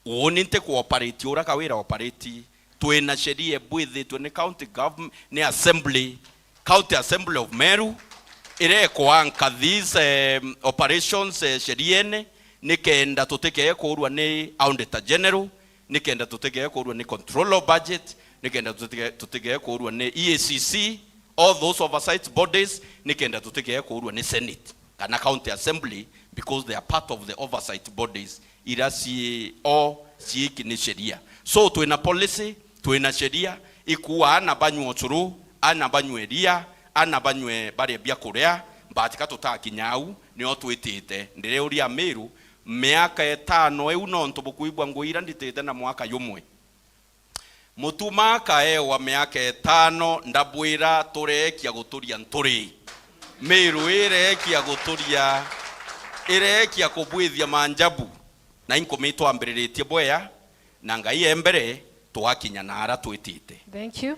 Uuni nti kuoperate uria Kawira operate. Twina sheria ibwithitwe ni county government, ni assembly, County Assembly of Meru, iria ikuanka these, eh, operations, eh, sheriene, nikenda tutikee kuurua ni Auditor General, nikenda tutigee kuurua ni control of budget, nikenda tutige-, tutigee kuurua ni E A C C, all those oversight bodies, nikenda tutigee kuurua ni Senate kana County Assembly, because they are part of the oversight bodies ira cii o ciiki ni sheria. So, twina policy, twina sheria, ikuuga ana banyua ucuru, ana banyue iria, ana banyue barie biakuria, but ka tutakinya au, nio twitite. Ndireuria Amiru, miaka itano iu nontu bukwigua ngui ira nditite na mwaka jumwe. Mutuma akaewa miaka itano, ndabwira tureekia guturia nturi. Miru ireekia guturia, ireekia kubwithia manjabu. Na inkumi twambiriritie bwea, na Ngai e mbere, twakinya na ara twitite. Thank you.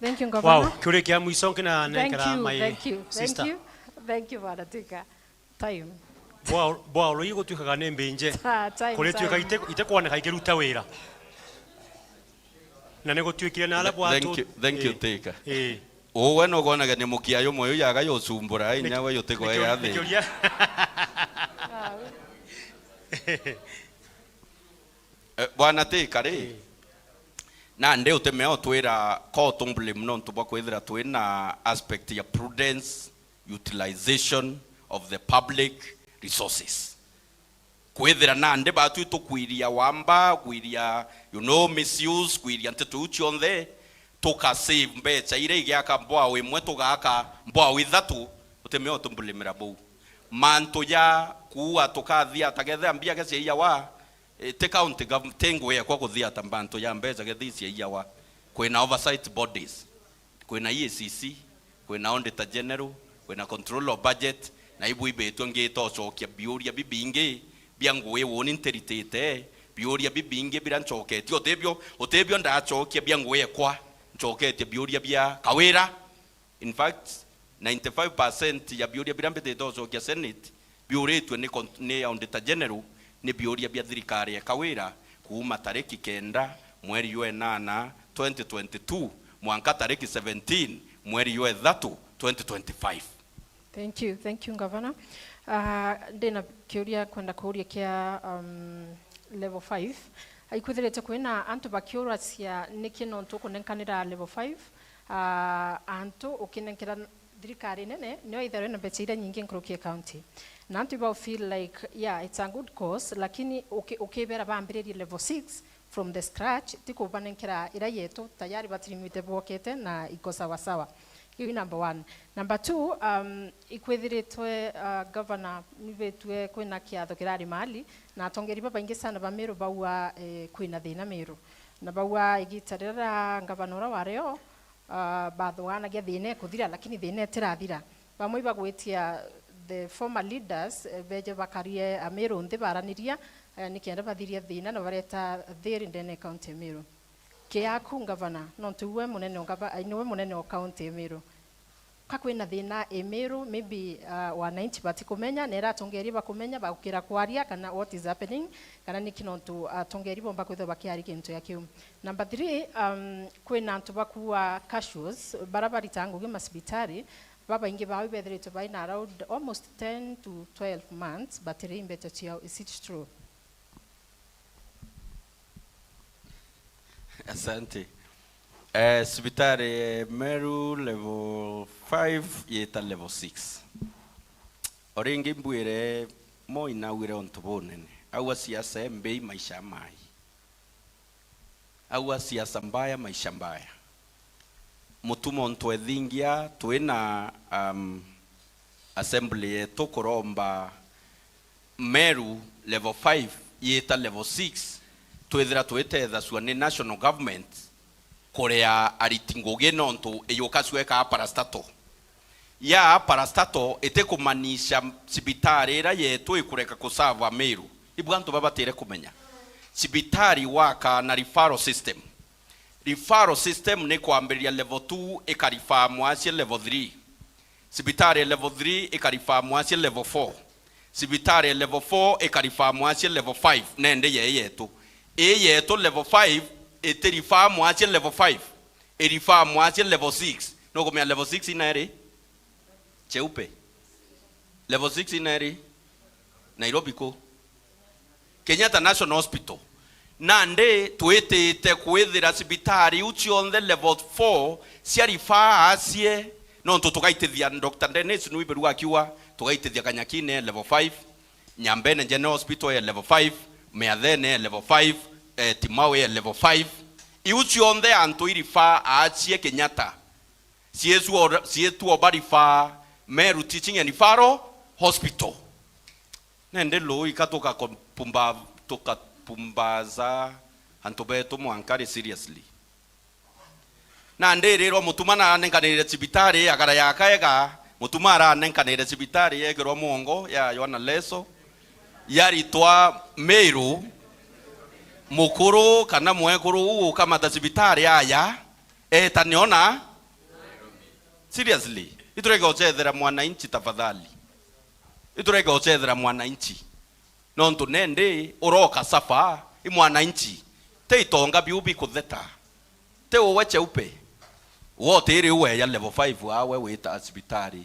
Thank you, Governor. Wow, kiuria kia mwico nkina Thank nenkera you, my thank you, sister. Thank you. Thank you, Bwana Teka. Time. Bwa-, bwauro igutwikaga ni mbinje. Ta-, time, kuritwika time. Ite-, itekwoneka ikiruta wira. Na ni gutwikire na ala Th-, bwatu-, thank you, thank you, eh, Teka. Eh. Uwe no gwonaga ni mukia yo moyo yaga yo sumbura, inya we yo tiko ya thi. Nikio-, nikio-, Eh, Bwana Teka ri, eh, nandi utimea utwira ko tumbuli muno ntu bwa kwithira twina aspect ya prudence, utilization of the public resources. Kwithira nandi batu itukwiria wamba, kwiria, you know, misuse, kwiria nteto iu cionthe, tuka save mbecha iria igiaka mbwao imwe, tugaaka mbwao ithatu, utimea utumbulimira buu. Mantu ja kuua tukathia ta kethira mbia ke ciaiyawa, eh, ti county gov-, ti ngugi ekwa kuthia ta mantu ja mbecha kethira ciaiyawa. Kwina oversight bodies. Kwina E A C C, kwina Auditor General, kwina Control of Budget, na ibu ibitwe ngita ucokia biuria bibingi bia ngugi woni ntiritite, biuria bibingi biria ncoketie, utibio, utibio ndacokia bia ngugi ekwa, ncoketie biuria bia Kawira. In fact, ninety-five percent ya biuria biria mbitite ucokia Senate, biuritue ni con-, ni Auditor General, ni biuria bia thirikari ya Kawira kuuma tariki kenda mweri jwa enana twenty twenty-two mwanka tariki seventeen mweri jwa ithatu twenty twenty-five. Thank you, thank you, Governor. Ah, ndina kiuria kwenda kuuria kia, um, level five. Aikwithirite kwina antu bakiuracia niki nontu ukunenkanira level five, ah, antu ukinenkera thirikari nene nio itharwe na mbecha iria nyingi nkuruki ya county. Na antu ibau feel like, yeah, it's a good cause, lakini uki-, ukibera bambiririe level six from the scratch, ti kubanenkera ira yetu, tayari batirimite bwokete na iko sawa sawa. Iu number one. Number two, um, ikwithiritwe, uh, governor nibitue kwina kiatho kirari mali, na atongeri babaingi sana ba Meru baua, eh, kwina thina Meru. Na baua igita riria ngavana uria wario, uh, bathuganagia thina ikuthira, lakini thina itirathira. Bamwe ibagwitia the former leaders, eh, beje bakarie Ameru nthi baraniria, eh, nikenda bathirie thina na bareta thiri ndene ya county ya Meru. Kiaku ngavana, nontu we munene o ngava-, ai, niwe munene o county ya Meru. Ka kwina thina i Meru, maybe, uh, wananchi batikumenya, na era atongeria bakumenya, bagukira kwaria, kana what is happening, kana niki nontu atongeria bomba kwithirwa bakiaria kintu ya kiu. Number three, um, kwina antu bakua cashews, bara baritaga ngugi masibitari, babaingi bao ibethiritwe baina around almost ten to twelve months, batiri mbeca ciao. Is it true? Asante. Eh, sibitari ya Meru level five yita level six. O ringi mbwire, Moi naugire untu bunene. Aua siasa mbei maisha mai. Aua siasa mbaya maisha mbaya. Mutuma untu ethingia twina, um, assembly yetu kuromba Meru level five yita level six, twithira twitethacua ni national government kuria ariti ngugi nontu iyukacua ikaa parastatal. Ya parastatal itikumaanisha cibitari iria yetu ikureka kusava Meru. Ibu antu babatire kumenya. Cibitari waka na referral system. Referral system ni kwambiriria level two ikarifaa mwasie level three. Cibitari ya level three ikarifaa mwasie level four. Cibitari ya level four ikarifaa mwasie level five. Nende yei yetu. Ii yetu level five itirifaa mwasie level five. Irifaa mwasie level six. Nukumenya level six ina iri? Cheupe. Level six ina iri? Nairobi ku? Kenyatta National Hospital. Nandi twitite kwithira cibitari iu cionthe level four cia rifaa asie, nontu tugaitithia Doctor Dennis Nwiberu akiuga, tugaitithia Kanyakine level five, Nyambene General Hospital e level five, Miathene e level five, eh, Timawe e level five. Iu cionthe antu irifaa asie Kenyatta. Cietwa, cietwa barifaa Meru Teaching and Referral Hospital. Nende luu ika tukapumba-, tukapumbaza antu betu mwankari seriously. Nandi irirwa Mutuma naranenkanire cibitari agara ya kaega, Mutuma aranenkanire cibitari yekirwa mwongo ya Yohana Leso, yaritwa Meru, mukuru kana mwekuru uu ukamata cibitari aya, etane ona. Seriously, itureke gucethera mwananchi tafadhali. Itureke gucethera mwananchi. Nontu nendi uroka safa, i mwananchi. Ti itonga biu bikutheta. Ti uwe cheupe. We utiri uwe ya level five awe wita cibitari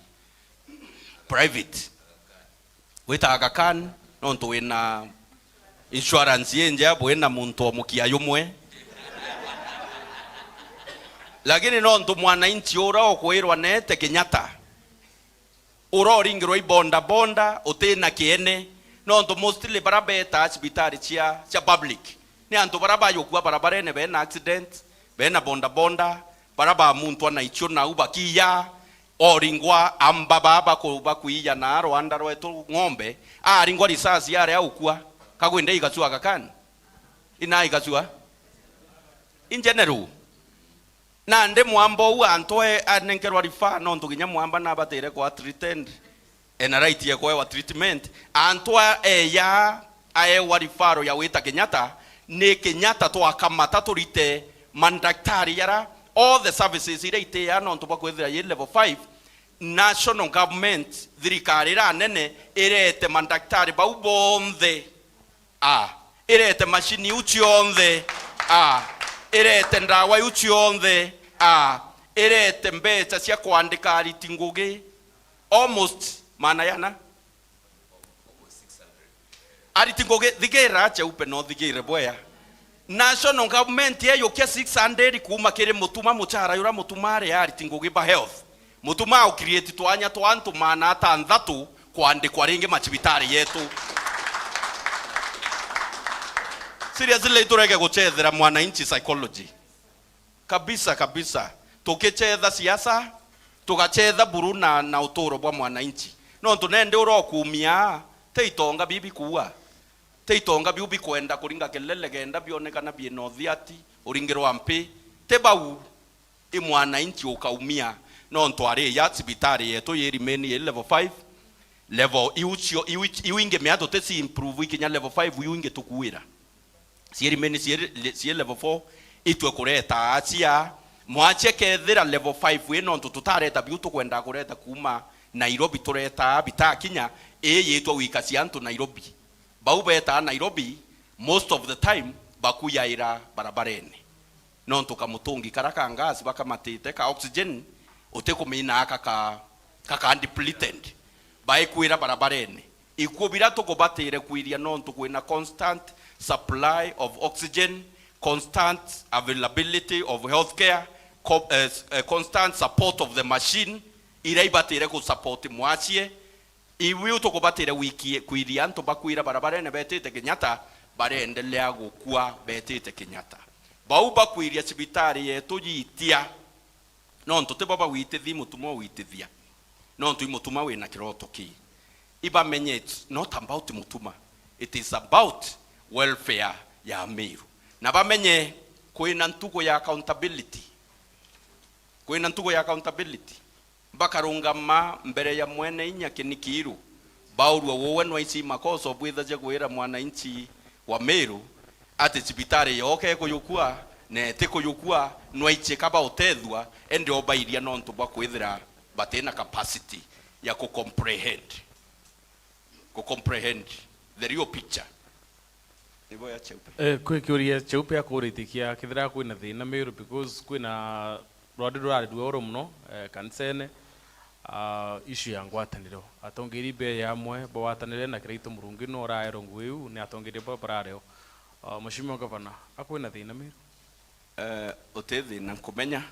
private. Wita Aga Khan, nontu wina insurance injea, bwina muntu o mukia yumwe. Lakini nontu mwananchi uria ukwirwa nete Kenyatta, uria uringirwa i boda boda, utina kiene, nontu mostly bara betaa cibitari cia, cia public, ni antu bara bayukua barabarene, bena accident, bena boda boda, bara bamuntwa na icio nau bakiya, oringwa amba baba ku-, bakuiya na rwanda rwetu ng'ombe, aringwa risasi aria ukua, kagwinde igacua Aga Khan? Ina igacua? In general. Nandi mwamba uu antu e-, anenkerwa rifaa, nontu kinya mwamba nabatire kwa treated, ena right ya kuewa treatment. Antu a-, eya aewa rifaro ya wita Kenyatta, ni Kenyatta twakamata turite mandaktari yara, all the services iria itia nontu bwa kwithira yi level five. National government, thirikari iria nene, irete mandaktari bau bonthe. A, irete mashini iu cionthe. A, irete ndawa iu cionthe. A, irete mbeca cia kwandika ariti ngugi. Almost maana yana. Ariti ngugi, thigira cheupe no thigire bwea. National government yeyukia six hundred kuuma kiri Mutuma, muchara yura Mutuma ari ariti ngugi ba health. Mutuma au create twanya twa antu maana atanthatu kwandikwa ringi macibitari yetu. Seriously, iturege guchethera mwananchi psychology. Kabisa, kabisa. Tukichetha siasa, Ndugacetha buru na, na uturo bwa mwananchi. Nontu nende urokumia, ti itonga bibi kuua. Ti itonga biu bikwenda kuringa kelele kenda bionekana biina uthiati, uringirwa mpi. Ti bau, i mwananchi ukaumia, nontu ari ya cibitari yetu yi remain yi level five. Level iu cio, iu, iu ingi mea tuti ci improve ikinya level five, iu ingi tukuira. Cii remain cii, cii level four, itwe kureta acia. Mwacia kethira level five wi, nontu tutareta biu tukwenda kureta kuuma Nairobi, turetaa bitakinya, ii yitwa wikacia antu Nairobi. Bau betaa Nairobi, most of the time, bakuyaira barabarene. Nontu kamutungi kara ka gas bakamatite ka oxygen, utikuminaa kaka, kaka depleted. Baikwira barabarene. Ikuo bira tukubatire kwiria nontu kwina constant supply of oxygen, constant availability of healthcare, co-, eh, eh, constant support of the machine, iria ibatire ku support mwacie. Iu tukubatire wikie kwiria antu bakwira barabarene betite Kenyatta, bareendelea gukua betite Kenyatta. Bau bakwiria cibitari yetu yitia, nontu tibo bawitithia, i mutuma owitithia. Nontu i mutuma wina kiroto kii. Ibamenye it's not about mutuma, it is about welfare ya Meru. Na bamenye kwina ntugu ya accountability. Kwina ntugu ya accountability. Bakarungama mbere ya mwene inya kinikiiru, baurua, uwe nwaici makosa ubwithagia kwira mwananchi wa Meru ati cibitari yooka ikuyukua, na itikuyukua, nwaici kaba utethua, indi obairia nontu bwa kwithira batina capacity ya ku comprehend, ku comprehend the real picture. Nibo ya Cheupe. Eh, kwi kiuria Cheupe akuritikia kethira kwina thina Meru, because kwina rwari rurari ruoro muno, eh, kanisene, ah, issue ya ngwataniro. Atongeria be ya amwe bagwatanire na Kiraitu Murungi no uraerwo ngugi iu ni atongeria ba barareo. Ah, Mheshimiwa Governor, akwina thina Meru? Eh, uti thina nkumenya,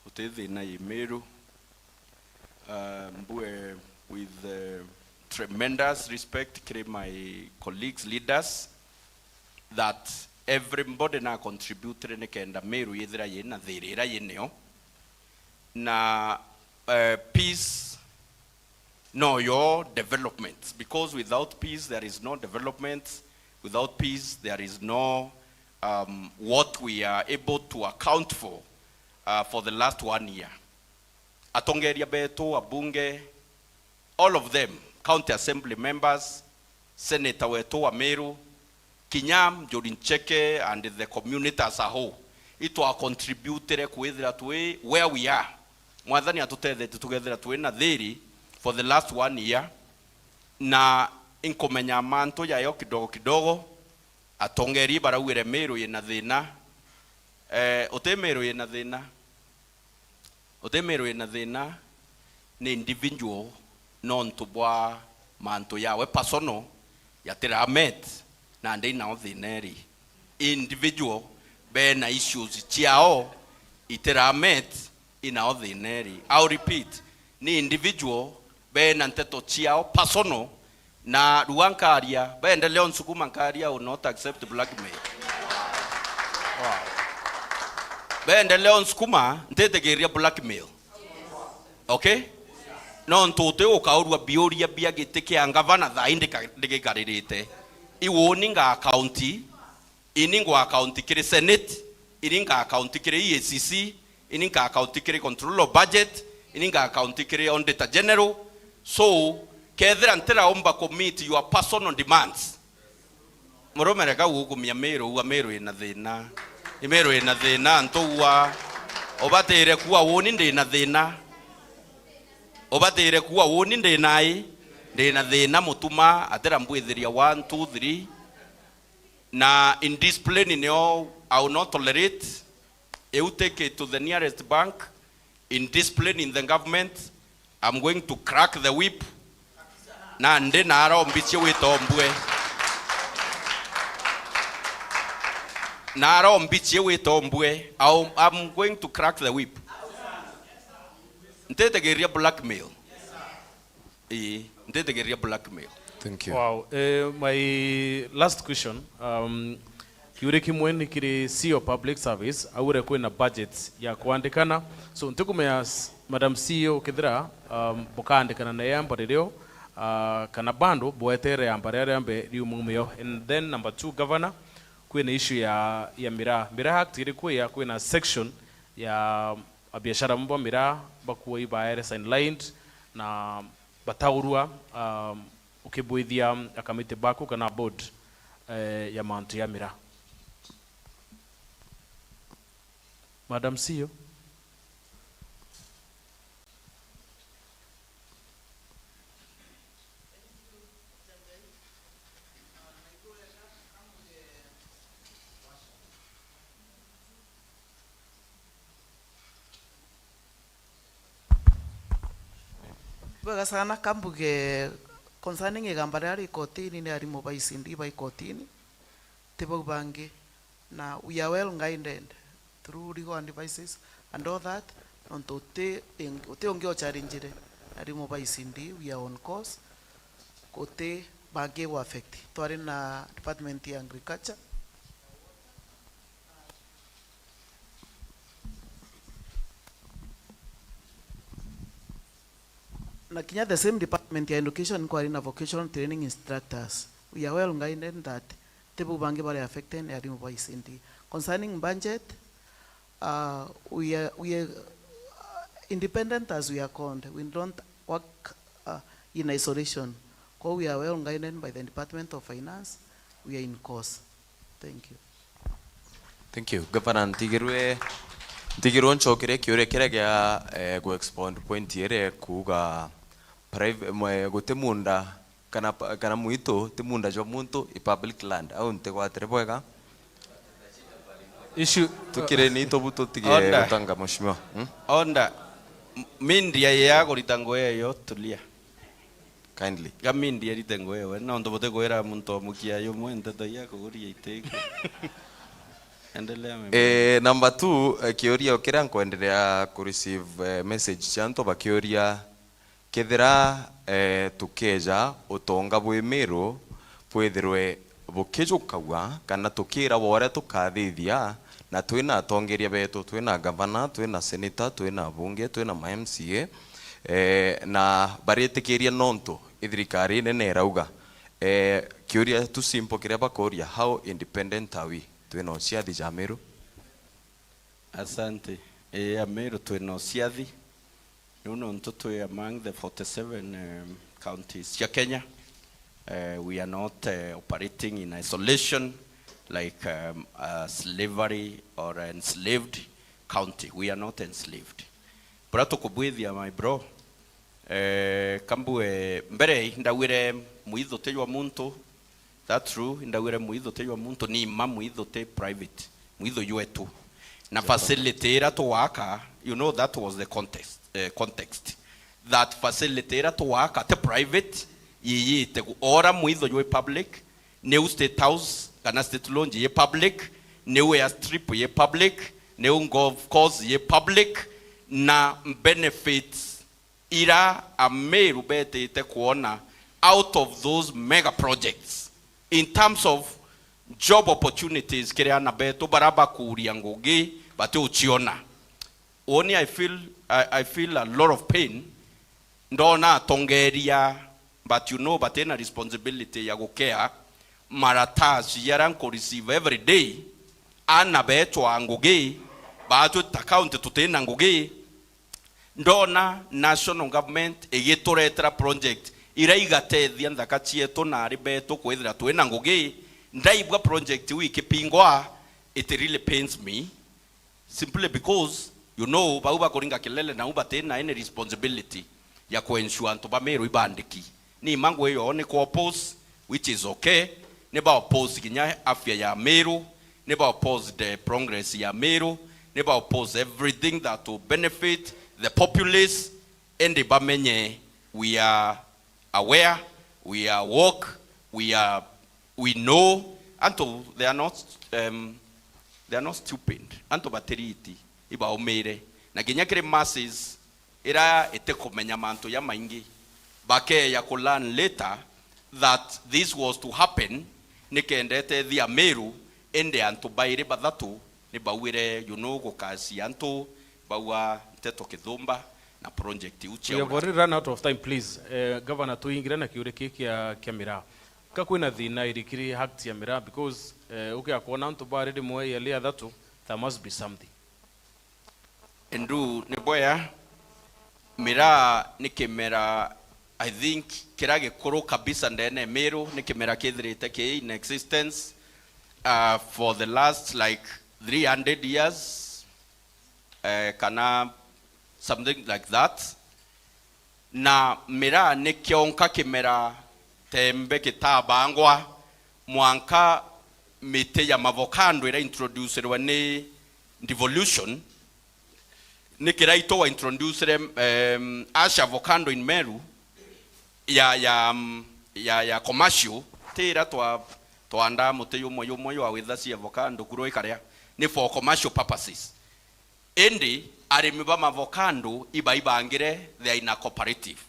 uti thina i Meru. Uh, mbue with, uh, tremendous respect kiri my colleagues, leaders, that everybody na contributire nikenda Meru yithira yina thiri ira yinio. Na, uh, peace no yo development, because without peace there is no development, without peace there is no, um, what we are able to account for, uh, for the last one year. Atongeria betu, abunge, all of them, county assembly members, senator wetu wa Meru, kinya Njuri Ncheke and the community as a whole, itwa contributire kwithira twi where we are. Mwathani atutethetie tukethira twi na thiri for the last one year, na inkumenya mantu jayo kidogo kidogo. Atongeria baraugire Meru yina thina. Eh, uti Meru yina thina. Uti Meru yina thina, ni individual nontu bwa mantu yawe personal yatiramet, na ndi inao thina iri. Individual bena issues ciao itiramet, inao thina iri. I'll repeat, ni individual bena nteto ciao personal, na rua nkaria, baendelea unsukuma nkaria, I will not accept blackmail. Baendelea unsukuma, ntitikiria blackmail. Okay? Nontu uti ukaurua biuria bia giti kia ngavana thaa ii ndika-, ndikikaririte. Iwoni nga account, ini ngwa account kiri Senate, ini nga account kiri E A C C, ini nga account kiri Control of Budget, ini nga account kiri Auditor General. So, kethira ntiraumba ku meet your personal demands, murume reka gukumia Meru, uga Meru ina thina. I Meru ina thina, antu ua. Ubatire kuwa woni ndina thina. Ubatire kuwa woni ndina i, ndina thina mutuma, atira mbwithiria one, two, three. Na indiscipline nio I will not tolerate. You take it to the nearest bank. Indiscipline in the government. I'm going to crack the whip. Na ndi na arombicie witombue. Na arombicie witombue. I'll, I'm going to crack the whip. Ntitigiria blackmail. Ii, ntitigiria blackmail. Thank you. Wow. Eh, my last question. Um, Kiuria kimwe ni kiri C E O Public Service, augire kwina budget ya kwandikana. So, ntikumenya s-, Madam C E O, kethira, um, bukaandikana na yamba ririo, uh, kana bando bwetere yamba riria riambe riuma umio. And then number two, Governor, kwina issue ya, ya miraa. Miraa Act iri kwia kwina section ya abiashara bamwe ba miraa bakuwa ibaere sidelined na bataurua, um, ukibwithia akamiti baku kana board, eh, ya mantu ya miraa. Madam C E O. Bwega sana, kambuge concerning igamba riria ri kotini, ni arimu ba E C D ba ikotini, ti bau bangi. Na we are well guided through legal advices and all that, nontu uti, uti ungi o challenge-re arimu ba E C D, we are on course, guti bangi gu affect. Twari na department ya agriculture, na kinya the same department ya education kwari na vocational training instructors. We are well guided that ti bau bangi bari affected ni arimu ba E C D. Concerning budget, uh, we are, we are, uh, independent as we are called. We don't work, uh, in isolation. Kwa we are well guided by the Department of Finance. We are in course. Thank you. Thank you. Gavana, ntigirwe, ntigirwe ncokerie kiuria kiria gia, eh, gu expound point iria kuuga priv-, mwe-, guti munda kana pa-, kana mwitu ti munda jwa muntu, i public land. Au ntigwatire bwega? Issue. Tukire ni tubu tutige Order. Gutanga, mheshimiwa. Hmm? Order. M-, media ya kurita ngugi eyo, tulia. Kindly. Ga media irite ngugi ewe, nontu butikwira muntu o mukia yumwe nteto ya kuguria itiki. Endelea, my brother. Eh, number two, eh, kiuria kiria nkwenderea ku receive, eh, message cia antu bakiuria, kethira, eh, tukeja utonga bwi Miru bwithirwe bukijukagua, kana tukiragwa uria tukathithia, na twina atongeria betu, twina gavana, twina senator, twina abunge, twina ma M C A, eh, na baritikiria nontu i thirikari inene irauga. Eh, kiuria tu simple kiria bakuria, how independent are we? Twina uciathi ja Miru? Asante. Ii, a Miru twina uciathi. Riu nontu twi among the forty-seven, um, counties cia Kenya, uh, we are not, uh, operating in isolation like, um, a slavery or enslaved county. We are not enslaved. Buria tukubwithia, my bro, eh, kambue mbere ndauire mwithu ti jwa muntu. That's true, indauire mwithu ti jwa muntu, ni ma mwithu ti private, mwithu jwetu. Na facility ira tuwaka, you know, that was the context, eh, context. That facility ira tuwaka ti private, yiyite gu-, ora mwithu jwi public, niu State House kana State Lodge yi public, niu airstrip yi public, niu golf course yi public, na benefits ira Ameru betite kwona out of those mega projects in terms of job opportunities kiri ana betu bara bakuria ngugi batiuciona. Uuni, I feel, I, I feel a lot of pain ndona atongeria, but you know, batina responsibility ya gukea marataci jaria nku receive every day, ana betu a ngugi, baatu ta county tutina ngugi, ndona national government igituretera project ira igatethia nthaka cietu na ari betu kwithira twina ngugi, ndaigua project iu ikipingwa, it really pains me, simply because, you know, bau bakuringa kelele nau batina any responsibility ya ku ensure antu ba Meru ibandiki. Ni ma ngui yoo ni ku oppose, which is okay. Ni ba oppose kinya afya ya Meru, ni ba oppose the progress ya Meru, ni ba oppose everything that will benefit the populace, indi bamenye we are aware, we are woke, we are, we know. Antu, they are not, um, they are not stupid. Antu batiriti, ibaumire. Na kinya kiri masses, ira itikumenya mantu jamaingi, bakeeja ku learn later that this was to happen, nikenda itethia Meru Indi antu bairi bathatu ni bauire, you know, gukacia antu, baua nteto kithumba na project iu cia We have ura. Already run out of time, please. Eh, Governor, tuingire na kiuri ki kia, kia miraa. Ka kwina thina irikiri act ya miraa, because, eh, ukia kwona antu bari rimwe yali athatu, there must be something. Ndu ni bwea, miraa ni kimera, I think, kiria gikuru kabisa ndene Miru, ni kimera kithirite ki in existence, uh, for the last, like, three hundred years, eh, kana something like that. Na miraa ni kionka kimera tembe kitabangwa mwanka miti ya mavokando ira introducirwe ni devolution. Ni kira itwa introducire, em, ash avocado in Meru ya, ya, ya, ya commercial, ti ira twa, twandaa muti yumwe yumwe ywa withacia avocado kuro ikaria, ni for commercial purposes. Indi arimi ba mavokando ibaibangire, they are in a cooperative,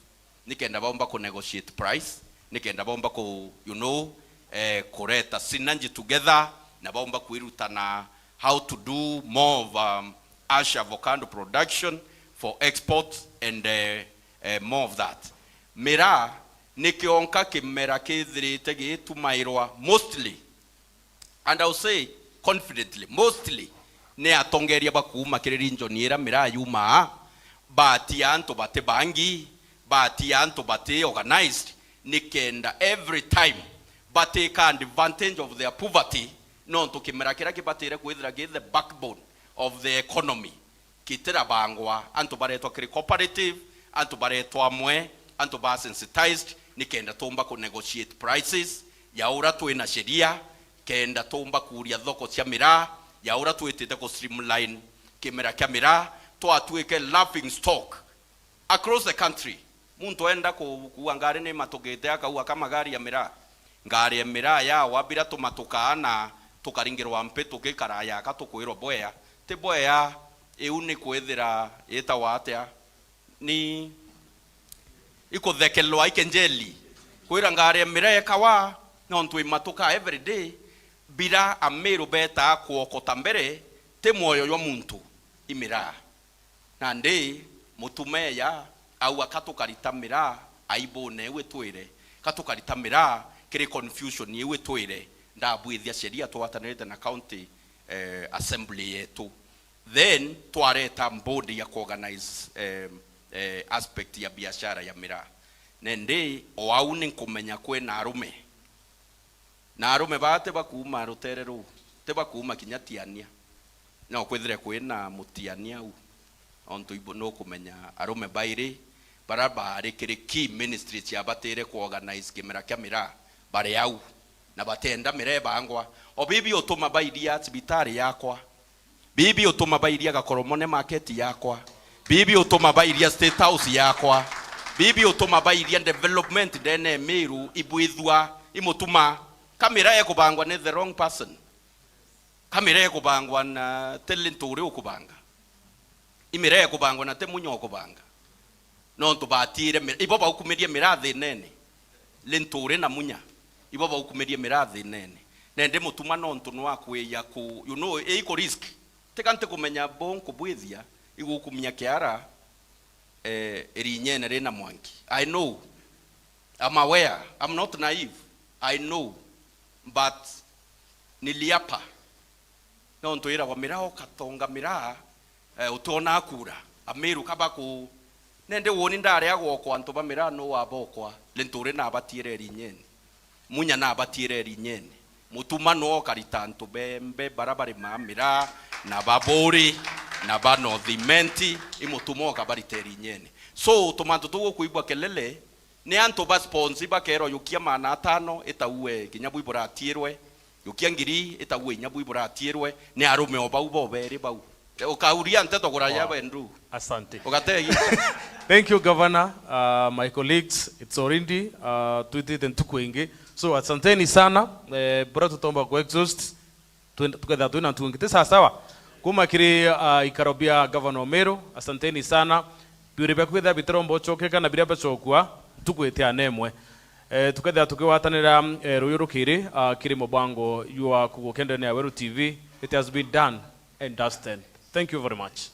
nikenda baumba ku negotiate price, nikenda baumba ku, you know, eh, kureta synergy together, na baumba kwirutana how to do more of, um, ash avocado production for export and, eh, eh, more of that. Miraa ni kionka kimera kithirite gitumairwa mostly, and I'll say confidently, mostly, ni atongeria ba kuuma kiri region ira miraa yumaa, batia antu bati bangi, batia antu bati organized, nikenda every time bateka advantage of their poverty, nontu kimera kiria kibatire kwithira ki the backbone of the economy. Kitirabangwa, antu baretwa kiri cooperative, antu baretwa amwe, antu ba sensitized, nikenda tumba ku negotiate prices ya ura twina sheria, kenda tumba kuria thoko cia miraa ya ura twitite ku streamline kimera kia miraa, twatuike laughing stock across the country. Muntu enda ku-, kuua ngari ni matukite, akaua ka magari ya miraa. Ngari ya miraa yawa bira tumatukaa na tukaringirwa mpi tukikara yaka tukwirwa bwea. Ti bwea, iu ni kwithira itawa atia? Ni ikuthekelwa ikenjeli. Kwira ngari ya miraa ikawa, nontu imatukaa every day, bira Amiru betaa kuokota mbere, ti mwoyo jwa muntu, i miraa. Nandi mutumeya aua ka tukarita miraa aibune iu itwire, ka tukarita miraa kiri confusion iu itwire, ndabwithia sheria twatanirite na county, eh, assembly yetu. Then twareta board ya kuorganize, eh, eh, aspect ya biashara ya miraa. Nandi o au ni nkumenya kwina arume Na arume baa ti bakuuma ruteere ruu, ti bakuuma kinya Tiania. No kwithire kwina mutiania au, ontu ibu-, nukumenya arume bairi bara baari kiri key ministry ciabatire kuorganize kimera kia miraa, bari au, na batienda miraa ibangwa. O bibi utuma bairia cibitari yakwa, Bibi utuma bairia Gakoromone market yakwa. Bibi utuma bairia State House yakwa. Bibi utuma bairia development ndene Miru ibwithua imutuma. Ka miraa ekubangwa ni the wrong person. Ka miraa ekubangwa na ti Linturi ukubanga. I miraa ekubangwa na ti Munya ukubanga. Nontu batiire mira-, ibo baukumirie miraa thinene. Linturi na Munya. Ibo baukumirie miraa thinene. Nende mutuma nontu nwa kwija ku, you know, iku risk. Tika ntikumenya bo nkubwithia, igukumia kiara, eh, irinyene rina mwanki. I know. I'm aware. I'm not naive. I know. But niliapa. Nontu iragwa miraa ukatonga miraa, eh, utionaa kura. Amiru kaba ku, nende woni ndaria gwokwa antu ba miraa nu wabokwa, Linturi nabatiire irinyene. Munya nabatiire irinyene. Mutuma nu ukarita antu bembe bara barimaa miraa, na ba Buuri, na ba North Imenti, imutuma ukabarita irinyene. So, tumantu tuu ukwigua kelele, Ni antu ba sponsor bakeerwa, "Yukia maana atano itaue kinya bwi buratiirwe, yukia ngiri itaue inya bwi buratiirwe." Ni arume o bau bobeeri bau. Ukauria nteto kuraya. Wow. Wendu. Asante. Ugategi. Thank you, Governor. Uh, my colleagues, it's already, uh, twitite ntuku ingi. So, asanteni sana. Eh, bura tutomba ku exhaust. Twenda, tukethira twina ntuku ingi. Ti sawa sawa? Kuma kiri, uh, ikaro bia Governor Omeru, asanteni sana. Biuri biaku bithira bitiromba ucokeka na biria bacokua, ntuku itiana imwe. Eh, tukethira tukigwatanira, eh, ruyu rukiri, ah, kiri mubango jwa kugukia ndene ya Weru T V. It has been done and dusted. Thank you very much.